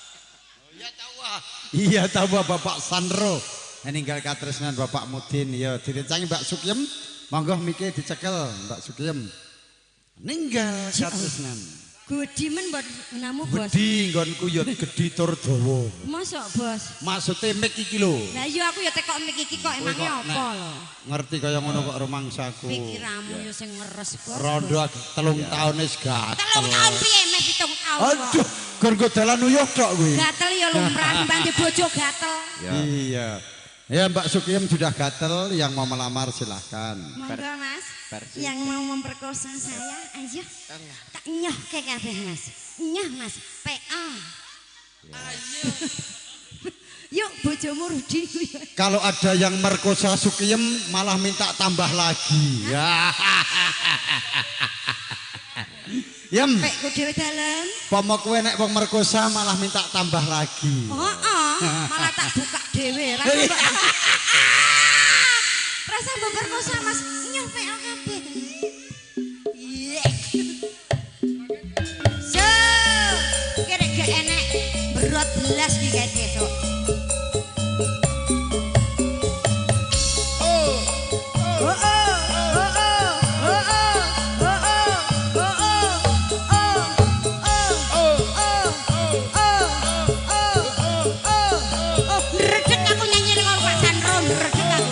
Oh, iya tahu ah. Iya tahu Bapak Sandro. Ninggal katresnan Bapak Mudin ya direncangi Mbak Sukiem. Monggo mike dicekel Mbak Sukiem. Ninggal katresnan. Gedhi men mbok namu bos. Gedhi nggonku ya gedhi tur dawa. Mosok bos. Maksude mik iki lho. Lah iya aku ya tekok mik iki kok emangnya apa lho. Ngerti kaya ngono kok rumangsaku. Pikiranmu ya sing ngeres bos. Rondo 3 taun wis gatel. 3 taun piye meh 7 taun. Aduh, gon go dalan uyuh tok kuwi. Gatel ya lumrah timbang bojo gatel. Iya. Ya Mbak Sukiem sudah gatel, yang mau melamar silahkan. Monggo Mas. Yang mau memperkosa saya, ayo. Tak nyoh ke kabeh Mas. Nyoh Mas, PA. Ayo. Yuk bojomu Rudi. Kalau ada yang merkosa Sukiem malah minta tambah lagi. Ya. Yem. Pekku dhewe dalem. Pomo kowe nek wong merkosa malah minta tambah lagi. Heeh, malah tak buka dhewe. Rasa mbok perkosa Mas, nyoh PA kabeh. Iya. So, kere gak enek berot belas iki kae besok. Oh. Oh oh oh oh oh oh oh oh oh oh oh oh oh oh. Redek aku nyanyi karo Pak Sandro, redek aku.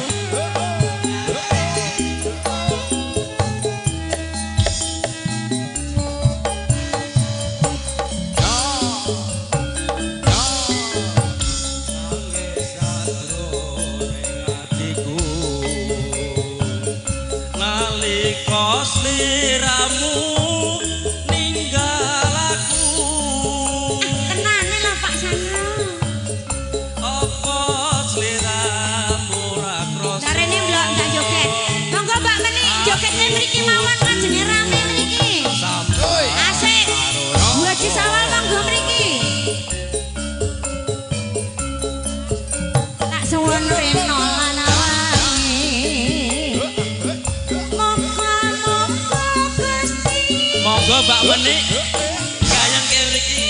Sliramu ninggal aku. Tenane lho Pak Sandro. Apa sliramu ora krasa? Darene mblok ndak joget. Monggo Mbak Meni jogete mriki mawon kajenge rame mriki. Asik. Bu Haji Sawal monggo mriki. Tak suwun reno lan awangi. Monggo Mbak Meni gayeng ke mriki.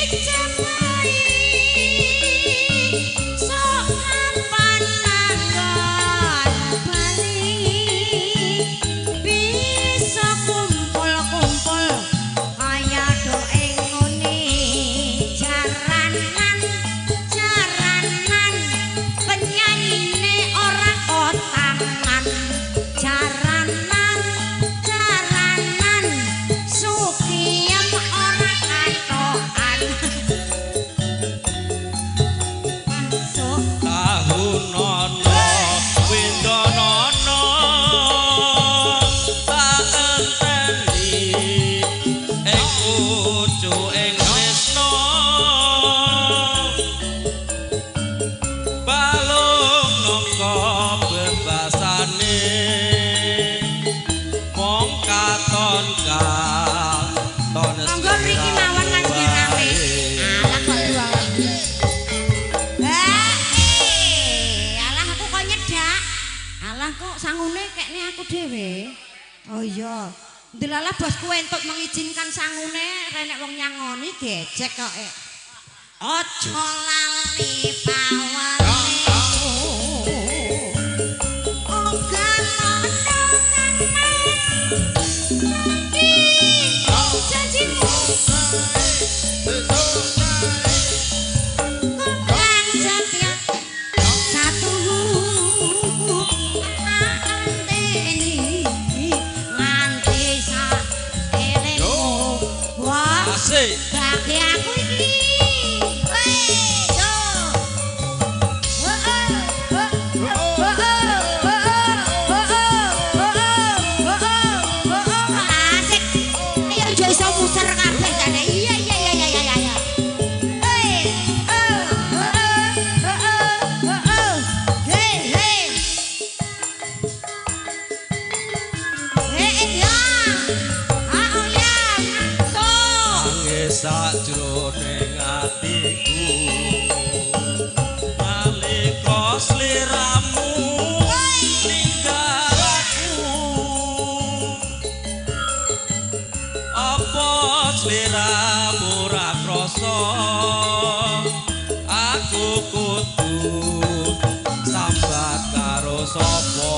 Sok kapan nanggon bali bisa kumpul-kumpul kaya do ing ngene jaranan jaranan penyanyine ora kotangan jaranan jaranan Sukiem ora katokan. Masuk tahunono windonono tak enteni ing ucu ing tresno balung nangka bebasane mong katon katon. Monggo mriki mawon kajenge rame. Alah kok dua. Alah aku kok nyedak. Alah kok sangune kekne aku dhewe. Oh iya. Ndelalah bosku entuk mengizinkan sangune renek wong nyangoni gejek kok. Aja lali pawarneku. Oga mono kang Mas. Janjimu kang setia satu anteni nganti sak elingmu. Wah, asik. Bagi aku iki. Weh, yo. Sajroning atiku nalika sliramu ninggal aku, apa sliramu ora krasa aku kudu sambat karo sapa?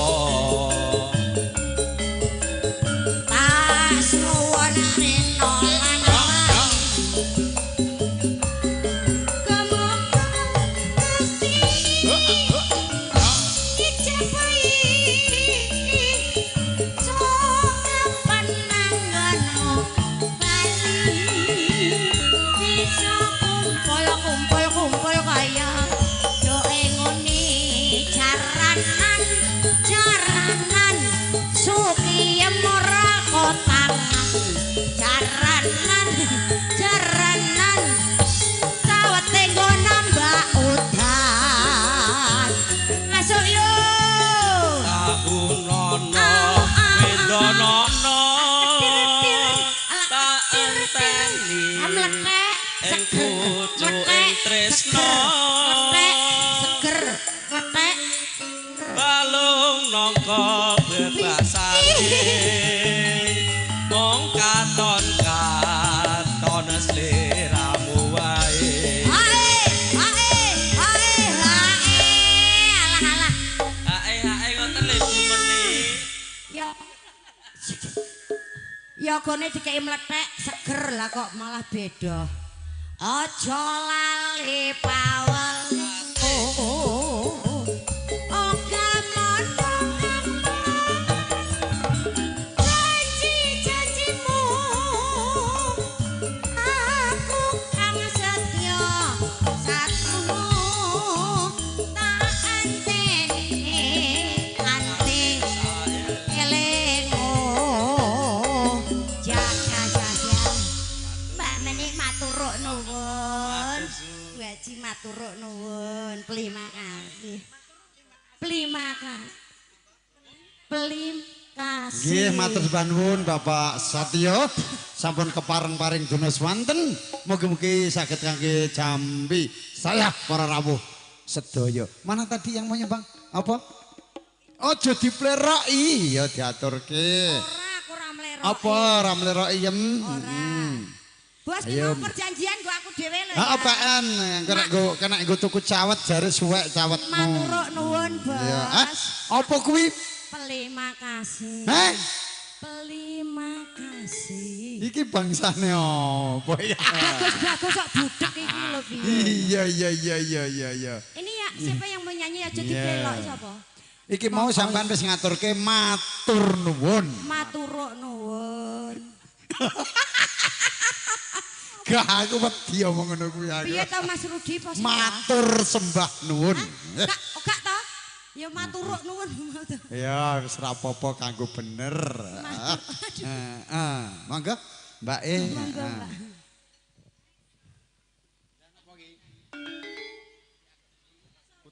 Balung nangka bebasane mung katon katon sliramu wae. Hae hae hae hae alah alah hae hae ngoten lho meni. Ya ya gone dikeki mlethek seger lah kok malah beda. Aja lali pawelku. Maturuk nuwun, terima kasih. Terima kasih. Terima kasih. Nggih, matur nuwun Bapak Satyo. Sampun kepareng-paring dono swanten. Mugi-mugi saged kangge jambi saya para rawuh sedaya. Mana tadi yang mau nyumbang? Apa? Aja dipleroki, ya diaturke. Ora, aku ora mleroki. Apa ora mleroki yem? Ora. Bos, ki mau perjanjian nggo aku dhewe lho. Heeh, apaan? Kena nggo tuku cawet jare suwek cawetmu. Maturuk nuwun, Bos. Ya, apa kuwi? Terima kasih. Heh? Terima kasih. Iki bangsane apa ya? Bagus-bagus kok budek iki lho piye. Iya iya iya iya iya iya. Ini ya siapa yang mau nyanyi aja dipelok sapa? Iki mau sampean wis ngaturke matur nuwun. Maturuk nuwun. Gak aku wedi omong ngono kuwi aku. Piye to Mas Rudi posisi? Matur sembah nuwun. Gak gak to? Ya maturuk nuwun. Ya wis ra apa-apa kanggo bener. Heeh. Monggo Mbak E. Monggo Mbak.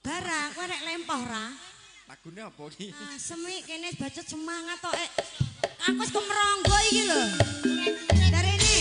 Barang kowe nek lempoh ra? Lagune apa iki? Ah semi kene bacut semangat tok. Aku wis kemronggo iki lho. Dari ini.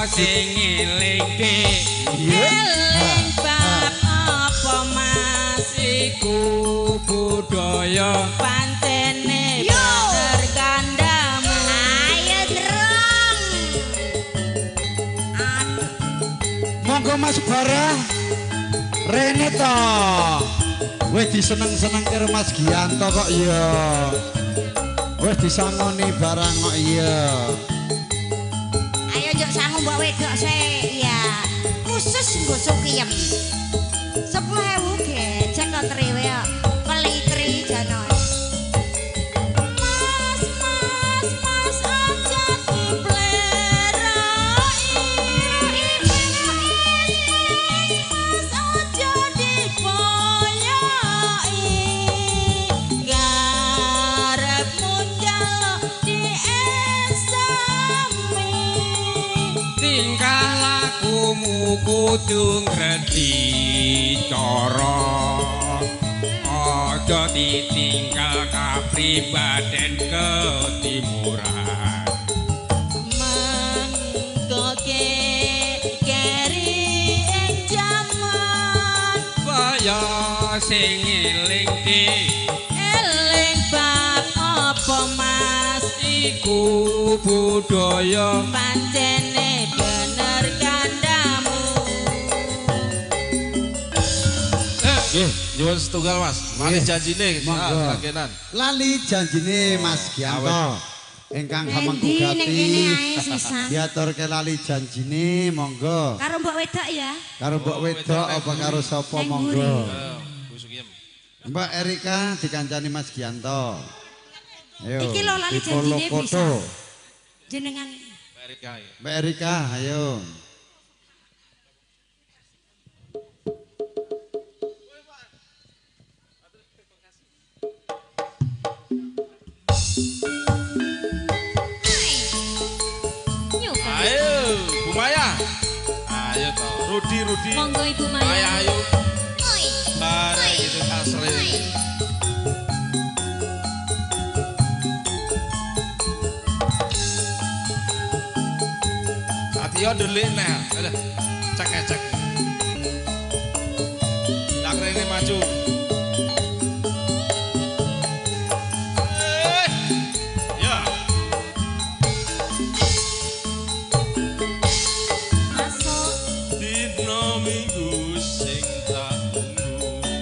Sing ngelingke eling bab apa budaya pancene bener kandamu. Ayo drong. Aduh. Monggo Mas Bara. Rene to. Wis diseneng-seneng karo Mas Gianto kok ya. Wis disangoni barang kok iya. Ayo njuk sangu mbok wedok sik ya. Khusus nggo sukiyem. 10.000 gecek kok triwe kok. Pelitri jane. Mas, mas, mas aja diplerai. Mas, mas aja diboyoi. Karepmu njaluk diesemi. Tingkah lakumu kudu ngerti cara. Aja ditinggal kapribaden ketimuran. Mengko keri ing jaman kaya sing eling di eling bab apa Mas iku budaya pancene bener kandamu. Nggih, nyuwun setunggal Mas. Lali janjine kakenan. Lali janjine Mas Gianto. Ingkang hamengku gati. Diaturke lali janjine monggo. Karo mbok wedok ya. Karo mbok wedok apa karo sapa monggo. Mbak Erika dikancani Mas Gianto. Ayo. Iki lho lali janjine bisa. Jenengan Mbak Erika. Mbak Erika, ayo. Ayo, Bu Maya. Ayo toh, Rudi, Rudi. Monggo Ibu Maya. Ayo, ayo. Bareng gitu asri. Satyo delik nah. Alah, cek cek. Tak rene maju. Ya. Masuk dina Minggu sing tak tunggu.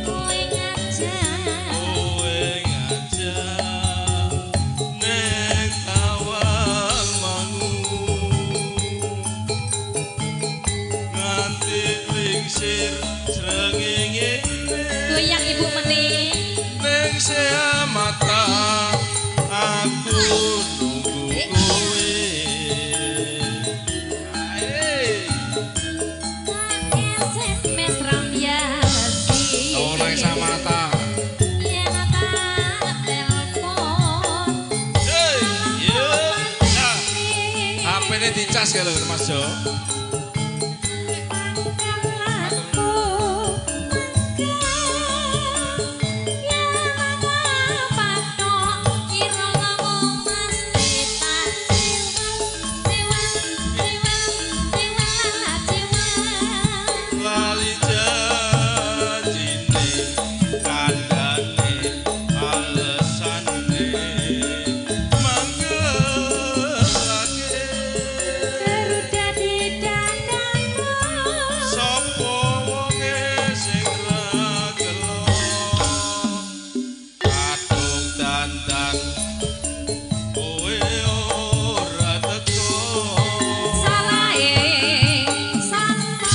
Kowe ngajak. Kowe ngajak nek tawang mangu. Nganti lingsir srengenge. Goyang Ibu Meni. Ning mata aku nunggu kowe. Ae. SMS rambiasi. Ora samata. Yen tak telepon. Hey, yo. Nah, HP-ne dicas ya lho Mas Jo. Lali janjine kandhane alesane mangkelake Garuda di dadaku. sapa wonge sing ra gelo kadung dandan kowe ora teko. Salahe sapa?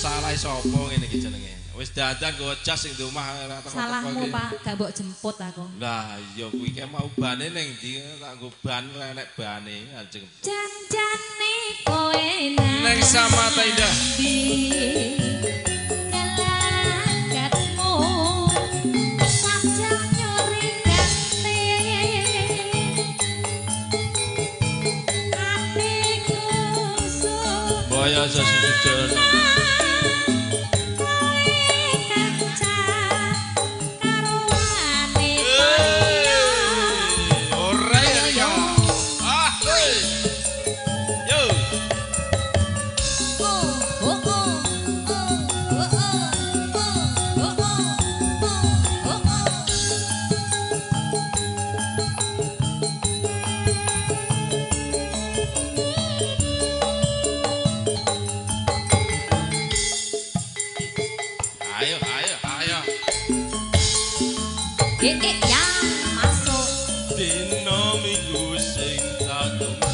Salah sapa ngene iki jenenge? Wis dandan nggawa jas sing di omah ora teko-teko Salahmu iki. Pak, gak mbok jemput aku. Lah iya kuwi ki mau bane ning ndi tak nggo ban ora enek bane anjing. Janjane kowe nang Neng Samata Indah. ndi? Gelagatmu sajak nyuri ganti. Atiku Boyo aja sujud. Kowe kanca karuane Ora ya ya. Ah, hei. Yo. Oh, oh, oh, oh, oh, oh, oh, oh, oh, oh. Ya masuk. Dina Minggu sing tak tunggu.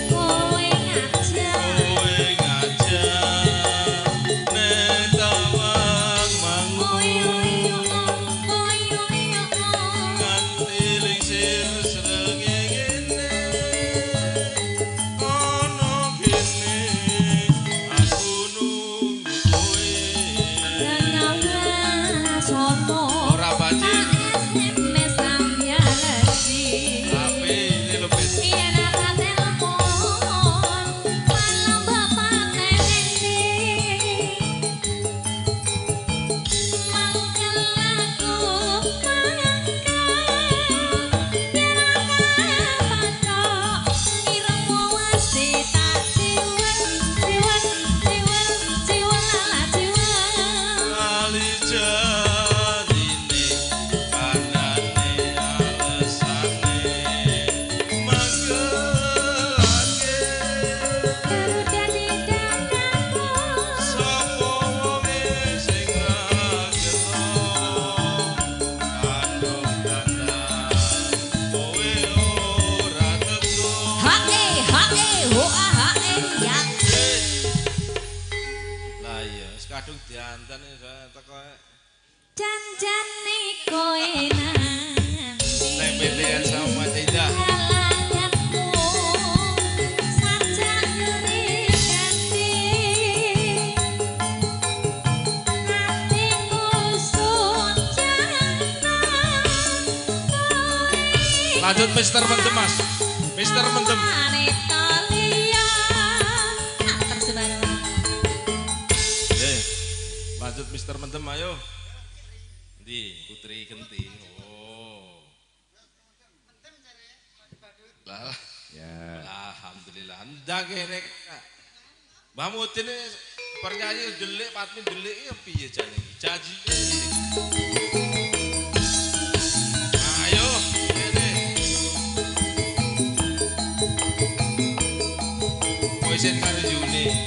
Kowe ngajak. Kowe ngajak nek tawang mangu. Nganti lingsir srengenge ana kene aku nunggu kowe. Ora bajing. Kadung diantan teko janjane kowe nanti nang PTN sama Indah. Halanganmu sajak nyuri ganti atiku sucana. Lanjut Mister Mendem Mas. Mister Mendem. Lanjut Mister Mendem ayo. Ndi Putri Genti. Oh. Lah. Ya. Alhamdulillah. Ndang kene. Mbah Mudin pernyanyi delik patmi delik ya piye jane iki? Janji. Ayo kene. Poison karo Yuni.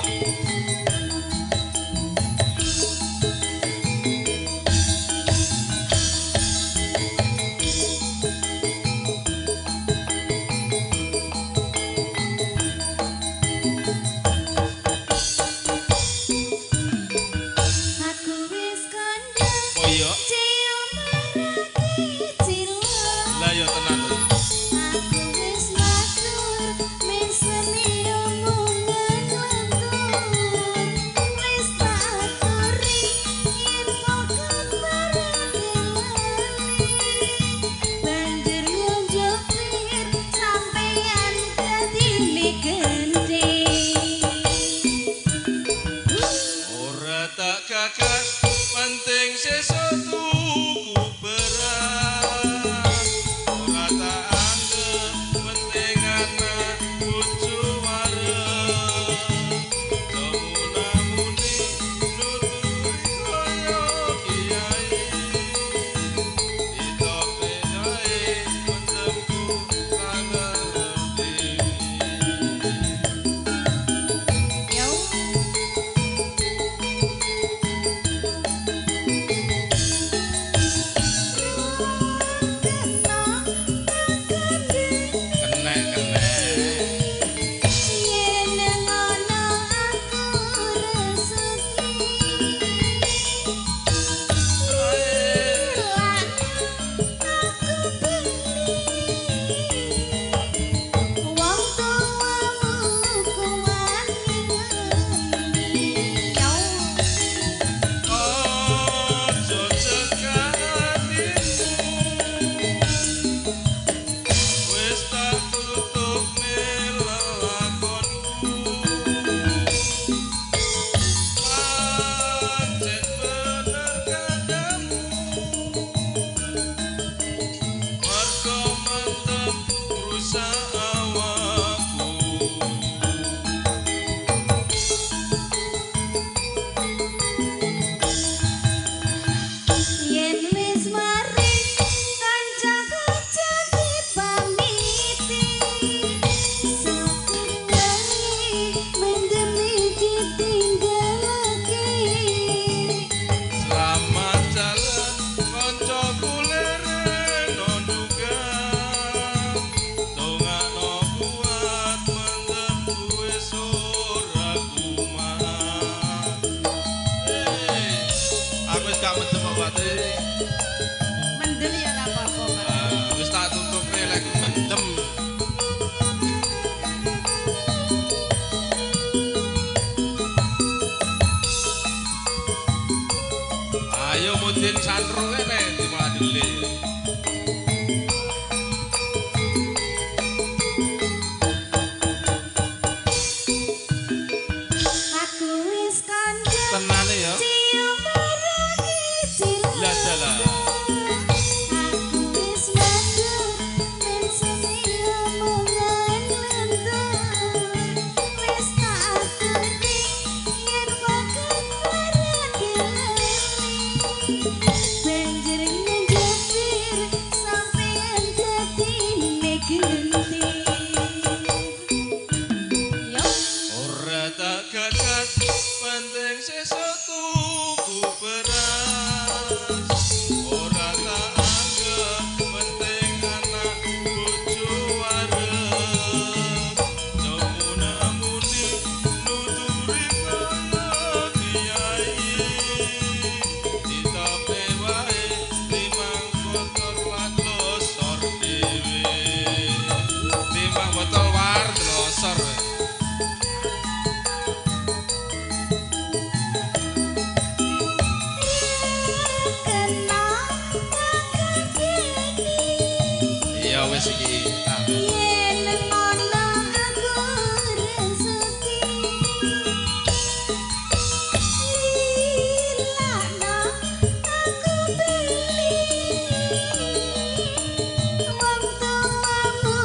tak gagas penting sesuk tuku beras. Ora tak anggep penting anak bojo wareg. Jamuna-muni nuturi kaya kiai. Ditape wae limang botol wadlosor dhewe. Limang botol war dlosor. Iya wis iki. Yen ngono aku rezeki. Lilakno aku beli. Wong tuamu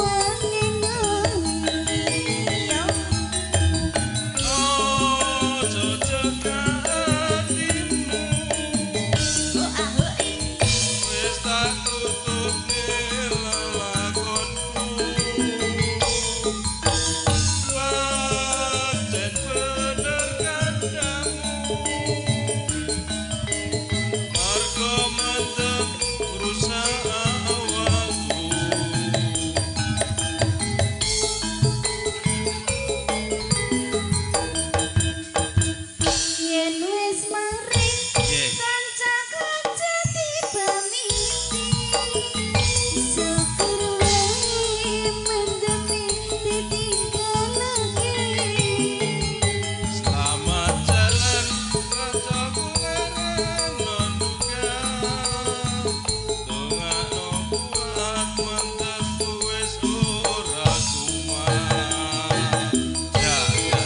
wani ngendi. Ojo cekak atimu. Wis tak tutupne lelakonku. Pancen bener kandhamu. Mergo mendem rusak awakku. Yen wis mari Nggih. kanca-kanca dipamiti. Syukur wae mendemi ditinggalake. Selamat jalan kancaku leren menduga. Dongakno kuat mantepku wis ora kumat. Ya, ya.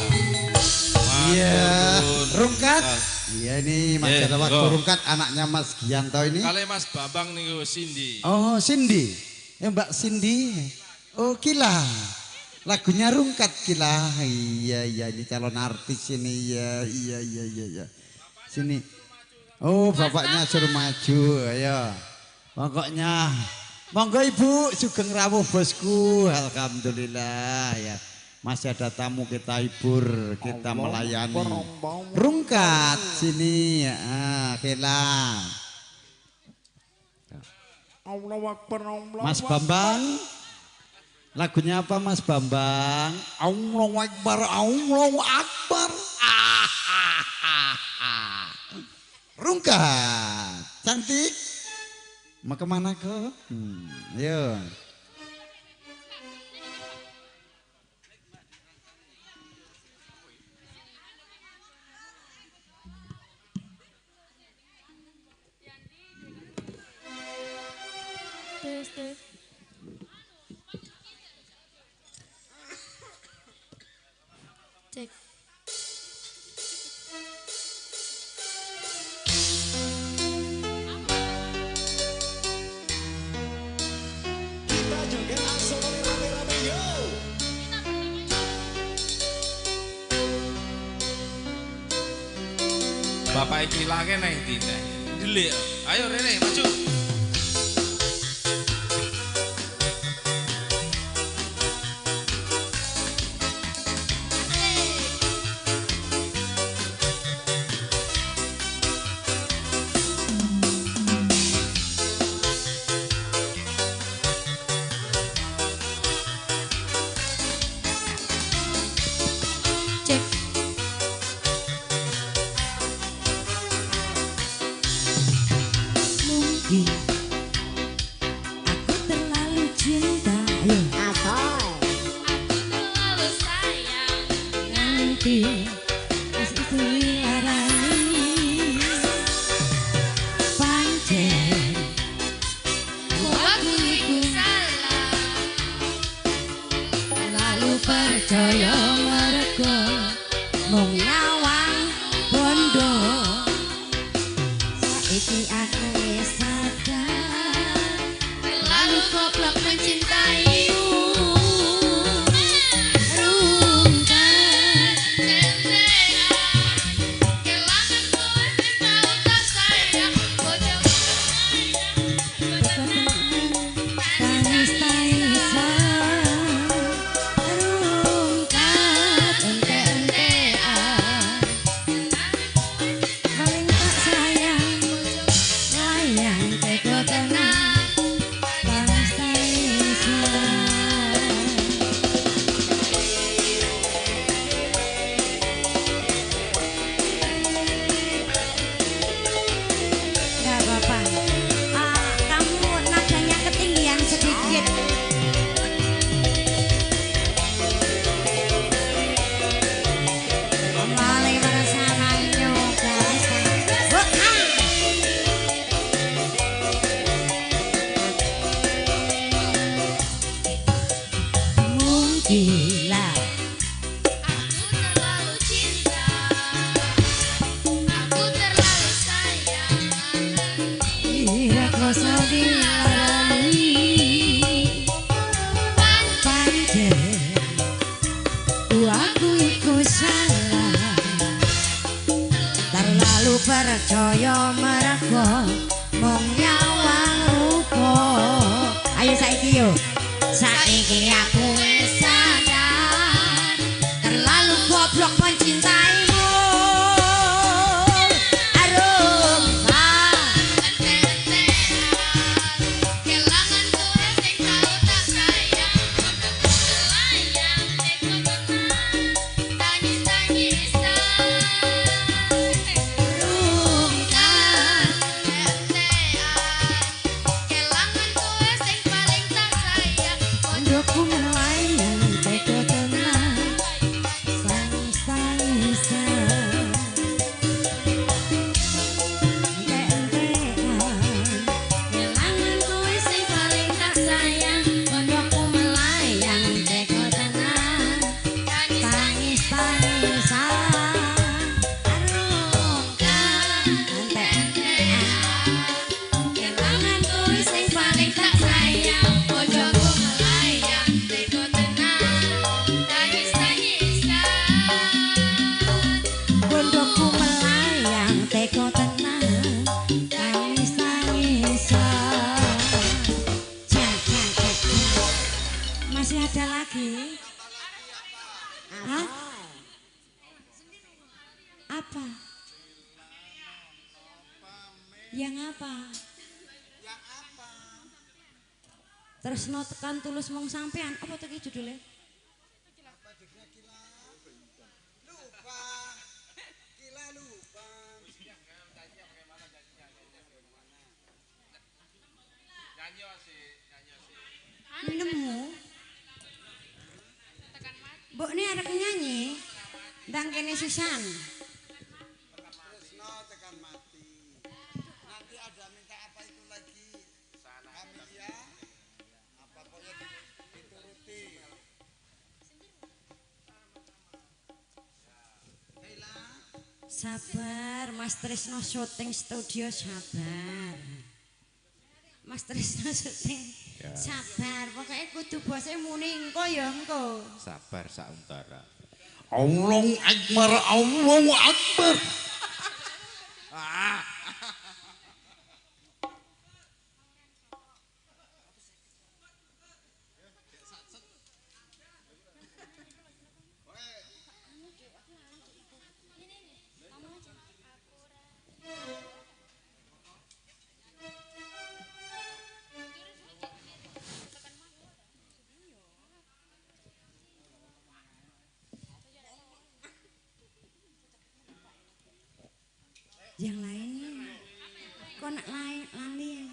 Iya, Matur nuwun. Rungkat. Iya ini masih ada waktu monggo. Rungkat anaknya Mas Gianto ini. Kali Mas Bambang niku Cindy. Oh, Cindy. Ya Mbak Cindy. Oh, Kila. Lagunya Rungkat Kila. Iya, iya ini calon artis ini. Iya, iya, iya, iya, iya. Sini. Oh, bapaknya suruh maju. Ayo. Pokoknya monggo Ibu sugeng rawuh bosku. Alhamdulillah ya. Masih ada tamu kita hibur, kita melayani. Rungkat sini, ah, Kila. Mas Bambang, lagunya apa Mas Bambang? Allahu Akbar, Allahu Akbar. Ah, ah, ah, ah. Rungkat, cantik. Mau kemana kok? Ayo. Tes tes. Cek. Kita joget asal rame-rame yo. Bapak iki lage nang ndi neh? Delik. Ayo rene maju. Cek. Mungkin aku terlalu cinta. Ayo. Aku terlalu sayang. Nanti wis itu dilarani. Pancen Aku iku salah. terlalu percaya mergo mung nyawang bondo. Saiki aku wis sadar Terlalu goblok mencintaimu. Rungkat Kelangan kowe sing tau tak sayang. Bocah tangis tangisan. Rungkat entek Percaya mergo mung nyawang rupa. Ayo saiki yo. Saiki aku wis sadar terlalu goblok mencintaimu. Arum Kelangan kowe sing tau tak sayang, melayang teko tenang, tangis-tangisan. Kelangan kowe sing paling tak sayang, Kondoku melayang teko tenang, tangis-tangisan. Entek-entekan. Kelangan kowe sing paling tak sayang, kondoku melayang teko tenang, Tangis-tangisan. Arum entek-entekan. Kelangan kowe sing paling tak sayang, bojoku melayang teko tenang, tangis-tangisan. Bondoku melayang teko tenang, tangis-tangisan. Jak, jak, jak, jak. Masih ada lagi? Hah? Apa? Yang apa? Tresno tekan tulus mung sampean. Apa to ki judule? Nemu. Mbok ini arep nyanyi. Ndang kene sisan. Tresno tekan mati. Nanti ada minta apa itu lagi? Kami ya. Apa pokoknya dituruti. Sabar, Mas Tresno syuting studio sabar. Mas Tresno syuting Ya. sabar. Pokoknya kudu bose muni engko ya engko. Sabar sauntara. Allahu Akbar, Allahu Akbar. Yang lainnya kok nak lain lali ya?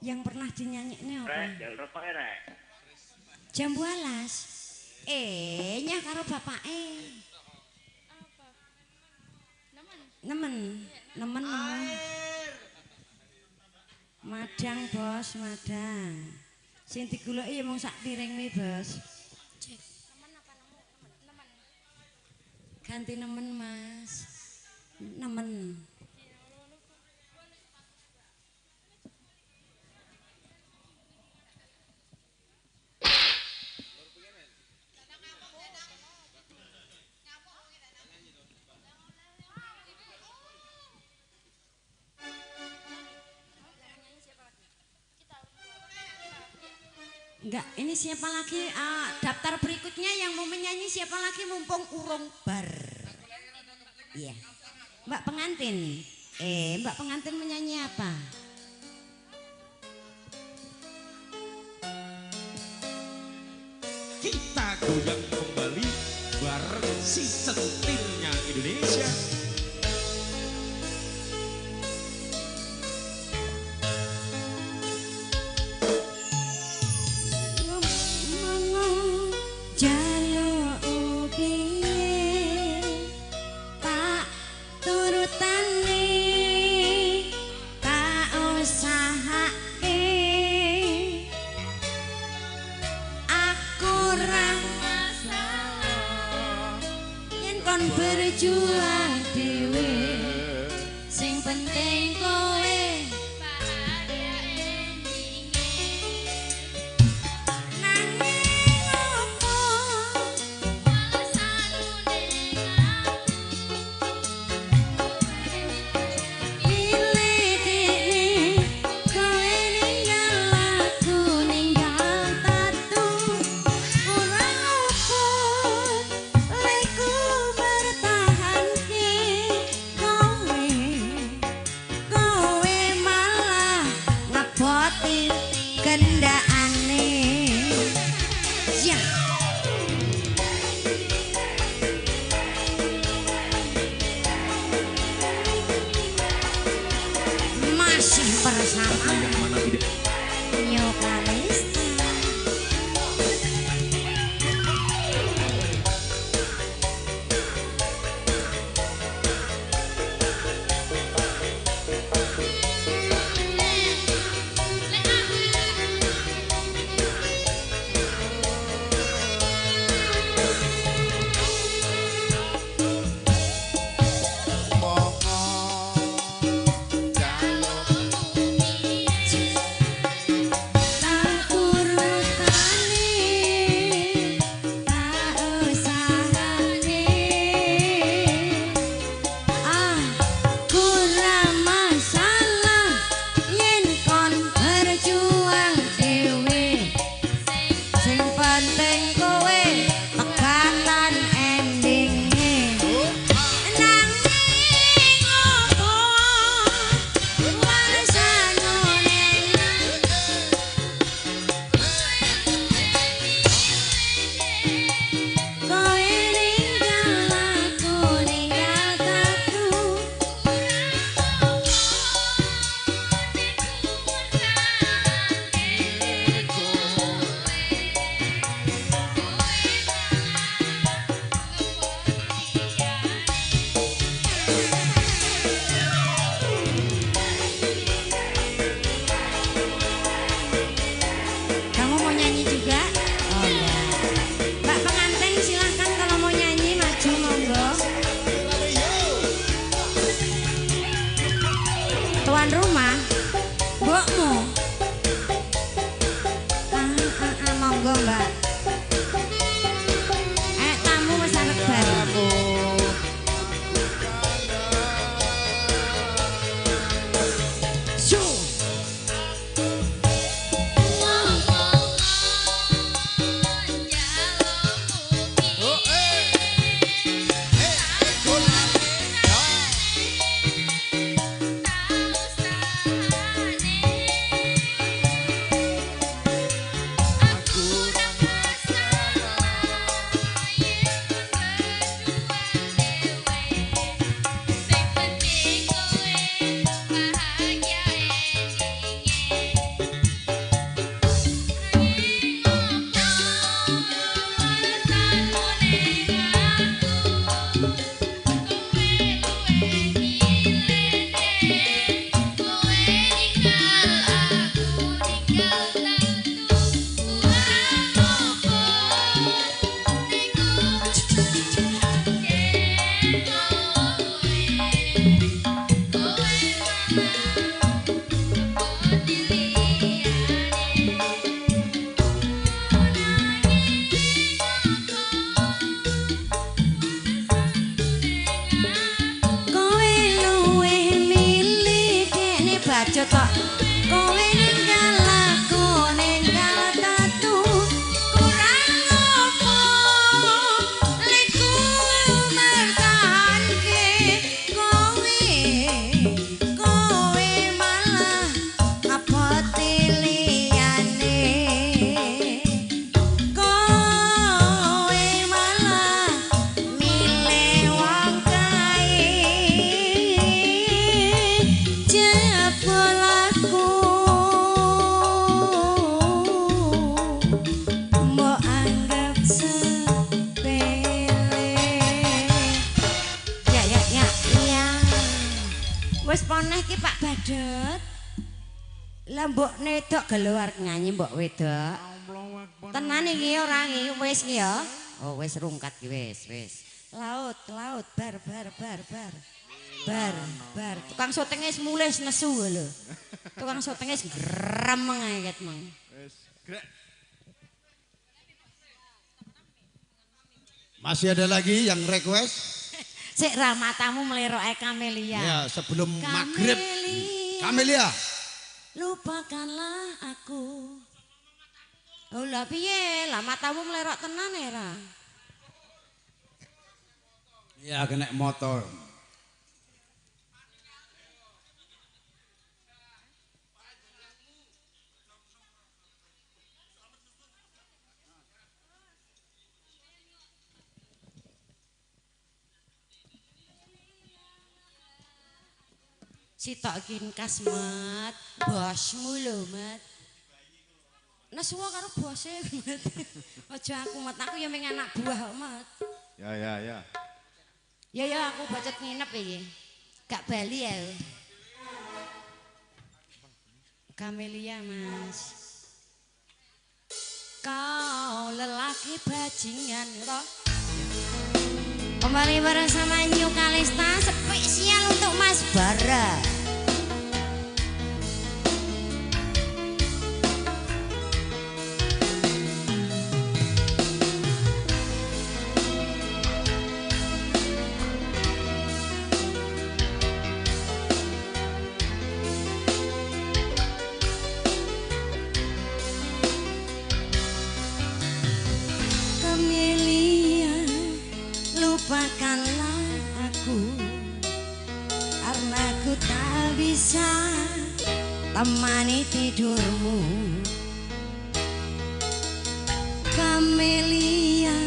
Yang pernah dinyanyiin apa? Rek, jalur rokok rek. Jambu alas. Nyah karo bapake. Nemen, nemen, nemen. Madang bos, madang. Sing digoleki ya mung sak piring mi, Bos. Ganti nemen, Mas. Nemen. Enggak, ini siapa lagi? Daftar berikutnya yang mau menyanyi siapa lagi mumpung urung bar. Iya. Mbak pengantin. Mbak pengantin menyanyi apa? Kita goyang kembali bareng si centilnya Indonesia. Berjuang dhewe sing penting kowe bahagia endinge nanging opo alasanmu ning aku Bersama Yang mana tidak New Kalista. Tak urutane, tak usahane, aku ra masalah yen kon berjuang dhewe. Sing penting kowe pegatan endinge. Nanging opo warisanune kowe ninggal aku ninggal tatu. Kamu mau nyanyi juga? Oh ya. Mbak pengantin silahkan kalau mau nyanyi maju monggo. Tuan rumah, mbokmu. Monggo mbak. Tamu wis arep bar. Su. Kowe luwih milih kene bacut kok. Kowe ninggal aku ninggal tatu. Kurang opo liku mertahanke kowe. Kowe malah ngapoti liyane. Kowe malah milih wong kae. Jebul aku mbok anggap sepele. Ya ya ya ya. Wis poneh ki Pak Badut. Lah mbok nedok gelo arep nyanyi mbok wedok. Tenan iki ora iki wis iki ya. Oh wis rungkat ki wis wis. Laut laut bar bar bar bar. Bar bar. Tukang syutinge wis mulih wis nesu lho. Tukang syutinge wis gremeng ae ket mang. Wis, grek. Masih ada lagi yang request? Sik ra matamu mleroke Kamelia. Ya, sebelum maghrib. Kamelia. Lupakanlah aku. Oh lah piye? Lah matamu mlerok tenan ya ra? Ya kena motor. Sitok kin kasmet Bosmu lho, Mat. Nesuwa karo bose, Mat. Aja aku, Mat. Aku ya mung anak buah kok, Mat. Ya ya ya. Ya ya aku bacot nginep iki. Gak bali ya. Kamelia, Mas. Kau lelaki bajingan toh. Kembali bareng sama New Kalista, spesial untuk Mas Bara. Lupakanlah aku, karena ku tak bisa temani tidurmu. Kamelia,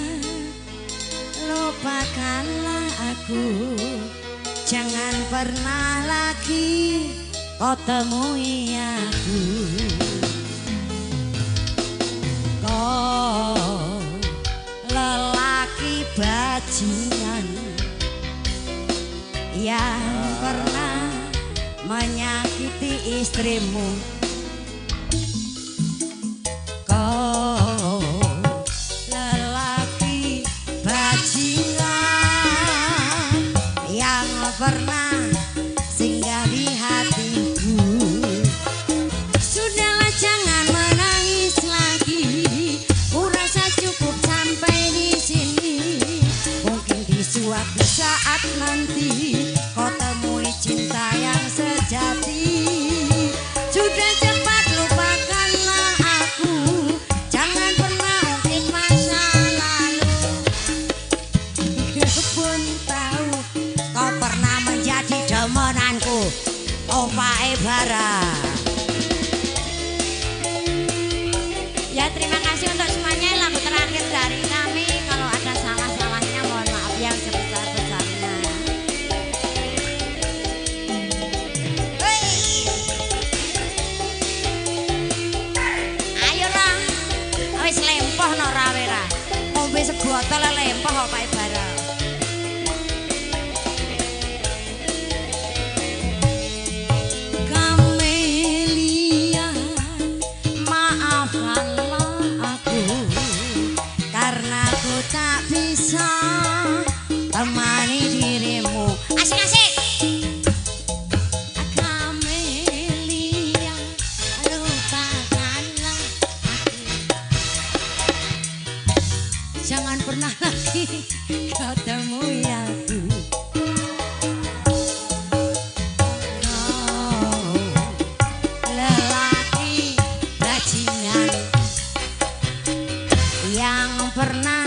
lupakanlah aku, jangan pernah lagi kau temui aku. Kau lelaki bajingan yang pernah menyakiti istrimu. Kau lelaki bajingan yang pernah singgah di hatiku. Sudahlah jangan menangis lagi, ku rasa cukup sampai di sini. Mungkin di suatu saat nanti kau temui cinta yang sejati. Sudah cepat lupakanlah aku, jangan pernah ungkit masa lalu. Aku pun tahu kau pernah menjadi demenanku, Opa Bara. Ya terima kasih untuk semuanya. Lagu terakhir dari kami, kalau ada salah-salahnya mohon maaf yang sebesar-besarnya. Hey. Ayo lah, wis lempoh no rawe ra. Ngombe sebotol lempoh Opa Bara. Kamelia, maafkanlah aku, karena ku tak bisa temani dirimu. Asik-asik. Kamelia, lupakanlah aku, jangan pernah lagi kau temui aku. Kau lelaki bajingan yang pernah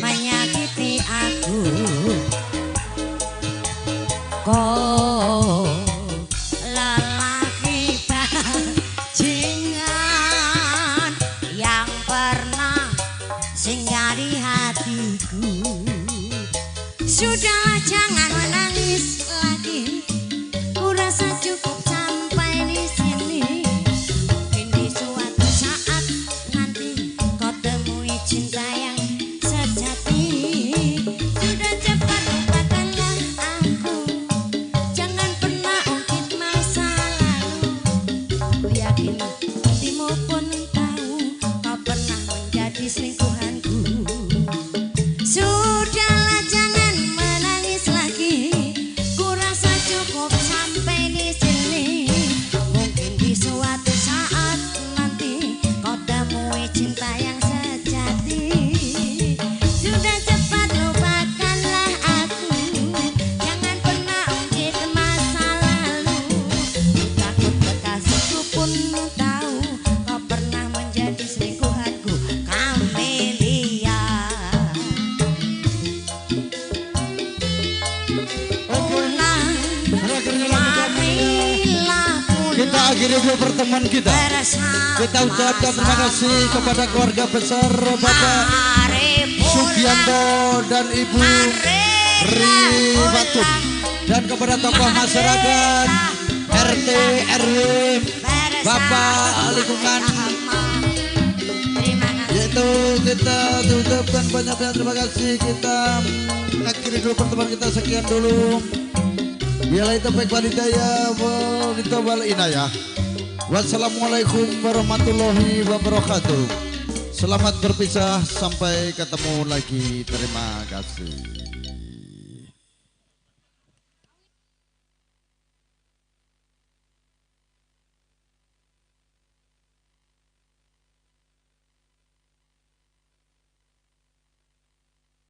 menyakiti aku. Kau lelaki bajingan yang pernah singgah di hatiku. Sudahlah jangan menangis lagi, ku rasa cukup sampai di sini. Mungkin di suatu saat nanti kau temui cinta yang sejati. Sudah cepat lupakanlah aku, jangan pernah ungkit masa lalu. Ku yakin hatimu pun tahu kau pernah menjadi selingkuhanku. Sudahlah jangan menangis lagi, ku rasa cukup sampai di sini. Mungkin di suatu saat nanti kau temui cinta yang sejati. Sudah cepat lupakanlah aku, jangan pernah ungkit masa lalu. Takut kekasihku pun tahu kau pernah menjadi selingkuhanku. Kamelia. Pulang, marilah pulang. Kita akhiri dulu pertemuan kita. Kita ucapkan terima kasih kepada keluarga besar Bapak Sugianto dan Ibu Riwatun, dan kepada tokoh masyarakat RT RW, Bapak lingkungan, yaitu kita ucapkan banyak-banyak terima kasih. Kita akhiri dulu pertemuan kita, sekian dulu. Billahi taufik wal hidayah wal inayah. Wassalamualaikum warahmatullahi wabarakatuh. Selamat berpisah, sampai ketemu lagi. Terima kasih.